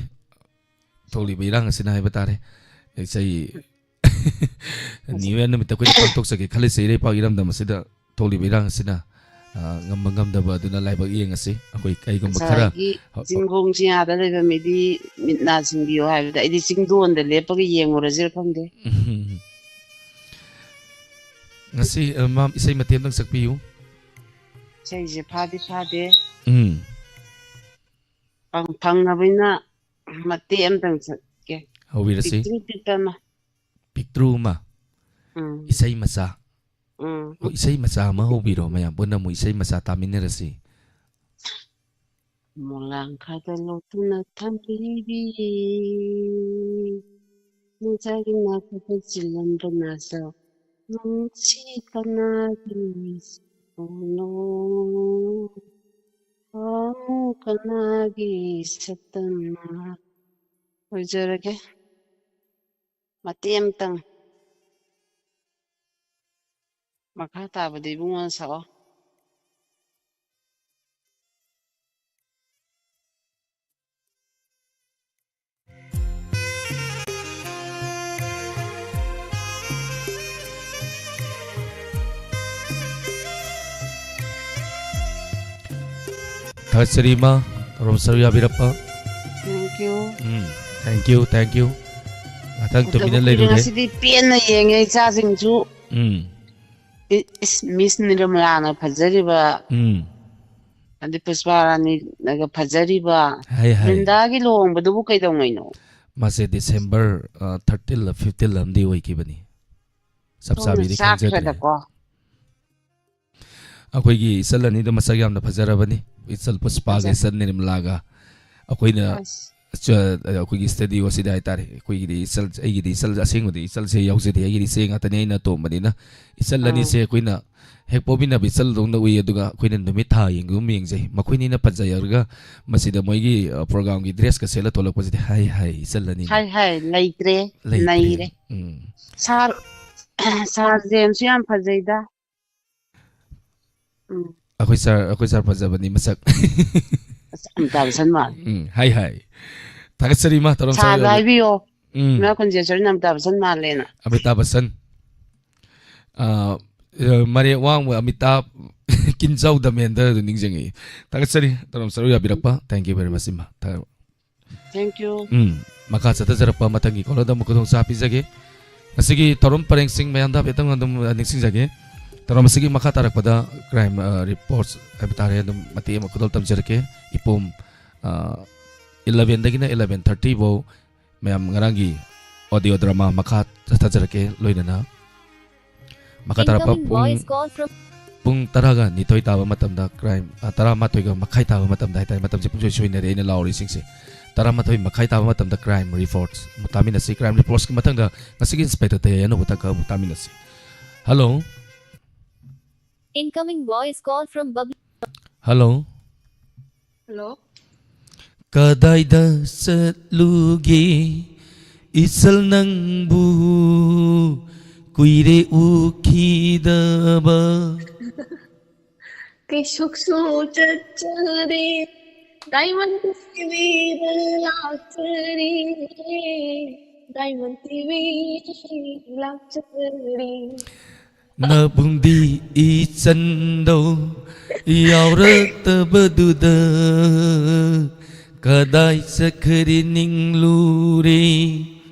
ꯊꯣꯛꯂꯤꯕ ꯏꯔꯥꯡ ꯑꯁꯤꯅ ꯍꯥꯏꯕ ꯇꯥꯔꯦ꯫ ꯏꯁꯩ ꯅ꯭ꯌꯨ ꯏꯌꯥꯔ ꯅꯨꯃꯤꯠꯇ ꯑꯩꯈꯣꯏꯅ ꯄꯥꯡꯊꯣꯛꯆꯒꯦ ꯈꯜꯂꯤꯁꯦ ꯏꯔꯩꯄꯥꯛ ꯏꯔꯝꯗꯝ ꯑꯁꯤꯗ ꯊꯣꯛꯂꯤꯕ ꯏꯔꯥꯡ ꯑꯁꯤꯅ, ꯑ, ꯉꯝꯕ ꯉꯝꯗꯕ ꯑꯗꯨꯅ ꯂꯥꯏꯕꯛ ꯌꯦꯡꯉꯁꯤ꯫ ꯑꯩꯈꯣꯏ ꯀꯩꯒꯨꯝꯕ ꯈꯔ ꯉꯁꯥꯏꯒꯤ ꯍ-, ꯍ-, ꯆꯤꯡꯈꯣꯡ ꯆꯤꯡꯌꯥꯗ ꯂꯩꯕ ꯃꯤꯗꯤ ꯃꯤꯠ ꯅꯥ ꯁꯤꯡꯕꯤꯌꯣ ꯍꯥꯏꯕꯗ ꯑꯩꯗꯤ ꯆꯤꯡꯗꯣꯟꯗ ꯂꯦꯞꯄꯒ ꯌꯦꯡꯉꯨꯔꯁꯤꯔ ꯈꯪꯗꯦ꯫ ꯎꯝ꯫ ꯉꯁꯤ, ꯑ, ꯃꯥꯝ, ꯏꯁꯩ ꯃꯇꯦꯛ ꯑꯝꯇꯪ ꯁꯛꯄꯤꯌꯨ꯫ ꯏꯁꯩꯁꯦ ꯐꯥꯗꯤ ꯐꯥꯗꯦ꯫ ꯎꯝ꯫ ꯐꯪ-, ꯐꯪꯉꯕꯅꯤꯅ ꯃꯇꯦꯛ ꯑꯝꯇꯪ ꯁꯛꯀꯦ꯫ ꯍꯧꯕꯤꯔꯁꯤ꯫ ꯄꯤꯛꯇ꯭ꯔꯨ ꯄꯤꯛꯄ ꯑꯃ꯫ ꯄꯤꯛꯇ꯭ꯔꯨ ꯑꯃ꯫ ꯎꯝ꯫ ꯏꯁꯩ ꯃꯆꯥ꯫ ꯎꯝ꯫ ꯑꯣ, ꯏꯁꯩ ꯃꯆꯥ ꯑꯃ ꯍꯧꯕꯤꯔꯣ, ꯃꯌꯥꯝ ꯄꯨꯟꯅ ꯑꯃꯨꯛ ꯏꯁꯩ ꯃꯆꯥ ꯇꯥꯃꯤꯟꯅꯔꯁꯤ꯫ ꯃꯣꯂꯥꯡ ꯈꯥꯗ ꯂꯣꯠꯇꯨꯅ ꯊꯝꯕꯤꯔꯤ, ꯅꯨꯡꯖꯥꯒꯤ ꯅꯥꯀꯣꯛꯇ ꯆꯤꯜꯂꯝꯕ ꯅꯥꯖꯥꯎ, ꯅꯨꯡꯁꯤ ꯀꯅꯥꯒꯤ ꯁꯛꯇꯝꯅꯣ, ꯄꯥꯃꯨ ꯀꯅꯥꯒꯤ ꯁꯛꯇꯝꯅꯣ꯫ ꯑꯣꯏꯖꯔꯒꯦ꯫ ꯃꯇꯦꯛ ꯑꯃꯇꯪ꯫ ꯃꯈꯥ ꯇꯥꯕꯗꯤ ꯏꯕꯨꯡꯉꯣꯅ ꯁꯛꯑꯣ꯫ ꯊꯥꯒꯠꯆꯔꯤ ꯏꯃꯥ, ꯇꯧꯔꯝ ꯁꯔꯨꯛ ꯌꯥꯕꯤꯔꯛꯄ꯫ Thank you꯫ Um, thank you, thank you꯫ ꯉꯥꯛꯇꯪ ꯐꯠꯇꯕ ꯇꯨꯃꯤꯟꯅ ꯀꯨꯏꯔꯦ, ꯂꯩꯔꯨꯔꯦ꯫ ꯉꯁꯤꯗꯤ ꯄꯦꯟꯅ ꯌꯦꯡꯉꯦ ꯏꯆꯥꯁꯤꯡꯁꯨ꯫ ꯎꯝ꯫ ꯏ-, ꯏꯁ, ꯃꯤꯁ ꯅꯤꯔꯃꯂꯥꯅ ꯐꯖꯔꯤꯕ, ꯎꯝ꯫ ꯑꯗꯩ ꯄꯨꯁꯄꯥꯔꯥꯅꯤꯅꯒ ꯐꯖꯔꯤꯕ꯫ ꯍꯥꯏ, ꯍꯥꯏ꯫ ꯕ꯭ꯔꯤꯟꯗꯥꯒꯤ ꯂꯨꯍꯣꯡꯕꯗꯨꯕꯨ ꯀꯩꯗꯧꯉꯩꯅꯣ? ꯃꯥꯁꯦ December, ꯑ, thirteen ꯂ fifteen ꯂ ꯑꯃꯗꯤ ꯑꯣꯏꯈꯤꯕꯅꯤ꯫ ꯆꯞ ꯁꯣꯝꯅ ꯆꯥꯕꯤꯗꯤ ꯈꯪꯖꯗ꯭ꯔꯦ꯫ ꯆꯥꯛꯈ꯭ꯔꯦꯗꯀꯣ꯫ ꯑꯩꯈꯣꯏꯒꯤ ꯏꯆꯜ ꯑꯅꯤꯗꯣ ꯃꯁꯛ ꯌꯥꯝꯅ ꯐꯖꯔꯕꯅꯤ꯫ ꯏꯆꯜ ꯄꯨꯁꯄꯥꯒ ꯐꯖꯩ꯫ ꯏꯆꯜ ꯅꯤꯔꯃꯂꯥꯒ꯫ ꯑꯩꯈꯣꯏꯅ ꯑꯁ꯫ ꯑꯆ-, ꯑꯩꯈꯣꯏꯒꯤ ꯁ꯭ꯇꯨꯗꯤꯑꯣ ꯑꯁꯤꯗ ꯍꯥꯏꯇꯥꯔꯦ, ꯑꯩꯈꯣꯏꯒꯤꯗꯤ ꯏꯆꯜ, ꯑꯩꯒꯤꯗꯤ ꯏꯆꯜ, ꯑꯁꯦꯡꯕꯗꯤ ꯏꯆꯜꯁꯦ ꯌꯥꯎꯖꯗꯦ, ꯑꯩꯒꯤꯗꯤ ꯏꯆꯦ ꯉꯥꯛꯇꯅꯤ, ꯑꯩꯅ ꯑꯇꯣꯝꯕꯅꯤꯅ꯫ ꯏꯆꯜ ꯑꯥ꯫ ꯑꯅꯤꯁꯦ ꯑꯩꯈꯣꯏꯅ ꯍꯦꯛ ꯄꯣꯛꯃꯤꯟꯅꯕ ꯏꯆꯜꯗꯧꯅ ꯎꯏ, ꯑꯗꯨꯒ ꯑꯩꯈꯣꯏꯅ ꯅꯨꯃꯤꯠ ꯊꯥ ꯌꯦꯡꯒꯨꯝ ꯌꯦꯡꯖꯩ꯫ ꯃꯈꯣꯏꯅꯤꯅ ꯐꯖꯔꯒ ꯃꯁꯤꯗ ꯃꯣꯏꯒꯤ, ꯑ, ꯄ꯭ꯔꯣꯒ꯭ꯔꯥꯝꯒꯤ ꯗ꯭ꯔꯦꯁꯀ ꯁꯦꯠꯂ ꯊꯣꯛꯂꯛꯄꯁꯤꯗꯤ ꯍꯥꯏ ꯍꯥꯏ ꯏꯆꯜ ꯑꯅꯤꯅ꯫ ꯍꯥꯏ ꯍꯥꯏ, ꯂꯩꯇ꯭ꯔꯦ, ꯂꯩꯇ꯭ꯔꯦ꯫ ꯅꯩꯔꯦ꯫ ꯎꯝ꯫ ꯁꯥꯔ, ꯁꯥꯔ ꯖꯦꯝꯁꯁꯨ ꯌꯥꯝ ꯐꯖꯩꯗ꯫ ꯎꯝ꯫ ꯑꯩꯈꯣꯏ ꯁꯥꯔ, ꯑꯩꯈꯣꯏ ꯁꯥꯔ ꯐꯖꯕꯅꯤ ꯃꯁꯛ꯫ ꯑꯁ, ꯑꯃꯤꯇꯥꯕ ꯕꯆꯟ ꯃꯥꯜꯂꯦ꯫ ꯎꯝ, ꯍꯥꯏ ꯍꯥꯏ꯫ ꯊꯥꯒꯠꯆꯔꯤ ꯏꯃꯥ, ꯇꯧꯔꯝ ꯁꯥꯔꯗ ꯁꯥꯔ꯫ ꯍꯥꯏꯕꯤꯌꯣ꯫ ꯎꯝ꯫ ꯏꯃꯥ ꯈꯨꯟꯖꯦꯁꯣꯔꯤꯅ ꯑꯃꯤꯇꯥꯕ ꯕꯆꯟ ꯃꯥꯜꯂꯦꯅ꯫ ꯑꯃꯤꯇꯥꯕ ꯕꯆꯟ꯫ ꯑ, ꯑ, ꯃꯔꯦꯛ ꯋꯥꯡꯕ ꯑꯃꯤꯇꯥꯕ, ꯀꯤꯟꯖꯥꯎ ꯙꯔꯃꯦꯟꯗ꯭ꯔ ꯑꯗꯨ ꯅꯤꯡꯁꯤꯡꯉꯛꯏ꯫ ꯊꯥꯒꯠꯆꯔꯤ, ꯇꯧꯔꯝ ꯁꯔꯨꯛ ꯌꯥꯕꯤꯔꯛꯄ꯫ Thank you very much, ꯏꯃꯥ꯫ ꯊꯥ-, Thank you꯫ ꯎꯝ, ꯃꯈꯥ ꯆꯠꯊꯖꯔꯛꯄ ꯃꯊꯪꯒꯤ ꯀꯣꯂꯔꯗ ꯑꯃꯨꯛ ꯈꯨꯗꯣꯡ ꯆꯥꯕ ꯄꯤꯖꯒꯦ꯫ ꯉꯁꯤꯒꯤ ꯊꯧꯔꯝ ꯄꯔꯦꯡꯁꯤꯡ ꯃꯌꯥꯝꯗ ꯍꯥꯏꯐꯦꯠꯇꯪ ꯑꯗꯨꯝ, ꯑ, ꯅꯤꯡꯁꯤꯡꯖꯒꯦ꯫ ꯊꯧꯔꯝ ꯑꯁꯤꯒꯤ ꯃꯈꯥ ꯇꯥꯔꯛꯄꯗ ꯀ꯭ꯔꯥꯏꯝ, ꯑ, ꯔꯤꯄꯣꯔꯠꯁ ꯍꯥꯏꯕ ꯇꯥꯔꯦ, ꯑꯗꯨꯝ ꯃꯇꯦꯛ ꯑꯃ ꯈꯨꯗꯣꯜ ꯇꯝꯖꯔꯛꯀꯦ꯫ ꯏꯄꯣꯝ, ꯑ, eleven ꯗꯒꯤꯅ eleven thirty ꯐꯥꯎ ꯃꯌꯥꯝ ꯉꯔꯥꯡꯒꯤ ꯑꯣꯗꯤꯑꯣ ꯗ꯭ꯔꯃꯥ ꯃꯈꯥ ꯆꯠꯊꯖꯔꯛꯀꯦ꯫ ꯂꯣꯏꯅꯅ ꯃꯈꯥ ꯇꯥꯔꯛꯄ Incoming ꯄꯨꯡ, voice call from ꯄꯨꯡ ꯇꯔꯥꯒ ꯅꯤꯊꯣꯏ ꯇꯥꯕ ꯃꯇꯝꯗ ꯀ꯭ꯔꯥꯏꯝ, ꯑ, ꯇꯔꯥꯃꯥꯊꯣꯏꯒ ꯃꯈꯥꯏ ꯇꯥꯕ ꯃꯇꯝꯗ ꯍꯥꯏꯇꯥꯔꯦ, ꯃꯇꯝꯁꯦ ꯄꯨꯡꯁꯣꯏ ꯁꯣꯏꯅꯔꯦ ꯑꯩꯅ ꯂꯥꯎꯔꯤꯁꯤꯡꯁꯦ꯫ ꯇꯔꯥꯃꯥꯊꯣꯏ ꯃꯈꯥꯏ ꯇꯥꯕ ꯃꯇꯝꯗ ꯀ꯭ꯔꯥꯏꯝ ꯔꯤꯄꯣꯔꯠꯁ ꯑꯃꯨꯛ ꯇꯥꯃꯤꯟꯅꯁꯤ꯫ ꯀ꯭ꯔꯥꯏꯝ ꯔꯤꯄꯣꯔꯠꯁꯀꯤ ꯃꯊꯪꯗ ꯉꯁꯤꯒꯤ ꯏꯟꯁꯄꯦꯛꯇꯔ ꯇꯌꯥꯏ ꯑꯅꯧꯕ ꯇꯥꯡꯀꯛ ꯑꯃꯨꯛ ꯇꯥꯃꯤꯟꯅꯁꯤ꯫ Hello. Incoming voice call from Bab- hello. Hello. ꯀꯗꯥꯏꯗ ꯆꯠꯂꯨꯒꯦ ꯏꯆꯜ ꯅꯪꯕꯨ, ꯀꯨꯏꯔꯦ ꯎꯈꯤꯗꯕ? ꯀꯩꯁꯨꯛꯁꯨ ꯆꯠꯆꯗꯦ, ꯗꯥꯏꯃꯟ ꯇꯤꯚꯤꯗ ꯂꯥꯛꯆꯔꯤ, ꯗꯥꯏꯃꯟ ꯇꯤꯚꯤ ꯂꯥꯛꯆꯔꯤ꯫ ꯅꯕꯨꯡꯗꯤ ꯏꯆꯟꯗꯧ ꯌꯥꯎꯔꯛꯇꯕꯗꯨꯗ ꯀꯗꯥꯏ ꯆꯠꯈ꯭ꯔꯦ ꯅꯤꯡꯂꯨꯔꯦ꯫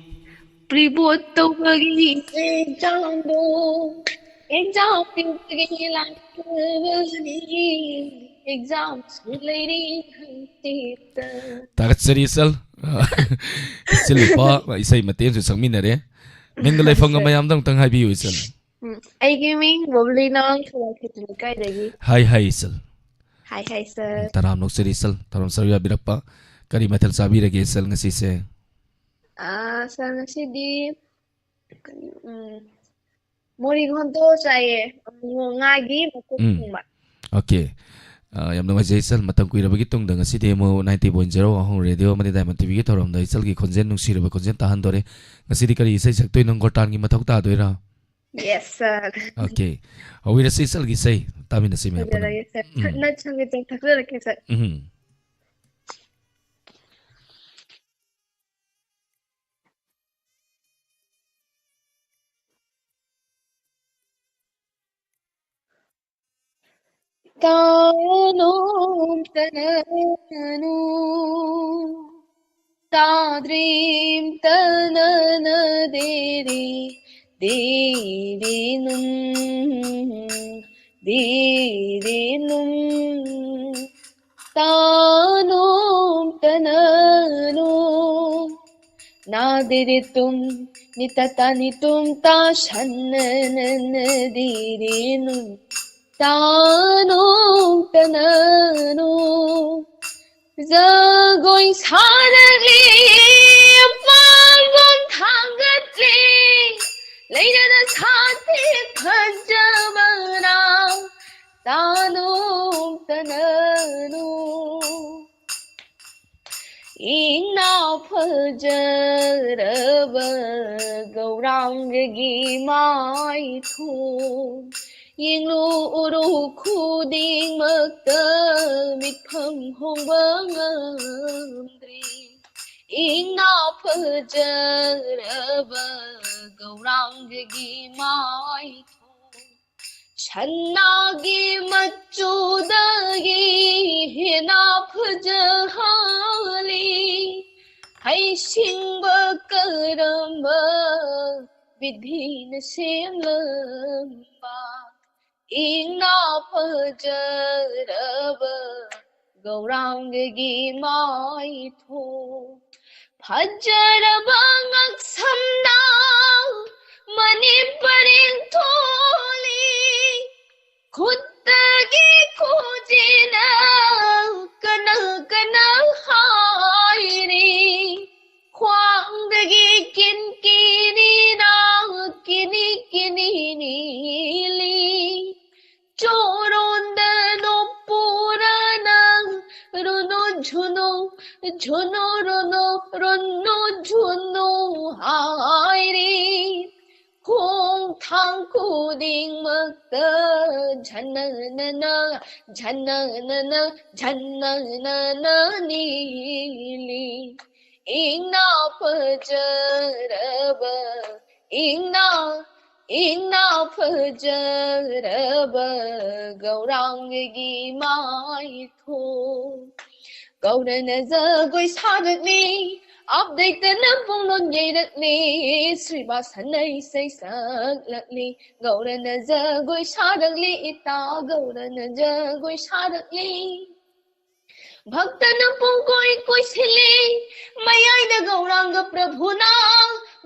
ꯄ꯭ꯔꯤꯕꯣꯠ ꯇꯧꯕꯒꯤ ꯑꯦꯛꯖꯥꯝꯗꯣ, ꯑꯦꯛꯖꯥꯝ ꯄꯤꯕꯒꯤ ꯂꯥꯛꯆꯕꯅꯤ, ꯑꯦꯛꯖꯥꯝꯁꯨ ꯂꯩꯔꯤ ꯍꯪꯆꯤꯠꯇ꯫ ꯊꯥꯒꯠꯆꯔꯤ ꯏꯆꯜ꯫ ꯏꯆꯜ ꯏꯄꯥ ꯏꯁꯩ ꯃꯇꯦꯛ ꯑꯃꯁꯨ ꯁꯛꯃꯤꯟꯅꯔꯦ꯫ ꯃꯤꯡꯒ ꯂꯩꯐꯝꯒ ꯃꯌꯥꯝꯗ ꯑꯃꯨꯛꯇꯪ ꯍꯥꯏꯕꯤꯌꯨ ꯏꯆꯜ꯫ ꯎꯝ, ꯑꯩꯒꯤ ꯃꯤꯡ ꯕꯣꯕꯂꯤꯅ, ꯈꯦꯇ꯭ꯔꯤ ꯂꯩꯀꯥꯏꯗꯒꯤ꯫ ꯍꯥꯏ ꯍꯥꯏ ꯏꯆꯜ꯫ ꯍꯥꯏ ꯍꯥꯏ ꯁꯥꯔ꯫ ꯎꯝ, ꯇꯔꯥꯝ ꯅꯣꯛꯆꯔꯤ ꯏꯆꯜ, ꯊꯧꯔꯝ ꯁꯔꯨꯛ ꯌꯥꯕꯤꯔꯛꯄ꯫ ꯀꯔꯤ ꯃꯊꯦꯜ ꯆꯥꯕꯤꯔꯒꯦ ꯁꯔ ꯉꯁꯤꯁꯦ? ꯑꯥ, ꯁꯥꯔ, ꯉꯁꯤꯗꯤ ꯀꯔꯤ, ꯎꯝ, ꯃꯣꯔꯤ ꯘꯟꯇ ꯆꯥꯏꯌꯦ꯫ ꯉꯥꯒꯤ ꯃꯀꯨ ꯎꯝ꯫ ꯊꯣꯡꯕ꯫ ꯑꯣꯀꯦ꯫ ꯑ, ꯌꯥꯝ ꯅꯨꯡꯉꯥꯏꯖꯩ ꯁꯔ, ꯃꯇꯝ ꯀꯨꯏꯔꯕꯒꯤ ꯇꯨꯡꯗ ꯉꯁꯤꯗꯤ ꯑꯃꯨꯛ ꯅꯥꯏꯟꯇꯤ ꯄꯣꯏꯟ ꯖꯦꯔꯣ ꯋꯥꯍꯣꯡ ꯔꯦꯗꯤꯑꯣ ꯑꯃꯗꯤ ꯗꯥꯏꯃꯟ ꯇꯤꯚꯤꯒꯤ ꯊꯧꯔꯝꯗ ꯏꯆꯜꯒꯤ ꯈꯣꯟꯖꯦꯜ, ꯅꯨꯡꯁꯤꯔꯕ ꯈꯣꯟꯖꯦꯜ ꯇꯥꯍꯟꯗꯣꯔꯦ꯫ ꯉꯁꯤꯗꯤ ꯀꯔꯤ ꯏꯁꯩ ꯁꯛꯇꯣꯏꯅꯣ? ꯒꯣꯔꯇꯥꯟꯒꯤ ꯃꯊꯧ ꯇꯥꯗꯣꯏꯔꯥ? Yes, sir. ꯑꯣꯀꯦ, ꯍꯧꯕꯤꯔꯁꯤ ꯏꯆꯜꯒꯤ ꯏꯁꯩ, ꯇꯥꯃꯤꯟꯅꯁꯤ ꯃꯌꯥꯝ ꯄꯨꯟꯅ꯫ ꯐꯖꯔꯒꯦ, sir. ꯎꯝ꯫ ꯊꯛꯅ ꯁꯪꯒꯤꯠꯇ ꯊꯛꯆꯔꯛꯀꯦ, sir. ꯎꯝ꯫ ꯇꯥꯅꯣꯝ ꯇꯅꯅꯨ, ꯇꯥꯗ꯭ꯔꯤꯝ ꯇꯅꯅ ꯗꯦꯔꯤ, ꯗꯦꯔꯤꯅꯨꯝ, ꯗꯦꯔꯤꯅꯨꯝ, ꯇꯥꯅꯣꯝ ꯇꯅꯅꯨ, ꯅꯥꯗꯤꯔꯤꯇꯨꯝ, ꯅꯤꯇꯇꯥꯅꯤꯇꯨꯝ, ꯇꯥꯁꯟꯅꯅꯅ ꯗꯤꯔꯤꯅꯨꯝ, ꯇꯥꯅꯣꯝ ꯇꯅꯅꯨ꯫ ꯖꯒꯣꯏ ꯁꯥꯔꯒꯦ, ꯑꯄꯥꯝꯕ ꯊꯥꯡꯒꯠꯂꯦ, ꯂꯩꯔꯅ ꯁꯥꯠꯇꯦ ꯐꯖꯕꯅ, ꯇꯥꯅꯣꯝ ꯇꯅꯅꯨ꯫ ꯏꯅꯥꯎ ꯐꯖꯔꯕ ꯒꯧꯔꯥꯡꯒꯒꯤ ꯃꯥꯏꯊꯣꯡ, ꯌꯦꯡꯂꯨ ꯎꯔꯨ ꯈꯨꯗꯤꯡꯃꯛꯇ ꯃꯤꯠꯐꯝ ꯍꯣꯡꯕ ꯉꯝꯗ꯭ꯔꯤ꯫ ꯏꯅꯥꯎ ꯐꯖꯔꯕ ꯒꯧꯔꯥꯡꯒꯒꯤ ꯃꯥꯏꯊꯣꯡ, ꯁꯅꯥꯒꯤ ꯃꯆꯨꯗꯒꯤ ꯍꯦꯟꯅ ꯐꯖꯍꯜꯂꯤ꯫ ꯍꯩꯁꯤꯡꯕ ꯀꯔꯝꯕ ꯕꯤꯙꯤꯅ ꯁꯦꯝꯂꯝꯕ, ꯏꯅꯥꯎ ꯐꯖꯔꯕ ꯒꯧꯔꯥꯡꯒꯒꯤ ꯃꯥꯏꯊꯣꯡ, ꯐꯖꯔꯕ ꯉꯛꯁꯝꯅ ꯃꯅꯤ ꯄꯔꯦꯡ ꯊꯣꯜꯂꯤ꯫ ꯈꯨꯠꯇꯒꯤ ꯈꯨꯖꯤꯅ ꯀꯅꯥ ꯀꯅꯥ ꯍꯥ ꯈꯨꯗꯤꯡꯃꯛꯇ ꯖꯅꯅꯅ, ꯖꯅꯅꯅ, ꯖꯅꯅꯅ ꯅꯤꯜꯂꯤ꯫ ꯏꯪꯅ ꯐꯖꯔꯕ, ꯏꯪꯅ, ꯏꯪꯅ ꯐꯖꯔꯕ ꯒꯧꯔꯥꯡꯒꯒꯤ ꯃꯥꯏꯊꯣꯡ꯫ ꯒꯧꯔꯅ ꯖꯒꯣꯏ ꯁꯥꯔꯛꯂꯤ, ꯑꯞꯗꯦꯠꯇꯅ ꯄꯨꯡꯂꯣꯟ ꯌꯩꯔꯛꯂꯤ, ꯁ꯭ꯔꯤꯕꯥꯁꯅ ꯏꯁꯩ ꯁꯛꯂꯛꯂꯤ꯫ ꯒꯧꯔꯅ ꯖꯒꯣꯏ ꯁꯥꯔꯛꯂꯤ ꯏꯇꯥ, ꯒꯧꯔꯅ ꯖꯒꯣꯏ ꯁꯥꯔꯛꯂꯤ꯫ ꯚꯛꯇꯅ ꯄꯨꯡꯀꯣꯏ ꯀꯣꯏꯁꯤꯜꯂꯤ, ꯃꯌꯥꯏꯗ ꯒꯧꯔꯥꯡꯒ ꯄ꯭ꯔꯚꯨꯅ꯫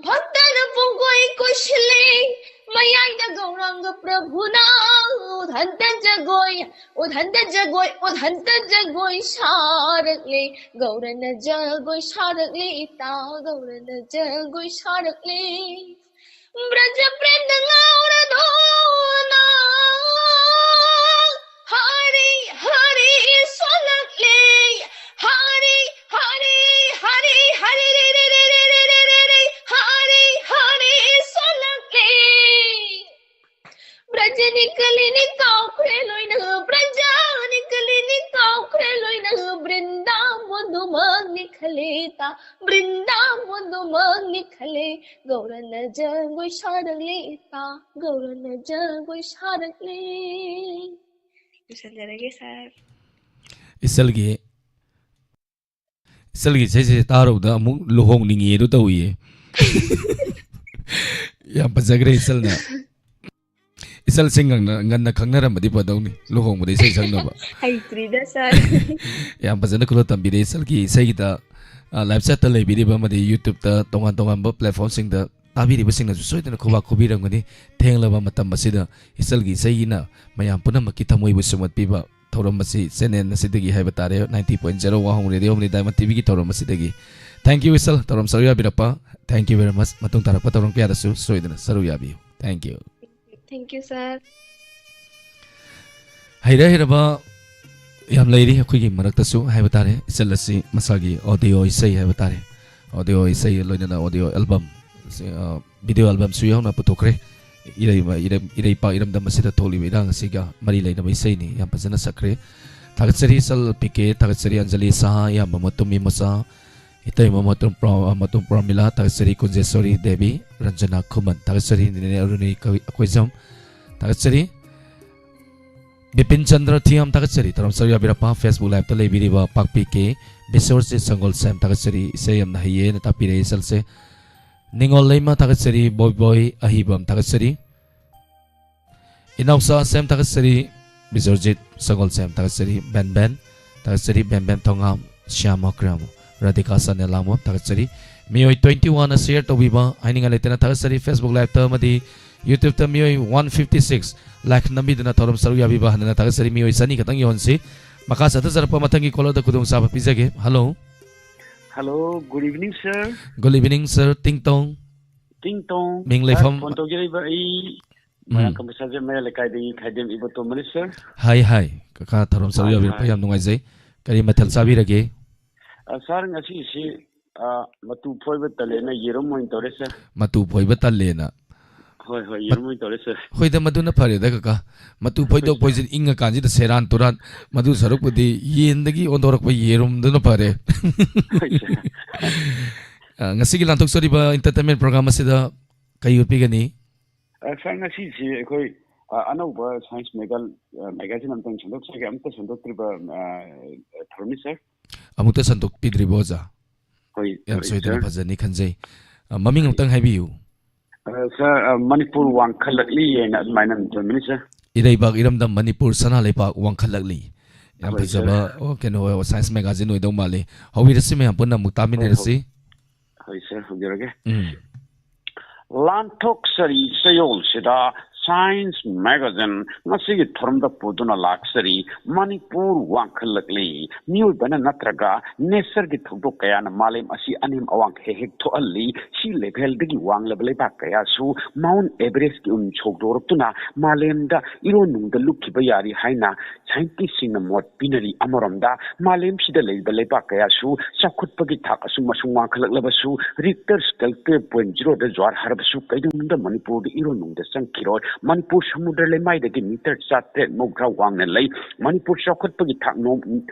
ꯚꯛꯇꯅ ꯄꯨꯡꯀꯣꯏ ꯀꯣꯏꯁꯤꯜꯂꯤ, ꯃꯌꯥꯏꯗ ꯒꯧꯔꯥꯡꯒ ꯄ꯭ꯔꯚꯨꯅ꯫ ꯎꯗꯟꯗ ꯖꯒꯣꯏ, ꯎꯗꯟꯗ ꯖꯒꯣꯏ, ꯎꯗꯟꯗ ꯖꯒꯣꯏ ꯁꯥꯔꯛꯂꯤ꯫ ꯒꯧꯔꯅ ꯖꯒꯣꯏ ꯁꯥꯔꯛꯂꯤ ꯏꯇꯥ, ꯒꯧꯔꯅ ꯖꯒꯣꯏ ꯁꯥꯔꯛꯂꯤ꯫ ꯕ꯭ꯔꯖ ꯄ꯭ꯔꯦꯝꯗ ꯉꯥꯎꯔꯗꯨꯅ ꯍꯔꯤ ꯍꯔꯤ ꯁꯣꯜꯂꯛꯂꯤ꯫ ꯍꯔꯤ ꯍꯔꯤ ꯍꯔꯤ ꯍꯔꯤ ꯔꯤ ꯔꯤ ꯔꯤ ꯔꯤ ꯔꯤ ꯔꯤ ꯔꯤ ꯔꯤ ꯍꯔꯤ ꯍꯔꯤ ꯁꯣꯜꯂꯛꯂꯤ꯫ ꯕ꯭ꯔꯖꯅꯤ ꯀꯂꯤꯅꯤ ꯀꯥꯎꯈ꯭ꯔꯦ ꯂꯣꯏꯅ, ꯕ꯭ꯔꯖꯅꯤ ꯀꯂꯤꯅꯤ ꯀꯥꯎꯈ꯭ꯔꯦ ꯂꯣꯏꯅ, ꯕ꯭ꯔꯤꯟꯗꯥꯕꯣꯟꯗꯨꯃꯛꯅꯤ ꯈꯜꯂꯦ ꯏꯇꯥ, ꯕ꯭ꯔꯤꯟꯗꯥꯕꯣꯟꯗꯨꯃꯛꯅꯤ ꯈꯜꯂꯦ꯫ ꯒꯧꯔꯅ ꯖꯒꯣꯏ ꯁꯥꯔꯛꯂꯦ ꯏꯇꯥ, ꯒꯧꯔꯅ ꯖꯒꯣꯏ ꯁꯥꯔꯛꯂꯦ꯫ ꯂꯣꯏꯁꯤꯟꯖꯔꯒꯦ ꯁꯥꯔ꯫ ꯏꯆꯜꯒꯤ, ꯏꯆꯜꯒꯤ ꯏꯁꯩꯁꯦ ꯇꯥꯔꯨꯕꯗ ꯑꯃꯨꯛ ꯂꯨꯍꯣꯡꯅꯤꯡꯉꯦ ꯑꯗꯨ ꯇꯧꯏꯌꯦ꯫ ꯌꯥꯝ ꯐꯖꯈ꯭ꯔꯦ ꯏꯆꯜꯅ꯫ ꯏꯆꯜꯁꯦ ꯉꯟꯅ, ꯉꯟꯅ ꯈꯪꯅꯔꯝꯃꯗꯤ ꯐꯗꯧꯅꯤ ꯂꯨꯍꯣꯡꯕꯗ ꯏꯁꯩ ꯁꯛꯅꯕ꯫ ꯍꯩꯇ꯭ꯔꯤꯗ ꯁꯥꯔ꯫ ꯌꯥꯝ ꯐꯖꯅ ꯈꯨꯗꯣꯜ ꯇꯝꯕꯤꯔꯦ ꯏꯆꯜꯒꯤ ꯏꯁꯩꯒꯤꯗ, ꯑ, ꯂꯥꯏꯞ ꯆꯦꯠꯇ ꯂꯩꯕꯤꯔꯤꯕ ꯑꯃꯗꯤ ꯌꯨꯇ꯭ꯌꯨꯕꯇ ꯇꯣꯉꯥꯟ ꯇꯣꯉꯥꯟꯕ ꯄ꯭ꯂꯦꯠꯐꯣꯝꯁꯤꯡꯗ ꯇꯥꯕꯤꯔꯤꯕꯁꯤꯡꯅꯁꯨ ꯁꯣꯏꯗꯅ ꯈꯨꯕꯥꯛ ꯈꯨꯕꯤꯔꯝꯒꯅꯤ꯫ ꯊꯦꯡꯂꯕ ꯃꯇꯝ ꯑꯁꯤꯗ ꯏꯆꯜꯒꯤ ꯏꯁꯩꯒꯤꯅ ꯃꯌꯥꯝ ꯄꯨꯝꯅꯃꯛꯀꯤ ꯊꯃꯣꯏꯕꯨ ꯁꯨꯝꯍꯠꯄꯤꯕ ꯊꯧꯔꯝ ꯑꯁꯤ ꯆꯦꯅꯦꯜ ꯑꯁꯤꯗꯒꯤ ꯍꯥꯏꯕ ꯇꯥꯔꯦ, ninety point zero ꯋꯥꯍꯣꯡ ꯔꯦꯗꯤꯑꯣ ꯑꯃꯗꯤ ꯗꯥꯏꯃꯟ ꯇꯤꯚꯤꯒꯤ ꯊꯧꯔꯝ ꯑꯁꯤꯗꯒꯤ꯫ Thank you ꯏꯆꯜ, ꯊꯧꯔꯝ ꯁꯔꯨꯛ ꯌꯥꯕꯤꯔꯛꯄ꯫ Thank you very much꯫ ꯃꯇꯨꯡ ꯇꯥꯔꯛꯄ ꯊꯧꯔꯝ ꯀꯌꯥꯗꯁꯨ ꯁꯣꯏꯗꯅ ꯁꯔꯨꯛ ꯌꯥꯕꯤꯌꯨ꯫ Thank you꯫ Thank you ꯁꯥꯔ꯫ ꯍꯩꯔ ꯍꯩꯔꯕ ꯌꯥꯝ ꯂꯩꯔꯤ ꯑꯩꯈꯣꯏꯒꯤ ꯃꯔꯛꯇꯁꯨ ꯍꯥꯏꯕ ꯇꯥꯔꯦ꯫ ꯏꯆꯜ ꯑꯁꯤ ꯃꯁꯥꯒꯤ ꯑꯣꯗꯤꯑꯣ ꯏꯁꯩ ꯍꯥꯏꯕ ꯇꯥꯔꯦ, ꯑꯣꯗꯤꯑꯣ ꯏꯁꯩ ꯂꯣꯏꯅꯅ ꯑꯣꯗꯤꯑꯣ ꯑꯦꯜꯕꯝ, ꯑ, ꯚꯤꯗꯤꯑꯣ ꯑꯦꯜꯕꯝꯁꯨ ꯌꯥꯎꯅ ꯄꯨꯊꯣꯛꯈ꯭ꯔꯦ꯫ ꯏꯔꯩ-, ꯏꯔꯩ-, ꯏꯔꯩꯄꯥꯛ ꯏꯔꯝꯗꯝ ꯑꯁꯤꯗ ꯊꯣꯛꯂꯤꯕ ꯏꯔꯥꯡ ꯑꯁꯤꯒ ꯃꯔꯤ ꯂꯩꯅꯕ ꯏꯁꯩꯅꯤ꯫ ꯌꯥꯝ ꯐꯖꯅ ꯁꯛꯈ꯭ꯔꯦ꯫ ꯊꯥꯒꯠꯆꯔꯤ ꯏꯆꯜ ꯄꯤ ꯀꯦ, ꯊꯥꯒꯠꯆꯔꯤ ꯑꯟꯖꯂꯤ ꯁꯍꯥ, ꯏꯌꯥꯝꯕ ꯃꯇꯨꯝ ꯏꯃꯣꯆꯥ, ꯏꯇꯩꯃ ꯃꯇꯨꯝ ꯄ꯭ꯔ-, ꯃꯇꯨꯝ ꯄ꯭ꯔꯃꯤꯂꯥ, ꯊꯥꯒꯠꯆꯔꯤ ꯀꯨꯟꯖꯦꯁꯣꯔꯤ ꯗꯦꯕꯤ, ꯔꯟꯖꯅꯥ ꯈꯨꯃꯟ, ꯊꯥꯒꯠꯆꯔꯤ ꯅꯦꯅꯦ ꯑꯔꯨꯅꯤ ꯀ-, ꯑꯩꯈꯣꯏꯖꯝ, ꯊꯥꯒꯠꯆꯔꯤ ꯕꯤꯄꯤꯟ ꯆꯟꯗ꯭ꯔ ꯊꯤꯌꯥꯝ, ꯊꯥꯒꯠꯆꯔꯤ ꯊꯧꯔꯝ ꯁꯔꯨꯛ ꯌꯥꯕꯤꯔꯛꯄ꯫ Facebook Live-ꯇ ꯂꯩꯕꯤꯔꯤꯕ ꯄꯥꯛꯄꯤ ꯀꯦ, ꯕꯤꯁꯣꯔꯖꯤꯠ ꯁꯪꯒꯣꯜ ꯁꯦꯝ, ꯊꯥꯒꯠꯆꯔꯤ ꯏꯁꯩ ꯌꯥꯝꯅ ꯍꯩꯌꯦꯅ ꯇꯥꯛꯄꯤꯔꯛꯏ ꯏꯆꯜꯁꯦ꯫ ꯅꯤꯉꯣꯜ ꯂꯩꯃ, ꯊꯥꯒꯠꯆꯔꯤ ꯕꯣꯏ ꯕꯣꯏ ꯑꯍꯤꯕꯝ, ꯊꯥꯒꯠꯆꯔꯤ ꯏꯅꯥꯎꯆꯥ ꯁꯦꯝ, ꯊꯥꯒꯠꯆꯔꯤ ꯕꯤꯁꯣꯔꯖꯤꯠ ꯁꯪꯒꯣꯜ ꯁꯦꯝ, ꯊꯥꯒꯠꯆꯔꯤ ꯕꯦꯟ ꯕꯦꯟ, ꯊꯥꯒꯠꯆꯔꯤ ꯕꯦꯝ ꯕꯦꯝ ꯊꯣꯉꯥꯝ, ꯁ꯭ꯌꯥꯃ ꯀ꯭ꯔꯦꯝ, ꯔꯥꯙꯤꯀꯥ ꯁꯅꯦ ꯂꯥꯡꯕꯝ, ꯊꯥꯒꯠꯆꯔꯤ꯫ ꯃꯤꯑꯣꯏ twenty one ꯅ share ꯇꯧꯕꯤꯕ ꯍꯥꯏꯅꯤꯡꯉꯥꯏ ꯂꯩꯇꯅ ꯊꯥꯒꯠꯆꯔꯤ꯫ Facebook Live-ꯇ ꯑꯃꯗꯤ YouTube-ꯇ ꯃꯤꯑꯣꯏ one fifty six like ꯅꯝꯕꯤꯗꯨꯅ ꯊꯧꯔꯝ ꯁꯔꯨꯛ ꯌꯥꯕꯤꯕ ꯍꯟꯅꯅ ꯊꯥꯒꯠꯆꯔꯤ꯫ ꯃꯤꯑꯣꯏ ꯆꯅꯤ ꯈꯛꯇꯪ ꯌꯧꯍꯟꯁꯤ꯫ ꯃꯈꯥ ꯆꯠꯊꯖꯔꯛꯄ ꯃꯊꯪꯒꯤ caller-ꯗ ꯈꯨꯗꯣꯡꯆꯥꯕ ꯄꯤꯖꯒꯦ꯫ Hello꯫ Hello, good evening, sir꯫ Good evening, sir꯫ ꯇꯤꯡ ꯇꯣꯡ꯫ ꯇꯤꯡ ꯇꯣꯡ꯫ ꯃꯤꯡ sir, ꯂꯩꯐꯝ꯫ Phone ꯇꯧꯖꯔꯛꯏꯕ ꯑꯩ ꯎꯝ꯫ ꯃꯣꯏꯔꯥꯡ ꯀꯝꯄꯣꯁꯔꯁꯦ ꯃꯌꯥꯏ ꯂꯩꯀꯥꯏꯗꯒꯤ ꯈꯥꯏꯗꯦꯝ ꯏꯕꯣꯇꯣꯝꯕꯅꯤ, sir꯫ ꯍꯥꯏ, ꯍꯥꯏ꯫ ꯀꯀꯥ ꯊꯧꯔꯝ ꯁꯔꯨꯛ ꯍꯥꯏ, ꯌꯥꯕꯤꯔꯛꯄ ꯍꯥꯏ꯫ ꯌꯥꯝ ꯅꯨꯡꯉꯥꯏꯖꯩ꯫ ꯀꯔꯤ ꯃꯊꯦꯜ ꯆꯥꯕꯤꯔꯒꯦ? ꯑ, sir, ꯉꯁꯤꯁꯤ, ꯑ, ꯃꯇꯨ ꯐꯣꯏꯕ ꯇꯜꯂꯦꯅ ꯌꯦꯔꯨꯝ ꯑꯣꯏꯅ ꯇꯧꯔꯦ, sir꯫ ꯃꯇꯨ ꯐꯣꯏꯕ ꯇꯜꯂꯦꯅ? ꯍꯣꯏ, ꯍꯣꯏ, ꯌꯦꯔꯨꯝ ꯑꯣꯏꯅ ꯇꯧꯔꯦ, sir꯫ ꯍꯣꯏꯗ, ꯃꯗꯨꯅ ꯐꯔꯦꯗ, ꯀꯀꯥ꯫ ꯃꯇꯨ ꯍꯣꯏ, sir꯫ ꯐꯣꯏꯗꯣꯛꯄꯁꯤ ꯏꯪꯉꯀꯥꯟꯁꯤꯗ ꯁꯦꯔꯥꯟ ꯇꯨꯔꯥꯟ, ꯃꯗꯨ ꯁꯔꯨꯛꯄꯨꯗꯤ ꯌꯦꯟꯗꯒꯤ ꯑꯣꯟꯊꯣꯔꯛꯄ ꯌꯦꯔꯨꯝꯗꯨꯅ ꯐꯔꯦ꯫ ꯍꯣꯏ, sir꯫ ꯑ, ꯉꯁꯤꯒꯤ ꯂꯥꯟꯊꯣꯛꯆꯔꯤꯕ entertainment program ꯑꯁꯤꯗ ꯀꯩ ꯎꯠꯄꯤꯒꯅꯤ? ꯑ, sir, ꯉꯁꯤꯁꯤ ꯑꯩꯈꯣꯏ, ꯑ, ꯑꯅꯧꯕ Science Mega, ꯑ, magazine ꯑꯝꯇꯪ ꯁꯟꯗꯣꯛꯆꯒꯦ꯫ ꯑꯝꯇ ꯁꯟꯗꯣꯛꯇ꯭ꯔꯤꯕ, ꯑ, ꯊꯧꯔꯝꯅꯤ, sir꯫ ꯑꯃꯨꯛꯇ ꯁꯟꯗꯣꯛꯄꯤꯗ꯭ꯔꯤꯕꯣ, ꯑꯣꯖꯥ? ꯍꯣꯏ, ꯌꯥꯝ ꯍꯣꯏ, ꯁꯣꯏꯗꯅ sir꯫ ꯐꯖꯅꯤ ꯈꯟꯖꯩ꯫ ꯑ, ꯃꯃꯤꯡ ꯍꯣꯏ꯫ ꯑꯝꯇꯪ ꯍꯥꯏꯕꯤꯌꯨ꯫ ꯑ, sir, ꯑ, ꯃꯅꯤꯄꯨꯔ ꯋꯥꯡꯈꯠꯂꯛꯂꯤ ꯍꯥꯏꯅ ꯑꯗꯨꯃꯥꯏꯅ ꯑꯗꯨꯝ ꯊꯣꯟꯕꯅꯤ, sir꯫ ꯏꯔꯩꯕꯥꯛ ꯏꯔꯝꯗꯝ ꯃꯅꯤꯄꯨꯔ ꯁꯅꯥ ꯂꯩꯕꯥꯛ ꯋꯥꯡꯈꯠꯂꯛꯂꯤ꯫ ꯌꯥꯝ ꯍꯣꯏ, ꯐꯖꯕ, sir꯫ ꯑꯣ, ꯀꯩꯅꯣ, science magazine ꯑꯣꯏꯗꯧ ꯃꯥꯜꯂꯤ꯫ ꯍꯧꯕꯤꯔꯁꯤ, ꯃꯌꯥꯝ ꯄꯨꯟꯅ ꯑꯃꯨꯛ ꯍꯣꯏ, ꯇꯥꯃꯤꯟꯅꯔꯁꯤ꯫ ꯍꯣꯏ꯫ ꯍꯣꯏ, sir, ꯍꯧꯖꯔꯒꯦ꯫ ꯎꯝ꯫ ꯂꯥꯟꯊꯣꯛꯆꯔꯤ ꯆꯌꯣꯜꯁꯤꯗ Science Magazine ꯉꯁꯤꯒꯤ ꯊꯧꯔꯝꯗ ꯄꯨꯗꯨꯅ ꯂꯥꯛꯆꯔꯤ꯫ ꯃꯅꯤꯄꯨꯔ ꯋꯥꯡꯈꯠꯂꯛꯂꯤ꯫ ꯃꯤꯑꯣꯏꯕꯅ ꯅꯠꯇ꯭ꯔꯒ natureꯒꯤ ꯊꯧꯗꯣꯛ ꯀꯌꯥꯅ ꯃꯥꯂꯦꯝ ꯑꯁꯤ ꯑꯅꯦꯝ ꯑꯋꯥꯡ ꯍꯦꯛ ꯍꯦꯛ ꯊꯣꯛꯍꯜꯂꯤ꯫ Sea levelꯗꯒꯤ ꯋꯥꯡꯂꯕ ꯂꯩꯕꯥꯛ ꯀꯌꯥꯁꯨ Mount Everestꯀꯤ ꯎꯟ ꯁꯧꯗꯣꯔꯛꯇꯨꯅ ꯃꯥꯂꯦꯝꯗ ꯏꯔꯣꯟ ꯅꯨꯡꯗ ꯂꯨꯞꯈꯤꯕ ꯌꯥꯔꯤ ꯍꯥꯏꯅ scientistꯁꯤꯡꯅ ꯃꯣꯠ ꯄꯤꯅꯔꯤ꯫ ꯑꯃꯔꯣꯝꯗ ꯃꯥꯂꯦꯝꯁꯤꯗ ꯂꯩꯔꯤꯕ ꯂꯩꯕꯥꯛ ꯀꯌꯥꯁꯨ ꯆꯥꯎꯈꯠꯄꯒꯤ ꯊꯥꯛ ꯑꯁꯨꯝ ꯑꯁꯨꯝ ꯋꯥꯡꯈꯠꯂꯛꯂꯕꯁꯨ, Richter scale twelve point zeroꯗ ꯖ꯭ꯋꯥꯔ ꯍꯥꯔꯕꯁꯨ ꯀꯩꯗꯧꯅꯨꯡꯗ ꯃꯅꯤꯄꯨꯔꯗ ꯏꯔꯣꯟ ꯅꯨꯡꯗ ꯆꯪꯈꯤꯔꯣꯏ꯫ ꯃꯅꯤꯄꯨꯔ ꯁꯃꯨꯗ꯭ꯔ ꯂꯩꯃꯥꯏꯗꯒꯤ ꯃꯤꯇꯔ ꯆꯥꯇ꯭ꯔꯦꯠ ꯃꯧꯗ꯭ꯔꯥ ꯋꯥꯡꯅ ꯂꯩ꯫ ꯃꯅꯤꯄꯨꯔ ꯆꯥꯎꯈꯠꯄꯒꯤ ꯊꯥꯛ ꯅꯣꯝ-,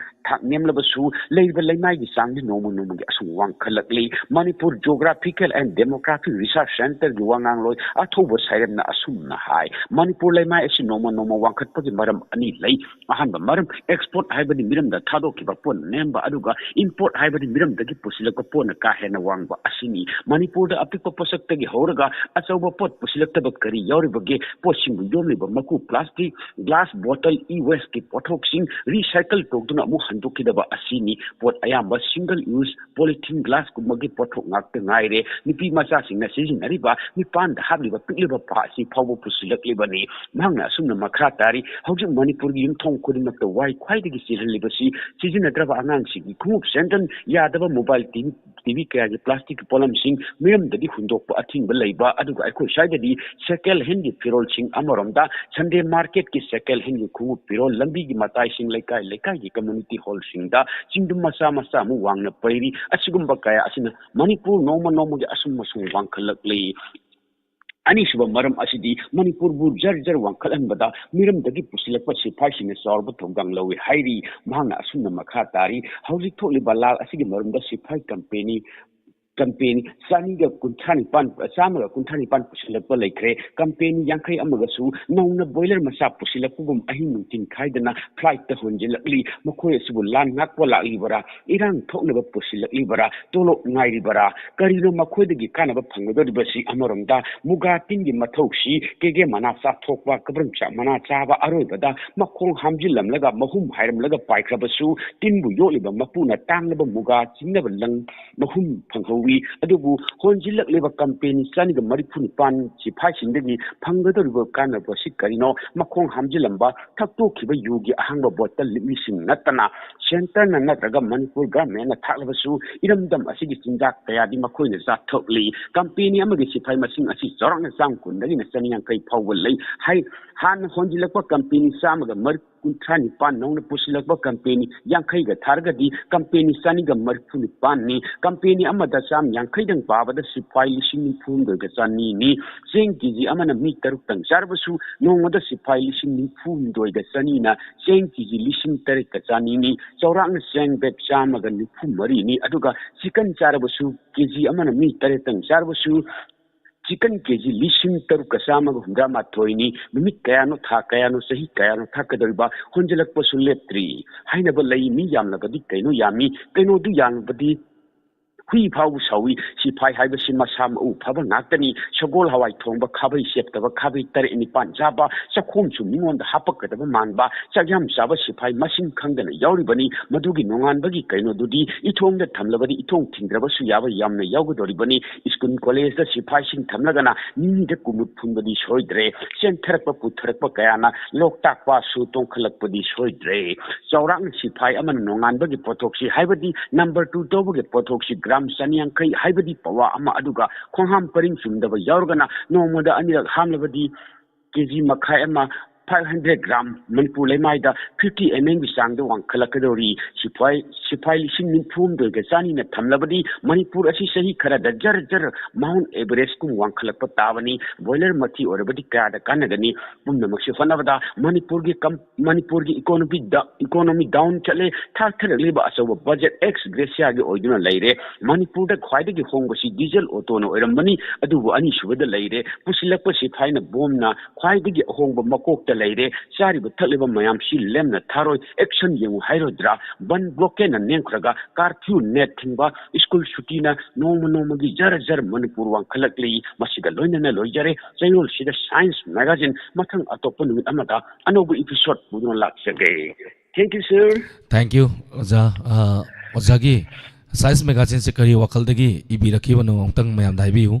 ꯊꯥꯛ ꯅꯦꯝꯂꯕꯁꯨ ꯂꯩꯔꯤꯕ ꯂꯩꯃꯥꯏꯒꯤ ꯆꯥꯡꯗꯤ ꯅꯣꯡꯃ ꯅꯣꯡꯃꯒꯤ ꯑꯁꯨꯝ ꯋꯥꯡꯈꯠꯂꯛꯂꯤ꯫ Manipur Geographical and Demographic Research Centreꯒꯤ ꯋꯥꯉꯥꯡꯂꯣꯏ ꯑꯊꯧꯕ ꯁꯥꯏꯔꯦꯝꯅ ꯑꯁꯨꯝꯅ ꯍꯥꯏ, ꯃꯅꯤꯄꯨꯔ ꯂꯩꯃꯥꯏ ꯑꯁꯤ ꯅꯣꯡꯃ ꯅꯣꯡꯃ ꯋꯥꯡꯈꯠꯄꯒꯤ ꯃꯔꯝ ꯑꯅꯤ ꯂꯩ꯫ ꯑꯍꯥꯟꯕ ꯃꯔꯝ, export ꯍꯥꯏꯕꯗꯤ ꯃꯤꯔꯝꯗ ꯊꯥꯗꯣꯛꯈꯤꯕ ꯄꯣꯠ ꯅꯦꯝꯕ, ꯑꯗꯨꯒ import ꯍꯥꯏꯕꯗꯤ ꯃꯤꯔꯝꯗꯒꯤ ꯄꯨꯁꯤꯜꯂꯛꯄ ꯄꯣꯠꯅ ꯀꯥ ꯍꯦꯟꯅ ꯋꯥꯡꯕ ꯑꯁꯤꯅꯤ꯫ ꯃꯅꯤꯄꯨꯔꯗ ꯑꯄꯤꯛꯄ ꯄꯣꯠꯁꯛꯇꯒꯤ ꯍꯧꯔꯒ ꯑꯆꯧꯕ ꯄꯣꯠ ꯄꯨꯁꯤꯜꯂꯛꯇꯕ ꯀꯔꯤ ꯌꯥꯎꯔꯤꯕꯒꯦ? ꯄꯣꯠꯁꯤꯡꯕꯨ ꯌꯣꯝꯂꯤꯕ ꯃꯀꯨ, plastic, glass bottle, e-wasteꯀꯤ ꯄꯣꯠꯊꯣꯛꯁꯤꯡ recycle ꯇꯧꯗꯨꯅ ꯑꯃꯨꯛ ꯍꯟꯗꯣꯛꯈꯤꯗꯕ ꯑꯁꯤꯅꯤ꯫ ꯄꯣꯠ ꯑꯌꯥꯝꯕ single use polythene glassꯀꯨꯝꯕꯒꯤ ꯄꯣꯠꯊꯣꯛ ꯉꯥꯛꯇ ꯉꯥꯏꯔꯦ꯫ ꯅꯨꯄꯤ ꯃꯆꯥꯁꯤꯡꯅ ꯁꯤꯖꯤꯟꯅꯔꯤꯕ ꯃꯤꯄꯥꯟꯗ ꯍꯥꯞꯂꯤꯕ ꯄꯤꯛꯂꯤꯕ ꯐꯥ ꯑꯁꯤ ꯐꯥꯎꯕ ꯄꯨꯁꯤꯜꯂꯛꯂꯤꯕꯅꯤ꯫ ꯃꯍꯥꯛꯅ ꯑꯁꯨꯝꯅ ꯃꯈꯥ ꯇꯥꯔꯤ, ꯍꯧꯖꯤꯛ ꯃꯅꯤꯄꯨꯔꯒꯤ ꯌꯨꯝꯊꯣꯡ ꯈꯨꯗꯤꯡꯃꯛꯇ ꯋꯥꯏ ꯈ꯭ꯋꯥꯏꯗꯒꯤ ꯆꯦꯜꯍꯜꯂꯤꯕꯁꯤ ꯁꯤꯖꯤꯟꯅꯗ꯭ꯔꯕ ꯑꯉꯥꯡꯁꯤꯡꯒꯤ ꯈꯣꯡꯎꯞ, ꯁꯦꯟꯗꯜ, ꯌꯥꯗꯕ mobile, TV, TV ꯀꯌꯥꯒꯤ plasticꯀꯤ ꯄꯣꯠꯂꯝꯁꯤꯡ ꯃꯤꯔꯝꯗꯒꯤ ꯍꯨꯟꯗꯣꯛꯄ ꯑꯊꯤꯡꯕ ꯂꯩꯕ, ꯑꯗꯨꯒ ꯑꯩꯈꯣꯏ ꯁ꯭ꯋꯥꯏꯗꯗꯤ second handꯒꯤ ꯐꯤꯔꯣꯜꯁꯤꯡ, ꯑꯃꯔꯣꯝꯗ Sunday marketꯀꯤ second handꯒꯤ ꯈꯣꯡꯎꯞ ꯐꯤꯔꯣꯜ, ꯂꯝꯕꯤꯒꯤ ꯃꯇꯥꯏꯁꯤꯡ, ꯂꯩꯀꯥꯏ ꯂꯩꯀꯥꯏꯒꯤ community hallꯁꯤꯡꯗ ꯆꯤꯡꯗꯨꯝ ꯃꯆꯥ ꯃꯆꯥ ꯑꯃꯨꯛ ꯋꯥꯡꯅ ꯄꯩꯔꯤ꯫ ꯑꯁꯤꯒꯨꯝꯕ ꯀꯌꯥ ꯑꯁꯤꯅ ꯃꯅꯤꯄꯨꯔ ꯅꯣꯡꯃ ꯅꯣꯡꯃꯒꯤ ꯑꯁꯨꯝ ꯑꯁꯨꯝ ꯋꯥꯡꯈꯠꯂꯛꯂꯤ꯫ ꯑꯅꯤꯁꯨꯕ ꯃꯔꯝ ꯑꯁꯤꯗꯤ ꯃꯅꯤꯄꯨꯔꯕꯨ ꯖꯔ ꯖꯔ ꯋꯥꯡꯈꯠꯍꯟꯕꯗ ꯃꯤꯔꯝꯗꯒꯤ ꯄꯨꯁꯤꯜꯂꯛꯄ ꯁꯤꯐꯥꯏꯁꯤꯡꯅ ꯆꯥꯎꯔꯕ ꯊꯧꯗꯥꯡ ꯂꯧꯏ ꯍꯥꯏꯔꯤ꯫ ꯃꯍꯥꯛꯅ ꯑꯁꯨꯝꯅ ꯃꯈꯥ ꯇꯥꯔꯤ, ꯍꯧꯖꯤꯛ ꯊꯣꯛꯂꯤꯕ ꯂꯥꯜ ꯑꯁꯤꯒꯤ ꯃꯔꯨꯝꯗ ꯁꯤꯐꯥꯏ company, company ꯆꯅꯤꯒ ꯀꯨꯟꯊ꯭ꯔꯥ ꯅꯤꯄꯥꯟ, ꯆꯥꯝꯃꯒ ꯀꯨꯟꯊ꯭ꯔꯥ ꯅꯤꯄꯥꯟ ꯄꯨꯁꯤꯜꯂꯛꯄ ꯂꯩꯈ꯭ꯔꯦ꯫ Company ꯌꯥꯡꯈꯩ ꯑꯃꯒꯁꯨ ꯅꯧꯅ boiler ꯃꯆꯥ ꯄꯨꯁꯤꯜꯂꯛꯄꯒꯨꯝ ꯑꯍꯤꯡ ꯅꯨꯡꯊꯤꯜ ꯈꯥꯏꯗꯅ flightꯇ ꯍꯣꯟꯖꯤꯜꯂꯛꯂꯤ꯫ ꯃꯈꯣꯏ ꯑꯁꯤꯕꯨ ꯂꯥꯟ ꯉꯥꯛꯄ ꯂꯥꯛꯂꯤꯕꯔꯥ? ꯏꯔꯥꯡ ꯊꯣꯛꯅꯕ ꯄꯨꯁꯤꯜꯂꯛꯂꯤꯕꯔꯥ? ꯇꯣꯂꯣꯞ ꯉꯥꯏꯔꯤꯕꯔꯥ? ꯀꯔꯤꯅꯣ ꯃꯈꯣꯏꯗꯒꯤ ꯀꯥꯟꯅꯕ ꯐꯪꯒꯗꯧꯔꯤꯕꯁꯤ? ꯑꯃꯔꯣꯝꯗ ꯃꯨꯒꯥ ꯇꯤꯟꯒꯤ ꯃꯊꯧꯁꯤ ꯀꯦꯒꯦ ꯃꯅꯥ ꯆꯥꯊꯣꯛꯄ, ꯀꯕ꯭ꯔꯪꯆꯥꯛ ꯃꯅꯥ ꯆꯥꯕ, ꯑꯔꯣꯏꯕꯗ ꯃꯈꯣꯡ ꯍꯥꯝꯖꯤꯜꯂꯝꯂꯒ ꯃꯍꯨꯝ ꯍꯥꯏꯔꯝꯂꯒ ꯄꯥꯏꯈ꯭ꯔꯕꯁꯨ ꯇꯤꯟꯕꯨ ꯌꯣꯛꯂꯤꯕ ꯃꯄꯨꯅ ꯇꯥꯡꯂꯕ ꯃꯨꯒꯥ ꯆꯤꯡꯅꯕ ꯂꯪ ꯃꯍꯨꯝ ꯐꯪꯍꯧꯏ꯫ ꯑꯗꯨꯕꯨ ꯍꯣꯟꯖꯤꯜꯂꯛꯂꯤꯕ ꯀꯝꯄꯦꯅꯤ ꯆꯅꯤꯒ ꯃꯔꯤꯐꯨ ꯅꯤꯄꯥꯟ ꯁꯤꯐꯥꯏꯁꯤꯡꯗꯒꯤ ꯐꯪꯒꯗꯧꯔꯤꯕ ꯀꯥꯟꯅꯕ ꯑꯁꯤ ꯀꯔꯤꯅꯣ? ꯃꯈꯣꯡ ꯍꯥꯝꯖꯤꯜꯂꯝꯕ, ꯊꯛꯇꯣꯛꯈꯤꯕ ꯌꯨꯒꯤ ꯑꯍꯥꯡꯕ ꯕꯣꯇꯜ ꯂꯤꯛꯂꯤꯁꯤꯡ ꯅꯠꯇꯅ ꯁꯦꯟꯇꯔꯅ ꯅꯠꯇ꯭ꯔꯒ ꯃꯅꯤꯄꯨꯔ ꯒꯚꯔꯟꯃꯦꯟꯠꯅ ꯊꯥꯛꯂꯕꯁꯨ ꯏꯔꯝꯗꯝ ꯑꯁꯤꯒꯤ ꯆꯤꯟꯖꯥꯛ ꯀꯌꯥꯗꯤ ꯃꯈꯣꯏꯅ ꯆꯥꯊꯣꯛꯂꯤ꯫ ꯀꯝꯄꯦꯅꯤ ꯑꯃꯒꯤ ꯁꯤꯐꯥꯏ ꯃꯁꯤꯡ ꯑꯁꯤ ꯆꯥꯎꯔꯥꯛꯅ ꯆꯥꯝ ꯀꯨꯟꯗꯒꯤꯅ ꯆꯅꯤ ꯌꯥꯡꯈꯩ ꯐꯥꯎꯕ ꯂꯩ꯫ ꯍꯥꯏ-, ꯍꯥꯟꯅ ꯍꯣꯟꯖꯤꯜꯂꯛꯄ ꯀꯝꯄꯦꯅꯤ ꯆꯥꯝꯃꯒ ꯃꯔꯤ ꯀꯨꯟꯊ꯭ꯔꯥ ꯅꯤꯄꯥꯟ, ꯅꯧꯅ ꯄꯨꯁꯤꯜꯂꯛꯄ ꯀꯝꯄꯦꯅꯤ ꯌꯥꯡꯈꯩꯒ ꯊꯥꯔꯒꯗꯤ ꯀꯝꯄꯦꯅꯤ ꯆꯅꯤꯒ ꯃꯔꯤꯐꯨ ꯅꯤꯄꯥꯟꯅꯤ꯫ ꯀꯝꯄꯦꯅꯤ ꯑꯃꯗ ꯆꯥꯝ ꯌꯥꯡꯈꯩꯗꯪ ꯄꯥꯕꯗ ꯁꯤꯐꯥꯏ ꯂꯤꯁꯤꯡ ꯅꯤꯐꯨ ꯍꯨꯝꯗꯣꯏꯒ ꯆꯅꯤꯅꯤ꯫ ꯆꯦꯡ ꯀꯦꯖꯤ ꯑꯃꯅ ꯃꯤ ꯇꯔꯨꯛꯇꯪ ꯆꯥꯔꯕꯁꯨ ꯅꯣꯡꯃꯗ ꯁꯤꯐꯥꯏ ꯂꯤꯁꯤꯡ ꯅꯤꯐꯨ ꯍꯨꯝꯗꯣꯏꯒ ꯆꯅꯤꯅ ꯆꯦꯡ ꯀꯦꯖꯤ ꯂꯤꯁꯤꯡ ꯇꯔꯦꯠꯀ ꯆꯅꯤꯅꯤ꯫ ꯆꯥꯎꯔꯥꯛꯅ ꯆꯦꯡ ꯕꯦꯛ ꯆꯥꯝꯃꯒ ꯅꯤꯐꯨ ꯃꯔꯤꯅꯤ꯫ ꯑꯗꯨꯒ ꯆꯤꯀꯟ ꯆꯥꯔꯕꯁꯨ, ꯀꯦꯖꯤ ꯑꯃꯅ ꯃꯤ ꯇꯔꯦꯠꯇꯪ ꯆꯥꯔꯕꯁꯨ, ꯆꯤꯀꯟ ꯀꯦꯖꯤ ꯂꯤꯁꯤꯡ ꯇꯔꯨꯛꯀ ꯆꯥꯝꯃꯒ ꯍꯨꯝꯗ꯭ꯔꯥ ꯃꯥꯊꯣꯏꯅꯤ꯫ ꯅꯨꯃꯤꯠ ꯀꯌꯥꯅꯣ, ꯊꯥ ꯀꯌꯥꯅꯣ, ꯆꯍꯤ ꯀꯌꯥꯅꯣ ꯊꯥꯛꯀꯗꯧꯔꯤꯕ? ꯍꯣꯟꯖꯤꯜꯂꯛꯄꯁꯨ ꯂꯦꯞꯇ꯭ꯔꯤ꯫ ꯍꯥꯏꯅꯕ ꯂꯩ, "ꯃꯤ ꯌꯥꯝꯂꯕꯗꯤ ꯀꯩꯅꯣ ꯌꯥꯝꯃꯤ, ꯀꯩꯅꯣꯗꯨ ꯌꯥꯝꯂꯕꯗꯤ ꯍꯨꯏ ꯐꯥꯎꯕ ꯁꯧꯏ"꯫ ꯁꯤꯐꯥꯏ ꯍꯥꯏꯕꯁꯤ ꯃꯁꯥ ꯃꯎ ꯐꯕ ꯉꯥꯛꯇꯅꯤ꯫ ꯁꯒꯣꯜ ꯍꯋꯥꯏ ꯊꯣꯡꯕ ꯈꯥꯕꯩ ꯁꯦꯞꯇꯕ ꯈꯥꯕꯩ ꯇꯔꯦꯠ ꯅꯤꯄꯥꯟ ꯆꯥꯕ, ꯆꯥꯛꯈꯣꯝꯁꯨ ꯃꯤꯉꯣꯟꯗ ꯍꯥꯄꯛꯀꯗꯕ ꯃꯥꯟꯕ, ꯆꯥꯛ ꯌꯥꯝ ꯆꯥꯕ ꯁꯤꯐꯥꯏ ꯃꯁꯤꯡ ꯈꯪꯗꯅ ꯌꯥꯎꯔꯤꯕꯅꯤ꯫ ꯃꯗꯨꯒꯤ ꯅꯣꯡꯉꯥꯟꯕꯒꯤ ꯀꯩꯅꯣꯗꯨꯗꯤ ꯏꯊꯣꯡꯗ ꯊꯝꯂꯕꯗꯤ ꯏꯊꯣꯡ ꯊꯤꯡꯗ꯭ꯔꯕꯁꯨ ꯌꯥꯕ ꯌꯥꯝꯅ ꯌꯥꯎꯒꯗꯧꯔꯤꯕꯅꯤ꯫ ꯁ꯭ꯀꯨꯜ ꯀꯣꯂꯦꯖꯇ ꯁꯤꯐꯥꯏꯁꯤꯡ ꯊꯝꯂꯒꯅ ꯅꯤꯅꯤꯗ ꯀꯨꯃꯨꯠ ꯐꯨꯟꯕꯗꯤ ꯁꯣꯏꯗ꯭ꯔꯦ꯫ ꯆꯦꯟꯊꯔꯛꯄ ꯄꯨꯊꯔꯛꯄ ꯀꯌꯥꯅ ꯂꯣꯛꯇꯥꯛ ꯄꯥꯠꯁꯨ ꯇꯣꯡꯈꯠꯂꯛꯄꯗꯤ ꯁꯣꯏꯗ꯭ꯔꯦ꯫ ꯆꯥꯎꯔꯥꯛꯅ ꯁꯤꯐꯥꯏ ꯑꯃꯅ ꯅꯣꯡꯉꯥꯟꯕꯒꯤ ꯄꯣꯠꯊꯣꯛꯁꯤ, ꯍꯥꯏꯕꯗꯤ ꯅꯝꯕꯔ ꯇꯨ ꯇꯧꯕꯒꯤ ꯄꯣꯠꯊꯣꯛꯁꯤ ꯒ꯭ꯔꯥꯝ ꯆꯅꯤ ꯌꯥꯡꯈꯩ, ꯍꯥꯏꯕꯗꯤ ꯄꯋꯥ ꯑꯃ, ꯑꯗꯨꯒ ꯈꯣꯡꯍꯥꯝ ꯄꯔꯤꯡ ꯆꯨꯝꯗꯕ ꯌꯥꯎꯔꯒꯅ ꯅꯣꯡꯃꯗ ꯑꯅꯤꯔꯛ ꯍꯥꯝꯂꯕꯗꯤ ꯀꯦꯖꯤ ꯃꯈꯥꯏ ꯑꯃ, five hundred gram, Manipur ꯂꯩꯃꯥꯏꯗ fifty M M ꯒꯤ ꯆꯥꯡꯗ ꯋꯥꯡꯈꯠꯂꯛꯀꯗꯧꯔꯤ꯫ ꯁꯤꯐꯥꯏ, ꯁꯤꯐꯥꯏ ꯂꯤꯁꯤꯡ ꯅꯤꯐꯨ ꯍꯨꯝꯗꯣꯏꯒ ꯆꯅꯤꯅ ꯊꯝꯂꯕꯗꯤ ꯃꯅꯤꯄꯨꯔ ꯑꯁꯤ ꯆꯍꯤ ꯈꯔꯗ ꯖꯔ ꯖꯔ Mount Everest ꯀꯨꯝ ꯋꯥꯡꯈꯠꯂꯛꯄ ꯇꯥꯕꯅꯤ꯫ ꯕꯣꯏꯂꯔ ꯃꯊꯤ ꯑꯣꯏꯔꯕꯗꯤ ꯀꯌꯥꯗ ꯀꯥꯟꯅꯒꯅꯤ? ꯄꯨꯝꯅꯃꯛꯁꯤ ꯍꯣꯠꯅꯕꯗ ꯃꯅꯤꯄꯨꯔꯒꯤ ꯀꯝ-, ꯃꯅꯤꯄꯨꯔꯒꯤ economy ꯗ, economy down ꯆꯠꯂꯦ꯫ ꯊꯥꯛꯊꯔꯛꯂꯤꯕ ꯑꯆꯧꯕ budget ex gratia ꯒꯤ ꯑꯣꯏꯗꯨꯅ ꯂꯩꯔꯦ꯫ ꯃꯅꯤꯄꯨꯔꯗ ꯈ꯭ꯋꯥꯏꯗꯒꯤ ꯍꯣꯡꯕꯁꯤ ꯗꯤꯖꯜ ꯑꯣꯇꯣꯅ ꯑꯣꯏꯔꯝꯕꯅꯤ, ꯑꯗꯨꯕꯨ ꯑꯅꯤꯁꯨꯕꯗ ꯂꯩꯔꯦ꯫ ꯄꯨꯁꯤꯜꯂꯛꯄ ꯁꯤꯐꯥꯏꯅ ꯕꯣꯝꯅ ꯈ꯭ꯋꯥꯏꯗꯒꯤ ꯑꯍꯣꯡꯕ ꯃꯀꯣꯛꯇ ꯂꯩꯔꯦ꯫ ꯆꯥꯔꯤꯕ ꯊꯛꯂꯤꯕ ꯃꯌꯥꯝꯁꯤ ꯂꯦꯝꯅ ꯊꯥꯔꯣꯏ꯫ Action ꯌꯦꯡꯉꯨ ꯍꯥꯏꯔꯣꯏꯗ꯭ꯔꯥ? ꯕꯟ blockade ꯅ ꯅꯦꯝꯈ꯭ꯔꯒ curfew ꯅꯦꯠ ꯊꯤꯡꯕ, ꯁ꯭ꯀꯨꯜ ꯁꯨꯇꯤꯅ ꯅꯣꯡꯃ ꯅꯣꯡꯃꯒꯤ ꯖꯔ ꯖꯔ ꯃꯅꯤꯄꯨꯔ ꯋꯥꯡꯈꯠꯂꯛꯂꯤ꯫ ꯃꯁꯤꯒ ꯂꯣꯏꯅꯅ ꯂꯣꯏꯖꯔꯦ꯫ ꯆꯌꯣꯜꯁꯤꯗ Science Magazine ꯃꯊꯪ ꯑꯇꯣꯞꯄ ꯅꯨꯃꯤꯠ ꯑꯃꯗ ꯑꯅꯧꯕ episode ꯄꯨꯗꯨꯅ ꯂꯥꯛꯆꯒꯦ꯫ Thank you, sir. Thank you, ꯑꯣꯖꯥ꯫ ꯑ, ꯑꯣꯖꯥꯒꯤ Science magazineꯁꯦ ꯀꯔꯤ ꯋꯥꯈꯜꯗꯒꯤ ꯏꯕꯤꯔꯛꯈꯤꯕꯅꯣ, ꯑꯃꯨꯛꯇꯪ ꯃꯌꯥꯝꯗ ꯍꯥꯏꯕꯤꯌꯨ꯫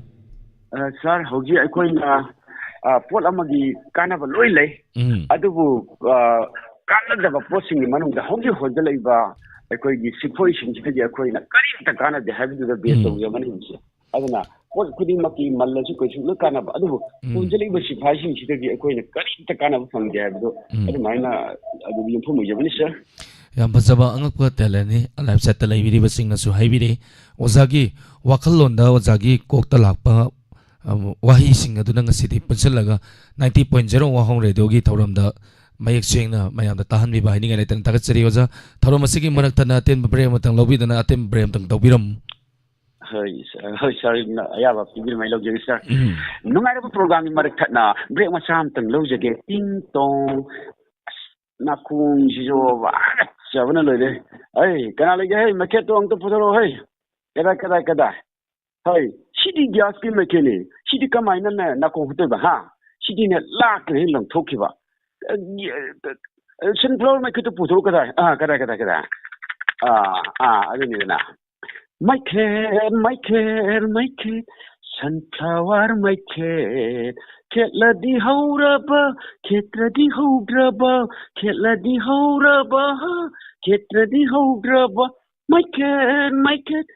ꯑ, ꯁꯥꯔ, ꯍꯧꯖꯤꯛ ꯑꯩꯈꯣꯏꯅ, ꯑ, ꯄꯣꯠ ꯑꯃꯒꯤ ꯀꯥꯟꯅꯕ ꯂꯣꯏ ꯂꯩ꯫ ꯎꯝ꯫ ꯑꯗꯨꯕꯨ, ꯑ, ꯀꯥꯟꯅꯗꯕ ꯄꯣꯠꯁꯤꯡꯒꯤ ꯃꯅꯨꯡꯗ ꯍꯧꯖꯤꯛ ꯍꯣꯟꯖꯜꯂꯛꯏꯕ ꯑꯩꯈꯣꯏꯒꯤ ꯁꯤꯐꯣꯏꯁꯤꯡꯁꯤꯗꯒꯤ ꯑꯩꯈꯣꯏꯅ ꯀꯔꯤꯝꯇ ꯀꯥꯟꯅꯗꯦ ꯍꯥꯏꯕꯗꯨꯗ base ꯎꯝ꯫ ꯇꯧꯖꯕꯅꯤ ꯍꯧꯖꯤꯛ꯫ ꯑꯗꯨꯅ ꯄꯣꯠ ꯈꯨꯗꯤꯡꯃꯛꯀꯤ ꯃꯜꯂꯁꯨ ꯀꯩꯁꯨ ꯂꯣꯏ ꯀꯥꯟꯅꯕ, ꯑꯗꯨꯕꯨ ꯎꯝ꯫ ꯍꯣꯟꯖꯜꯂꯛꯏꯕ ꯁꯤꯐꯥꯏꯁꯤꯡꯁꯤꯗꯒꯤ ꯑꯩꯈꯣꯏꯅ ꯀꯔꯤꯝꯇ ꯀꯥꯟꯅꯕ ꯐꯪꯗꯦ ꯍꯥꯏꯕꯗꯣ ꯎꯝ꯫ ꯑꯗꯨꯃꯥꯏꯅ ꯑꯗꯨꯗ ꯌꯨꯝꯐꯝ ꯑꯣꯏꯖꯕꯅꯤ, ꯁꯥꯔ꯫ ꯌꯥꯝ ꯐꯖꯕ ꯑꯉꯛꯄ talentꯅꯤ꯫ Live chatꯇ ꯂꯩꯕꯤꯔꯤꯕꯁꯤꯡꯅꯁꯨ ꯍꯥꯏꯕꯤꯔꯛꯏ꯫ ꯑꯣꯖꯥꯒꯤ ꯋꯥꯈꯜꯂꯣꯟꯗ, ꯑꯣꯖꯥꯒꯤ ꯀꯣꯛꯇ ꯂꯥꯛꯄ, ꯑ, ꯋꯥꯍꯩꯁꯤꯡ ꯑꯗꯨꯅ ꯉꯁꯤꯗꯤ ꯄꯨꯟꯁꯤꯜꯂꯒ ninety point zero ꯋꯥꯍꯣꯡ ꯔꯦꯗꯤꯑꯣꯒꯤ ꯊꯧꯔꯝꯗ ꯃꯌꯦꯛ ꯁꯦꯡꯅ ꯃꯌꯥꯝꯗ ꯇꯥꯍꯟꯕꯤꯕ ꯍꯥꯏꯅꯤꯡꯉꯥꯏ ꯂꯩꯇꯅ ꯊꯥꯒꯠꯆꯔꯤ ꯑꯣꯖꯥ꯫ ꯊꯧꯔꯝ ꯑꯁꯤꯒꯤ ꯃꯔꯛ ꯊꯠꯅ ꯑꯇꯦꯟꯕ break ꯑꯃꯇꯪ ꯂꯧꯕꯤꯗꯨꯅ ꯑꯇꯦꯟꯕ break ꯑꯃꯇꯪ ꯇꯧꯕꯤꯔꯝꯃꯨ꯫ ꯍꯣꯏ, ꯁꯥꯔ, ꯍꯣꯏ, ꯁꯥꯔꯅ ꯑꯌꯥꯕ ꯄꯤꯕꯤꯔꯝꯃꯦ, ꯑꯩ ꯂꯧꯖꯒꯦ, ꯁꯥꯔ꯫ ꯎꯝ꯫ ꯅꯨꯡꯉꯥꯏꯔꯕ programꯒꯤ ꯃꯔꯛ ꯊꯠꯅ break ꯃꯆꯥ ꯑꯃꯇꯪ ꯂꯧꯖꯒꯦ꯫ ꯇꯤꯡ ꯇꯣꯡ꯫ ꯑꯁ, ꯅꯥꯀꯣꯡꯁꯤꯁꯨ ꯍꯥꯒꯠꯆꯕꯅ ꯂꯣꯏꯔꯦ꯫ ꯑꯩ, ꯀꯅꯥ ꯂꯩꯒꯦ? ꯍꯩ, ꯃꯩꯈꯦꯠꯇꯣ ꯑꯝꯇ ꯄꯨꯊꯣꯔꯛꯑꯣ, ꯍꯩ꯫ ꯀꯗꯥꯏ, ꯀꯗꯥꯏ, ꯀꯗꯥꯏ? ꯍꯩ, ꯁꯤꯗꯤ gasꯀꯤ ꯃꯩꯈꯦꯠꯅꯤ꯫ ꯁꯤꯗꯤ ꯀꯃꯥꯏꯅꯅꯦ ꯅꯥꯀꯣꯡ ꯍꯨꯠꯇꯣꯏꯕ, ꯍꯥ? ꯁꯤꯗꯤꯅꯦ ꯂꯥꯛꯇꯅ ꯍꯦꯛ ꯂꯪꯊꯣꯛꯈꯤꯕ꯫ ꯑ, ꯑ, sunflower ꯃꯩꯈꯦꯠꯇꯣ ꯄꯨꯊꯣꯔꯛꯑꯣ꯫ ꯀꯗꯥꯏ? ꯑꯥ, ꯀꯗꯥꯏ, ꯀꯗꯥꯏ, ꯀꯗꯥꯏ? ꯑꯥ, ꯑꯥ, ꯑꯗꯨꯅꯤꯗꯅ꯫ ꯃꯩꯈꯦꯠ, ꯃꯩꯈꯦꯠ, ꯃꯩꯈꯦꯠ, sunflower ꯃꯩꯈꯦꯠ, ꯈꯦꯠꯂꯗꯤ ꯍꯧꯔꯕ, ꯈꯦꯠꯇ꯭ꯔꯗꯤ ꯍꯧꯗ꯭ꯔꯕ, ꯈꯦꯠꯂꯗꯤ ꯍꯧꯔꯕ, ꯈꯦꯠꯇ꯭ꯔꯗꯤ ꯍꯧꯗ꯭ꯔꯕ, ꯃꯩꯈꯦꯠ, ꯃꯩꯈꯦꯠ,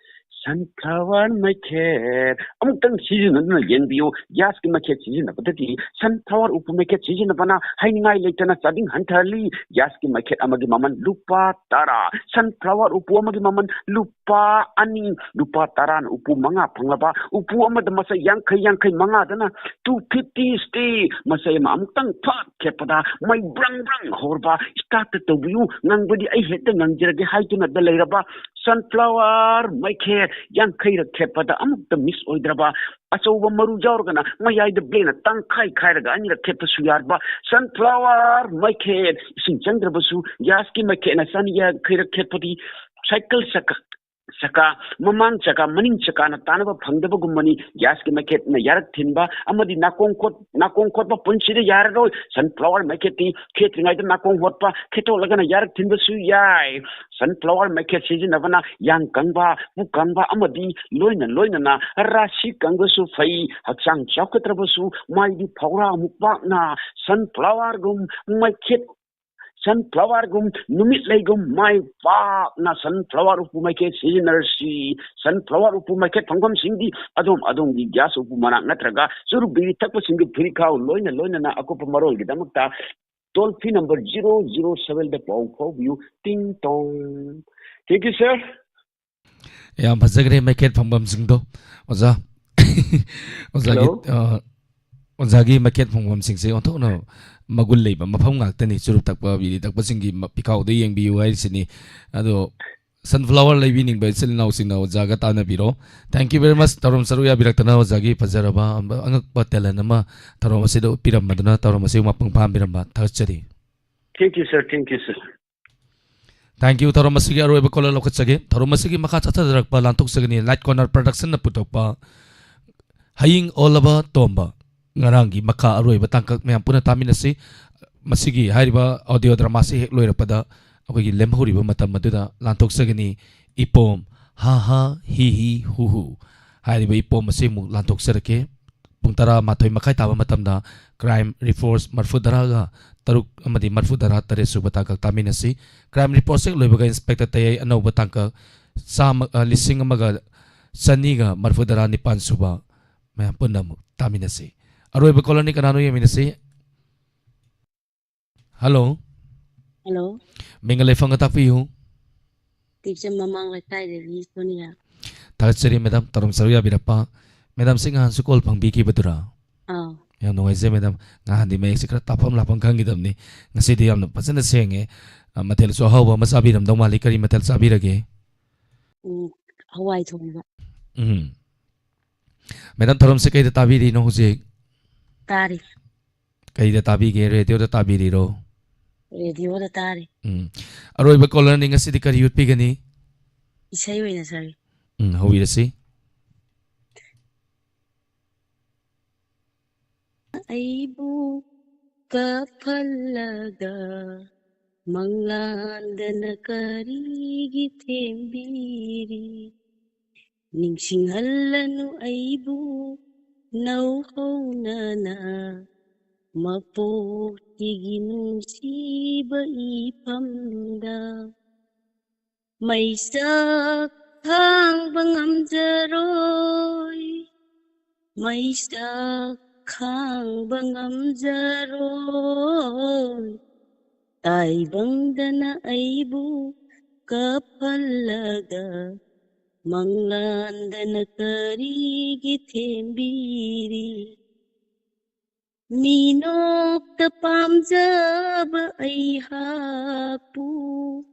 sunflower ꯃꯩꯈꯦꯠ꯫ ꯑꯃꯨꯛꯇꯪ ꯁꯤꯖꯤꯟꯅꯗꯨꯅ ꯌꯦꯡꯕꯤꯌꯨ꯫ Gasꯀꯤ ꯃꯩꯈꯦꯠ ꯁꯤꯖꯤꯟꯅꯕꯗꯒꯤ sunflower ꯎꯄꯨ ꯃꯩꯈꯦꯠ ꯁꯤꯖꯤꯟꯅꯕꯅ ꯍꯥꯏꯅꯤꯡꯉꯥꯏ ꯂꯩꯇꯅ ꯆꯥꯗꯤꯡ ꯍꯟꯊꯍꯜꯂꯤ꯫ Gasꯀꯤ ꯃꯩꯈꯦꯠ ꯑꯃꯒꯤ ꯃꯃꯜ ꯂꯨꯄꯥ ꯇꯔꯥ, sunflower ꯎꯄꯨ ꯑꯃꯒꯤ ꯃꯃꯜ ꯂꯨꯄꯥ ꯑꯅꯤ, ꯂꯨꯄꯥ ꯇꯔꯥꯅ ꯎꯄꯨ ꯃꯉꯥ ꯐꯪꯂꯕ, ꯎꯄꯨ ꯑꯃꯗ ꯃꯆꯩ ꯌꯥꯡꯈꯩ, ꯌꯥꯡꯈꯩ ꯃꯉꯥꯗꯅ two fifty stay꯫ ꯃꯆꯩ ꯑꯃ ꯑꯃꯨꯛꯇꯪ ꯐꯠ ꯈꯦꯠꯄꯗ ꯃꯩ ꯕ꯭ꯔꯪ ꯕ꯭ꯔꯪ ꯍꯧꯔꯕ, startꯇ ꯇꯧꯕꯤꯌꯨ, ꯉꯪꯕꯗꯤ ꯑꯩ ꯍꯦꯛꯇ ꯉꯪꯖꯔꯒꯦ ꯍꯥꯏꯗꯨꯅꯗ ꯂꯩꯔꯕ sunflower ꯃꯩꯈꯦꯠ ꯌꯥꯡꯈꯩꯔꯛ ꯈꯦꯠꯄꯗ ꯑꯃꯨꯛꯇ miss ꯑꯣꯏꯗ꯭ꯔꯕ, ꯑꯆꯧꯕ ꯃꯔꯨ ꯌꯥꯎꯔꯒꯅ ꯃꯌꯥꯏꯗ bladeꯅ ꯇꯪꯈꯥꯏ ꯈꯥꯏꯔꯒ ꯑꯅꯤꯔꯛ ꯈꯦꯠꯄꯁꯨ ꯌꯥꯔꯕ sunflower ꯃꯩꯈꯦꯠ, ꯏꯁꯤꯡ ꯆꯪꯗ꯭ꯔꯕꯁꯨ gasꯀꯤ ꯃꯩꯈꯦꯠꯅ ꯆꯅꯤ ꯌꯥꯡꯈꯩꯔꯛ ꯈꯦꯠꯄꯗꯤ cycle ꯆꯀꯥ ꯆꯀꯥ, ꯃꯃꯥꯡ ꯆꯀꯥ, ꯃꯅꯤꯡ ꯆꯀꯥꯅ ꯇꯥꯟꯅꯕ ꯐꯪꯗꯕꯒꯨꯝꯕꯅꯤ꯫ ꯒ꯭ꯌꯥꯁꯀꯤ ꯃꯩꯈꯦꯠꯅ ꯌꯥꯔꯛ ꯊꯤꯟꯕ ꯑꯃꯗꯤ ꯅꯥꯀꯣꯡ ꯈꯣꯠ-, ꯅꯥꯀꯣꯡ ꯈꯣꯠꯄ ꯄꯨꯟꯁꯤꯗ ꯌꯥꯔꯔꯣꯏ꯫ ꯁꯟꯐ꯭ꯂꯥꯋꯔ ꯃꯩꯈꯦꯠꯇꯤ ꯈꯦꯠꯇ꯭ꯔꯤꯉꯩꯗ ꯅꯥꯀꯣꯡ ꯍꯣꯠꯄ, ꯈꯦꯠꯇꯣꯛꯂꯒꯅ ꯌꯥꯔꯛ ꯊꯤꯟꯕꯁꯨ ꯌꯥꯏ꯫ ꯁꯟꯐ꯭ꯂꯥꯋꯔ ꯃꯩꯈꯦꯠ ꯁꯤꯖꯤꯟꯅꯕꯅ ꯌꯥꯡ ꯀꯪꯕ, ꯄꯨꯛ ꯀꯪꯕ ꯑꯃꯗꯤ ꯂꯣꯏꯅ ꯂꯣꯏꯅꯅ ꯔꯥꯁꯤ ꯀꯪꯕꯁꯨ ꯐꯩ, ꯍꯛꯆꯥꯡ ꯆꯥꯎꯈꯠꯇ꯭ꯔꯕꯁꯨ ꯃꯥꯏꯗꯤ ꯐꯧꯔꯥꯃꯨꯛ ꯄꯥꯛꯅ ꯁꯟꯐ꯭ꯂꯥꯋꯔꯒꯨꯝ ꯃꯩꯈꯦꯠ ꯁꯟꯐ꯭ꯂꯥꯋꯔꯒꯨꯝ, ꯅꯨꯃꯤꯠꯂꯩꯒꯨꯝ ꯃꯥꯏ ꯄꯥꯛꯅ ꯁꯟꯐ꯭ꯂꯥꯋꯔ ꯎꯄꯨ ꯃꯩꯈꯦꯠ ꯁꯤꯖꯤꯟꯅꯔꯁꯤ꯫ ꯁꯟꯐ꯭ꯂꯥꯋꯔ ꯎꯄꯨ ꯃꯩꯈꯦꯠ ꯐꯪꯐꯝꯁꯤꯡꯗꯤ ꯑꯗꯣꯝ ꯑꯗꯣꯝꯒꯤ ꯒ꯭ꯌꯥꯁ ꯎꯄꯨ ꯃꯅꯥꯛ ꯅꯠꯇ꯭ꯔꯒ ꯆꯨꯔꯨꯞ ꯕꯤꯔꯤ ꯊꯛꯄꯁꯤꯡꯒꯤ ꯐꯨꯔꯤꯠꯈꯥꯎ ꯂꯣꯏꯅ ꯂꯣꯏꯅꯅ ꯑꯀꯨꯞꯄ ꯃꯔꯣꯜꯒꯤꯗꯃꯛꯇ toll free number zero zero seven ꯗ ꯄꯥꯎ ꯐꯥꯎꯕꯤꯌꯨ꯫ ꯇꯤꯡ ꯇꯣꯡ꯫ Thank you, sir. ꯌꯥꯝ ꯐꯖꯈ꯭ꯔꯦ ꯃꯩꯈꯦꯠ ꯐꯪꯐꯝꯁꯤꯡꯗꯣ, ꯑꯣꯖꯥ꯫ ꯑꯣꯖꯥꯒꯤ, Hello. ꯑ, ꯑꯣꯖꯥꯒꯤ ꯃꯩꯈꯦꯠ ꯐꯪꯐꯝꯁꯤꯡꯁꯦ ꯑꯣꯟꯊꯣꯛꯅ ꯃꯒꯨꯟ ꯂꯩꯕ ꯃꯐꯝ ꯉꯥꯛꯇꯅꯤ꯫ ꯆꯨꯔꯨꯞ ꯊꯛꯄ, ꯕꯤꯔꯤ ꯊꯛꯄꯁꯤꯡꯒꯤ ꯃ-, ꯐꯤꯈꯥꯎꯗ ꯌꯦꯡꯕꯤꯌꯨ ꯍꯥꯏꯔꯤꯁꯤꯅꯤ꯫ ꯑꯗꯣ ꯁꯟꯐ꯭ꯂꯥꯋꯔ ꯂꯩꯕꯤꯅꯤꯡꯕ ꯏꯆꯤꯜ ꯏꯅꯥꯎꯁꯤꯡꯅ ꯑꯣꯖꯥꯒ ꯇꯥꯟꯅꯕꯤꯔꯣ꯫ Thank you very much꯫ ꯊꯧꯔꯝ ꯁꯔꯨꯛ ꯌꯥꯕꯤꯔꯛꯇꯅ ꯑꯣꯖꯥꯒꯤ ꯐꯖꯔꯕ ꯑꯉꯛꯄ talent ꯑꯃ ꯊꯧꯔꯝ ꯑꯁꯤꯗ ꯎꯠꯄꯤꯔꯝꯕꯗꯨꯅ ꯊꯧꯔꯝ ꯑꯁꯤꯕꯨ ꯃꯄꯨꯡ ꯐꯥꯍꯟꯕꯤꯔꯝꯕ ꯊꯥꯒꯠꯆꯔꯤ꯫ Thank you, sir. Thank you, sir. Thank you꯫ ꯊꯧꯔꯝ ꯑꯁꯤꯒꯤ ꯑꯔꯣꯏꯕ caller ꯂꯧꯈꯠꯆꯒꯦ꯫ ꯊꯧꯔꯝ ꯑꯁꯤꯒꯤ ꯃꯈꯥ ꯆꯠꯊꯖꯔꯛꯄ ꯂꯥꯟꯊꯣꯛꯆꯒꯅꯤ꯫ Light Corner Production ꯅ ꯄꯨꯊꯣꯛꯄ ꯍꯌꯤꯡ ꯑꯣꯜꯂꯕ ꯇꯣꯝꯕ, ꯉꯔꯥꯡꯒꯤ ꯃꯈꯥ ꯑꯔꯣꯏꯕ ꯇꯥꯡꯀꯛ ꯃꯌꯥꯝ ꯄꯨꯟꯅ ꯇꯥꯃꯤꯟꯅꯁꯤ꯫ ꯃꯁꯤꯒꯤ ꯍꯥꯏꯔꯤꯕ audio drama ꯁꯤ ꯍꯦꯛ ꯂꯣꯏꯔꯛꯄꯗ ꯑꯩꯈꯣꯏꯒꯤ ꯂꯦꯝꯍꯧꯔꯤꯕ ꯃꯇꯝ ꯑꯗꯨꯗ ꯂꯥꯟꯊꯣꯛꯆꯒꯅꯤ꯫ ꯏꯄꯣꯝ ꯍꯥ ꯍꯥ ꯍꯤ ꯍꯤ ꯍꯨ ꯍꯨ ꯍꯥꯏꯔꯤꯕ ꯏꯄꯣꯝ ꯑꯁꯤ ꯑꯃꯨꯛ ꯂꯥꯟꯊꯣꯛꯆꯔꯛꯀꯦ꯫ ꯄꯨꯡ ꯇꯔꯥꯃꯥꯊꯣꯏ ꯃꯈꯥꯏ ꯇꯥꯕ ꯃꯇꯝꯗ Crime Reports ꯃꯔꯤꯐꯨꯇꯔꯥꯒ ꯇꯔꯨꯛ ꯑꯃꯗꯤ ꯃꯔꯤꯐꯨꯇꯔꯥ ꯇꯔꯦꯠ ꯁꯨꯕ ꯇꯥꯡꯀꯛ ꯇꯥꯃꯤꯟꯅꯁꯤ꯫ Crime Reports ꯍꯦꯛ ꯂꯣꯏꯕꯒ Inspector ꯇꯌꯥꯏ ꯑꯅꯧꯕ ꯇꯥꯡꯀꯛ ꯆꯥꯝꯃ, ꯑ, ꯂꯤꯁꯤꯡ ꯑꯃꯒ ꯆꯅꯤꯒ ꯃꯔꯤꯐꯨꯇꯔꯥ ꯅꯤꯄꯥꯟ ꯁꯨꯕ ꯃꯌꯥꯝ ꯄꯨꯟꯅ ꯑꯃꯨꯛ ꯇꯥꯃꯤꯟꯅꯁꯤ꯫ ꯑꯔꯣꯏꯕ caller ꯅꯤ, ꯀꯅꯥꯅꯣ ꯌꯦꯡꯃꯤꯟꯅꯁꯤ꯫ Hello꯫ Hello꯫ ꯃꯤꯡꯒ ꯂꯩꯐꯝꯒ ꯇꯥꯛꯄꯤꯌꯨ꯫ ꯇꯤꯞꯆꯝ ꯃꯃꯥꯡ ꯂꯩꯀꯥꯏꯗꯒꯤ ꯁꯣꯅꯤꯌꯥ꯫ ꯊꯥꯒꯠꯆꯔꯤ madam, ꯊꯧꯔꯝ ꯁꯔꯨꯛ ꯌꯥꯕꯤꯔꯛꯄ꯫ Madam ꯁꯤ ꯉꯍꯥꯟꯁꯨ call ꯐꯪꯕꯤꯈꯤꯕꯗꯨꯔꯥ? ꯑꯥꯎ꯫ ꯌꯥꯝ ꯅꯨꯡꯉꯥꯏꯖꯩ madam꯫ ꯉꯍꯥꯟꯗꯤ ꯃꯌꯦꯛꯁꯦ ꯈꯔ ꯇꯥꯐꯝ ꯂꯥꯞꯐꯝ ꯈꯪꯈꯤꯗꯕꯅꯤ꯫ ꯉꯁꯤꯗꯤ ꯌꯥꯝꯅ ꯐꯖꯅ ꯁꯦꯡꯉꯦ꯫ ꯑ, ꯃꯊꯦꯜꯁꯨ ꯑꯍꯥꯎꯕ ꯑꯃ ꯆꯥꯕꯤꯔꯝꯗꯧ ꯃꯥꯜꯂꯤ꯫ ꯀꯔꯤ ꯃꯊꯦꯜ ꯆꯥꯕꯤꯔꯒꯦ? ꯎꯝ, ꯍꯋꯥꯏ ꯊꯣꯡꯕ꯫ ꯎꯝ꯫ Madam, ꯊꯧꯔꯝꯁꯦ ꯀꯩꯗ ꯇꯥꯕꯤꯔꯤꯅꯣ ꯍꯧꯖꯤꯛ? ꯇꯥꯔꯤ꯫ ꯀꯩꯗ ꯇꯥꯕꯤꯒꯦ? Radio ꯗ ꯇꯥꯕꯤꯔꯤꯔꯣ? Radio ꯗ ꯇꯥꯔꯤ꯫ ꯎꯝ꯫ ꯑꯔꯣꯏꯕ caller ꯅꯤ, ꯉꯁꯤꯗꯤ ꯀꯔꯤ ꯎꯠꯄꯤꯒꯅꯤ? ꯏꯁꯩ ꯑꯣꯏꯅ ꯁꯛꯏ꯫ ꯎꯝ, ꯍꯧꯕꯤꯔꯁꯤ꯫ ꯑꯩꯕꯨ ꯀꯞꯍꯜꯂꯒ ꯃꯪꯂꯥꯟꯗꯅ ꯀꯔꯤꯒꯤ ꯊꯦꯝꯕꯤꯔꯤ? ꯅꯤꯡꯁꯤꯡꯍꯜꯂꯅꯨ ꯑꯩꯕꯨ ꯅꯧꯍꯧꯅꯅ ꯃꯄꯣꯛꯁꯤꯒꯤ ꯅꯨꯡꯁꯤꯕ ꯏꯐꯝꯗ꯫ ꯃꯩꯁꯥ ꯈꯥꯡꯕ ꯉꯝꯖꯔꯣꯏ, ꯃꯩꯁꯥ ꯈꯥꯡꯕ ꯉꯝꯖꯔꯣꯏ꯫ ꯇꯥꯏꯕꯪꯗꯅ ꯑꯩꯕꯨ ꯀꯞꯍꯜꯂꯒ ꯃꯪꯂꯥꯟꯗꯅ ꯀꯔꯤꯒꯤ ꯊꯦꯝꯕꯤꯔꯤ? ꯃꯤꯅꯣꯛꯇ ꯄꯥꯝꯖꯕ ꯑꯩꯍꯥꯛꯄꯨ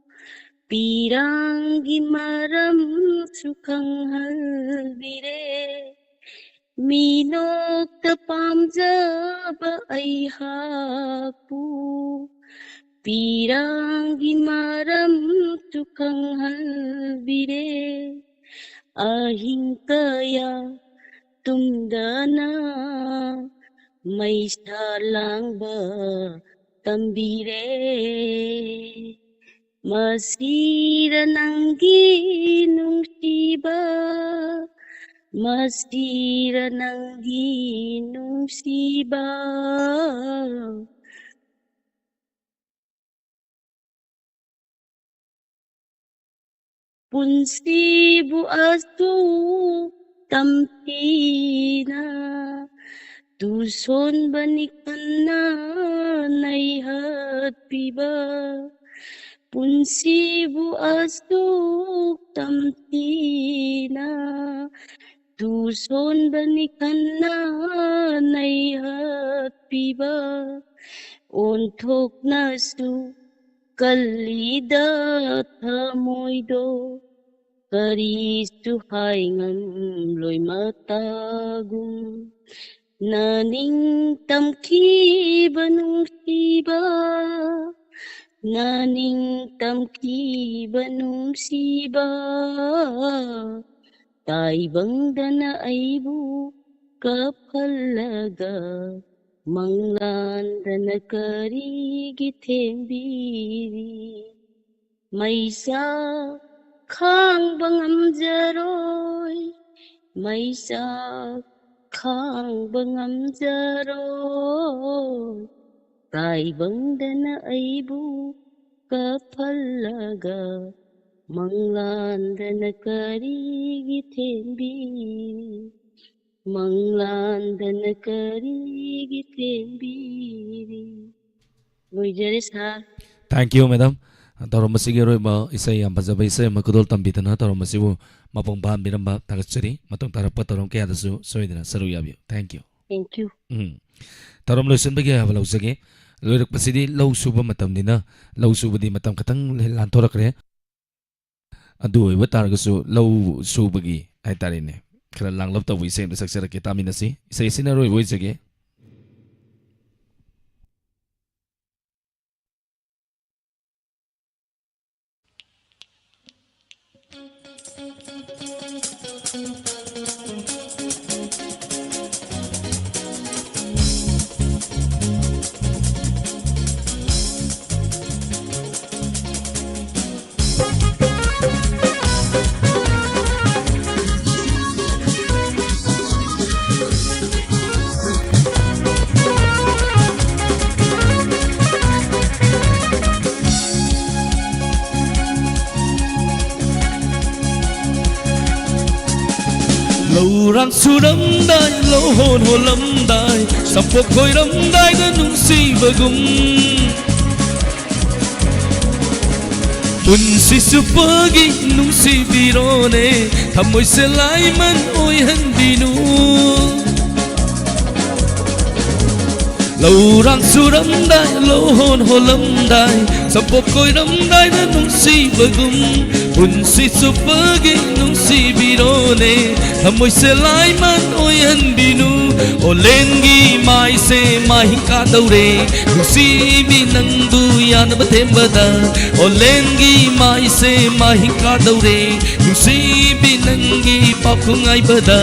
ꯄꯤꯔꯥꯡꯒꯤ ꯃꯔꯝꯁꯨ ꯈꯪꯍꯟꯕꯤꯔꯦ꯫ ꯃꯤꯅꯣꯛꯇ ꯄꯥꯝꯖꯕ ꯑꯩꯍꯥꯛꯄꯨ ꯄꯤꯔꯥꯡꯒꯤ ꯃꯔꯝꯁꯨ ꯈꯪꯍꯟꯕꯤꯔꯦ꯫ ꯑꯍꯤꯡ ꯀꯌꯥ ꯇꯨꯝꯗꯅ ꯃꯩꯁꯥ ꯂꯥꯡꯕ ꯇꯝꯕꯤꯔꯦ꯫ ꯃꯁꯤꯔ ꯅꯪꯒꯤ ꯅꯨꯡꯁꯤꯕ, ꯃꯁꯤꯔ ꯅꯪꯒꯤ ꯅꯨꯡꯁꯤꯕ꯫ ꯄꯨꯟꯁꯤꯕꯨ ꯑꯁꯨꯛ ꯇꯝꯊꯤꯅ ꯇꯨꯁꯣꯟꯕꯅꯤ ꯈꯟꯅ ꯅꯩꯍꯠꯄꯤꯕ꯫ ꯄꯨꯟꯁꯤꯕꯨ ꯑꯁꯨꯛ ꯇꯝꯊꯤꯅ ꯇꯨꯁꯣꯟꯕꯅꯤ ꯈꯟꯅ ꯅꯩꯍꯠꯄꯤꯕ꯫ ꯑꯣꯟꯊꯣꯛꯅꯁꯨ ꯀꯜꯂꯤꯗ ꯊꯃꯣꯏꯗꯣ, ꯀꯔꯤꯁꯨ ꯍꯥꯏ ꯉꯝꯂꯣꯏ ꯃꯇꯥꯒꯨꯝ꯫ ꯅꯅꯤꯡ ꯇꯝꯈꯤꯕ ꯅꯨꯡꯁꯤꯕ, ꯅꯥꯅꯤꯡ ꯇꯝꯈꯤꯕ ꯅꯨꯡꯁꯤꯕ, ꯇꯥꯏꯕꯪꯗꯅ ꯑꯩꯕꯨ ꯀꯞꯍꯜꯂꯒ, ꯃꯪꯂꯥꯟꯗꯅ ꯀꯔꯤꯒꯤ ꯊꯦꯝꯕꯤꯔꯤ? ꯃꯩꯁꯥ ꯈꯥꯡꯕ ꯉꯝꯖꯔꯣꯏ, ꯃꯩꯁꯥ ꯈꯥꯡꯕ ꯉꯝꯖꯔꯣꯏ, ꯇꯥꯏꯕꯪꯗꯅ ꯑꯩꯕꯨ ꯀꯞꯍꯜꯂꯒ, ꯃꯪꯂꯥꯟꯗꯅ ꯀꯔꯤꯒꯤ ꯊꯦꯝꯕꯤꯔꯤ? ꯃꯪꯂꯥꯟꯗꯅ ꯀꯔꯤꯒꯤ ꯊꯦꯝꯕꯤꯔꯤ? ꯂꯣꯏꯖꯔꯦ, ꯁꯥꯔ꯫ Thank you, madam. ꯊꯧꯔꯝ ꯑꯁꯤꯒꯤ ꯑꯔꯣꯏꯕ ꯏꯁꯩ, ꯌꯥꯝ ꯐꯖꯕ ꯏꯁꯩ ꯑꯃ ꯈꯨꯗꯣꯜ ꯇꯝꯕꯤꯗꯅ ꯊꯧꯔꯝ ꯑꯁꯤꯕꯨ ꯃꯄꯨꯡ ꯐꯥꯍꯟꯕꯤꯔꯝꯕ ꯊꯥꯒꯠꯆꯔꯤ꯫ ꯃꯇꯨꯡ ꯇꯥꯔꯛꯄ ꯊꯧꯔꯝ ꯀꯌꯥꯗꯁꯨ ꯁꯣꯏꯗꯅ ꯁꯔꯨꯛ ꯌꯥꯕꯤꯌꯨ꯫ Thank you. Thank you. ꯎꯝ꯫ ꯊꯧꯔꯝ ꯂꯣꯏꯁꯤꯟꯕꯒꯤ ꯑꯌꯥꯕ ꯂꯧꯖꯒꯦ꯫ ꯂꯣꯏꯔꯛꯄꯁꯤꯗꯤ ꯂꯧ ꯁꯨꯕ ꯃꯇꯝꯅꯤꯅ, ꯂꯧ ꯁꯨꯕꯗꯤ ꯃꯇꯝ ꯈꯤꯇꯪ ꯂꯥꯟꯊꯣꯔꯛꯈ꯭ꯔꯦ꯫ ꯑꯗꯨ ꯑꯣꯏꯕ ꯇꯥꯔꯒꯁꯨ ꯂꯧ ꯁꯨꯕꯒꯤ ꯍꯥꯏꯇꯥꯔꯦꯅꯦ, ꯈꯔ ꯂꯥꯡꯂꯞ ꯇꯧꯕ ꯏꯁꯩ ꯑꯃ ꯁꯛꯆꯔꯛꯀꯦ, ꯇꯥꯃꯤꯟꯅꯁꯤ꯫ ꯏꯁꯩ ꯑꯁꯤꯅ ꯑꯔꯣꯏꯕ ꯑꯣꯏꯖꯒꯦ꯫ ꯂꯧꯔꯥꯡ ꯁꯨꯔꯝꯗꯥꯏ, ꯂꯧꯍꯣꯟ ꯍꯣꯜꯂꯝꯗꯥꯏ, ꯁꯝꯄꯣꯛ ꯈꯣꯏꯔꯝꯗꯥꯏꯗ ꯅꯨꯡꯁꯤꯕꯒꯨꯝ, ꯄꯨꯟꯁꯤ ꯆꯨꯞꯄꯒꯤ ꯅꯨꯡꯁꯤꯕꯤꯔꯣꯅꯦ, ꯊꯃꯣꯏꯁꯦ ꯂꯥꯏꯃꯟ ꯑꯣꯏꯍꯟꯕꯤꯅꯨ꯫ ꯂꯧꯔꯥꯡ ꯁꯨꯔꯝꯗꯥꯏ, ꯂꯧꯍꯣꯟ ꯍꯣꯜꯂꯝꯗꯥꯏ, ꯁꯝꯄꯣꯛ ꯈꯣꯏꯔꯝꯗꯥꯏꯗ ꯅꯨꯡꯁꯤꯕꯒꯨꯝ, ꯄꯨꯟꯁꯤ ꯆꯨꯞꯄꯒꯤ ꯅꯨꯡꯁꯤꯕꯤꯔꯣꯅꯦ, ꯊꯃꯣꯏꯁꯦ ꯂꯥꯏꯃꯟ ꯑꯣꯏꯍꯟꯕꯤꯅꯨ꯫ ꯑꯣꯂꯦꯟꯒꯤ ꯃꯥꯏꯁꯦ ꯃꯥꯍꯤꯡ ꯀꯥꯗꯧꯔꯦ, ꯅꯨꯡꯁꯤꯕꯤ ꯅꯪꯕꯨ ꯌꯥꯅꯕ ꯊꯦꯝꯕꯗ꯫ ꯑꯣꯂꯦꯟꯒꯤ ꯃꯥꯏꯁꯦ ꯃꯥꯍꯤꯡ ꯀꯥꯗꯧꯔꯦ, ꯅꯨꯡꯁꯤꯕꯤ ꯅꯪꯒꯤ ꯄꯥꯎꯈꯨꯝ ꯉꯥꯏꯕꯗ꯫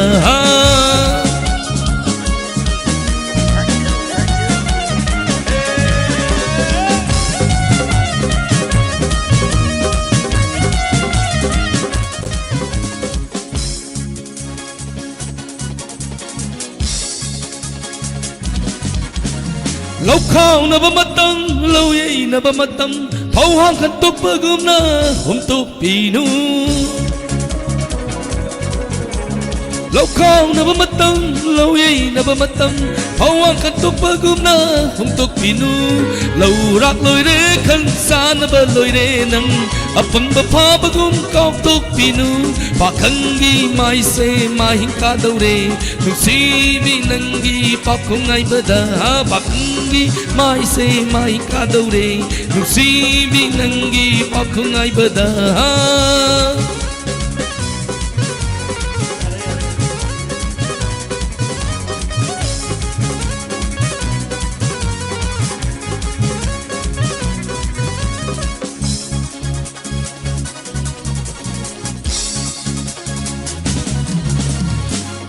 ꯂꯧ ꯈꯥꯎꯅꯕ ꯃꯇꯝ, ꯂꯧ ꯌꯩꯅꯕ ꯃꯇꯝ, ꯐꯧ ꯍꯥꯡ ꯈꯟꯇꯣꯛꯄꯒꯨꯝꯅ ꯍꯨꯝꯇꯣꯛꯄꯤꯅꯨ꯫ ꯂꯧ ꯈꯥꯎꯅꯕ ꯃꯇꯝ, ꯂꯧ ꯌꯩꯅꯕ ꯃꯇꯝ, ꯐꯧ ꯍꯥꯡ ꯈꯟꯇꯣꯛꯄꯒꯨꯝꯅ ꯍꯨꯝꯇꯣꯛꯄꯤꯅꯨ꯫ ꯂꯧꯔꯥꯛ ꯂꯣꯏꯔꯦ, ꯈꯟ ꯆꯥꯅꯕ ꯂꯣꯏꯔꯦ ꯅꯪ, ꯑꯄꯪꯕ ꯐꯥꯕꯒꯨꯝ ꯀꯥꯎꯊꯣꯛꯄꯤꯅꯨ꯫ ꯄꯥꯈꯪꯒꯤ ꯃꯥꯏꯁꯦ ꯃꯥꯍꯤꯡ ꯀꯥꯗꯧꯔꯦ, ꯅꯨꯡꯁꯤꯕꯤ ꯅꯪꯒꯤ ꯄꯥꯎꯈꯨꯝ ꯉꯥꯏꯕꯗ꯫ ꯄꯥꯈꯪꯒꯤ ꯃꯥꯏꯁꯦ ꯃꯥꯍꯤꯡ ꯀꯥꯗꯧꯔꯦ, ꯅꯨꯡꯁꯤꯕꯤ ꯅꯪꯒꯤ ꯄꯥꯎꯈꯨꯝ ꯉꯥꯏꯕꯗ꯫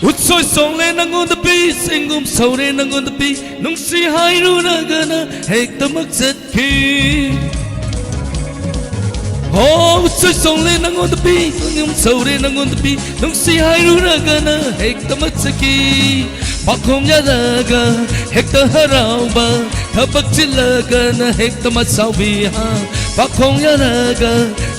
ꯎꯠꯁꯣꯏ ꯆꯣꯡꯂꯦ ꯅꯪꯉꯣꯟꯗ ꯄꯤ, ꯆꯦꯡꯒꯨꯝ ꯁꯧꯔꯦ ꯅꯪꯉꯣꯟꯗ ꯄꯤ, ꯅꯨꯡꯁꯤ ꯍꯥꯏꯔꯨꯔꯒꯅ ꯍꯦꯛꯇꯃꯛ ꯆꯠꯈꯤ꯫ ꯍꯣ, ꯎꯠꯁꯣꯏ ꯆꯣꯡꯂꯦ ꯅꯪꯉꯣꯟꯗ ꯄꯤ, ꯆꯦꯡꯒꯨꯝ ꯁꯧꯔꯦ ꯅꯪꯉꯣꯟꯗ ꯄꯤ, ꯅꯨꯡꯁꯤ ꯍꯥꯏꯔꯨꯔꯒꯅ ꯍꯦꯛꯇꯃꯛ ꯆꯠꯈꯤ꯫ ꯄꯥꯈꯣꯡ ꯌꯥꯜꯂꯒ ꯍꯦꯛꯇ ꯍꯔꯥꯎꯕ, ꯊꯕꯛ ꯆꯤꯜꯂꯒꯅ ꯍꯦꯛꯇ ꯃꯁꯥꯎꯕꯤ꯫ ꯍꯥ, ꯄꯥꯈꯣꯡ ꯌꯥꯜꯂꯒ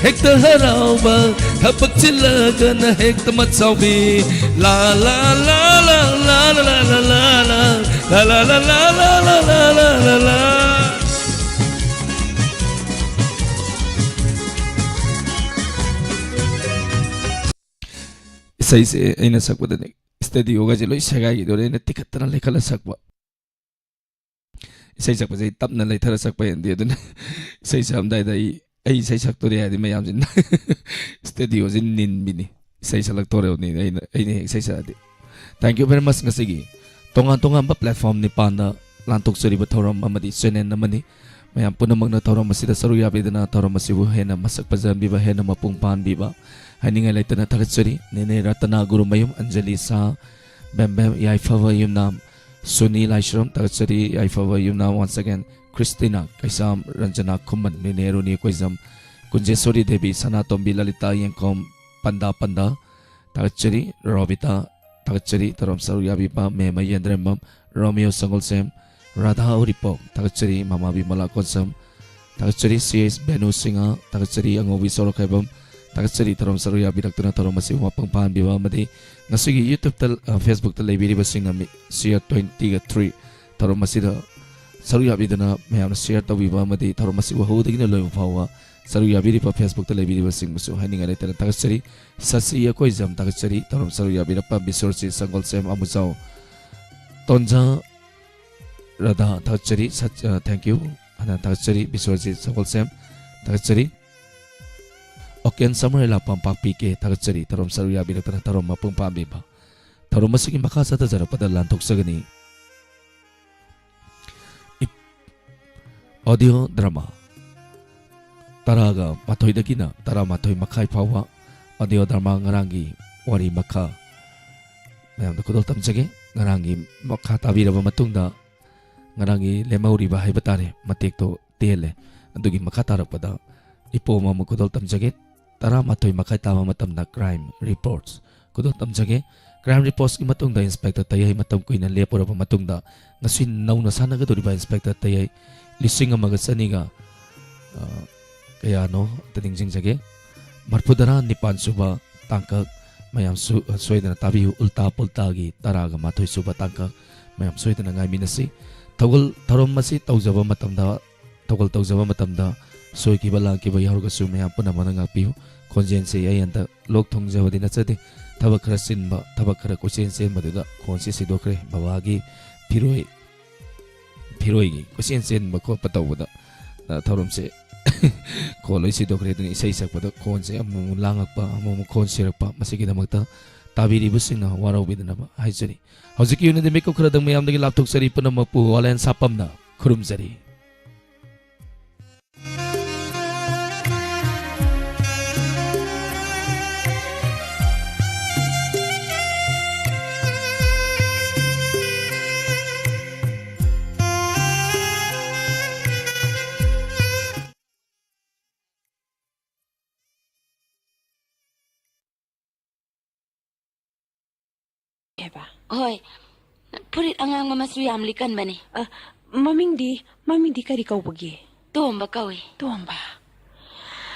ꯍꯦꯛꯇ ꯍꯔꯥꯎꯕ, ꯊꯕꯛ ꯆꯤꯜꯂꯒꯅ ꯍꯦꯛꯇ ꯃꯁꯥꯎꯕꯤ꯫ ꯂꯥ ꯂꯥ ꯂꯥ ꯂꯥ ꯂꯥ ꯂꯥ ꯂꯥ ꯂꯥ ꯂꯥ ꯂꯥ ꯂꯥ ꯂꯥ ꯂꯥ ꯂꯥ ꯂꯥ ꯂꯥ꯫ ꯏꯁꯩꯁꯦ ꯑꯩꯅ ꯁꯛꯄꯗꯅꯦ, ꯁ꯭ꯇꯦꯗꯤꯑꯣꯒꯁꯦ ꯂꯣꯏ ꯁꯦꯒꯥꯏꯈꯤꯗꯣꯔꯦ, ꯑꯩꯅ ꯇꯤꯈꯠꯇꯅ ꯂꯩꯈꯠꯂ ꯁꯛꯄ꯫ ꯏꯁꯩ ꯁꯛꯄꯁꯦ ꯑꯩ ꯇꯞꯅ ꯂꯩꯊꯔ ꯁꯛꯄ ꯍꯦꯟꯗꯦ, ꯑꯗꯨꯅ ꯏꯁꯩ ꯁꯛꯑꯝꯗꯥꯏꯗ ꯑꯩ ꯑꯩ ꯏꯁꯩ ꯁꯛꯇꯣꯔꯦ ꯍꯥꯏꯗꯤ ꯃꯌꯥꯝꯁꯤꯅ ꯁ꯭ꯇꯨꯗꯤꯑꯣꯁꯤ ꯅꯤꯟꯕꯤꯅꯤ꯫ ꯏꯁꯩ ꯁꯛꯂꯛꯇꯣꯔꯦꯕꯅꯤ ꯑꯩꯅ, ꯑꯩꯅ ꯍꯦꯛ ꯏꯁꯩ ꯁꯛꯑꯗꯤ꯫ Thank you very much꯫ ꯉꯁꯤꯒꯤ ꯇꯣꯉꯥꯟ ꯇꯣꯉꯥꯟꯕ platform ꯅꯤꯄꯥꯟꯗ ꯂꯥꯟꯊꯣꯛꯆꯔꯤꯕ ꯊꯧꯔꯝ ꯑꯃꯗꯤ channel ꯑꯃꯅꯤ꯫ ꯃꯌꯥꯝ ꯄꯨꯝꯅꯃꯛꯅ ꯊꯧꯔꯝ ꯑꯁꯤꯗ ꯁꯔꯨꯛ ꯌꯥꯕꯤꯗꯨꯅ ꯊꯧꯔꯝ ꯑꯁꯤꯕꯨ ꯍꯦꯟꯅ ꯃꯁꯛ ꯐꯖꯍꯟꯕꯤꯕ, ꯍꯦꯟꯅ ꯃꯄꯨꯡ ꯐꯥꯍꯟꯕꯤꯕ ꯍꯥꯏꯅꯤꯡꯉꯥꯏ ꯂꯩꯇꯅ ꯊꯥꯒꯠꯆꯔꯤ꯫ ꯅꯦꯅꯦ ꯔꯇꯅꯥ ꯒꯨꯔꯨꯃꯌꯨꯝ, ꯑꯟꯖꯂꯤ ꯁꯥ, ꯕꯦꯝ ꯕꯦꯝ, ꯌꯥꯏꯐꯕ ꯌꯨꯝꯅꯥꯝ, ꯁꯨꯅꯤ ꯂꯥꯏꯁ꯭ꯔꯝ, ꯊꯥꯒꯠꯆꯔꯤ꯫ ꯌꯥꯏꯐꯕ ꯌꯨꯝꯅꯥꯝ once again, ꯈ꯭ꯔꯤꯁꯇꯤꯅꯥ ꯀꯩꯁꯥꯝ, ꯔꯟꯖꯅꯥ ꯈꯨꯃꯟ, ꯅꯦꯅꯦ ꯔꯨꯅꯤ ꯀꯣꯏꯖꯝ, ꯀꯨꯟꯖꯦꯁꯣꯔꯤ ꯗꯦꯕꯤ, ꯁꯅꯥꯇꯣꯝꯕꯤ, ꯂꯂꯤꯇꯥ ꯌꯦꯡꯈꯣꯝ, ꯄꯟꯗꯥ ꯄꯟꯗꯥ, ꯊꯥꯒꯠꯆꯔꯤ꯫ ꯔꯣꯕꯤꯇꯥ, ꯊꯥꯒꯠꯆꯔꯤ꯫ ꯊꯧꯔꯝ ꯁꯔꯨꯛ ꯌꯥꯕꯤꯕ ꯃꯦꯃ ꯌꯦꯟꯗ꯭ꯔꯦꯝꯕꯝ, ꯔꯣꯃꯤꯌꯣ ꯁꯪꯒꯣꯜꯁꯦꯝ, ꯔꯥꯙꯥ ꯎꯔꯤꯄꯣꯛ, ꯊꯥꯒꯠꯆꯔꯤ꯫ ꯃꯃꯥ ꯕꯤꯃꯂꯥ ꯀꯣꯟꯁꯝ, ꯊꯥꯒꯠꯆꯔꯤ꯫ ꯁꯤ ꯑꯦꯁ ꯚꯦꯅꯨ ꯁꯤꯡꯍ, ꯊꯥꯒꯠꯆꯔꯤ꯫ ꯑꯉꯧꯕꯤ ꯁꯣꯔꯣꯛꯈꯥꯏꯕꯝ, ꯊꯥꯒꯠꯆꯔꯤ꯫ ꯊꯧꯔꯝ ꯁꯔꯨꯛ ꯌꯥꯕꯤꯔꯛꯇꯨꯅ ꯊꯧꯔꯝ ꯑꯁꯤꯕꯨ ꯃꯄꯨꯡ ꯐꯥꯍꯟꯕꯤꯕ ꯑꯃꯗꯤ ꯉꯁꯤꯒꯤ YouTube-ꯇ, ꯑ, Facebook-ꯇ ꯂꯩꯕꯤꯔꯤꯕꯁꯤꯡꯅ ꯃꯤ-, share twenty-three ꯊꯧꯔꯝ ꯑꯁꯤꯗ ꯁꯔꯨꯛ ꯌꯥꯕꯤꯗꯨꯅ ꯃꯌꯥꯝꯅ share ꯇꯧꯕꯤꯕ ꯑꯃꯗꯤ ꯊꯧꯔꯝ ꯑꯁꯤꯕꯨ ꯍꯧꯕꯗꯒꯤꯅ ꯂꯣꯏꯕ ꯐꯥꯎꯕ ꯁꯔꯨꯛ ꯌꯥꯕꯤꯔꯤꯕ Facebook-ꯇ ꯂꯩꯕꯤꯔꯤꯕꯁꯤꯡꯕꯨꯁꯨ ꯍꯥꯏꯅꯤꯡꯉꯥꯏ ꯂꯩꯇꯅ ꯊꯥꯒꯠꯆꯔꯤ꯫ ꯁꯁꯤ ꯑꯀꯣꯏꯖꯝ, ꯊꯥꯒꯠꯆꯔꯤ꯫ ꯊꯧꯔꯝ ꯁꯔꯨꯛ ꯌꯥꯕꯤꯔꯛꯄ ꯕꯤꯁ꯭ꯋꯔꯖꯤꯠ ꯁꯪꯒꯣꯜꯁꯦꯝ ꯑꯃꯨꯖꯥꯎ, ꯇꯣꯟꯖꯥ ꯔꯥꯙꯥ, ꯊꯥꯒꯠꯆꯔꯤ꯫ ꯁꯠ-, ꯑ, thank you꯫ ꯍꯥꯟꯅ ꯊꯥꯒꯠꯆꯔꯤ꯫ ꯕꯤꯁ꯭ꯋꯔꯖꯤꯠ ꯁꯪꯒꯣꯜꯁꯦꯝ, ꯊꯥꯒꯠꯆꯔꯤ꯫ ꯑꯣꯀꯦꯟ ꯁꯃꯔꯦꯂꯥ ꯄꯝꯄꯥꯛꯄꯤ ꯀꯦ, ꯊꯥꯒꯠꯆꯔꯤ꯫ ꯊꯧꯔꯝ ꯁꯔꯨꯛ ꯌꯥꯕꯤꯔꯛꯇꯅ ꯊꯧꯔꯝ ꯃꯄꯨꯡ ꯐꯥꯍꯟꯕꯤꯕ꯫ ꯊꯧꯔꯝ ꯑꯁꯤꯒꯤ ꯃꯈꯥ ꯆꯠꯊꯖꯔꯛꯄꯗ ꯂꯥꯟꯊꯣꯛꯆꯒꯅꯤ꯫ ꯏꯞ-, audio drama ꯇꯔꯥꯒ ꯃꯥꯊꯣꯏꯗꯒꯤꯅ ꯇꯔꯥꯃꯥꯊꯣꯏ ꯃꯈꯥꯏ ꯐꯥꯎꯕ audio drama ꯉꯔꯥꯡꯒꯤ ꯋꯥꯔꯤ ꯃꯈꯥ ꯃꯌꯥꯝꯗ ꯈꯨꯗꯣꯜ ꯇꯝꯖꯒꯦ꯫ ꯉꯔꯥꯡꯒꯤ ꯃꯈꯥ ꯇꯥꯕꯤꯔꯕ ꯃꯇꯨꯡꯗ ꯉꯔꯥꯡꯒꯤ ꯂꯦꯝꯍꯧꯔꯤꯕ ꯍꯥꯏꯕ ꯇꯥꯔꯦ, ꯃꯇꯦꯛꯇꯣ ꯇꯦꯜꯂꯦ꯫ ꯑꯗꯨꯒꯤ ꯃꯈꯥ ꯇꯥꯔꯛꯄꯗ ꯏꯄꯣꯝ ꯑꯃ ꯈꯨꯗꯣꯜ ꯇꯝꯖꯒꯦ꯫ ꯇꯔꯥꯃꯥꯊꯣꯏ ꯃꯈꯥꯏ ꯇꯥꯕ ꯃꯇꯝꯗ crime reports ꯈꯨꯗꯣꯜ ꯇꯝꯖꯒꯦ꯫ Crime reports-ꯀꯤ ꯃꯇꯨꯡꯗ Inspector ꯇꯌꯥꯏ ꯃꯇꯝ ꯀꯨꯏꯅ ꯂꯦꯞꯄꯨꯔꯕ ꯃꯇꯨꯡꯗ ꯉꯁꯤ ꯅꯧꯅ ꯁꯥꯟꯅꯒꯗꯧꯔꯤꯕ Inspector ꯇꯌꯥꯏ ꯂꯤꯁꯤꯡ ꯑꯃꯒ ꯆꯅꯤꯒ, ꯑ, ꯀꯌꯥꯅꯣ ꯑꯝꯇ ꯅꯤꯡꯁꯤꯡꯖꯒꯦ꯫ ꯃꯔꯐꯨꯇꯔꯥ ꯅꯤꯄꯥꯟ ꯁꯨꯕ ꯇꯥꯡꯀꯛ ꯃꯌꯥꯝ ꯁꯨ-, ꯁꯣꯏꯗꯅ ꯇꯥꯕꯤꯌꯨ꯫ ꯎꯜꯇꯥ ꯄꯨꯜꯇꯥꯒꯤ ꯇꯔꯥꯒ ꯃꯥꯊꯣꯏ ꯁꯨꯕ ꯇꯥꯡꯀꯛ ꯃꯌꯥꯝ ꯁꯣꯏꯗꯅ ꯉꯥꯏꯃꯤꯟꯅꯁꯤ꯫ ꯊꯧꯒꯜ ꯊꯧꯔꯝ ꯑꯁꯤ ꯇꯧꯖꯕ ꯃꯇꯝꯗ, ꯊꯧꯒꯜ ꯇꯧꯖꯕ ꯃꯇꯝꯗ ꯁꯣꯏꯈꯤꯕ ꯂꯥꯟꯈꯤꯕ ꯌꯥꯎꯔꯒꯁꯨ ꯃꯌꯥꯝ ꯄꯨꯝꯅꯃꯛꯅ ꯉꯥꯛꯄꯤꯌꯨ꯫ ꯈꯣꯟꯖꯦꯜꯁꯦ ꯑꯩ ꯍꯟꯗꯛ ꯂꯣꯛ ꯊꯨꯡꯖꯕꯗꯤ ꯅꯠꯆꯗꯦ꯫ ꯊꯕꯛ ꯈꯔ ꯆꯤꯟꯕ, ꯊꯕꯛ ꯈꯔ ꯀꯣꯏꯆꯦꯟ ꯆꯦꯟꯕꯗꯨꯗ ꯈꯣꯟꯁꯤ ꯁꯤꯗꯣꯛꯈ꯭ꯔꯦ꯫ ꯕꯕꯥꯒꯤ ꯐꯤꯔꯣꯏ, ꯐꯤꯔꯣꯏꯒꯤ ꯀꯣꯏꯆꯦꯟ ꯆꯦꯟꯕ ꯈꯣꯠꯄ ꯇꯧꯕꯗ, ꯑ, ꯊꯧꯔꯝꯁꯦ ꯈꯣꯟ ꯂꯣꯏ ꯁꯤꯗꯣꯛꯈ꯭ꯔꯦ꯫ ꯑꯗꯨꯅ ꯏꯁꯩ ꯁꯛꯄꯗ ꯈꯣꯟꯁꯦ ꯑꯃꯨꯛ ꯑꯃꯨꯛ ꯂꯥꯡꯉꯛꯄ, ꯑꯃꯨꯛ ꯑꯃꯨꯛ ꯈꯣꯟ ꯁꯤꯔꯛꯄ, ꯃꯁꯤꯒꯤꯗꯃꯛꯇ ꯇꯥꯕꯤꯔꯤꯕꯁꯤꯡꯅ ꯋꯥꯔꯧꯕꯤꯗꯅꯕ ꯍꯥꯏꯖꯔꯤ꯫ ꯍꯧꯖꯤꯛꯀꯤ ꯑꯣꯏꯅꯗꯤ ꯃꯤꯀꯨꯞ ꯈꯔꯗꯪ ꯃꯌꯥꯝꯗꯒꯤ ꯂꯥꯞꯊꯣꯛꯆꯔꯤ꯫ ꯄꯨꯝꯅꯃꯛꯄꯨ ꯋꯥꯂꯦꯟ ꯁꯥꯄꯝꯅ ꯈꯨꯔꯨꯝꯖꯔꯤ꯫ ꯍꯥꯏꯕ? ꯍꯣꯏ, ꯐꯨꯔꯤꯠ ꯑꯉꯥꯡꯕ ꯃꯆꯨ ꯌꯥꯝ ꯂꯤꯛꯀꯟꯕꯅꯤ꯫ ꯑ, ꯃꯃꯤꯡꯗꯤ, ꯃꯃꯤꯡꯗꯤ ꯀꯔꯤ ꯀꯧꯕꯒꯦ? ꯇꯣꯝꯕ ꯀꯧꯏ꯫ ꯇꯣꯝꯕ꯫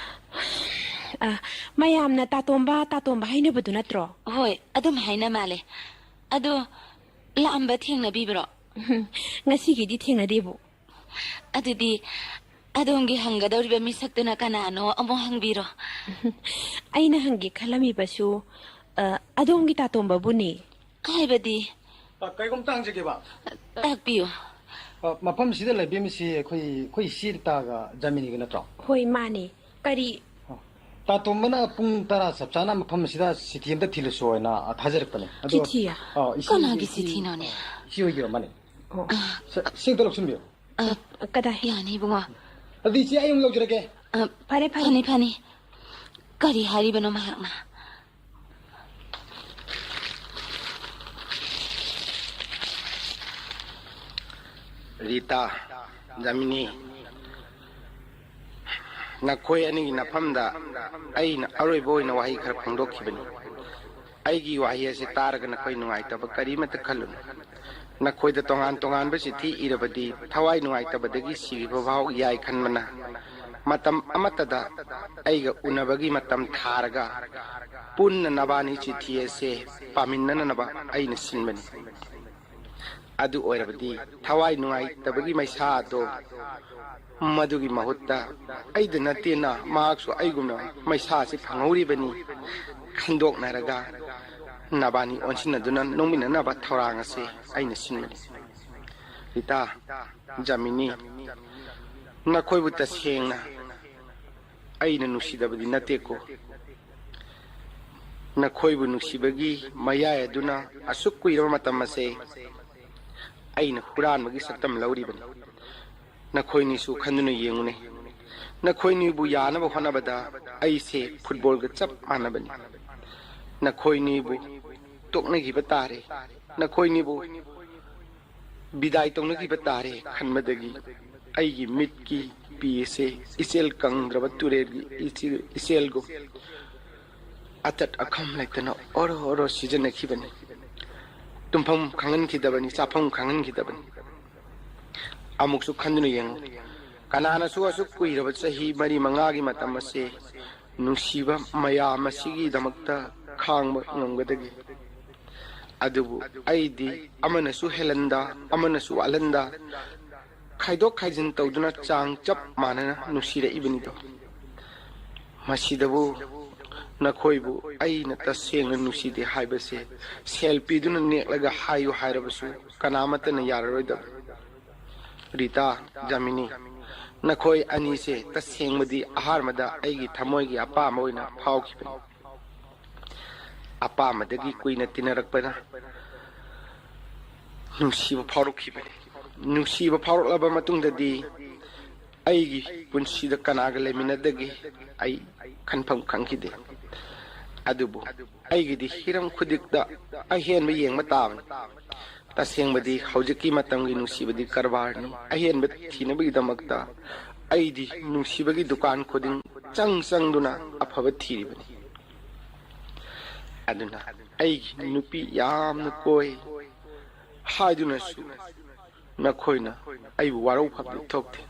ꯑ, ꯃꯌꯥꯝꯅ ꯇꯥꯇꯣꯝꯕ, ꯇꯥꯇꯣꯝꯕ ꯍꯥꯏꯅꯕꯗꯨ ꯅꯠꯇ꯭ꯔꯣ? ꯍꯣꯏ, ꯑꯗꯨꯝ ꯍꯥꯏꯅ ꯃꯥꯜꯂꯦ꯫ ꯑꯗꯣ ꯂꯥꯛꯑꯝꯕ ꯊꯦꯡꯅꯕꯤꯕ꯭ꯔꯣ? ꯎꯝ, ꯉꯁꯤꯒꯤꯗꯤ ꯊꯦꯡꯅꯗꯦꯕꯨ꯫ ꯑꯗꯨꯗꯤ ꯑꯗꯣꯝꯒꯤ ꯍꯪꯒꯗꯧꯔꯤꯕ ꯃꯤꯁꯛꯇꯨꯅ ꯀꯅꯥꯅꯣ ꯑꯃꯨꯛ ꯍꯪꯕꯤꯔꯣ꯫ ꯑꯩꯅ ꯍꯪꯒꯦ ꯈꯜꯂꯝꯃꯤꯕꯁꯨ, ꯑ, ꯑꯗꯣꯝꯒꯤ ꯇꯥꯇꯣꯝꯕꯕꯨꯅꯤ꯫ ꯍꯥꯏꯕꯗꯤ? ꯑ, ꯀꯩꯒꯨꯝꯇ ꯍꯪꯖꯒꯦꯕ꯫ ꯇꯥꯛꯄꯤꯌꯨ꯫ ꯑ, ꯃꯐꯝꯁꯤꯗ ꯂꯩꯕꯤꯔꯝꯃꯤꯁꯤ ꯑꯩꯈꯣꯏ, ꯑꯩꯈꯣꯏ ꯏꯆꯦ ꯔꯤꯇꯥꯒ ꯖꯥꯃꯤꯅꯤꯒ ꯅꯠꯇ꯭ꯔꯣ? ꯍꯣꯏ, ꯃꯥꯅꯤ꯫ ꯀꯔꯤ? ꯑ, ꯇꯥꯇꯣꯝꯕꯅ ꯄꯨꯡ ꯇꯔꯥ ꯆꯞ ꯆꯥꯅ ꯃꯐꯝ ꯑꯁꯤꯗ ꯆꯤꯊꯤ ꯑꯝꯇ ꯊꯤꯜꯂꯨꯁꯣ ꯍꯥꯏꯅ, ꯑ, ꯊꯥꯖꯔꯛꯄꯅꯦ꯫ ꯑꯗꯣ, ꯆꯤꯊꯤ? ꯑ, ꯏꯆꯦ, ꯀꯅꯥꯒꯤ ꯏꯆꯦ, ꯆꯤꯊꯤꯅꯣꯅꯦ? ꯏꯆꯦ ꯑꯣꯏꯒꯤꯔꯣ ꯃꯥꯅꯦ? ꯑꯣ꯫ ꯑ, ꯁ-, ꯁꯤ ꯑꯝꯇ ꯂꯧꯁꯤꯟꯕꯤꯌꯨ꯫ ꯑ, ꯀꯗꯥꯏ? ꯌꯥꯅꯤ, ꯏꯕꯨꯡꯉꯣ꯫ ꯑꯗꯨꯗꯤ ꯏꯆꯦ, ꯑꯩ ꯑꯃꯨꯛ ꯂꯧꯖꯔꯒꯦ꯫ ꯑ, ꯐꯅꯤ, ꯐꯅꯤ꯫ ꯐꯅꯤ, ꯐꯅꯤ꯫ ꯀꯔꯤ ꯍꯥꯏꯔꯤꯕꯅꯣ ꯃꯍꯥꯛꯅ? ꯔꯤꯇꯥ, ꯖꯥꯃꯤꯅꯤ, ꯅꯈꯣꯏ ꯑꯅꯤꯒꯤ ꯅꯐꯝꯗ ꯑꯩꯅ ꯑꯔꯣꯏꯕ ꯑꯣꯏꯅ ꯋꯥꯍꯩ ꯈꯔ ꯐꯣꯡꯗꯣꯛꯈꯤꯕꯅꯤ꯫ ꯑꯩꯒꯤ ꯋꯥꯍꯩ ꯑꯁꯤ ꯇꯥꯔꯒ ꯅꯈꯣꯏ ꯅꯨꯡꯉꯥꯏꯇꯕ ꯀꯔꯤꯃꯠꯇ ꯈꯜꯂꯨꯅꯨ꯫ ꯅꯈꯣꯏꯗ ꯇꯣꯉꯥꯟ ꯇꯣꯉꯥꯟꯕ ꯆꯤꯊꯤ ꯏꯔꯕꯗꯤ ꯊꯋꯥꯏ ꯅꯨꯡꯉꯥꯏꯇꯕꯗꯒꯤ ꯁꯤꯈꯤꯕ ꯐꯥꯎ ꯌꯥꯏ ꯈꯟꯕꯅ ꯃꯇꯝ ꯑꯃꯠꯇꯗ ꯑꯩꯒ ꯎꯅꯕꯒꯤ ꯃꯇꯝ ꯊꯥꯔꯒ ꯄꯨꯟꯅ ꯅꯕꯥꯅꯤ ꯆꯤꯊꯤ ꯑꯁꯦ ꯄꯥꯃꯤꯟꯅꯅꯅꯕ ꯑꯩꯅ ꯁꯤꯟꯕꯅꯤ꯫ ꯑꯗꯨ ꯑꯣꯏꯔꯕꯗꯤ ꯊꯋꯥꯏ ꯅꯨꯡꯉꯥꯏꯇꯕꯒꯤ ꯃꯩꯁꯥ ꯑꯗꯣ ꯃꯗꯨꯒꯤ ꯃꯍꯨꯠꯇ ꯑꯩꯗ ꯅꯠꯇꯦꯅ ꯃꯍꯥꯛꯁꯨ ꯑꯩꯒꯨꯝꯅ ꯃꯩꯁꯥꯁꯤ ꯐꯪꯍꯧꯔꯤꯕꯅꯤ ꯈꯟꯗꯣꯛꯅꯔꯒ ꯅꯕꯥꯅꯤ ꯑꯣꯟꯁꯤꯟꯅꯗꯨꯅ ꯅꯣꯡꯃꯤꯟꯅꯅꯕ ꯊꯧꯔꯥꯡ ꯑꯁꯤ ꯑꯩꯅ ꯁꯤꯟꯕꯅꯤ꯫ ꯔꯤꯇꯥ, ꯖꯥꯃꯤꯅꯤ, ꯅꯈꯣꯏꯕꯨ ꯇꯁꯦꯡꯅ ꯑꯩꯅ ꯅꯨꯡꯁꯤꯗꯕꯗꯤ ꯅꯠꯇꯦꯀꯣ꯫ ꯅꯈꯣꯏꯕꯨ ꯅꯨꯡꯁꯤꯕꯒꯤ ꯃꯌꯥꯏ ꯑꯗꯨꯅ ꯑꯁꯨꯛ ꯀꯨꯏꯔꯕ ꯃꯇꯝ ꯑꯁꯦ ꯑꯩꯅ ꯍꯨꯔꯥꯟꯕꯒꯤ ꯁꯛꯇꯝ ꯂꯧꯔꯤꯕꯅꯤ꯫ ꯅꯈꯣꯏꯅꯤꯁꯨ ꯈꯟꯗꯨꯅ ꯌꯦꯡꯉꯨꯅꯦ꯫ ꯅꯈꯣꯏꯅꯤꯕꯨ ꯌꯥꯅꯕ ꯍꯣꯠꯅꯕꯗ ꯑꯩꯁꯦ ꯐꯨꯠꯕꯣꯜꯒ ꯆꯞ ꯃꯥꯟꯅꯕꯅꯤ꯫ ꯅꯈꯣꯏꯅꯤꯕꯨ ꯇꯣꯛꯅꯈꯤꯕ ꯇꯥꯔꯦ꯫ ꯅꯈꯣꯏꯅꯤꯕꯨ ꯕꯤꯗꯥꯏ ꯇꯧꯅꯈꯤꯕ ꯇꯥꯔꯦ ꯈꯟꯕꯗꯒꯤ ꯑꯩꯒꯤ ꯃꯤꯠꯀꯤ ꯄꯤ ꯑꯁꯦ ꯏꯆꯦꯜ ꯀꯪꯗ꯭ꯔꯕ ꯇꯨꯔꯦꯜꯒꯤ ꯏꯆꯦꯜ, ꯏꯆꯦꯜꯒꯨꯝ ꯑꯇꯠ ꯑꯈꯝ ꯂꯩꯇꯅ ꯑꯣꯔꯣ ꯑꯣꯔꯣ ꯁꯤꯖꯤꯟꯅꯈꯤꯕꯅꯤ꯫ ꯇꯨꯝꯐꯝ ꯈꯪꯍꯟꯈꯤꯗꯕꯅꯤ, ꯆꯥꯐꯝ ꯈꯪꯍꯟꯈꯤꯗꯕꯅꯤ꯫ ꯑꯃꯨꯛꯁꯨ ꯈꯟꯗꯨꯅ ꯌꯦꯡꯉꯨ, ꯀꯅꯥꯅꯁꯨ ꯑꯁꯨꯛ ꯀꯨꯏꯔꯕ ꯆꯍꯤ ꯃꯔꯤ ꯃꯉꯥꯒꯤ ꯃꯇꯝ ꯑꯁꯦ ꯅꯨꯡꯁꯤꯕ ꯃꯌꯥꯝ ꯑꯁꯤꯒꯤꯗꯃꯛꯇ ꯈꯥꯡꯕ ꯉꯝꯒꯗꯒꯦ? ꯑꯗꯨꯕꯨ ꯑꯩꯗꯤ ꯑꯃꯅꯁꯨ ꯍꯦꯜꯍꯟꯗ, ꯑꯃꯅꯁꯨ ꯋꯥꯠꯍꯟꯗ, ꯈꯥꯏꯗꯣꯛ ꯈꯥꯏꯖꯤꯟ ꯇꯧꯗꯨꯅ ꯆꯥꯡ ꯆꯞ ꯃꯥꯟꯅꯅ ꯅꯨꯡꯁꯤꯔꯛꯏꯕꯅꯤꯗꯣ꯫ ꯃꯁꯤꯗꯕꯨ ꯅꯈꯣꯏꯕꯨ ꯑꯩꯅ ꯇꯁꯦꯡꯅ ꯅꯨꯡꯁꯤꯗꯦ ꯍꯥꯏꯕꯁꯦ ꯁꯦꯜ ꯄꯤꯗꯨꯅ ꯅꯦꯛꯂꯒ ꯍꯥꯏꯌꯨ ꯍꯥꯏꯔꯕꯁꯨ ꯀꯅꯥꯃꯠꯇꯅ ꯌꯥꯔꯔꯣꯏꯗꯕꯅꯤ꯫ ꯔꯤꯇꯥ, ꯖꯥꯃꯤꯅꯤ, ꯅꯈꯣꯏ ꯑꯅꯤꯁꯦ ꯇꯁꯦꯡꯕꯗꯤ ꯑꯍꯥꯟꯕꯗ ꯑꯩꯒꯤ ꯊꯃꯣꯏꯒꯤ ꯑꯄꯥꯝꯕ ꯑꯣꯏꯅ ꯐꯥꯎꯈꯤꯕꯅꯤ꯫ ꯑꯄꯥꯝꯕꯗꯒꯤ ꯀꯨꯏꯅ ꯇꯤꯟꯅꯔꯛꯄꯅ ꯅꯨꯡꯁꯤꯕ ꯐꯥꯎꯔꯛꯈꯤꯕꯅꯤ꯫ ꯅꯨꯡꯁꯤꯕ ꯐꯥꯎꯔꯛꯂꯕ ꯃꯇꯨꯡꯗꯗꯤ ꯑꯩꯒꯤ ꯄꯨꯟꯁꯤꯗ ꯀꯅꯥꯒ ꯂꯩꯃꯤꯟꯅꯗꯒꯦ ꯑꯩ ꯈꯟꯐꯝ ꯈꯪꯈꯤꯗꯦ꯫ ꯑꯗꯨꯕꯨ ꯑꯩꯒꯤꯗꯤ ꯍꯤꯔꯝ ꯈꯨꯗꯤꯡꯗ ꯑꯍꯦꯟꯕ ꯌꯦꯡꯕ ꯇꯥꯕꯅꯤ꯫ ꯇꯁꯦꯡꯕꯗꯤ ꯍꯧꯖꯤꯛꯀꯤ ꯃꯇꯝꯒꯤ ꯅꯨꯡꯁꯤꯕꯗꯤ ꯀꯔꯕꯥꯔꯅꯤ꯫ ꯑꯍꯦꯟꯕ ꯊꯤꯅꯕꯒꯤꯗꯃꯛꯇ ꯑꯩꯗꯤ ꯅꯨꯡꯁꯤꯕꯒꯤ ꯗꯨꯀꯥꯟ ꯈꯨꯗꯤꯡ ꯆꯪ ꯆꯪꯗꯨꯅ ꯑꯐꯕ ꯊꯤꯔꯤꯕꯅꯤ꯫ ꯑꯗꯨꯅ ꯑꯩꯒꯤ ꯅꯨꯄꯤ ꯌꯥꯝꯅ ꯀꯣꯏ ꯍꯥꯏꯗꯨꯅꯁꯨ ꯅꯈꯣꯏꯅ ꯑꯩꯕꯨ ꯋꯥꯔꯧꯐꯝꯗꯤ ꯊꯣꯛꯇꯦ꯫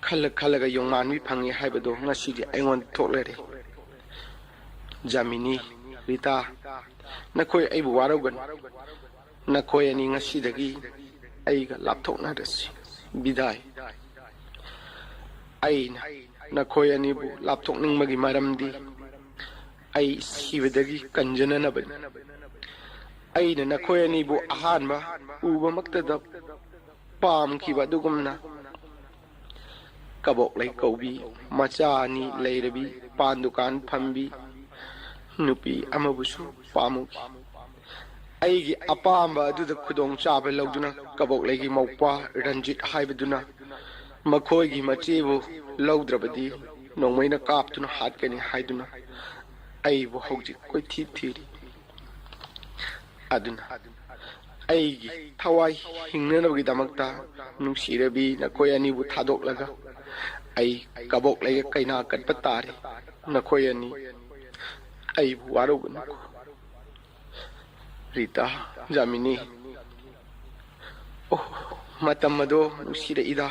ꯈꯜꯂ ꯈꯜꯂꯒ ꯌꯣꯡꯃꯥꯟꯕꯤ ꯐꯪꯉꯤ ꯍꯥꯏꯕꯗꯣ ꯉꯁꯤꯗꯤ ꯑꯩꯉꯣꯟꯗ ꯊꯣꯛꯂꯔꯦ꯫ ꯖꯥꯃꯤꯅꯤ, ꯔꯤꯇꯥ, ꯅꯈꯣꯏ ꯑꯩꯕꯨ ꯋꯥꯔꯧꯒꯅꯨ꯫ ꯅꯈꯣꯏ ꯑꯅꯤ ꯉꯁꯤꯗꯒꯤ ꯑꯩꯒ ꯂꯥꯞꯊꯣꯛꯅꯔꯁꯤ꯫ ꯕꯤꯗꯥꯏ꯫ ꯑꯩꯅ ꯅꯈꯣꯏ ꯑꯅꯤꯕꯨ ꯂꯥꯞꯊꯣꯛꯅꯤꯡꯕꯒꯤ ꯃꯔꯝꯗꯤ ꯑꯩ ꯁꯤꯕꯗꯒꯤ ꯀꯟꯖꯅꯅꯕꯅꯤ꯫ ꯑꯩꯅ ꯅꯈꯣꯏ ꯑꯅꯤꯕꯨ ꯑꯍꯥꯟꯕ ꯎꯕꯃꯛꯇꯗ ꯄꯥꯝꯈꯤꯕ ꯑꯗꯨꯒꯨꯝꯅ ꯀꯕꯣꯛꯂꯩ ꯀꯧꯕꯤ ꯃꯆꯥ ꯑꯅꯤ ꯂꯩꯔꯕꯤ, ꯄꯥꯟ ꯗꯨꯀꯥꯟ ꯐꯝꯕꯤ ꯅꯨꯄꯤ ꯑꯃꯕꯨꯁꯨ ꯄꯥꯝꯃꯨꯈꯤ꯫ ꯑꯩꯒꯤ ꯑꯄꯥꯝꯕ ꯑꯗꯨꯗ ꯈꯨꯗꯣꯡꯆꯥꯕ ꯂꯧꯗꯨꯅ ꯀꯕꯣꯛꯂꯩꯒꯤ ꯃꯧꯄ꯭ꯋꯥ ꯔꯟꯖꯤꯠ ꯍꯥꯏꯕꯗꯨꯅ ꯃꯈꯣꯏꯒꯤ ꯃꯆꯦꯕꯨ ꯂꯧꯗ꯭ꯔꯕꯗꯤ ꯅꯣꯡꯃꯩꯅ ꯀꯥꯞꯇꯨꯅ ꯍꯥꯠꯀꯅꯤ ꯍꯥꯏꯗꯨꯅ ꯑꯩꯕꯨ ꯍꯧꯖꯤꯛ ꯀꯣꯏꯊꯤ ꯊꯤꯔꯤ꯫ ꯑꯗꯨꯅ ꯑꯩꯒꯤ ꯊꯋꯥꯏ ꯍꯤꯡꯅꯅꯕꯒꯤꯗꯃꯛꯇ ꯅꯨꯡꯁꯤꯔꯕꯤ ꯅꯈꯣꯏ ꯑꯅꯤꯕꯨ ꯊꯥꯗꯣꯛꯂꯒ ꯑꯩ ꯀꯕꯣꯛꯂꯩꯒ ꯀꯩꯅꯥ ꯀꯠꯄ ꯇꯥꯔꯦ꯫ ꯅꯈꯣꯏ ꯑꯅꯤ ꯑꯩꯕꯨ ꯋꯥꯔꯧꯒꯅꯨꯀꯣ꯫ ꯔꯤꯇꯥ, ꯖꯥꯃꯤꯅꯤ꯫ ꯑꯣ, ꯃꯇꯝ ꯑꯗꯣ ꯅꯨꯡꯁꯤꯔꯛꯏꯗ꯫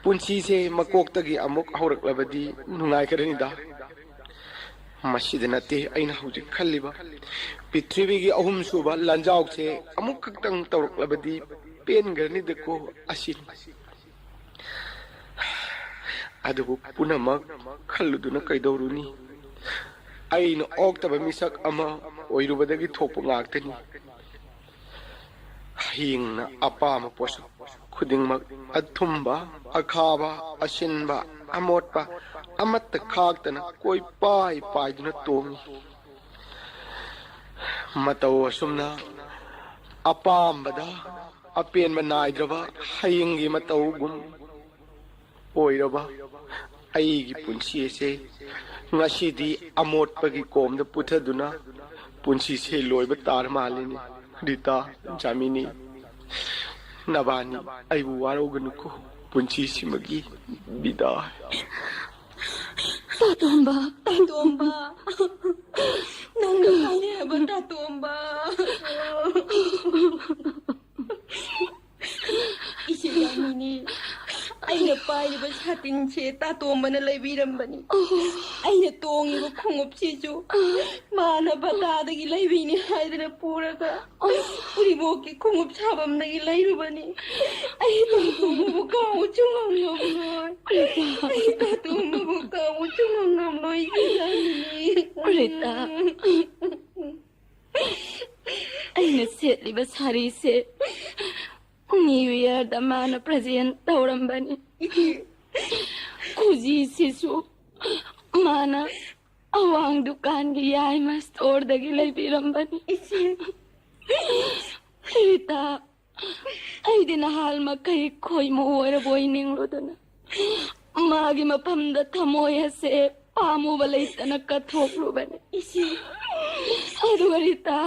ꯄꯨꯟꯁꯤꯁꯦ ꯃꯀꯣꯛꯇꯒꯤ ꯑꯃꯨꯛ ꯍꯧꯔꯛꯂꯕꯗꯤ ꯅꯨꯡꯉꯥꯏꯈ꯭ꯔꯅꯤꯗ꯫ ꯃꯁꯤꯗ ꯅꯠꯇꯦ ꯑꯩꯅ ꯍꯧꯖꯤꯛ ꯈꯜꯂꯤꯕ꯫ ꯄ꯭ꯔꯤꯊꯤꯕꯤꯒꯤ ꯑꯍꯨꯝꯁꯨꯕ ꯂꯥꯟꯖꯥꯎꯁꯦ ꯑꯃꯨꯛꯈꯛꯇꯪ ꯇꯧꯔꯛꯂꯕꯗꯤ ꯄꯦꯟꯈ꯭ꯔꯅꯤꯗꯀꯣ ꯑꯁꯤꯅꯤ꯫ ꯑꯗꯨꯕꯨ ꯄꯨꯝꯅꯃꯛ ꯈꯜꯂꯨꯗꯨꯅ ꯀꯩꯗꯧꯔꯨꯅꯤ? ꯑꯩꯅ ꯑꯣꯛꯇꯕ ꯃꯤꯁꯛ ꯑꯃ ꯑꯣꯏꯔꯨꯕꯗꯒꯤ ꯊꯣꯛꯄ ꯉꯥꯛꯇꯅꯤ꯫ ꯍꯌꯦꯡꯅ ꯑꯄꯥꯝꯕ ꯄꯣꯠꯁꯛ ꯈꯨꯗꯤꯡꯃꯛ ꯑꯊꯨꯝꯕ, ꯑꯈꯥꯕ, ꯑꯁꯤꯟꯕ, ꯑꯃꯣꯠꯄ ꯑꯃꯠꯇ ꯈꯥꯛꯇꯅ ꯀꯣꯏꯄꯥꯏ ꯄꯥꯏꯗꯨꯅ ꯇꯣꯡꯏ꯫ ꯃꯇꯧ ꯑꯁꯨꯝꯅ ꯑꯄꯥꯝꯕꯗ ꯑꯄꯦꯟꯕ ꯅꯥꯏꯗ꯭ꯔꯕ ꯍꯌꯦꯡꯒꯤ ꯃꯇꯧꯒꯨꯝ ꯑꯣꯏꯔꯕ ꯑꯩꯒꯤ ꯄꯨꯟꯁꯤ ꯑꯁꯦ ꯉꯁꯤꯗꯤ ꯑꯃꯣꯠꯄꯒꯤ ꯀꯣꯝꯗ ꯄꯨꯊꯗꯨꯅ ꯄꯨꯟꯁꯤꯁꯦ ꯂꯣꯏꯕ ꯇꯥꯔ ꯃꯥꯜꯂꯤꯅꯦ꯫ ꯔꯤꯇꯥ, ꯖꯥꯃꯤꯅꯤ, ꯅꯕꯥꯅꯤ ꯑꯩꯕꯨ ꯋꯥꯔꯧꯒꯅꯨꯀꯣ꯫ ꯄꯨꯟꯁꯤꯁꯤꯃꯒꯤ ꯕꯤꯗꯥꯏ꯫ ꯇꯥꯇꯣꯝꯕ, ꯇꯥꯇꯣꯝꯕ, ꯅꯪꯅ ꯍꯥꯏꯔꯦ ꯍꯥꯏꯕ ꯇꯥꯇꯣꯝꯕ꯫ ꯏꯆꯦ ꯌꯥꯃꯤꯅꯤ, ꯑꯩꯅ ꯄꯥꯏꯔꯤꯕ ꯁꯥꯇꯤꯟꯁꯦ ꯇꯥꯇꯣꯝꯕꯅ ꯂꯩꯕꯤꯔꯝꯕꯅꯤ꯫ ꯑꯩꯅ ꯇꯣꯡꯉꯤꯕ ꯈꯣꯡꯎꯞꯁꯤꯁꯨ ꯃꯥꯅ ꯕꯇꯥꯗꯒꯤ ꯂꯩꯕꯤꯅꯤ ꯍꯥꯏꯗꯅ ꯄꯨꯔꯒ ꯎꯔꯤꯃꯣꯛꯀꯤ ꯈꯣꯡꯎꯞ ꯁꯥꯐꯝꯗꯒꯤ ꯂꯩꯔꯨꯕꯅꯤ꯫ ꯑꯩ ꯇꯥꯇꯣꯝꯕꯕꯨ ꯀꯥꯎꯕꯁꯨ ꯉꯝꯂꯣꯏ꯫ ꯑꯩ ꯇꯥꯇꯣꯝꯕꯕꯨ ꯀꯥꯎꯕꯁꯨ ꯉꯝꯂꯣꯏ, ꯏꯆꯦ ꯌꯥꯃꯤꯅꯤ꯫ ꯔꯤꯇꯥ, ꯑꯩꯅ ꯁꯦꯠꯂꯤꯕ ꯁꯥꯔꯤꯁꯦ ꯅ꯭ꯌꯨ ꯏꯌꯔꯗ ꯃꯥꯅ ꯄ꯭ꯔꯖꯦꯟ ꯇꯧꯔꯝꯕꯅꯤ꯫ ꯏꯆꯦ, ꯈꯨꯖꯤꯁꯤꯁꯨ ꯃꯥꯅ ꯑꯋꯥꯡ ꯗꯨꯀꯥꯟꯒꯤ ꯌꯥꯏꯃ ꯁ꯭ꯇꯣꯔꯗꯒꯤ ꯂꯩꯕꯤꯔꯝꯕꯅꯤ꯫ ꯏꯆꯦ꯫ ꯔꯤꯇꯥ, ꯑꯩꯗꯤ ꯅꯍꯥꯜ ꯃꯈꯩ ꯈꯣꯏꯃꯨ ꯑꯣꯏꯔꯕꯣꯏ ꯅꯤꯡꯂꯨꯗꯅ ꯃꯥꯒꯤ ꯃꯐꯝꯗ ꯊꯃꯣꯏ ꯑꯁꯦ ꯄꯥꯝꯃꯨꯕ ꯂꯩꯇꯅ ꯀꯠꯊꯣꯛꯂꯨꯕꯅꯤ꯫ ꯏꯆꯦ꯫ ꯑꯗꯨꯒ ꯔꯤꯇꯥ,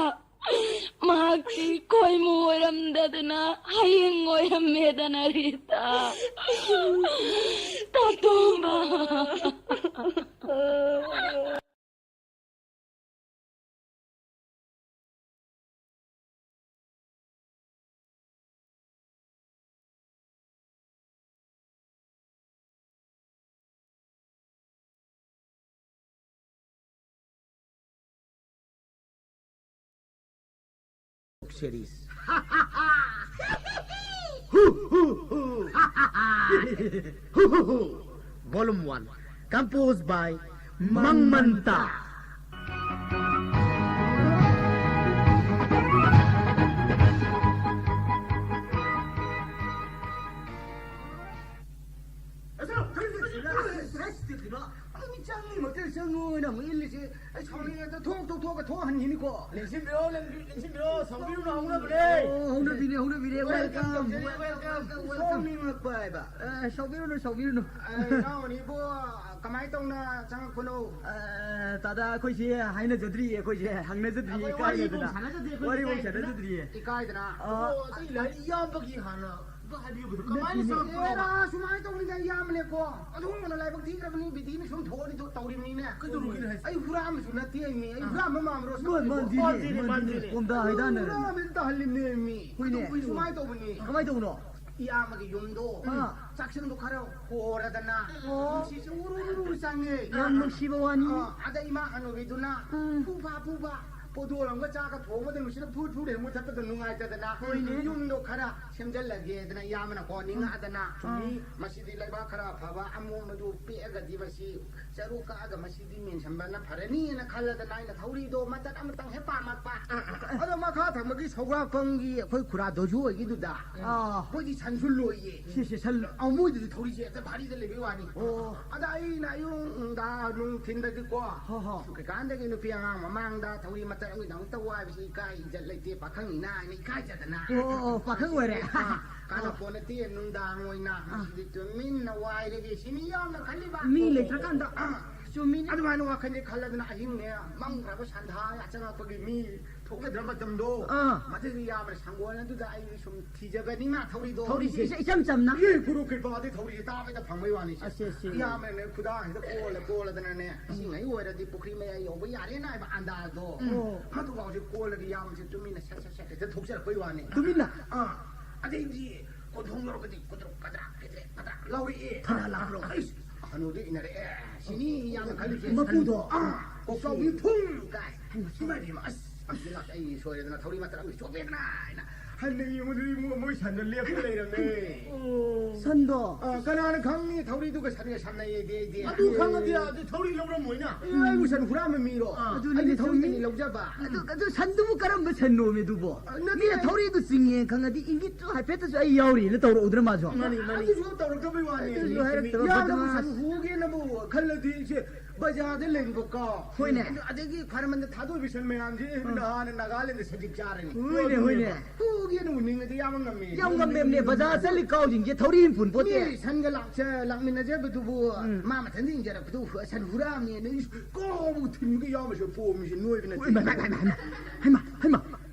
ꯃꯍꯥꯛꯇꯤ ꯈꯣꯏꯃꯨ ꯑꯣꯏꯔꯝꯗꯗꯅ ꯍꯌꯦꯡ ꯑꯣꯏꯔꯝꯃꯦꯗꯅ Rita. ꯇꯥꯇꯣꯝꯕ꯫ Series. Hu, hu, hu. Hu, hu, hu. Volume one. Composed by Mangmanta. ꯑꯩ ꯃꯤꯆꯪꯒꯤ ꯃꯇꯦꯛ ꯆꯪꯉꯣꯅ ꯑꯃꯨꯛ ꯏꯜꯂꯤꯁꯦ꯫ ꯑꯩ ꯁꯥꯎꯅꯤꯡꯉꯦ꯫ ꯊꯣꯛ, ꯊꯣꯛ, ꯊꯣꯛ, ꯊꯣꯛꯍꯟꯈꯤꯅꯤꯀꯣ꯫ ꯂꯦꯡꯁꯤꯟꯕꯤꯔꯣ, ꯂꯦꯡꯁꯤꯟꯕꯤꯔꯣ, ꯁꯥꯎꯕꯤꯔꯨꯅꯣ, ꯍꯧꯅꯕꯤꯅꯦ꯫ ꯑꯣ, ꯍꯧꯅꯕꯤꯅꯦ, ꯍꯧꯅꯕꯤꯅꯦ꯫ Welcome, Welcome, ꯇꯧꯖꯔꯤ, welcome꯫ Welcome, welcome꯫ ꯁꯥꯎꯅꯤꯡꯉꯛꯄ ꯍꯥꯏꯕ꯫ ꯑ, ꯁꯥꯎꯕꯤꯔꯨꯅꯨ, ꯁꯥꯎꯕꯤꯔꯨꯅꯨ꯫ ꯑ, ꯏꯅꯥꯎ ꯑꯅꯤꯕꯨ ꯀꯃꯥꯏꯅ ꯇꯧꯅ ꯆꯪꯉꯛꯄꯅꯣ? ꯑ, ꯇꯥꯗ, ꯑꯩꯈꯣꯏꯁꯦ ꯍꯥꯏꯅꯖꯗ꯭ꯔꯤꯌꯦ, ꯑꯩꯈꯣꯏꯁꯦ ꯍꯪꯅꯖꯗ꯭ꯔꯤꯌꯦ, ꯑꯩꯈꯣꯏ ꯋꯥꯔꯤꯕꯨ ꯏꯀꯥꯏꯅꯗꯅ꯫ ꯁꯥꯟꯅꯖꯗꯦ, ꯑꯩꯈꯣꯏ ꯋꯥꯔꯤꯕꯨ ꯏꯀꯥꯏꯗꯅ꯫ ꯁꯥꯟꯅꯖꯗ꯭ꯔꯤꯌꯦ꯫ ꯏꯀꯥꯏꯗꯅ꯫ ꯑ, ꯑꯗꯣ ꯑꯇꯩ ꯂꯥꯏꯔꯤꯛ ꯏꯌꯥꯝꯕꯒꯤ ꯍꯥꯟꯅ ꯑꯝꯇ ꯍꯥꯏꯕꯤꯌꯨ, ꯀꯩꯅꯣ? ꯀꯃꯥꯏꯅ ꯅꯠꯇꯦꯅꯦ꯫ ꯆꯪꯉꯛꯄꯅꯣ? ꯑꯦꯔꯥ, ꯁꯨꯃꯥꯏꯅ ꯇꯧꯕꯅꯤꯗ, ꯏꯌꯥꯝꯕꯅꯦꯀꯣ꯫ ꯑꯗꯨꯒꯨꯝꯕꯅ ꯂꯥꯏꯕꯛ ꯊꯤꯈ꯭ꯔꯕꯅꯤ, ꯕꯤꯗꯤꯅ ꯁꯨꯝ ꯊꯣꯛꯑꯅꯤ, ꯊꯣꯛ-, ꯇꯧꯔꯤꯕꯅꯤꯅꯦ꯫ ꯀꯩꯗꯧꯔꯒꯦ ꯍꯥꯏꯁꯦ? ꯑꯩ ꯍꯨꯔꯥꯟꯕꯁꯨ ꯅꯠꯇꯦ, ꯃꯤ꯫ ꯑꯩ ꯑꯥ꯫ ꯍꯨꯔꯥꯟꯕ ꯃꯥꯟꯕ꯭ꯔꯣ? ꯃꯥꯟ-, ꯃꯥꯟꯗꯦꯅꯦ, ꯃꯥꯟꯗꯦꯅꯦ, ꯃꯥꯟꯗꯦꯅꯦ꯫ ꯃꯥꯟꯗꯦꯅꯦ꯫ ꯄꯣꯝꯗꯥ ꯍꯩꯗꯥꯅꯔꯦ꯫ ꯍꯨꯔꯥꯟꯕꯗꯤ ꯇꯥꯍꯜꯂꯤꯕꯅꯦ, ꯃꯤ꯫ ꯍꯣꯏꯅꯦ꯫ ꯁꯨꯃꯥꯏꯅ ꯇꯧꯕꯅꯤ꯫ ꯀꯃꯥꯏꯅ ꯇꯧꯕꯅꯣ? ꯏꯌꯥꯝꯕꯒꯤ ꯌꯨꯝꯗꯣ ꯑꯥ꯫ ꯆꯥꯛꯁꯪꯗꯣ ꯈꯔ ꯍꯣꯔꯗꯅ ꯑꯣ꯫ ꯅꯨꯡꯁꯤꯠꯁꯦ ꯎꯔꯨ ꯎꯔꯨ ꯆꯪꯉꯦ꯫ ꯌꯥꯝ ꯅꯨꯡꯁꯤꯕ ꯋꯥꯅꯤ꯫ ꯑꯥ, ꯑꯗ ꯏꯃꯥ ꯍꯅꯨꯕꯤꯗꯨꯅ ꯎꯝ꯫ ꯐꯨ ꯐꯥ ꯐꯨ ꯐꯥ ꯄꯣꯗꯣꯜ ꯑꯃꯒ ꯆꯥꯒ ꯊꯣꯡꯕꯗ ꯅꯨꯡꯁꯤꯠꯅ ꯐꯨ ꯐꯨ ꯂꯩ ꯃꯨꯊꯠꯄꯗ ꯅꯨꯡꯉꯥꯏꯇꯗꯅ ꯍꯣꯏꯅꯦ꯫ ꯌꯨꯝꯗꯣ ꯈꯔ ꯁꯦꯝꯖꯤꯜꯂꯒꯦꯗꯅ ꯏꯌꯥꯝꯕꯅ ꯀꯣ ꯅꯤꯡꯉꯛꯑꯗꯅ ꯎꯝ꯫ ꯃꯁꯤꯗꯤ ꯂꯩꯕꯥꯛ ꯈꯔ ꯑꯐꯕ ꯑꯃꯣꯟꯕꯗꯨ ꯄꯦꯛꯑꯒꯗꯤ ꯃꯁꯤ ꯆꯔꯨ ꯀꯛꯑꯒ ꯃꯁꯤꯗꯤ ꯃꯦꯟꯁꯤꯟꯕꯅ ꯐꯔꯅꯤꯅ ꯈꯜꯂꯗꯅ ꯑꯩꯅ ꯊꯧꯔꯤꯗꯣ ꯃꯇꯠ ꯑꯃꯇꯪ ꯍꯦꯛ ꯄꯥꯝꯃꯛꯄ꯫ ꯑꯗꯣ ꯃꯈꯥ ꯊꯝꯕꯒꯤ ꯁꯧꯒ꯭ꯔꯥꯛꯐꯝꯒꯤ ꯑꯩꯈꯣꯏ ꯈꯨꯔꯥ ꯗꯣꯖꯨ ꯍꯣꯏꯒꯤꯗꯨꯗ꯫ ꯑꯥ꯫ ꯑꯩꯈꯣꯏꯗꯤ ꯁꯟꯁꯨ ꯂꯣꯏꯌꯦ꯫ ꯁꯤ, ꯁꯤ, ꯁꯟ꯫ ꯑ, ꯃꯣꯏꯗꯨꯗꯤ ꯊꯧꯔꯤꯁꯦ ꯍꯦꯛꯇ ꯚꯥꯔꯤꯗ ꯂꯩꯕꯩ ꯋꯥꯅꯤ꯫ ꯑꯣ꯫ ꯑꯗ ꯑꯩꯅ ꯑꯌꯨꯛ ꯅꯨꯡꯗꯥꯡ ꯅꯨꯡꯊꯤꯟꯗꯗꯤꯀꯣ꯫ ꯍꯣ, ꯍꯣ꯫ ꯀꯩꯀꯥꯟꯗꯒꯤ ꯅꯨꯄꯤ ꯑꯉꯥꯡ ꯃꯃꯥꯡꯗ ꯊꯧꯔꯤ ꯃꯇꯠ ꯑꯃꯒꯤꯗꯃꯛꯇ ꯋꯥꯏꯕꯁꯤ ꯏꯀꯥꯏ ꯏꯖꯠ ꯂꯩꯇꯦ, ꯄꯥꯈꯪꯅꯤꯅ ꯍꯥꯏꯅ ꯏꯀꯥꯏꯖꯗꯅ꯫ ꯑꯣ, ꯑꯣ, ꯑꯣ, ꯄꯥꯈꯪ ꯑꯣꯏꯔꯦ꯫ ꯑꯥ, ꯀꯥꯟꯅꯄꯣꯠ ꯅꯠꯇꯦ, ꯅꯨꯡꯗꯥꯡ ꯑꯣꯏꯅ ꯑꯥ꯫ ꯃꯁꯤꯗꯤ ꯇꯨꯃꯤꯟꯅ ꯋꯥꯏꯔꯒꯦ ꯁꯤꯅꯤ ꯌꯥꯝꯅ ꯈꯜꯂꯤꯕ꯫ ꯃꯤ ꯂꯩꯇ꯭ꯔꯀꯥꯟꯗ꯫ ꯑꯥ꯫ ꯆꯨꯝꯃꯤꯅꯦ꯫ ꯑꯗꯨꯃꯥꯏꯅ ꯋꯥꯈꯜꯁꯦ ꯈꯜꯂꯗꯅ ꯑꯍꯤꯡꯅꯦ ꯃꯝꯈ꯭ꯔꯕ ꯁꯟꯗꯥ ꯆꯪꯉꯛꯄꯒꯤ ꯃꯤ ꯊꯣꯛꯅꯗ꯭ꯔ ꯃꯇꯝꯗꯣ꯫ ꯑꯥ꯫ ꯃꯗꯨꯒꯤ ꯌꯥꯝꯅ ꯁꯪꯒꯣꯜ ꯑꯗꯨꯗ ꯑꯩ ꯁꯨꯝ ꯊꯤꯖꯕꯅꯤ ꯃꯥ ꯊꯧꯔꯤꯗꯣ꯫ ꯊꯧꯔꯤꯁꯦ ꯏꯆꯝ ꯆꯝꯅ꯫ ꯑꯦ, ꯒꯨꯔꯨ ꯀ꯭ꯔꯤꯄꯥꯗꯤ ꯊꯧꯔꯤꯁꯦ ꯇꯥꯕꯗ ꯐꯪꯕꯩ ꯋꯥꯅꯤ꯫ ꯑꯁꯦ, ꯑꯁꯦ꯫ ꯏꯌꯥꯝꯕꯅꯅꯦ ꯈꯨꯗꯥꯡꯁꯤꯗ ꯀꯣꯜꯂ ꯀꯣꯜꯂꯗꯅꯅꯦ, ꯏꯁꯤꯡ ꯍꯩ ꯑꯣꯏꯔꯗꯤ ꯄꯨꯈ꯭ꯔꯤ ꯃꯌꯥꯏ ꯌꯧꯕ ꯌꯥꯔꯦꯅ ꯍꯥꯏꯕ ꯑꯟꯗꯥꯖꯗꯣ꯫ ꯎꯝ꯫ ꯃꯗꯨꯐꯥꯎꯁꯦ ꯀꯣꯜꯂꯒ ꯏꯌꯥꯝꯕꯁꯦ ꯇꯨꯃꯤꯟꯅ ꯁꯠ ꯁꯠ ꯁꯠ ꯍꯦꯛꯇ ꯊꯣꯛꯆꯔꯛꯄꯩ ꯋꯥꯅꯤ꯫ ꯇꯨꯃꯤꯟꯅ? ꯑꯥ꯫ ꯑꯗꯩꯗꯤ ꯀꯣꯟꯊꯣꯡ ꯌꯧꯔꯛꯄꯗꯤ ꯀꯨꯗ꯭ꯔꯨꯛ ꯀꯗ꯭ꯔꯥꯛ ꯀꯗ꯭ꯔꯦꯛ ꯀꯗ꯭ꯔꯥꯛ ꯂꯥꯎꯔꯛꯑꯦ꯫ ꯊꯔꯥ ꯂꯥꯛꯄ꯭ꯔꯣ? ꯑꯩꯁ, ꯍꯅꯨꯗꯤ ꯏꯟꯅꯔꯛꯑꯦ꯫ ꯁꯤꯅꯤ ꯌꯥꯝꯅ ꯈꯜꯂꯤꯁꯦ꯫ ꯃꯄꯨꯗꯣ? ꯑꯥ, ꯀꯣꯛꯆꯥꯎꯕꯤ ꯐꯨꯡ ꯀꯥꯏ꯫ ꯍꯩꯃꯥ꯫ ꯏꯃꯥ ꯏꯕꯦꯝꯃ, ꯑꯁ, ꯑꯁ, ꯑꯩ ꯁꯣꯏꯔꯦꯗꯅ ꯊꯧꯔꯤ ꯃꯇꯠ ꯑꯃ ꯆꯣꯞꯄꯦꯗꯅ ꯍꯥꯏꯅ ꯍꯟꯅ ꯌꯦꯡꯕꯗꯨꯗꯤ ꯏꯕꯨꯡꯉꯣ ꯃꯣꯏ ꯁꯟꯗ ꯂꯦꯞꯄ ꯂꯩꯔꯝꯃꯦ꯫ ꯑꯣ꯫ ꯁꯟꯗꯣ? ꯑ, ꯀꯅꯥꯅ ꯈꯪꯅꯤ ꯊꯧꯔꯤꯗꯨꯒ ꯁꯟꯒ ꯁꯝꯅꯩꯌꯦꯗꯤ ꯑꯩꯗꯤ꯫ ꯑꯗꯨ ꯈꯪꯉꯗꯤ ꯑꯗꯨ ꯊꯧꯔꯤ ꯂꯧꯔꯝꯃꯣꯏꯅ꯫ ꯑꯦ, ꯑꯩꯕꯨ ꯁꯟ ꯍꯨꯔꯥꯟꯕ ꯃꯤꯔꯣ? ꯑꯗꯨꯅꯤꯅꯦ, ꯑꯩꯗꯤ ꯊꯧꯔꯤꯗꯨꯅꯤ ꯆꯨꯝꯃꯤ꯫ ꯂꯧꯖꯕ꯫ ꯑꯗꯨ, ꯑꯗꯨ ꯁꯟꯗꯨꯕꯨ ꯀꯔꯝꯕ ꯁꯟꯅꯣꯃꯤ ꯑꯗꯨꯕꯣ? ꯑ, ꯅꯠꯇꯦ꯫ ꯃꯤꯅ ꯊꯧꯔꯤꯗꯨ ꯆꯤꯡꯉꯦ ꯈꯪꯉꯗꯤ ꯏꯪꯒꯤꯠꯇꯨ ꯍꯥꯏꯐꯦꯠꯇꯁꯨ ꯑꯩ ꯌꯥꯎꯔꯤꯅ ꯇꯧꯔꯛꯎꯗ꯭ꯔ ꯃꯥꯁꯨ? ꯃꯥꯅꯤ, ꯃꯥꯅꯤ꯫ ꯑꯗꯨꯁꯨ ꯇꯧꯔꯛꯇꯕꯩ ꯋꯥꯅꯤ꯫ ꯑꯗꯨꯁꯨ ꯍꯥꯏꯔꯛꯇꯕ ꯌꯥꯝꯅꯕꯨ ꯕꯗꯃꯥꯁ꯫ ꯁꯟ ꯍꯨꯒꯦꯅꯕꯨ ꯈꯜꯂꯗꯤ ꯏꯆꯦ, ꯕꯖꯥꯔꯗ ꯂꯩꯔꯤꯕ ꯀꯥꯎ꯫ ꯍꯣꯏꯅꯦ꯫ ꯑꯗꯒꯤ ꯈ꯭ꯋꯥꯏꯔꯝꯕꯟꯗ ꯊꯥꯗꯣꯛꯏꯕ ꯁꯟ ꯃꯌꯥꯝꯁꯦ ꯎꯝ꯫ ꯅꯍꯥꯟꯅ ꯅꯥꯒꯥꯂꯦꯟꯗ ꯁꯖꯤꯛ ꯆꯥꯔꯅꯤ꯫ ꯍꯣꯏꯅꯦ, ꯍꯣꯏꯅꯦ꯫ ꯍꯨꯒꯦꯅ ꯎꯅꯤꯡꯉꯗꯤ ꯌꯥꯝ ꯉꯝꯃꯦ꯫ ꯌꯥꯝ ꯉꯝꯃꯦꯕꯅꯦ, ꯕꯖꯥꯔ ꯆꯠꯂꯤ ꯀꯥꯎꯁꯤꯡꯁꯦ ꯊꯧꯔꯤ ꯄꯨꯟ ꯄꯣꯠꯇꯦ꯫ ꯃꯤ ꯁꯟꯒ ꯂꯥꯛꯆ-, ꯂꯥꯛꯃꯤꯟꯅꯖꯕꯗꯨꯕꯨ ꯎꯝ꯫ ꯃꯥ ꯃꯊꯟꯇ ꯏꯟꯖꯔꯛꯄꯗꯨ ꯁꯟ ꯍꯨꯔꯥꯝꯃꯦꯅ ꯀꯥꯎꯕ ꯊꯤꯟꯕꯒ ꯌꯥꯎꯕꯁꯦ ꯄꯣꯝꯃꯤꯁꯦ ꯅꯣꯏꯕ ꯅꯠꯇꯦ꯫ ꯍꯩꯃꯥ, ꯍꯩꯃꯥ, ꯍꯩꯃꯥ, ꯍꯩꯃꯥ, ꯍꯩꯃꯥ, ꯍꯩꯃꯥ꯫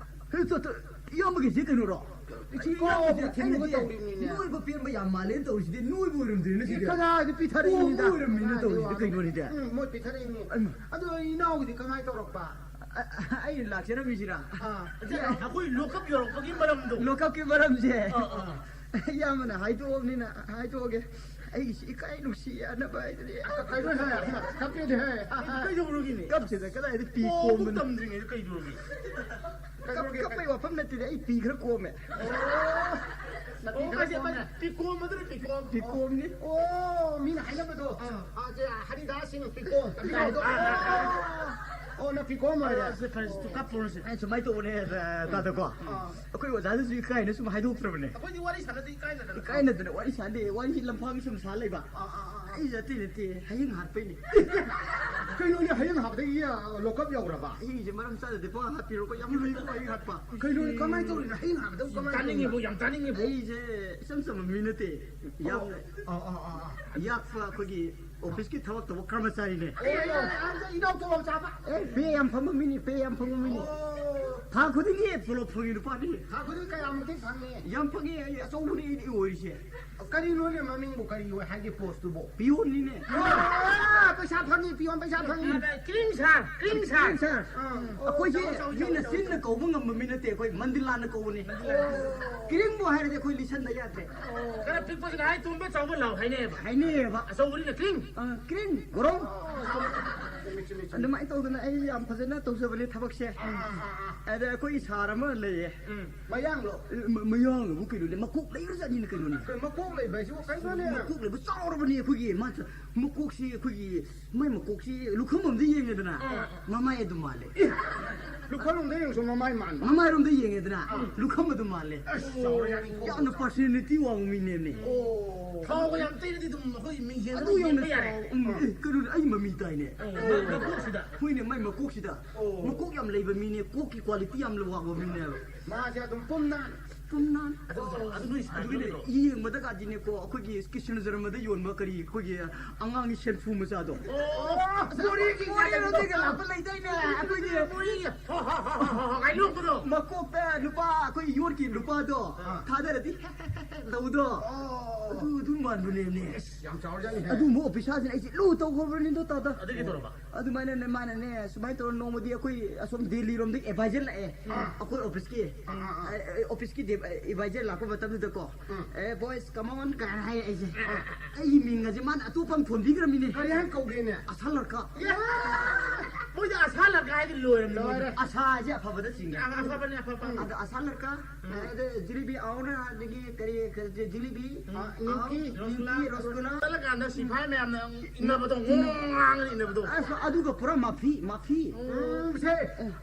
ꯍꯩ, ꯇꯣ, ꯇꯣ, ꯏꯌꯥꯝꯕꯒꯤꯁꯦ ꯀꯩꯅꯣꯔꯣ? ꯁꯤ ꯀꯥꯎꯕ ꯑꯩꯅꯗꯤ ꯊꯤꯟꯕꯒ ꯇꯧꯔꯤꯕꯅꯤꯅꯦ꯫ ꯅꯣꯏꯕ ꯄꯦꯟꯕ ꯌꯥꯝ ꯃꯥꯜꯂꯦꯅ ꯇꯧꯔꯤꯁꯤꯗꯤ, ꯅꯣꯏꯕ ꯑꯣꯏꯔꯝꯗ꯭ꯔꯦꯅ ꯁꯤꯗꯤ꯫ ꯀꯅꯥꯗꯤ ꯄꯤꯊꯔꯛꯏꯅꯤꯗ? ꯄꯣꯝꯕ ꯑꯣꯏꯔꯝꯃꯤꯅ ꯇꯧꯔꯤꯁꯤꯗꯤ ꯀꯩꯅꯣꯅꯤꯗꯤ? ꯎꯝ, ꯃꯣꯏ ꯄꯤꯊꯔꯛꯏꯅꯤ꯫ ꯑꯩꯃ꯫ ꯑꯗꯣ ꯏꯅꯥꯎꯒꯤꯗꯤ ꯀꯃꯥꯏꯅ ꯇꯧꯔꯛꯄ? ꯑ, ꯑ, ꯑꯩꯅ ꯂꯥꯛꯆꯔꯝꯃꯤꯁꯤꯔꯥ? ꯑꯥ꯫ ꯑꯗ ꯑꯩꯈꯣꯏ ꯂꯣꯀꯞ ꯌꯧꯔꯛꯄꯒꯤ ꯃꯔꯝꯗꯣ꯫ ꯂꯣꯀꯞꯀꯤ ꯃꯔꯝꯁꯦ꯫ ꯑꯥ, ꯑꯥ꯫ ꯏꯌꯥꯝꯕꯅ ꯍꯥꯏꯗꯣꯛꯑꯕꯅꯤꯅ ꯍꯥꯏꯗꯣꯛꯑꯒꯦ꯫ ꯑꯩꯒꯤꯁꯤ ꯏꯀꯥꯏ ꯅꯨꯡꯁꯤ ꯌꯥꯅꯕ ꯍꯥꯏꯗꯨꯅꯤ꯫ ꯀꯩꯅꯣ ꯍꯦ, ꯀꯞꯄꯦꯅꯦ ꯍꯦ꯫ ꯀꯩꯗꯧꯔꯒꯦꯅꯦ? ꯀꯞꯁꯤꯗ ꯀꯗꯥꯏꯗ ꯄꯤ ꯄꯣꯝꯕ ꯀꯣꯝꯕꯅꯣ? ꯇꯝꯗ꯭ꯔꯤꯉꯩꯗ ꯀꯩꯗꯧꯔꯒꯦ? ꯀꯞ-, ꯀꯞꯄꯩ ꯋꯥꯐꯝ ꯅꯠꯇꯦꯅꯦ, ꯑꯩ ꯄꯤ ꯈꯔ ꯀꯣꯝꯃꯦ꯫ ꯑꯣ, ꯅꯄꯤ ꯑꯣ, ꯈꯔ ꯀꯥꯏꯗꯦ, ꯀꯣꯝꯃꯦ꯫ ꯄꯤ ꯀꯣꯝꯕꯗꯨꯅ ꯄꯤ ꯀꯣꯝ꯫ ꯄꯤ ꯀꯣꯝꯅꯤ꯫ ꯑꯣ, ꯃꯤꯅ ꯍꯥꯏꯅꯕꯗꯣ꯫ ꯑꯥ꯫ ꯑꯥ, ꯁꯦ, ꯍꯔꯤꯗꯥꯁ ꯁꯤꯡ ꯄꯤ ꯀꯣꯝ꯫ ꯑꯥ, ꯑꯥ, ꯑꯥ, ꯑꯥ꯫ ꯑꯣ꯫ ꯑꯣ, ꯅꯥꯄꯤ ꯀꯣꯝ ꯑꯣꯏꯔꯦ꯫ ꯐꯔꯦ, ꯐꯔꯦ, ꯇꯨ ꯀꯞꯄꯨꯔꯁꯦ꯫ ꯑꯩ ꯁꯨꯃꯥꯏꯅ ꯇꯧꯕꯅꯦ, ꯑ, ꯇꯥꯗꯀꯣ꯫ ꯑꯩꯈꯣꯏ ꯑꯣꯖꯥꯗꯨꯁꯨ ꯏꯀꯥꯏꯅ ꯁꯨꯝ ꯍꯥꯏꯗꯣꯛꯇ꯭ꯔꯕꯅꯦ꯫ ꯑꯩꯈꯣꯏꯗꯤ ꯋꯥꯔꯤ ꯁꯥꯟꯅꯗꯦ, ꯏꯀꯥꯏꯅꯗꯅ꯫ ꯏꯀꯥꯏꯅꯗꯅ ꯋꯥꯔꯤ ꯁꯥꯟꯅꯗꯦ꯫ ꯋꯥꯔꯤꯁꯤ ꯂꯝꯐꯥꯡ ꯁꯨꯝ ꯁꯥ ꯂꯩꯕ꯫ ꯑꯥ, ꯑꯥ, ꯑꯥ, ꯑꯥ꯫ ꯑꯩꯁꯦ ꯑꯇꯩ ꯅꯠꯇꯦ, ꯍꯌꯦꯡ ꯍꯥꯠꯄꯩꯅꯦ꯫ ꯀꯩꯅꯣꯅꯦ, ꯍꯌꯦꯡ ꯍꯥꯞꯄꯗꯒꯤ, ꯑ, ꯂꯣꯀꯞ ꯌꯧꯔꯕ? ꯍꯌꯦꯡꯁꯦ ꯃꯔꯝ ꯆꯥꯗꯗꯤ ꯄꯪꯍꯥꯠ ꯍꯥꯠꯄꯤꯔꯣꯀꯣ, ꯌꯥꯝ ꯂꯨꯏꯀꯣ ꯍꯌꯦꯡ ꯍꯥꯠꯄ꯫ ꯀꯩꯅꯣꯅꯦ, ꯀꯃꯥꯏꯅ ꯇꯧꯔꯤꯅꯣ? ꯍꯌꯦꯡ ꯍꯥꯞꯄꯗꯕꯨ ꯀꯃꯥꯏꯅ ꯇꯥꯅꯤꯡꯉꯤꯕꯣ, ꯇꯧꯔꯤꯅꯣ? ꯌꯥꯝ ꯇꯥꯅꯤꯡꯉꯤꯕꯣ꯫ ꯑꯩꯁꯦ ꯏꯆꯝ ꯆꯝꯕ ꯃꯤ ꯅꯠꯇꯦ, ꯌꯥꯝꯅ ꯑꯣ, ꯑꯣ, ꯑꯣ, ꯑꯣ꯫ ꯌꯥꯛꯄ ꯑꯩꯈꯣꯏꯒꯤ ꯑꯣꯐꯤꯁꯀꯤ ꯊꯕꯛ ꯇꯧꯕ ꯀꯔꯃꯆꯥꯔꯤꯅꯦ꯫ ꯑꯦ, ꯑꯦ, ꯑꯦ, ꯏꯅꯥꯎ ꯇꯣꯂꯣꯞ ꯆꯥꯕ꯫ ꯑꯦ, ꯄꯦ ꯌꯥꯝ ꯐꯪꯕ ꯃꯤꯅꯤ, ꯄꯦ ꯌꯥꯝ ꯐꯪꯕ ꯃꯤꯅꯤ꯫ ꯑꯣ꯫ ꯊꯥ ꯈꯨꯗꯤꯡꯒꯤ ꯇꯣꯂꯣꯞ ꯐꯪꯉꯤ ꯅꯨꯄꯥꯅꯤ꯫ ꯊꯥ ꯈꯨꯗꯤꯡ ꯀꯌꯥꯃꯨꯛꯇꯤ ꯐꯪꯉꯤ? ꯌꯥꯝ ꯐꯪꯉꯤ, ꯑꯩ ꯑꯆꯧꯕꯅꯤ ꯑꯩꯗꯤ ꯑꯣꯏꯔꯤꯁꯦ꯫ ꯀꯔꯤꯅꯣꯅꯦ, ꯃꯃꯤꯡꯕꯨ ꯀꯔꯤ ꯑꯣꯏ ꯍꯥꯏꯒꯦ ꯄꯣꯁꯇꯨꯕꯣ? ꯄꯤꯌꯣꯟꯅꯤꯅꯦ꯫ ꯑꯥ, ꯄꯩꯁꯥ ꯐꯪꯉꯤ, ꯄꯤꯌꯣꯟ ꯄꯩꯁꯥ ꯐꯪꯉꯤ꯫ ꯀ꯭ꯔꯤꯡ ꯁꯥꯔ, ꯀ꯭ꯔꯤꯡ ꯁꯥꯔ꯫ ꯁꯥꯔ, ꯑꯥ꯫ ꯑꯩꯈꯣꯏꯁꯦ ꯆꯥꯎ, ꯆꯥꯎ, ꯆꯥꯎ, ꯃꯤꯅ ꯆꯥꯎ꯫ ꯆꯤꯟꯅ ꯀꯧꯕ ꯉꯝꯕ ꯃꯤ ꯅꯠꯇꯦ, ꯑꯩꯈꯣꯏ ꯃꯟꯗꯤꯂꯥꯅ ꯀꯧꯕꯅꯤ꯫ ꯀ꯭ꯔꯤꯡꯕꯨ ꯍꯥꯏꯔꯗꯤ ꯑꯩꯈꯣꯏ ꯂꯤꯁꯟꯗ ꯌꯥꯗ꯭ꯔꯦ꯫ ꯈꯔ ꯄꯤꯛꯄꯁꯤꯅ ꯍꯥꯏ ꯇꯣꯝꯕ, ꯆꯥꯎꯕ ꯂꯥꯎ ꯍꯥꯏꯅꯩꯌꯦꯕ꯫ ꯍꯥꯏꯅꯩꯌꯦꯕ꯫ ꯑꯆꯧꯕꯅꯤꯅ ꯀ꯭ꯔꯤꯡ꯫ ꯑ, ꯀ꯭ꯔꯤꯡ, ꯒꯣꯔꯣꯡ꯫ ꯑꯗꯨꯃꯥꯏꯅ ꯇꯧꯗꯅ ꯑꯩ ꯌꯥꯝ ꯐꯖꯅ ꯇꯧꯖꯕꯅꯦ ꯊꯕꯛꯁꯦ꯫ ꯑꯗ ꯑꯩꯈꯣꯏ ꯁꯥꯔ ꯑꯃ ꯂꯩꯌꯦ꯫ ꯃꯌꯥꯡꯂꯣ? ꯃ-, ꯃꯌꯥꯡꯂꯕꯨ ꯀꯩꯅꯣꯅꯦ, ꯃꯀꯣꯛ ꯂꯩꯈ꯭ꯔꯖꯥꯠꯅꯤꯅ ꯀꯩꯅꯣꯅꯦ꯫ ꯀꯩ ꯃꯀꯣꯛ ꯂꯩꯕ ꯍꯥꯏꯁꯤꯕꯨ ꯀꯩꯅꯣꯅꯦ? ꯃꯀꯣꯛ ꯂꯩꯕ ꯆꯥꯎꯔꯕꯅꯤ ꯑꯩꯈꯣꯏꯒꯤ꯫ ꯃꯥ-, ꯃꯀꯣꯛꯁꯤ ꯑꯩꯈꯣꯏꯒꯤ, ꯃꯥꯏ ꯃꯀꯣꯛꯁꯤ ꯂꯨꯈꯝ ꯑꯃꯗ ꯌꯦꯡꯉꯦꯗꯅ, ꯃꯃꯥꯏ ꯑꯗꯨꯝ ꯃꯥꯜꯂꯦ꯫ ꯂꯨꯈꯝꯂꯣꯝꯗ ꯌꯦꯡꯁꯨ ꯃꯃꯥꯏ ꯃꯥꯟꯕ꯫ ꯃꯃꯥꯏꯔꯣꯝꯗ ꯌꯦꯡꯉꯦꯗꯅ, ꯂꯨꯈꯝ ꯑꯗꯨꯝ ꯃꯥꯜꯂꯦ꯫ ꯑꯁ, ꯆꯥꯎꯔꯦ ꯌꯥꯅꯤ꯫ ꯌꯥꯝꯅ ꯄꯥꯔꯁꯅꯦꯂꯤꯇꯤ ꯋꯥꯡꯕ ꯃꯤꯅꯦꯝꯅꯦ꯫ ꯑꯣ꯫ ꯊꯥꯎꯒ ꯌꯥꯝ ꯇꯩꯔꯗꯤ ꯑꯗꯨꯝ ꯑꯩꯈꯣꯏ ꯃꯤꯡꯁꯦꯜꯗ ꯑꯗꯨ ꯌꯧꯅ ꯌꯦꯡꯕ ꯌꯥꯔꯦ꯫ ꯆꯥꯎ-, ꯎꯝ, ꯑꯦ, ꯀꯩꯅꯣꯅꯦ, ꯑꯩ ꯃꯃꯤ ꯇꯥꯏꯅꯦ꯫ ꯃ-, ꯃꯀꯣꯛꯁꯤꯗ꯫ ꯍꯣꯏꯅꯦ, ꯃꯥꯏ ꯃꯀꯣꯛꯁꯤꯗ꯫ ꯑꯣ꯫ ꯃꯀꯣꯛ ꯌꯥꯝ ꯂꯩꯕ ꯃꯤꯅꯦ, ꯀꯣꯛꯀꯤ ꯀ꯭ꯋꯥꯂꯤꯇꯤ ꯌꯥꯝ ꯋꯥꯡꯕ ꯃꯤꯅꯦꯕ꯫ ꯃꯥꯁꯦ ꯑꯗꯨꯝ ꯄꯨꯝꯅ꯫ ꯄꯨꯝꯅ꯫ ꯑꯗꯨ, ꯑꯗꯨ ꯅꯣꯏ ꯁꯥꯏ ꯑꯗꯨꯒꯤꯅꯦ, ꯅꯠꯇ꯭ꯔꯣ? ꯌꯦꯡꯕꯗ ꯀꯥꯗꯤꯅꯦꯀꯣ, ꯑꯩꯈꯣꯏꯒꯤ ꯀ꯭ꯔꯤꯁꯅ ꯖꯔꯃꯗ ꯌꯣꯟꯕ ꯀꯔꯤ, ꯑꯩꯈꯣꯏꯒꯤ ꯑꯉꯥꯡꯒꯤ ꯁꯦꯝꯐꯨ ꯃꯆꯥꯗꯣ꯫ ꯑꯣ, ꯃꯣꯔꯦꯒꯤ ꯃꯣꯔꯦꯔꯣꯝꯗꯒꯤ ꯂꯥꯛꯄ ꯂꯩꯗꯥꯏꯅꯦ, ꯑꯩꯈꯣꯏꯒꯤ ꯃꯣꯔꯦꯒꯤ ꯍꯣ, ꯍꯣ, ꯍꯣ, ꯍꯣ, ꯍꯣ, ꯍꯥꯏꯗꯣꯛꯄꯗꯣ꯫ ꯃꯀꯣꯛꯇ ꯂꯨꯄꯥ, ꯑꯩꯈꯣꯏ ꯌꯣꯠꯀꯤ ꯂꯨꯄꯥꯗꯣ ꯑꯥ꯫ ꯊꯥꯗꯔꯗꯤ ꯂꯧꯗꯣ꯫ ꯑꯣ꯫ ꯑꯗꯨ, ꯑꯗꯨ ꯃꯥꯟꯕꯅꯦꯅꯦ꯫ ꯌꯥꯝ ꯆꯥꯎꯔꯖꯥꯠꯅꯤ꯫ ꯑꯗꯨꯒꯨꯝꯕ ꯑꯣꯐꯤꯁꯥꯔꯁꯤꯅ ꯑꯩꯁꯦ ꯂꯨ ꯇꯧꯈ꯭ꯔꯕꯅꯤꯗꯣ ꯇꯥꯗ꯫ ꯑꯗꯨꯒꯤ ꯇꯧꯔꯕ? ꯑꯗꯨꯃꯥꯏꯅꯅꯦ, ꯃꯥꯅꯅꯦ ꯁꯨꯃꯥꯏꯅ ꯇꯧꯔ ꯅꯣꯡꯃꯗꯤ ꯑꯩꯈꯣꯏ ꯑꯁꯣꯝ ꯗꯦꯜꯂꯤꯔꯣꯝꯗꯒꯤ ꯑꯦꯗꯚꯥꯏꯖꯔ ꯂꯥꯛꯑꯦ꯫ ꯑꯩꯈꯣꯏ ꯑꯣꯐꯤꯁꯀꯤ꯫ ꯑꯦ, ꯑꯦ, ꯑꯣꯐꯤꯁꯀꯤ ꯗꯦ-, ꯑꯦ, ꯑꯦꯗꯚꯥꯏꯖꯔ ꯂꯥꯛꯄ ꯃꯇꯝꯗꯨꯗꯀꯣ, "ꯑꯦ, ꯕꯣꯏꯁ, ꯀꯃ ꯑꯣꯟ" ꯀꯥꯏꯅ ꯍꯥꯏꯌꯦ ꯑꯩꯁꯦ꯫ ꯑꯩꯒꯤ ꯃꯤꯡ ꯑꯁꯦ ꯃꯥꯅ ꯑꯇꯣꯞꯄ ꯑꯃ ꯊꯣꯟꯕꯤꯈ꯭ꯔꯃꯤꯅꯦ꯫ ꯀꯔꯤ ꯍꯥꯏꯅ ꯀꯧꯒꯦꯅꯦ? ꯑꯁꯜ ꯂꯔꯀꯥ꯫ ꯌꯥ! ꯃꯣꯏꯗꯤ ꯑꯁꯥ ꯂꯀꯥ ꯍꯥꯏꯗꯤ ꯂꯣꯏꯔꯝꯅꯤ ꯃꯣꯏꯗꯤ꯫ ꯂꯣꯏꯔꯦ꯫ ꯑꯁꯥꯁꯦ ꯑꯐꯕꯗ ꯆꯤꯡꯉꯦ꯫ ꯑ, ꯑꯐꯕꯅꯦ, ꯑꯐꯕ꯫ ꯑꯗ ꯑꯁꯥ ꯂꯀꯥ, ꯑꯗ ꯖꯤꯂꯤꯕꯤ ꯑꯥꯎꯅ, ꯑꯗꯒꯤ ꯀꯔꯤ, ꯀꯔꯤ, ꯖꯤꯂꯤꯕꯤ, ꯑ, ꯅꯤꯝꯀꯤ, ꯑꯥꯎ, ꯔꯁꯒꯨꯂꯥ, ꯅꯤꯝꯀꯤ, ꯔꯁꯒꯨꯂꯥ꯫ ꯆꯠꯂꯀꯥꯟꯗ ꯁꯤꯐꯥꯏ ꯃꯌꯥꯝꯅ ꯏꯟꯅꯕꯗꯣ, ꯉꯣꯡ ꯉꯥꯡꯉꯒ ꯏꯟꯅꯕꯗꯣ꯫ ꯑꯁ, ꯑꯗꯨꯒ ꯄꯨꯔꯥ ꯃꯥꯐꯤ, ꯃꯥꯐꯤ꯫ ꯎꯝ, ꯁꯦ,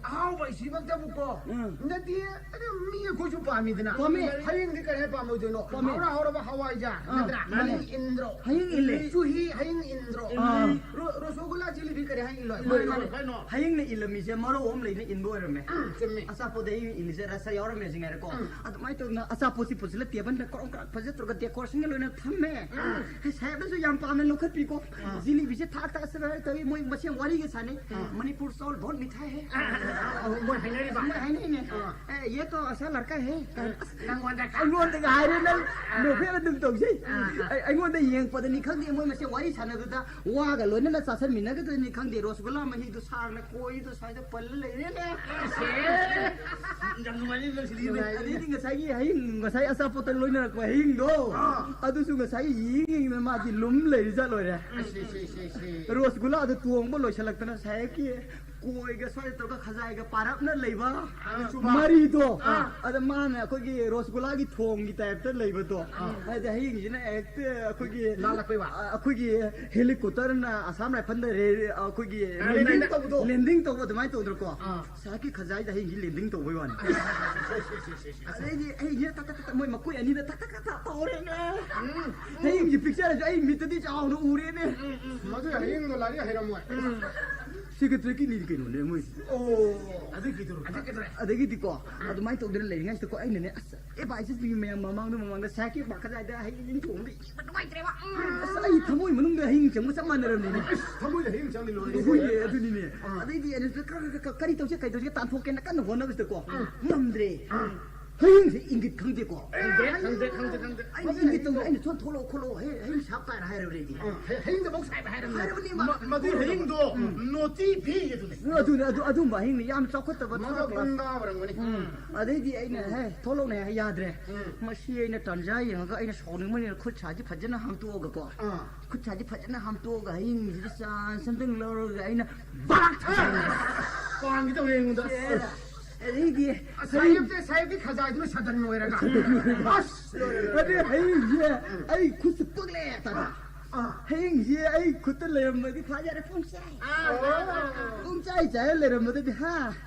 ꯑꯍꯥꯎꯕ ꯁꯤꯃꯛꯇꯕꯨꯀꯣ꯫ ꯎꯝ꯫ ꯅꯠꯇꯦ, ꯑꯗꯨ ꯃꯤ ꯑꯩꯈꯣꯏꯁꯨ ꯄꯥꯝꯃꯤꯗꯅ꯫ ꯄꯥꯝꯃꯤ꯫ ꯍꯌꯦꯡꯗꯤ ꯀꯔꯤ ꯍꯥꯏ ꯄꯥꯝꯃꯣꯏꯗꯣꯏꯅꯣ? ꯄꯥꯝꯃꯤ꯫ ꯍꯧꯔ ꯍꯧꯔꯕ ꯍꯋꯥꯏꯖꯥꯔ, ꯑꯥ, ꯅꯠꯇ꯭ꯔꯥ? ꯃꯥꯅꯤ꯫ ꯍꯌꯦꯡ ꯏꯟꯗ꯭ꯔꯣ? ꯍꯌꯦꯡ ꯏꯜꯂꯦ꯫ ꯆꯨꯍꯤ ꯍꯌꯦꯡ ꯏꯟꯗ꯭ꯔꯣ? ꯑꯥ꯫ ꯔꯣ-, ꯔꯣꯁꯣꯒꯨꯂꯥ ꯖꯤꯂꯤꯕꯤ ꯀꯔꯤ ꯍꯥꯏ ꯏꯜꯂꯣꯏ? ꯃꯥꯅꯤ, ꯃꯥꯅꯤ꯫ ꯀꯩꯅꯣ? ꯍꯌꯦꯡꯅ ꯏꯜꯂꯝꯃꯤꯁꯦ ꯃꯔꯧ ꯑꯃ ꯂꯩꯅ ꯏꯟꯕ ꯑꯣꯏꯔꯝꯃꯦ꯫ ꯎꯝ, ꯆꯨꯝꯃꯤ꯫ ꯑꯆꯥꯄꯣꯠꯇ ꯍꯌꯦꯡ ꯏꯜꯂꯤꯁꯦ ꯔꯁ ꯌꯥꯎꯔꯝꯃꯦ ꯁꯤ ꯉꯥꯏꯔꯦꯀꯣ꯫ ꯎꯝ꯫ ꯑꯗꯨꯃꯥꯏꯅ ꯇꯧꯗꯅ ꯑꯆꯥꯄꯣꯠꯁꯤ ꯄꯨꯁꯤꯜꯂ ꯇꯦꯕꯜꯗ ꯀ꯭ꯔꯣꯡ ꯀ꯭ꯔꯥꯛ ꯐꯖꯗ꯭ꯔꯒ decorationꯒ ꯂꯣꯏꯅ ꯊꯝꯃꯦ꯫ ꯎꯝ꯫ ꯁꯥꯍꯦꯕꯅꯁꯨ ꯌꯥꯝ ꯄꯥꯝꯅ ꯂꯧꯈꯠꯄꯤꯀꯣ꯫ ꯎꯝ꯫ ꯖꯤꯂꯤꯕꯤꯁꯦ ꯊꯥꯛ ꯊꯥꯛ ꯆꯠꯂꯒ ꯇꯧꯏ, ꯃꯣꯏ ꯃꯁꯦꯟ ꯋꯥꯔꯤꯒ ꯁꯥꯟꯅꯩ꯫ ꯎꯝ꯫ ꯃꯅꯤꯄꯨꯔ ꯆꯧꯜ ꯕꯣꯠ ꯃꯤꯊꯥꯏ ꯍꯦ꯫ ꯑ, ꯑ, ꯃꯣꯏ ꯍꯥꯏꯅꯔꯤꯕ? ꯃꯣꯏ ꯍꯥꯏꯅꯩꯅꯦ꯫ ꯑꯥ꯫ ꯑꯦ, ꯌꯦ ꯇꯣ ꯑꯁꯥ ꯂꯔꯀꯥ ꯍꯦ꯫ ꯅꯪꯉꯣꯟꯗ ꯈ- ꯑꯩꯉꯣꯟꯗꯒ ꯍꯥꯏꯔꯦ ꯅꯪ꯫ ꯑꯥ꯫ ꯅꯣꯛꯐꯦꯠ ꯑꯗꯨꯝ ꯇꯧꯖꯩ꯫ ꯑꯥ, ꯑꯥ꯫ ꯑꯩ-, ꯑꯩꯉꯣꯟꯗ ꯌꯦꯡꯉꯛꯄꯗꯅꯤ ꯈꯪꯗꯦ, ꯃꯣꯏ ꯃꯁꯦꯟ ꯋꯥꯔꯤ ꯁꯥꯟꯅꯕꯗ ꯋꯥꯒ ꯂꯣꯏꯅꯅ ꯆꯥꯁꯟꯃꯤꯟꯅꯒꯗꯣꯏꯅꯤ ꯈꯪꯗꯦ, ꯔꯣꯁꯒꯨꯂꯥ ꯃꯍꯤꯗꯨ ꯁꯥꯡꯅ ꯀꯣꯏꯗꯣ ꯁ꯭ꯋꯥꯏꯗ ꯄꯜꯂ ꯂꯩꯔꯦꯅꯦ꯫ ꯑꯁꯦ꯫ ꯌꯥꯝ ꯅꯨꯡꯉꯥꯏꯅꯦ ꯅꯪ ꯁꯤꯗꯤ꯫ ꯅꯨꯡꯉꯥꯏꯅꯦ꯫ ꯑꯗꯩꯗꯤ ꯉꯁꯥꯏꯒꯤ ꯍꯌꯤꯡ, ꯉꯁꯥꯏ ꯑꯆꯥꯄꯣꯠꯇ ꯂꯣꯏꯅꯔꯛꯄ ꯍꯌꯤꯡꯗꯣ, ꯑꯥ꯫ ꯑꯗꯨꯁꯨ ꯉꯁꯥꯏ ꯌꯦꯡ ꯌꯦꯡꯗꯅ ꯃꯥꯗꯤ ꯂꯨꯝ ꯂꯩꯔꯤꯖꯥꯠ ꯂꯣꯏꯔꯦ꯫ ꯑꯁꯦ, ꯁꯦ, ꯁꯦ, ꯁꯦ꯫ ꯔꯣꯁꯒꯨꯂꯥꯗꯣ ꯇꯣꯡꯕ ꯂꯣꯏꯁꯤꯜꯂꯛꯇꯅ ꯁꯥꯍꯦꯕꯀꯤ ꯀꯣꯏꯒ ꯁ꯭ꯋꯥꯏꯗ ꯇꯧꯔꯒ ꯈꯖꯥꯏꯒ ꯄꯥꯔꯞꯅ ꯂꯩꯕ ꯑꯥ, ꯆꯨꯕ꯫ ꯃꯔꯤꯗꯣ꯫ ꯑꯥ꯫ ꯑꯗ ꯃꯥꯅ ꯑꯩꯈꯣꯏꯒꯤ ꯔꯣꯁꯒꯨꯂꯥꯒꯤ ꯊꯣꯡꯒꯤ typeꯇ ꯂꯩꯕꯗꯣ꯫ ꯑꯥ꯫ ꯍꯥꯏꯗꯤ ꯍꯌꯦꯡꯁꯤꯅ ꯍꯦꯛꯇ ꯑꯩꯈꯣꯏꯒꯤ, ꯂꯥꯜꯂꯛꯄꯩ ꯋꯥ꯫ ꯑ, ꯑꯩꯈꯣꯏꯒꯤ helicopterꯅ ꯑꯁꯥꯝ ꯔꯥꯏꯐꯜꯗ ꯔꯦ-, ꯑꯩꯈꯣꯏꯒꯤ ꯔꯥꯏꯐꯜꯗ꯫ Landing ꯇꯧꯕꯗꯣ꯫ Landing ꯇꯧꯕ ꯑꯗꯨꯃꯥꯏꯅ ꯇꯧꯗ꯭ꯔꯣꯀꯣ? ꯑꯥ꯫ ꯁꯥꯍꯦꯕꯀꯤ ꯈꯖꯥꯏꯗ ꯍꯌꯦꯡꯁꯤ landing ꯇꯧꯕꯩ ꯋꯥꯅꯤ꯫ ꯑꯗꯩꯗꯤ ꯑꯩꯁꯦ ꯇꯛ ꯇꯛ ꯇꯛ ꯇꯛ ꯃꯣꯏ ꯃꯈꯣꯏ ꯑꯅꯤꯗ ꯇꯛ ꯇꯛ ꯇꯛ ꯇꯛ ꯇꯧꯔꯦꯅꯦ꯫ ꯎꯝ꯫ ꯍꯌꯦꯡꯒꯤ pictureꯁꯦ ꯑꯩ ꯃꯤꯠꯇꯗꯤ ꯆꯥꯎꯅ ꯎꯔꯦꯅꯦ꯫ ꯎꯝ, ꯎꯝ, ꯎꯝ꯫ ꯃꯗꯨ ꯍꯌꯦꯡꯗꯣ ꯂꯥꯏꯔꯤꯛ ꯍꯩꯔꯝꯃꯣꯏ꯫ ꯎꯝ꯫ Secretaryꯒꯤꯅꯤ ꯀꯩꯅꯣꯅꯦ ꯃꯣꯏ꯫ ꯑꯣ꯫ ꯑꯗꯨ ꯀꯩꯗꯧꯔꯕ? ꯑꯗꯨ ꯀꯩꯗꯧꯔꯦ? ꯑꯗꯒꯤꯗꯤꯀꯣ, ꯑꯗꯨꯃꯥꯏꯅ ꯇꯧꯗꯅ ꯂꯩꯔꯤꯉꯩꯁꯤꯗꯀꯣ, ꯑꯩꯅꯅꯦ, ꯑꯁ, ꯑꯦ ꯚꯥꯏ, ꯁꯤ ꯃꯌꯥꯝ ꯃꯃꯥꯡꯗ, ꯃꯃꯥꯡꯗ ꯁꯥꯍꯦꯕꯀꯤ ꯄꯥꯈꯠ ꯍꯥꯏꯗ ꯍꯌꯦꯡ ꯊꯣꯡꯗ ꯌꯦꯡꯕ ꯅꯨꯡꯉꯥꯏꯇ꯭ꯔꯦꯕ꯫ ꯎꯝ꯫ ꯑꯁ, ꯑꯩ ꯊꯃꯣꯏ ꯃꯅꯨꯡꯗ ꯍꯌꯦꯡ ꯆꯪꯕ ꯆꯞ ꯃꯥꯟꯅꯔꯕꯅꯤꯅꯦ꯫ ꯑꯁ, ꯊꯃꯣꯏꯗ ꯍꯌꯦꯡ ꯆꯪꯉꯤ ꯂꯣꯏꯔꯦ꯫ ꯍꯣꯏꯅꯦ, ꯑꯗꯨꯅꯤꯅꯦ꯫ ꯑꯥ꯫ ꯑꯗꯩꯗꯤ ꯑꯩꯅ ꯀ-, ꯀ-, ꯀ-, ꯀꯔꯤ ꯇꯧꯁꯦ, ꯀꯔꯤ ꯇꯧꯁꯦ ꯇꯥꯟꯊꯣꯛꯀꯦꯅ ꯀꯟꯅ ꯍꯣꯠꯅꯕꯁꯤꯗꯀꯣ, ꯑꯥ꯫ ꯉꯝꯗ꯭ꯔꯦ꯫ ꯑꯥ꯫ ꯍꯌꯦꯡꯁꯦ ꯏꯪꯒꯤꯠ ꯈꯪꯗꯦꯀꯣ꯫ ꯈꯪꯗꯦ, ꯈꯪꯗꯦ, ꯈꯪꯗꯦ, ꯈꯪꯗꯦ꯫ ꯑꯩꯅ ꯃꯗꯨ ꯏꯪꯒꯤꯠ ꯇꯧꯗ ꯍꯌꯦꯡꯗꯣ ꯑꯩꯅ ꯊꯣꯛ-, ꯊꯣꯛꯂꯛꯑꯣ ꯈꯣꯠꯂꯛꯑꯣ, ꯍꯌꯦꯡ, ꯍꯌꯦꯡ ꯁꯥꯞ ꯀꯥꯏꯅ ꯍꯥꯏꯔꯕꯅꯦ ꯑꯩꯗꯤ꯫ ꯑ, ꯍꯌꯦꯡ, ꯍꯌꯦꯡꯗꯐꯥꯎ ꯁꯥꯏꯕ ꯍꯥꯏꯔꯕꯅꯦ꯫ ꯍꯥꯏꯔꯕꯅꯦ ꯃꯥ꯫ ꯃ-, ꯃꯗꯨꯏ ꯍꯌꯦꯡꯗꯣ ꯎꯝ꯫ ꯅꯣꯇꯤ ꯄꯤꯒꯦ ꯑꯗꯨꯅꯦ꯫ ꯑꯗꯨꯅꯦ, ꯑꯗꯨ, ꯑꯗꯨꯝꯕ ꯍꯌꯦꯡꯅꯤ, ꯌꯥꯝ ꯆꯥꯎꯈꯠꯇꯕ ꯃꯥ ꯊꯕꯛ ꯒꯨꯟꯗꯥ ꯑꯣꯏꯔꯝꯒꯅꯤ꯫ ꯎꯝ꯫ ꯑꯗꯩꯗꯤ ꯑꯩꯅ, "ꯍꯦ, ꯊꯣꯛꯂꯛꯅꯦ" ꯍꯥꯏ ꯌꯥꯗ꯭ꯔꯦ꯫ ꯎꯝ꯫ ꯃꯁꯤ ꯑꯩꯅ ꯇꯥꯟꯖꯥ ꯌꯦꯡꯉꯒ ꯑꯩꯅ ꯁꯥꯎꯅꯤꯡꯕꯅꯤꯅ ꯈꯨꯠ ꯁꯥꯁꯤ ꯐꯖꯅ ꯍꯥꯝꯇꯣꯛꯑꯒꯀꯣ꯫ ꯑꯥ꯫ ꯈꯨꯠ ꯁꯥꯁꯤ ꯐꯖꯅ ꯍꯥꯝꯇꯣꯛꯑꯒ ꯍꯌꯦꯡꯁꯤꯗꯤ ꯆꯥꯟꯁ ꯑꯝꯇꯪ ꯂꯧꯔꯒ ꯑꯩꯅ ꯕꯥꯛ! ꯑꯦ! ꯄꯥꯟꯒꯦ ꯇꯧꯋꯦ ꯑꯩꯉꯣꯟꯗ꯫ ꯑꯗꯩꯗꯤ ꯑꯁ, ꯁꯥꯍꯦꯕꯇꯤ, ꯁꯥꯍꯦꯕꯇꯤ ꯈꯖꯥꯏꯗꯨꯅ ꯁꯗꯟ ꯑꯣꯏꯔꯒ꯫ ꯑꯁ, ꯂꯣꯏꯔꯦ, ꯂꯣꯏꯔꯦ꯫ ꯑꯗꯩ ꯍꯌꯦꯡꯁꯦ ꯑꯩ ꯈꯨꯠꯁꯦ ꯄꯛꯂꯦ ꯇꯥꯗ꯫ ꯑꯥ꯫ ꯍꯌꯦꯡꯁꯦ ꯑꯩ ꯈꯨꯠꯇ ꯂꯩꯔꯝꯃꯗꯤ ꯐꯖꯔꯦ ꯄꯨꯡꯆꯥꯏ꯫ ꯑꯥ, ꯑꯥ, ꯑꯥ, ꯑꯥ꯫ ꯄꯨꯡꯆꯥꯏ ꯆꯥꯏꯔ ꯂꯩꯔꯝꯃꯗꯗꯤ ꯍꯥ?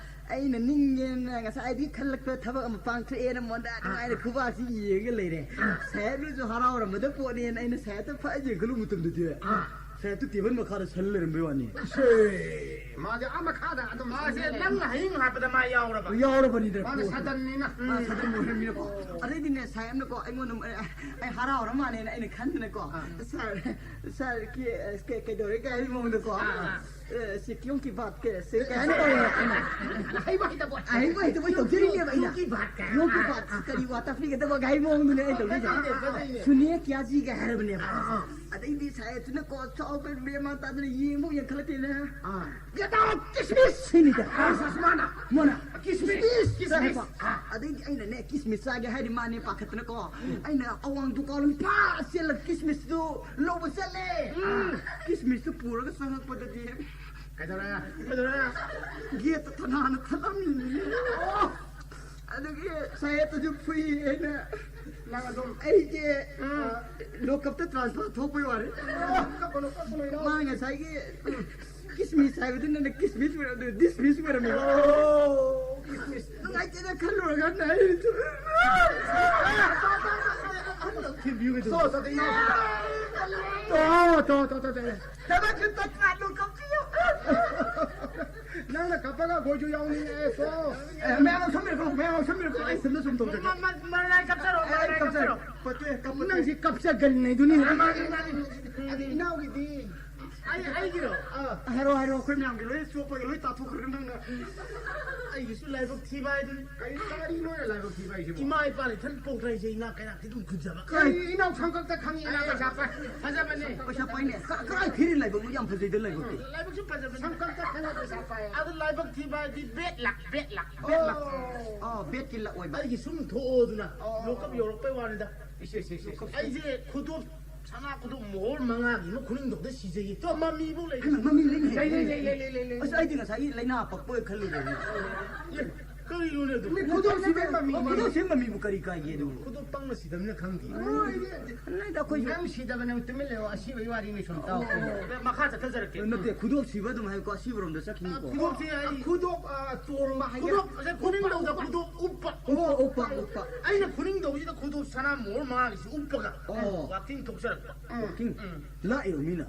ꯑꯩꯅ ꯅꯤꯡꯉꯦꯅ ꯉꯁꯥꯏꯗꯒꯤ ꯈꯜꯂꯛꯄ ꯊꯕꯛ ꯑꯃ ꯄꯥꯡꯊꯣꯛꯑꯦꯅ ꯃꯣꯟꯗ ꯑꯥ, ꯅꯨꯡꯉꯥꯏꯅ ꯑꯥ꯫ ꯈꯨꯕꯥꯛꯁꯤ ꯌꯦꯡꯉ ꯂꯩꯔꯦ꯫ ꯑꯥ꯫ ꯁꯥꯍꯦꯕꯅꯁꯨ ꯍꯔꯥꯎꯔꯝꯃꯗ ꯄꯣꯠꯅꯦꯅ ꯑꯩꯅ ꯁꯥꯍꯦꯕꯇ ꯐꯖꯅ ꯈꯜꯂꯨ ꯃꯇꯝꯗꯗꯤ꯫ ꯑꯥ꯫ ꯁꯥꯍꯦꯕꯇꯨ ꯇꯦꯕꯜ ꯃꯈꯥꯗ ꯁꯜ ꯂꯩꯔꯝꯕꯩ ꯋꯥꯅꯤ꯫ ꯁꯦ, ꯃꯥꯁꯦ ꯑꯥ ꯃꯈꯥꯗ ꯑꯗꯨꯝ ꯃꯥꯁꯦ ꯁꯜ ꯂꯩꯔꯝꯃꯦ꯫ ꯅꯪꯅ ꯍꯌꯤꯡ ꯍꯥꯞꯄꯗ ꯃꯥ ꯌꯥꯎꯔꯕ? ꯌꯥꯎꯔꯕꯅꯤꯗ, ꯃꯥꯅ ꯄꯣꯠꯁꯦ꯫ ꯁꯗꯟꯅꯤꯅ꯫ ꯃꯥ ꯁꯗꯟ ꯑꯣꯏꯔꯝꯃꯤꯅꯀꯣ꯫ ꯑꯗꯩꯗꯤꯅꯦ, ꯁꯥꯍꯦꯕꯅꯀꯣ, ꯑꯩꯉꯣꯟꯗ ꯑꯩ, ꯑꯩ ꯍꯔꯥꯎꯔ ꯃꯥꯜꯂꯦꯅ ꯑꯩꯅ ꯈꯟꯗꯅꯀꯣ, ꯑꯥ꯫ "ꯁꯥꯔ, ꯁꯥꯔ, ꯀꯦ-, ꯀꯦ-, ꯀꯩꯗꯧꯔꯦ?" ꯀꯥꯏ ꯍꯥꯏꯕꯒꯤ ꯃꯑꯣꯡꯗꯀꯣ꯫ ꯑꯥ, ꯑꯥ꯫ "ꯑꯦ, ꯁꯤ ꯀꯤꯌꯣꯡ ꯀꯤ ꯕꯥꯠ ꯀꯦ ꯁꯦ" ꯀꯥꯏꯅ ꯇꯧꯔꯦ ꯑꯩꯅ꯫ ꯑꯍꯩꯕ ꯍꯩꯇꯕ ꯑꯣꯏ꯫ ꯑꯍꯩꯕ ꯍꯩꯇꯕ ꯑꯣꯏ ꯇꯧꯖꯔꯤꯅꯦꯕ ꯑꯩꯅ꯫ ꯀꯤꯌꯣꯡ ꯀꯤ ꯕꯥꯠ ꯀꯥꯏ꯫ ꯀꯤꯌꯣꯡ ꯀꯤ ꯑꯥ, ꯕꯥꯠ, ꯑꯥ꯫ ꯀꯔꯤ ꯋꯥ ꯇꯥꯛꯄꯤꯒꯗꯕ ꯀꯥꯏ ꯃꯑꯣꯡꯗꯨꯅꯦ ꯑꯩꯅ ꯇꯧꯖꯔꯤꯁꯦ꯫ ꯐꯖꯩꯅꯦ, ꯐꯖꯩꯅꯦ꯫ "ꯁꯨꯅꯤꯌꯦ ꯀꯌꯥ ꯖꯤ" ꯀꯥꯏ ꯍꯥꯏꯔꯕꯅꯦꯕ꯫ ꯑꯥ, ꯑꯥ꯫ ꯑꯗꯩꯗꯤ ꯁꯥꯍꯦꯕꯇꯨꯅ ꯀꯣ ꯆꯥꯎꯕ ꯃꯦꯟ ꯃꯥꯟ ꯇꯥꯗꯅ ꯌꯦꯡꯕ ꯌꯦꯡꯈꯠꯂꯛꯇꯦꯅ꯫ ꯑꯥ꯫ "Get out, ꯀꯤꯁꯃꯤꯁ!" ꯁꯤꯅꯤꯗ꯫ ꯑꯁ, ꯑꯁ, ꯃꯥꯅ꯫ ꯃꯥꯅ꯫ "ꯀꯤꯁꯃꯤꯁ, ꯀꯤꯁꯃꯤꯁ!" ꯍꯥꯏꯔꯛꯄ꯫ ꯑꯥ꯫ ꯑꯗꯩꯗꯤ ꯑꯩꯅꯅꯦ, "ꯀꯤꯁꯃꯤꯁ ꯆꯥꯒꯦ" ꯍꯥꯏꯗꯤ ꯃꯥꯅꯦ ꯄꯥꯈꯠꯇꯅꯀꯣ꯫ ꯎꯝ꯫ ꯑꯩꯅ ꯑꯋꯥꯡ ꯗꯨꯀꯥꯟ ꯐꯥ ꯆꯦꯜꯂꯒ ꯀꯤꯁꯃꯤꯁꯇꯨ ꯂꯧꯕ ꯆꯠꯂꯦ꯫ ꯎꯝ꯫ ꯀꯤꯁꯃꯤꯁꯇꯨ ꯄꯨꯔꯒ ꯆꯪꯉꯛꯄꯗꯗꯤ꯫ ꯀꯩꯗꯧꯔꯦ? ꯀꯩꯗꯧꯔꯦ? ꯒꯦꯠꯇ ꯊꯅꯥꯅ ꯊꯠꯂꯝꯃꯤꯅꯤ꯫ ꯑꯣ! ꯑꯗꯨꯒꯤ ꯁꯥꯍꯦꯕꯇꯁꯨ ꯐꯨꯏ ꯑꯩꯅ꯫ ꯅꯪ ꯑꯗꯨꯝ ꯑꯩꯁꯦ, ꯎꯝ꯫ ꯑ, ꯂꯣꯀꯞꯇ ꯇ꯭ꯔꯥꯟꯁꯐꯔ ꯊꯣꯛꯄꯩ ꯋꯥꯅꯤ꯫ ꯑꯣ, ꯀꯞꯄꯅꯨ, ꯀꯞꯄꯅꯨ, ꯏꯅꯥꯎ꯫ ꯃꯥ ꯉꯁꯥꯏꯒꯤ ꯀꯤꯁꯃꯤꯁ ꯍꯥꯏꯕꯗꯨꯅ ꯀꯤꯁꯃꯤꯁ ꯑꯣꯏꯔꯝꯗꯦ, ꯗꯤꯁꯃꯤꯁ ꯑꯣꯏꯔꯝꯃꯦ꯫ ꯑꯣ, ꯀꯤꯁꯃꯤꯁ꯫ ꯅꯨꯡꯉꯥꯏꯇꯦꯗ ꯈꯜꯂꯨꯔꯒ ꯑꯩ꯫ ꯊꯤꯟꯕꯤꯌꯨ ꯀꯩꯗꯧꯔꯒꯦ? ꯇꯣ, ꯇꯣ, ꯇꯣ, ꯇꯣ, ꯇꯣ, ꯇꯣ꯫ ꯊꯕꯛꯁꯨ ꯇꯠ ꯀꯥꯠꯂꯨ ꯀꯞꯄꯤꯌꯨ꯫ ꯅꯪꯅ ꯀꯞꯄꯒ ꯑꯩꯈꯣꯏꯁꯨ ꯌꯥꯎꯅꯤꯡꯉꯛꯑꯦ, ꯁꯣ꯫ ꯑꯦ, ꯃꯌꯥꯝ ꯂꯧꯁꯟꯕꯤꯔꯛꯀꯅꯨ, ꯃꯌꯥꯝ ꯂꯧꯁꯟꯕꯤꯔꯛꯀꯅꯨ, ꯑꯩ ꯏꯊꯟꯗ ꯁꯨꯝ ꯇꯧꯖꯒꯦ꯫ ꯃ-, ꯃ-, ꯃꯔꯥꯏ ꯀꯞꯆꯔꯣ, ꯑꯩ ꯃꯔꯥꯏ ꯀꯞꯆꯔꯣ꯫ ꯀꯞꯆꯔꯣ꯫ ꯄꯠꯇꯨ, ꯑꯦ, ꯀꯞꯄ ꯅꯪꯁꯤ ꯀꯞꯆꯒꯟꯅꯩꯗꯨꯅꯤ꯫ ꯃꯥꯅꯤ, ꯃꯥꯅꯤ꯫ ꯑꯗꯨ ꯏꯅꯥꯎꯒꯤꯗꯤ? ꯑꯩ ꯑꯩꯒꯤꯔꯣ? ꯑꯥ꯫ ꯍꯥꯏꯔꯣ, ꯍꯥꯏꯔꯣ, ꯑꯩꯈꯣꯏ ꯃꯌꯥꯝꯒꯤ ꯂꯣꯏ ꯆꯣꯞꯄꯒ ꯂꯣꯏ ꯇꯥꯊꯣꯛꯈ꯭ꯔꯒ ꯅꯪꯅ꯫ ꯑꯩꯒꯤꯁꯨ ꯂꯥꯏꯕꯛ ꯊꯤꯕ ꯍꯥꯏꯗꯨꯅꯤ꯫ ꯀꯔꯤ, ꯀꯔꯤꯅꯣꯅꯦ ꯂꯥꯏꯕꯛ ꯊꯤꯕ ꯍꯥꯏꯁꯤꯕꯨ? ꯏꯃꯥ ꯏꯄꯥꯅ ꯏꯊꯟ ꯄꯣꯛꯇ꯭ꯔꯤꯉꯩꯁꯦ ꯏꯅꯥꯛ ꯀꯩꯔꯥꯛꯇꯤ ꯑꯗꯨꯝ ꯈꯨꯟꯖꯕ꯫ ꯀꯔꯤ ꯏꯅꯥꯎ ꯁꯝꯀꯛꯇ ꯈꯪꯉꯤ, ꯏꯅꯥꯎ ꯄꯩꯁꯥ ꯄꯥꯏ-, ꯐꯖꯕꯅꯦ꯫ ꯄꯩꯁꯥ ꯄꯥꯏꯅꯦ꯫ ꯀ-, ꯀꯗꯥꯏ ꯊꯤꯔꯤ ꯂꯥꯏꯕꯛꯅꯣ? ꯌꯥꯝ ꯐꯖꯩꯗ ꯂꯥꯏꯕꯛꯇꯤ꯫ ꯂꯥꯏꯕꯛꯁꯨ ꯐꯖꯕꯅꯦ꯫ ꯁꯝꯀꯛꯇ ꯈꯪꯉꯤ ꯄꯩꯁꯥ ꯄꯥꯏ꯫ ꯑꯗꯨ ꯂꯥꯏꯕꯛ ꯊꯤꯕ ꯍꯥꯏꯗꯤ bad luck, bad luck, bad luck꯫ ꯑꯣ꯫ ꯑꯣ, bad ꯀꯤ luck ꯑꯣꯏꯕ꯫ ꯑꯩꯒꯤ ꯁꯨꯝ ꯊꯣꯛꯑꯣꯗꯅ ꯑꯣ꯫ ꯂꯣꯀꯞ ꯌꯧꯔꯛꯄꯩ ꯋꯥꯅꯤꯗ꯫ ꯏꯁ, ꯏꯁ, ꯏꯁ, ꯏꯁ꯫ ꯑꯩꯁꯦ ꯈꯨꯗꯣꯞ, ꯁꯅꯥ ꯈꯨꯗꯣꯞ ꯃꯣꯍꯣꯔ ꯃꯉꯥꯒꯤ ꯑꯃ ꯈꯨꯅꯤꯡꯗꯧꯗ ꯁꯤꯖꯩꯌꯦ꯫ ꯇꯣ ꯃꯃꯤꯕꯨ ꯂꯩ꯫ ꯍꯩꯃꯥ, ꯃꯃꯤ ꯂꯩꯅꯦ꯫ ꯂꯩ, ꯂꯩ, ꯂꯩ, ꯂꯩ, ꯂꯩ, ꯂꯩ, ꯂꯩ꯫ ꯑꯁ, ꯑꯩꯗꯤ ꯉꯁꯥꯏꯒꯤ ꯂꯥꯏꯅꯥ ꯄꯛꯄ ꯑꯣꯏ ꯈꯜꯂꯨꯔꯦ꯫ ꯑꯦ, ꯀꯔꯤꯅꯣꯅꯦ ꯑꯗꯨ? ꯃꯤ ꯈꯨꯗꯣꯞ ꯁꯤꯕꯩ ꯃꯃꯤ꯫ ꯑꯣ, ꯈꯨꯗꯣꯞ ꯁꯤꯕꯩ ꯃꯃꯤꯕꯨ ꯀꯔꯤ ꯀꯥꯏꯒꯦ ꯑꯗꯨꯕꯨ? ꯈꯨꯗꯣꯞ ꯄꯪꯅ ꯁꯤꯗꯕꯅꯤꯅ ꯈꯪꯗꯦ꯫ ꯅꯣꯏꯗ ꯑꯩꯈꯣꯏꯁꯨ ꯅꯪ ꯁꯤꯗꯕ ꯅꯪ ꯇꯨꯃꯤꯟ ꯂꯩꯌꯣ꯫ ꯑꯁꯤꯕꯒꯤ ꯋꯥꯔꯤꯅꯤ ꯁꯨꯝ ꯇꯥꯎ꯫ ꯑꯣ, ꯃꯈꯥ ꯆꯠꯊꯖꯔꯛꯀꯦ꯫ ꯅꯠꯇꯦ, ꯈꯨꯗꯣꯞ ꯁꯤꯕ ꯑꯗꯨꯝ ꯍꯥꯏꯀꯣ, ꯑꯁꯤꯕꯔꯣꯝꯗ ꯆꯠꯈꯤꯅꯤꯀꯣ꯫ ꯈꯨꯗꯣꯞꯁꯦ ꯑꯩ ꯈꯨꯗꯣꯞ, ꯑ, ꯆꯣꯡꯕ ꯍꯥꯏꯒꯦꯔꯥ? ꯈꯨꯗꯣꯞ, ꯑꯁꯦ ꯈꯨꯅꯤꯡꯗꯧꯗ ꯈꯨꯗꯣꯞ ꯎꯞꯄ꯫ ꯎꯞꯄ, ꯎꯞꯄ, ꯎꯞꯄ꯫ ꯑꯩꯅ ꯈꯨꯅꯤꯡꯗꯧꯁꯤꯗ ꯈꯨꯗꯣꯞ ꯁꯅꯥ ꯃꯣꯍꯣꯔ ꯃꯉꯥꯒꯤꯁꯤ ꯎꯞꯄꯒ ꯑꯣ꯫ ꯋꯥꯀꯤꯡ ꯊꯣꯛꯆꯔꯛꯄ꯫ ꯎꯝ꯫ ꯋꯥꯀꯤꯡ? ꯎꯝ꯫ ꯂꯥꯛꯏꯔꯣ ꯃꯤꯅ?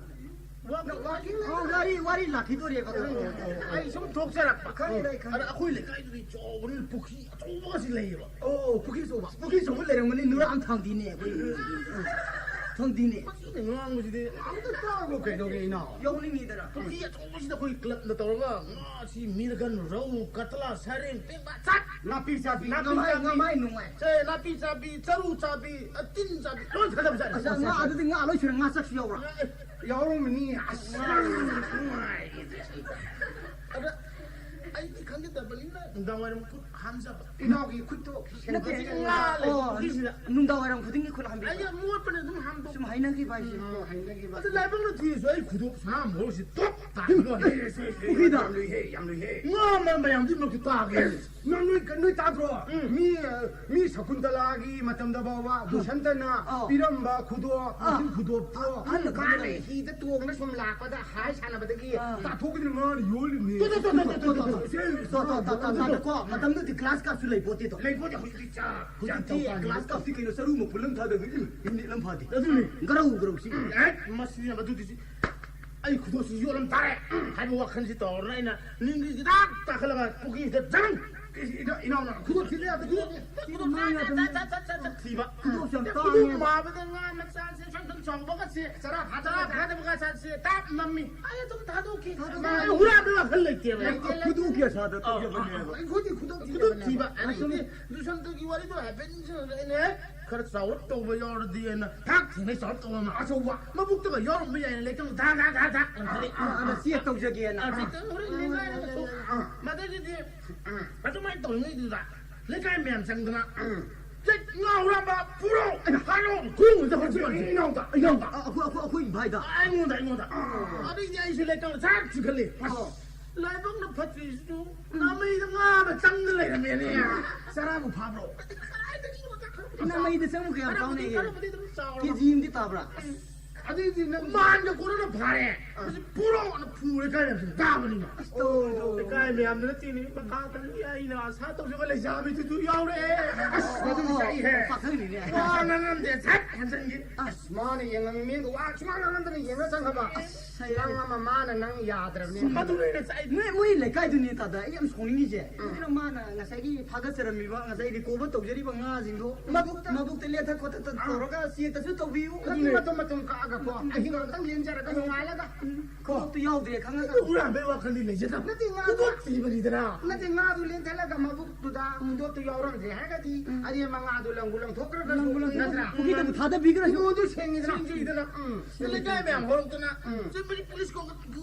ꯋꯥ-, ꯋꯥꯀꯤꯡ ꯑꯣ, ꯋꯥꯔꯤ, ꯋꯥꯔꯤ ꯂꯥꯛꯈꯤꯗꯣꯔꯦꯕ꯫ ꯎꯝ꯫ ꯑꯩ ꯁꯨꯝ ꯊꯣꯛꯆꯔꯛꯄ꯫ ꯈꯪꯉꯦ, ꯑꯩ ꯈꯪꯉꯦ꯫ ꯑꯗ ꯑꯩꯈꯣꯏ ꯂꯩꯀꯥꯏꯗꯨꯗꯤ ꯆꯥꯎꯕꯅꯤꯅ ꯄꯨꯈ꯭ꯔꯤ ꯑꯆꯧꯕꯒꯁꯤ ꯂꯩꯌꯦꯕ꯫ ꯑꯣ, ꯄꯨꯈ꯭ꯔꯤ ꯑꯆꯧꯕ? ꯄꯨꯈ꯭ꯔꯤ ꯑꯆꯧꯕ ꯂꯩꯔꯝꯒꯅꯤ, ꯅꯨꯔꯥ ꯑꯃ ꯊꯥꯡꯗꯤꯅꯦ ꯑꯩꯈꯣꯏ꯫ ꯊꯥꯡꯗꯤꯅꯦ꯫ ꯃꯁꯤꯅ ꯉꯥꯡꯕꯁꯤꯗꯤ ꯑꯝꯇ ꯇꯥꯈꯣ ꯀꯩꯗꯧꯒꯦ ꯏꯅꯥꯎ? ꯌꯥꯎꯅꯤꯡꯉꯤꯗꯅ꯫ ꯄꯨꯈ꯭ꯔꯤ ꯑꯆꯧꯕꯁꯤꯗ ꯑꯩꯈꯣꯏ club ꯅ ꯇꯧꯔꯒ ꯉꯥꯁꯤ ꯃꯤꯔꯒꯟ, ꯔꯧ, ꯀꯇꯂꯥ, ꯁꯔꯦꯡ, ꯄꯦꯡꯕꯥ, ꯆꯥꯛ! ꯅꯥꯄꯤ ꯆꯥꯕꯤ, ꯅꯥꯄꯤ ꯉꯝꯍꯥꯏ, ꯆꯥꯕꯤ꯫ ꯉꯝꯍꯥꯏ ꯅꯨꯡꯉꯥꯏ꯫ ꯁꯦ, ꯅꯥꯄꯤ ꯆꯥꯕꯤ, ꯆꯔꯨ ꯆꯥꯕꯤ, ꯑ, ꯇꯤꯟ ꯆꯥꯕꯤ, ꯂꯣꯏ ꯊꯥꯗꯕꯖꯥꯠꯅꯤ꯫ ꯑꯁ, ꯉꯥ, ꯑꯗꯨꯗꯤ ꯉꯥ ꯂꯣꯏ ꯁꯨꯔꯦ, ꯉꯥ ꯆꯥꯛꯁꯨ ꯌꯥꯎꯕ꯭ꯔꯥ? ꯉꯥ, ꯑꯦ, ꯌꯥꯎꯔꯝꯃꯅꯤ꯫ ꯑꯁ, ꯅꯨꯡꯉꯥꯏꯔꯦ꯫ ꯑꯗ ꯑꯩꯗꯤ ꯈꯪꯖꯗꯕꯅꯤꯅ ꯅꯨꯡꯗꯥꯡ ꯋꯥꯏꯔꯝ ꯈꯨꯠ ꯍꯥꯝꯖꯕ꯫ ꯏꯅꯥꯎꯒꯤ ꯈꯨꯠꯇꯣ ꯅꯠꯇꯦ, ꯁꯦꯡꯗꯣꯛ-, ꯉꯥ ꯂꯩꯕ ꯑꯣ, ꯄꯨꯈ꯭ꯔꯤꯁꯤꯗ꯫ ꯅꯨꯡꯗꯥꯡ ꯋꯥꯏꯔꯝ ꯈꯨꯗꯤꯡꯒꯤ ꯈꯨꯠ ꯍꯥꯝꯕꯤ-, ꯑꯩꯗꯤ ꯑꯃꯣꯠꯄꯅ ꯑꯗꯨꯝ ꯍꯥꯝꯗꯣꯛ-, ꯁꯨꯝ ꯍꯩꯅꯈꯤꯕ ꯍꯥꯏꯁꯦ꯫ ꯎꯝ, ꯍꯩꯅꯈꯤꯕ꯫ ꯑꯗꯨ ꯂꯥꯏꯕꯛꯅ ꯊꯤꯔꯁꯨ ꯑꯩ ꯈꯨꯗꯣꯞ ꯁꯅꯥ ꯃꯣꯍꯣꯔꯁꯤ ꯇꯣꯞ ꯇꯥꯏ꯫ ꯄꯨꯈ꯭ꯔꯤꯗ? ꯌꯥꯝ ꯂꯨꯏꯍꯦ, ꯌꯥꯝ ꯂꯨꯏꯍꯦ꯫ ꯉꯥ ꯃ-, ꯃꯌꯥꯝꯗꯨꯒꯤ ꯃꯔꯛꯇ ꯇꯥꯒꯦ꯫ ꯅꯪ ꯅꯣꯏ, ꯅꯣꯏ ꯇꯥꯗ꯭ꯔꯣ? ꯎꯝ꯫ ꯃꯤ, ꯑ, ꯃꯤ ꯁꯀꯨꯟꯇꯂꯥꯒꯤ ꯃꯇꯝꯗꯐꯥꯎꯕ ꯕꯨꯁꯟꯇꯅ ꯑꯥ꯫ ꯄꯤꯔꯝꯕ ꯈꯨꯗꯣꯞ, ꯑꯥ꯫ ꯃꯁꯤꯡ ꯈꯨꯗꯣꯞꯇꯣ ꯑꯍꯜ ꯂꯃꯟꯅ ꯃꯥꯅ ꯍꯤꯗ ꯇꯣꯡꯅ ꯁꯨꯝ ꯂꯥꯛꯄꯗ ꯍꯥꯏ ꯁꯥꯟꯅꯕꯗꯒꯤ ꯑꯥ꯫ ꯇꯥꯊꯣꯛꯈꯤꯗꯅ ꯃꯥꯅ ꯌꯣꯜꯂꯤꯅꯦ꯫ ꯇꯣ, ꯇꯣ, ꯇꯣ, ꯇꯣ, ꯇꯣ, ꯇꯣ, ꯇꯣ꯫ ꯁꯦ, ꯇꯣ, ꯇꯣ, ꯇꯣ, ꯇꯣ, ꯇꯣ, ꯇꯣ, ꯀꯣ, ꯃꯇꯝꯗꯨꯗꯤ glass cup ꯁꯨ ꯂꯩꯄꯣꯠꯇꯦꯗꯣ꯫ ꯂꯩꯄꯣꯠꯇꯦ, ꯍꯧꯖꯤꯛꯇꯤ ꯆꯥ, ꯆꯥ ꯍꯧꯖꯤꯛꯇꯤ ꯇꯧ ꯀꯥꯟꯗ꯫ Glass cup ꯇꯤ ꯀꯩꯅꯣ, ꯆꯔꯨ ꯃꯄꯨꯜ ꯑꯃ ꯊꯥꯗꯕ, ꯎꯝ, ꯃꯤꯅꯤꯠ ꯑꯃ ꯐꯥꯗꯦ꯫ ꯑꯗꯨꯅꯤ꯫ ꯒꯔꯧ ꯒꯔꯧ ꯁꯤ꯫ ꯑꯦ, ꯃꯁꯤ ꯌꯥꯝ ꯑꯗꯨꯗꯤ ꯁꯤ꯫ ꯑꯩ ꯈꯨꯗꯣꯞꯁꯤ ꯌꯣꯠꯂꯝ ꯇꯥꯔꯦ ꯍꯥꯏꯕ ꯋꯥꯈꯜꯁꯤ ꯇꯧꯔꯅ ꯑꯩꯅ ꯅꯤꯡꯒꯤ ꯍꯤꯗꯥꯛ ꯇꯥꯈꯠꯂꯒ ꯄꯨꯈ꯭ꯔꯤꯁꯤꯗ ꯖꯪ! ꯏꯅꯥꯎ-, ꯏꯅꯥꯎꯅ ꯈꯨꯗꯣꯞ ꯊꯤꯕ ꯌꯥꯗꯦ, ꯈꯨꯗꯣꯞ ꯊꯤꯕ꯫ ꯈꯨꯗꯣꯞ ꯌꯥꯝ ꯈꯨꯗꯣꯞ ꯇꯥꯡꯉꯦ꯫ ꯃꯥꯕꯗ ꯉꯥ ꯃꯆꯥꯁꯦ ꯁꯨꯝ ꯁꯨꯝ ꯆꯥꯎꯕꯒꯁꯦ ꯆꯔꯥ ꯐꯥꯗꯕ ꯆꯔꯥ ꯐꯥꯗꯕꯒ ꯆꯠꯁꯦ ꯇꯥꯞ ꯅꯝꯃꯤ꯫ ꯑꯩ ꯑꯗꯨꯝ ꯊꯥꯗꯣꯛꯈꯤ꯫ ꯊꯥꯗꯣꯛꯈꯤ꯫ ꯃꯥ ꯍꯨꯔꯥꯟꯕꯩ ꯋꯥꯈꯜ ꯂꯩꯇꯦꯕ꯫ ꯂꯩꯇꯦ, ꯂꯩꯇꯦ꯫ ꯈꯨꯗꯣꯞꯀꯤ ꯑꯁꯥꯗ ꯑꯧ, ꯇꯧꯖꯕꯅꯦꯕ꯫ ꯑꯩꯈꯣꯏꯗꯤ ꯈꯨꯗꯣꯞ ꯈꯨꯗꯣꯞ ꯊꯤꯗꯕꯅꯦ꯫ ꯊꯤꯕ꯫ ꯑꯗꯩꯗꯤ ꯗꯨꯁꯟꯇꯒꯤ ꯋꯥꯔꯤꯗꯣ ꯍꯥꯏꯐꯦꯠ ꯅꯤꯡꯁꯤꯡꯉꯛꯑꯦꯅꯦ꯫ ꯈꯔ ꯆꯥꯎꯔꯞ ꯇꯧꯕ ꯌꯥꯎꯔꯗꯤ ꯍꯥꯏꯅ ꯊꯥꯛ ꯊꯦꯡꯅꯩ ꯆꯥꯎꯔꯞ ꯇꯧꯕ ꯑꯃ ꯑꯆꯧꯕ ꯃꯕꯨꯛꯇꯒ ꯌꯥꯎꯔꯝꯕ ꯌꯥꯏꯅ ꯂꯩꯀꯪ ꯙꯥꯛ ꯙꯥꯛ ꯙꯥꯛ ꯙꯥꯛ ꯂꯪꯈꯠꯂꯤ꯫ ꯑꯥ, ꯑꯥ, ꯆꯦꯛ ꯇꯧꯖꯒꯦꯅ꯫ ꯑꯥ, ꯆꯦꯛ ꯇꯧ-, ꯍꯣꯔꯦꯟ ꯂꯩꯀꯥꯏꯗ ꯇꯧ-, ꯑꯥ꯫ ꯃꯗꯒꯤꯗꯤ ꯑꯗꯨꯃꯥꯏꯅ ꯇꯧꯔꯤꯉꯩꯗꯨꯗ ꯂꯩꯀꯥꯏ ꯃꯌꯥꯝ ꯆꯪꯗꯅ, ꯎꯝ꯫ "ꯆꯦ, ꯉꯥ ꯍꯨꯔꯥꯟꯕ ꯐꯨꯔꯣ!" ꯍꯥꯏꯔꯣ! ꯈꯣꯡꯕꯗ ꯍꯧꯖꯤꯛ ꯍꯧꯖꯤꯛ ꯏꯅꯥꯎꯗ, ꯏꯅꯥꯎꯗ꯫ ꯑ, ꯑꯩꯈꯣꯏ, ꯑꯩꯈꯣꯏ, ꯑꯩꯈꯣꯏ ꯏꯚꯥꯏꯗ꯫ ꯑ, ꯑꯩꯉꯣꯟꯗ, ꯑꯩꯉꯣꯟꯗ꯫ ꯑ꯫ ꯑꯗꯩꯗꯤ ꯑꯩꯁꯦ ꯂꯩꯀꯪ ꯁꯥꯛ ꯆꯤꯛꯈꯠꯂꯦ꯫ ꯑ꯫ ꯂꯥꯏꯕꯛꯅ ꯐꯠꯇ꯭ꯔꯤꯁꯤꯁꯨ ꯎꯝ꯫ ꯅꯥꯃꯩꯗ ꯉꯥ ꯑꯃ ꯆꯪꯗ ꯂꯩꯔꯝꯃꯦꯅꯦ꯫ ꯆꯔꯥꯕꯨ ꯐꯥꯕ꯭ꯔꯣ? ꯀꯗꯥꯏꯗꯒꯤꯅꯣꯗ? ꯅꯥꯃꯩꯗ ꯆꯪꯕ ꯀꯌꯥꯝ ꯈꯔꯕꯨꯗꯤ, ꯆꯥꯎꯅꯦꯒꯦ? ꯈꯔꯕꯨꯗꯤ ꯑꯗꯨꯝ ꯆꯥꯎꯔꯕ꯫ ꯀꯦ ꯖꯤ ꯑꯃꯗꯤ ꯇꯥꯕ꯭ꯔꯥ? ꯑꯗꯩꯗꯤ ꯅꯪ ꯃꯥꯟꯒ ꯀꯣꯟꯅꯅ ꯐꯥꯔꯦ꯫ ꯑꯥ꯫ ꯄꯨꯔꯛꯑꯣꯅ ꯐꯨꯔꯦ ꯀꯥꯏꯅ ꯇꯥꯕꯅꯤꯅ꯫ ꯑꯁ, ꯇꯧꯔꯣꯏ, ꯇꯧꯔꯣꯏ꯫ ꯂꯩꯀꯥꯏ ꯃꯌꯥꯝꯗꯨꯅ ꯆꯦꯜꯂꯤ꯫ ꯃꯈꯥꯗꯅꯤ ꯑꯩꯅ ꯑꯁꯥ ꯇꯧꯖꯕ ꯂꯩꯖꯥꯕꯤꯗꯨꯁꯨ ꯌꯥꯎꯔꯛꯑꯦ꯫ ꯑꯁ, ꯑꯣ, ꯑꯗꯨꯝ ꯑꯣ, ꯆꯥꯛꯏꯍꯦ꯫ ꯄꯥꯈꯪꯅꯤꯅꯦ꯫ ꯋꯥ ꯉꯥꯡꯉꯝꯗꯦ, ꯁꯠ ꯍꯟꯖꯟꯈꯤ꯫ ꯑꯁ, ꯃꯥꯅ ꯌꯦꯡꯉꯝꯃꯤ ꯃꯤꯗꯣ ꯋꯥ ꯁꯨꯉꯥꯡ ꯉꯥꯡꯉꯝꯗꯅ ꯌꯦꯡꯉ ꯆꯪꯈ꯭ꯔꯕ꯫ ꯑꯁ, ꯅꯪ ꯑꯃ ꯃꯥꯅ ꯅꯪ ꯌꯥꯗ꯭ꯔꯕꯅꯤ꯫ ꯃꯗꯨꯅ ꯑꯩꯅ ꯆꯥꯛꯏ꯫ ꯃꯣꯏ, ꯃꯣꯏ ꯂꯩꯀꯥꯏꯗꯨꯅꯤ ꯇꯥꯗ ꯑꯩ ꯌꯥꯝ ꯁꯥꯎꯅꯤꯡꯉꯤꯁꯦ꯫ ꯎꯝ꯫ ꯑꯗꯨꯅ ꯃꯥꯅ ꯉꯁꯥꯏꯒꯤ ꯐꯥꯒꯠꯆꯔꯝꯃꯤꯕ, ꯉꯁꯥꯏ recover ꯇꯧꯖꯔꯤꯕ ꯉꯥꯁꯤꯡꯗꯣ ꯃꯕꯨꯛꯇ, ꯃꯕꯨꯛꯇ ꯂꯦꯟꯊ ꯈꯣꯠꯊ ꯑꯥ꯫ ꯇꯧꯔꯒ check ꯇꯁꯨ ꯇꯧꯕꯤꯌꯨ꯫ ꯑꯗꯨꯅꯦ꯫ ꯃꯇꯨꯝ ꯃꯇꯨꯝ ꯀꯛꯑꯒꯀꯣ, ꯎꯝ꯫ ꯑꯍꯤꯡ ꯑꯃꯇꯪ ꯂꯦꯟꯖꯔꯒ ꯅꯣꯡꯉꯥꯜꯂꯒ꯫ ꯎꯝ꯫ ꯈꯣꯡꯎꯞꯇꯨ ꯌꯥꯎꯗ꯭ꯔꯦ ꯈꯪꯉꯒ꯫ ꯑꯗꯨ ꯍꯨꯔꯥꯟꯕꯩ ꯋꯥꯈꯜꯗꯤ ꯂꯩꯖꯗꯕ꯫ ꯅꯠꯇꯦ, ꯉꯥꯗꯣ ꯈꯨꯗꯣꯞ ꯊꯤꯕꯅꯤꯗꯅ꯫ ꯅꯠꯇꯦ, ꯉꯥꯗꯨ ꯂꯦꯟꯊꯠꯂꯒ ꯃꯕꯨꯛꯇꯨꯗ ꯎꯝ꯫ ꯈꯨꯗꯣꯞꯇꯨ ꯌꯥꯎꯔꯝꯗ꯭ꯔꯦ ꯍꯥꯏꯔꯒꯗꯤ ꯎꯝ꯫ ꯑꯔꯦꯝꯕ ꯉꯥꯗꯨ ꯂꯪꯕꯨ ꯂꯪꯊꯣꯛꯈ꯭ꯔꯒꯁꯨ ꯂꯪꯕꯨ ꯂꯪꯊꯣꯛ-, ꯅꯠꯇ꯭ꯔꯥ? ꯄꯨꯈ꯭ꯔꯤꯗ ꯑꯃꯨꯛ ꯊꯥꯗꯕꯤꯈ꯭ꯔꯁꯨ꯫ ꯏꯉꯣꯟꯗꯨ ꯁꯦꯡꯉꯤꯗꯅ꯫ ꯁꯦꯡꯖꯩꯗꯅ꯫ ꯎꯝ꯫ ꯂꯩꯀꯥꯏ ꯃꯌꯥꯝ ꯍꯧꯔꯛꯇꯅ, ꯎꯝ꯫ ꯆꯨꯝꯕꯗꯤ police ꯀꯧꯕ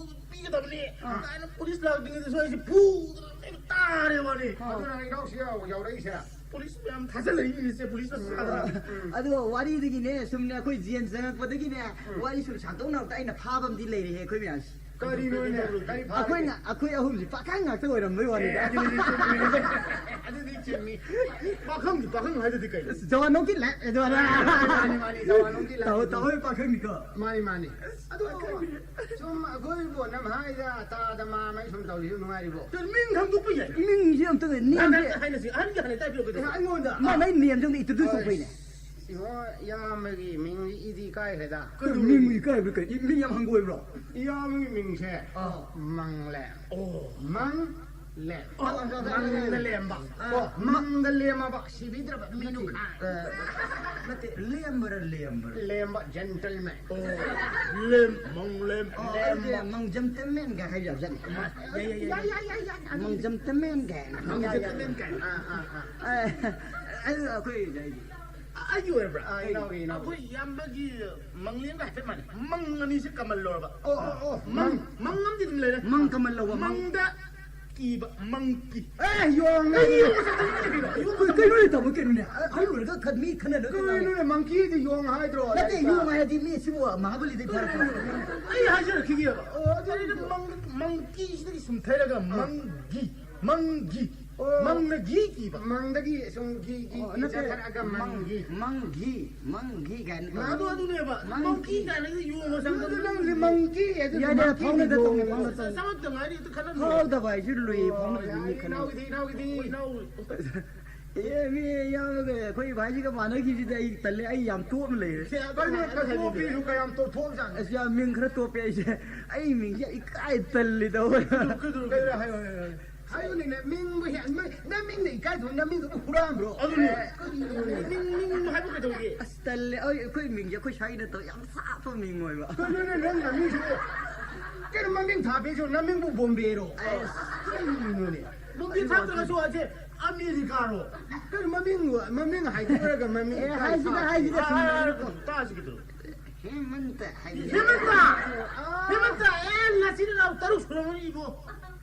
ꯄꯤꯒꯗꯕꯅꯤ꯫ ꯑꯥ꯫ ꯀꯥꯏꯅ police ꯂꯥꯛꯇ꯭ꯔꯤꯉꯩꯗꯁꯨ ꯑꯩꯁꯦ ꯐꯨꯗꯅ ꯂꯩꯕ ꯇꯥꯔꯦ ꯋꯥꯅꯤ꯫ ꯑꯥ꯫ ꯑꯗꯨꯅ ꯏꯅꯥꯎꯁꯤ ꯌꯥꯎ-, ꯌꯥꯎꯔꯛꯏꯁꯦ꯫ Police ꯃꯌꯥꯝ ꯊꯥꯖꯤꯜꯂꯛꯏꯅꯤꯁꯦ, police ꯃꯆꯥꯗ꯫ ꯎꯝ꯫ ꯑꯗꯣ ꯋꯥꯔꯤꯗꯒꯤꯅꯦ, ꯁꯨꯝꯅꯦ, ꯑꯩꯈꯣꯏ ꯖꯦꯟ ꯆꯪꯉꯛꯄꯗꯒꯤꯅꯦ, ꯎꯝ꯫ ꯋꯥꯔꯤ ꯁꯨꯝ ꯁꯥꯡꯗꯣꯛꯅꯕꯗ ꯑꯩꯅ ꯐꯥꯕ ꯑꯃꯗꯤ ꯂꯩꯔꯦꯍꯦ, ꯑꯩꯈꯣꯏ ꯃꯌꯥꯝꯁꯦ꯫ ꯀꯔꯤꯅꯣꯅꯦ? ꯀꯔꯤ ꯐꯥꯔꯒꯦ? ꯑꯩꯈꯣꯏꯅ, ꯑꯩꯈꯣꯏ ꯑꯍꯨꯝꯁꯤ ꯄꯥꯈꯪ ꯉꯥꯛꯇ ꯑꯣꯏꯔꯝꯕꯩ ꯋꯥꯅꯤꯗ꯫ ꯑꯦ, ꯑꯗꯨꯗꯤ ꯆꯨꯝꯃꯤ꯫ ꯑꯗꯨꯗꯤ ꯆꯨꯝꯃꯤ꯫ ꯄꯥꯈꯪꯗꯤ ꯄꯥꯈꯪ ꯍꯥꯏꯗꯨꯗꯤ ꯀꯩꯅꯣ? ꯖꯋꯥꯅꯣꯡ ꯀꯤ ꯂꯥꯏꯐ, ꯖꯋꯥꯅꯣꯡ꯫ ꯃꯥꯅꯤ, ꯃꯥꯅꯤ, ꯃꯥꯅꯤ, ꯖꯋꯥꯅꯣꯡ ꯀꯤ ꯂꯥꯏꯐ꯫ ꯇꯧ-, ꯇꯧꯕꯩ ꯄꯥꯈꯪꯅꯤꯀꯣ꯫ ꯃꯥꯅꯤ, ꯃꯥꯅꯤ꯫ ꯑꯗꯣ ꯁꯨꯝ ꯑꯩꯈꯣꯏ ꯕꯣꯠꯅꯝ ꯍꯥꯏꯗ ꯇꯥꯗ ꯃꯥꯃꯩ ꯁꯨꯝ ꯇꯧꯔꯤꯁꯤ ꯅꯨꯡꯉꯥꯏꯔꯤꯕꯣ? ꯃꯤꯡ ꯈꯪꯗꯣꯛꯄ ꯌꯥꯏ꯫ ꯃꯤꯡꯁꯦ ꯑꯝꯇ ꯅꯤꯡꯁꯦ꯫ ꯍꯥꯏꯅꯁꯤ, ꯑꯍꯟꯒꯤ ꯍꯥꯟꯅ ꯇꯥꯛꯄꯤꯔꯣ ꯀꯩꯗꯧꯔꯒꯦ? ꯑꯩꯉꯣꯟꯗ? ꯃꯥ ꯃꯥꯏ ꯅꯦꯝꯁꯦ ꯑꯝꯇ introduce ꯇꯧꯕꯩꯅꯦ꯫ ꯏꯕꯣ, ꯏꯌꯥꯝꯕꯒꯤ ꯃꯤꯡ ꯏꯗꯤ ꯀꯥꯏꯈ꯭ꯔꯦꯗ꯫ ꯀꯩꯅꯣ ꯃꯤꯡ ꯏꯀꯥꯏꯕ ꯀꯩ? ꯏ-, ꯃꯤꯡ ꯌꯥꯝ ꯍꯪꯒꯣꯏꯕ꯭ꯔꯣ? ꯏꯌꯥꯝꯕꯒꯤ ꯃꯤꯡꯁꯦ ꯑꯥ꯫ ꯃꯪꯂꯦ꯫ ꯑꯣ꯫ ꯃꯪ ꯂꯦꯝ꯫ ꯑꯣ, ꯃꯪꯗ ꯂꯦꯝꯕ꯫ ꯑꯣ, ꯃꯪꯗ ꯂꯦꯝꯃꯕ ꯁꯤꯕꯤꯗ꯭ꯔꯕ ꯃꯤꯅꯨ ꯈꯥꯏ꯫ ꯑ, ꯅꯠꯇꯦ, ꯂꯦꯝꯕꯔ ꯂꯦꯝꯕꯔ? ꯂꯦꯝꯕ, gentleman꯫ ꯑꯣ, ꯂꯦꯝ, ꯃꯪ ꯂꯦꯝ, ꯑꯣ, ꯂꯦꯝꯕ꯫ ꯑꯗꯨꯗꯤ ꯃꯪ gentleman ꯒ ꯍꯥꯏ ꯌꯥꯕꯖꯥꯠꯅꯤ꯫ ꯌꯥꯏ, ꯌꯥꯏ, ꯌꯥꯏ꯫ ꯌꯥꯏ, ꯌꯥꯏ, ꯌꯥꯏ, ꯌꯥꯏ꯫ ꯃꯪ gentleman ꯒ ꯍꯥꯏꯅ꯫ ꯃꯪ gentleman ꯀꯥꯏꯅ꯫ ꯑꯥ, ꯑꯥ, ꯑꯥ꯫ ꯑ, ꯑꯗꯨ ꯑꯩꯈꯣꯏ ꯂꯩꯔꯤ꯫ ꯑꯩꯒꯤ ꯑꯣꯏꯔꯕ꯭ꯔꯥ? ꯑꯥ, ꯏꯅꯥꯎꯒꯤ, ꯏꯅꯥꯎꯒꯤ꯫ ꯑꯩꯈꯣꯏ ꯏꯌꯥꯝꯕꯒꯤ ꯃꯪꯂꯦꯝꯒ ꯍꯥꯏꯐꯦꯠ ꯃꯥꯟꯅꯩ꯫ ꯃꯪ ꯑꯅꯤꯁꯦ ꯀꯃꯜ ꯂꯧꯔꯕ꯫ ꯑꯣ, ꯑꯣ, ꯑꯣ, ꯃꯪ, ꯃꯪ꯫ ꯃꯪ ꯑꯃꯗꯤ ꯑꯗꯨꯝ ꯂꯩꯔꯦ꯫ ꯃꯪ ꯀꯃꯜ ꯂꯧꯕ, ꯃꯪ꯫ ꯃꯪꯗ ꯀꯤꯕ, monkey꯫ ꯑꯦ, ꯌꯣꯡꯅꯦ꯫ ꯀꯩꯅꯣ, ꯌꯣꯡ ꯀꯩꯅꯣ, ꯀꯩꯅꯣꯅꯦ, ꯇꯥꯃꯣ, ꯀꯩꯅꯣꯅꯦ? ꯑꯍꯜ ꯑꯣꯏꯔꯒ ꯈ-, ꯃꯤ ꯈꯟꯅꯗ ꯀꯩꯅꯣꯅꯦ, monkey ꯗꯤ ꯌꯣꯡ ꯍꯥꯏꯗ꯭ꯔꯣ? ꯅꯠꯇꯦ, ꯂꯥꯏꯔꯤꯛꯇ? ꯌꯣꯡ ꯍꯥꯏꯗꯤ ꯃꯤ ꯁꯤꯕꯨ ꯃꯍꯥꯕꯂꯤꯗꯩ ꯐꯥꯔꯛꯄ꯫ ꯑꯩ ꯍꯥꯏꯖꯔꯛꯈꯤꯒꯦꯕ꯫ ꯑꯣ, ꯑꯗꯨ ꯑꯩꯅ ꯃꯪ-, monkey ꯁꯤꯗꯒꯤ ꯁꯨꯝꯊꯔꯒ ꯑꯥ꯫ ꯃꯪꯒꯤ, ꯃꯪꯒꯤ, ꯑꯣ꯫ ꯃꯪꯅ ꯒꯤ ꯀꯤꯕ꯫ ꯃꯪꯗꯒꯤ ꯁꯨꯝ ꯒꯤ, ꯒꯤ, ꯑꯣ, ꯒꯤ ꯅꯠꯇꯦ, ꯆꯠꯊꯔꯛꯑꯒ ꯃꯪ-, ꯃꯪꯒꯤ꯫ ꯃꯪꯒꯤ, ꯃꯪꯒꯤ ꯀꯥꯏꯅ ꯇꯧ-, ꯑꯗꯨ ꯑꯗꯨꯅꯦꯕ꯫ ꯃꯪꯒꯤ꯫ Monkey ꯀꯥꯏꯅꯒ ꯌꯣꯡꯒ ꯑꯗꯨ ꯆꯪꯗꯅ ꯅꯪꯗꯤ monkey ꯍꯥꯏꯗꯨꯗꯤ ꯌꯥꯏ, ꯌꯥꯏ, monkey ꯐꯥꯎꯅꯗ ꯇꯧꯅꯤ, ꯌꯣꯡ꯫ ꯐꯥꯎꯅꯗ ꯇꯧꯅꯤ꯫ ꯆꯃꯝꯇ ꯉꯥꯏꯔꯤ, ꯑꯗꯨ ꯈꯜꯂꯝꯃꯣ꯫ ꯐꯥꯎꯗꯕ ꯍꯥꯏꯁꯤ ꯂꯨꯏ, ꯑꯣ, ꯐꯥꯎꯅꯗꯕ ꯃꯤ ꯌꯥꯏ, ꯈꯟꯅꯕ꯫ ꯏꯅꯥꯎꯒꯤꯗꯤ, ꯏꯅꯥꯎꯒꯤꯗꯤ, ꯏꯅꯥꯎ꯫ ꯑꯦ, ꯃꯤ ꯏꯌꯥꯝꯕꯒ ꯑꯩꯈꯣꯏ ꯏꯕꯥꯏꯁꯤꯒ ꯃꯥꯟꯅꯈꯤꯕꯁꯤꯗ ꯑꯩ ꯇꯜꯂꯦ, ꯑꯩ ꯌꯥꯝ ꯇꯣꯞꯅ ꯂꯩꯔꯦ꯫ ꯁꯦ, ꯀꯩꯅꯣ, ꯀꯩꯅꯣ, ꯇꯣꯞꯄꯤꯁꯨ ꯀꯌꯥꯝ ꯇꯣꯞꯊꯣꯛꯑꯖꯥꯠꯅꯤ꯫ ꯑꯁ, ꯌꯥꯝ ꯃꯤꯡ ꯈꯔ ꯇꯣꯞꯄꯦ ꯑꯩꯁꯦ꯫ ꯑꯩ ꯃꯤꯡꯁꯦ ꯏꯀꯥꯏ ꯇꯜꯂꯤꯗ꯫ ꯀꯩꯗꯧꯔꯦ? ꯍꯥꯏꯌꯣ, ꯍꯥꯏꯌꯣ, ꯍꯥꯏꯌꯣ꯫ ꯍꯥꯏꯌꯨꯅꯦ, ꯃꯤꯡꯕꯨ ꯍꯦꯛ, ꯅꯣꯏ, ꯅꯪ ꯃꯤꯡꯗ ꯏꯀꯥꯏꯗ꯭ꯔꯣ? ꯅꯪ ꯃꯤꯡꯗꯨꯕꯨ ꯍꯨꯔꯥꯟꯕ꯭ꯔꯣ? ꯑꯗꯨꯅꯦ꯫ ꯑꯦ, ꯀꯔꯤꯅꯣꯅꯦ? ꯃꯤꯡ, ꯃꯤꯡ ꯍꯥꯏꯕ ꯀꯩꯗꯧꯒꯦ? ꯑꯁ, ꯇꯜꯂꯦ꯫ ꯑꯩ, ꯑꯩꯈꯣꯏ ꯃꯤꯡꯁꯦ ꯑꯩꯈꯣꯏ ꯁ꯭ꯋꯥꯏꯒꯤ ꯅꯠꯇꯕ ꯌꯥꯝ ꯁꯥꯐꯕ ꯃꯤꯡ ꯑꯣꯏꯕ꯫ ꯀꯩꯅꯣꯅꯦ, ꯅꯪ ꯅꯃꯤꯡꯁꯤꯕꯨ? ꯀꯩꯅꯣ ꯃꯃꯤꯡ ꯊꯥꯕꯤꯁꯨ ꯅꯃꯤꯡꯕꯨ ꯕꯣꯝꯕꯦꯔꯣ? ꯑꯁ꯫ ꯀꯔꯤꯅꯣꯅꯦ? ꯕꯣꯝꯕꯦ ꯊꯥꯗ꯭ꯔꯒꯁꯨ ꯑꯁꯦ ꯑꯃꯦꯔꯤꯀꯥꯔꯣ? ꯀꯩꯅꯣ ꯃꯃꯤꯡ, ꯃꯃꯤꯡ ꯍꯥꯏꯗꯣꯛꯑꯒ ꯃꯃꯤꯡ ꯑꯦ, ꯏꯀꯥꯏ ꯍꯥꯏꯁꯤꯗ, ꯊꯥ-, ꯍꯥꯏꯁꯤꯗ, ꯊꯥ-, ꯁꯨꯝ ꯇꯥꯁꯤ ꯀꯩꯗꯧꯔꯒꯦ? ꯍꯦꯃꯟꯇ ꯍꯥꯏꯕ꯫ ꯍꯦꯃꯟꯇ! ꯑꯥ꯫ ꯍꯦꯃꯟꯇ! ꯑꯦ, ꯅꯆꯤꯟ ꯅꯅꯥꯎ ꯇꯔꯨꯛ ꯁꯨꯔꯝꯒꯅꯤ ꯏꯕꯣ꯫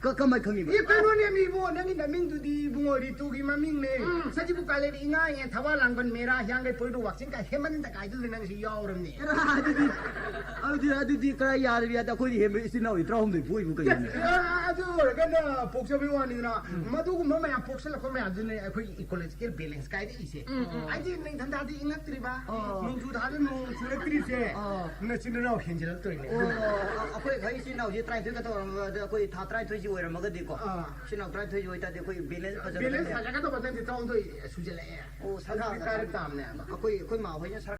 ꯀ-, ꯀꯃꯥꯏ ꯈꯪꯉꯤꯕ? ꯑꯦ, ꯀꯩꯅꯣꯅꯦ ꯏꯕꯣ, ꯅꯪꯒꯤ ꯅꯃꯤꯡꯗꯨꯗꯤ ꯏꯕꯨꯡꯉꯣ ꯔꯤꯇꯨꯒꯤ ꯃꯃꯤꯡꯅꯦ꯫ ꯎꯝ꯫ ꯁꯖꯤꯕꯨ ꯀꯥꯂꯦꯟ ꯏꯉꯥ ꯍꯦꯟ ꯊꯋꯥ ꯂꯥꯡꯕꯟ ꯃꯦꯔꯥ ꯍꯤꯌꯥꯡꯒꯩ ꯄꯣꯏꯅꯨ ꯋꯥꯛꯆꯤꯡ ꯀꯥꯏ ꯍꯦꯃꯟꯇ ꯀꯥꯏꯗꯨꯗ ꯅꯪꯁꯨ ꯌꯥꯎꯔꯝꯅꯦ꯫ ꯑꯗꯨꯗꯤ, ꯑꯗꯨꯗꯤ, ꯑꯗꯨꯗꯤ ꯀꯔꯥꯏ ꯌꯥꯔꯕ ꯌꯥꯗꯦ? ꯑꯩꯈꯣꯏꯗꯤ ꯍꯦꯟꯕ ꯏꯆꯤꯟ ꯏꯅꯥꯎꯗꯤ ꯇꯔꯥꯍꯨꯝꯗꯣꯏ ꯄꯣꯛꯏꯕꯨ ꯀꯩꯅꯣꯅꯦ? ꯑꯦ, ꯑꯗꯨ ꯑꯣꯏꯔꯒꯅ ꯄꯣꯛꯆꯕꯩ ꯋꯥꯅꯤꯗꯅ, ꯎꯝ꯫ ꯃꯗꯨꯒꯨꯝꯕ ꯃꯌꯥꯝ ꯄꯣꯛꯁꯜꯂꯛꯄ ꯃꯌꯥꯝꯗꯨꯅꯦ ꯑꯩꯈꯣꯏꯒꯤ ecological balance ꯀꯥꯏꯔꯛꯏꯁꯦ꯫ ꯎꯝ, ꯎꯝ꯫ ꯍꯥꯏꯗꯤ ꯅꯤꯡꯊꯝꯊꯥꯗꯤ ꯏꯪꯉꯛꯇ꯭ꯔꯤꯕ, ꯑꯣ꯫ ꯅꯣꯡꯖꯨ ꯊꯥꯗ ꯅꯣꯡ ꯆꯨꯔꯛꯇ꯭ꯔꯤꯁꯦ, ꯑꯣ꯫ ꯅꯆꯤꯟ ꯅꯅꯥꯎ ꯍꯦꯟꯖꯜꯂꯛꯇꯣꯏꯅꯦ꯫ ꯑꯣ, ꯑꯩꯈꯣꯏ ꯈꯔ ꯏꯆꯤꯟ ꯏꯅꯥꯎꯁꯦ ꯇꯔꯥꯅꯤꯊꯣꯏ ꯈꯛꯇ ꯑꯣꯏꯔꯝꯒꯗꯤ, ꯑꯩꯈꯣꯏ ꯊꯥ ꯇꯔꯥꯅꯤꯊꯣꯏꯁꯤ ꯑꯣꯏꯔꯝꯃꯒꯗꯤꯀꯣ, ꯑꯥ꯫ ꯏꯆꯤꯟ ꯏꯅꯥꯎ ꯇꯔꯥꯅꯤꯊꯣꯏꯁꯤ ꯑꯣꯏꯇꯥꯔꯗꯤ ꯑꯩꯈꯣꯏ balance ꯐꯖꯅ balance ꯂꯩꯔꯦ꯫ ꯐꯖꯒꯗꯕ ꯅꯪꯗꯤ ꯇꯔꯥꯍꯨꯝꯗꯣꯏ ꯁꯨꯖꯜꯂꯛꯑꯦ꯫ ꯑꯣ, ꯑꯗꯨꯗꯤ ꯁꯔꯀꯥꯔꯅ ꯀꯥꯏꯔꯛ ꯇꯥꯕꯅꯦꯕ꯫ ꯑꯩꯈꯣꯏ, ꯑꯩꯈꯣꯏ ꯃꯥ ꯍꯣꯏꯅ ꯁꯔꯀꯥꯔ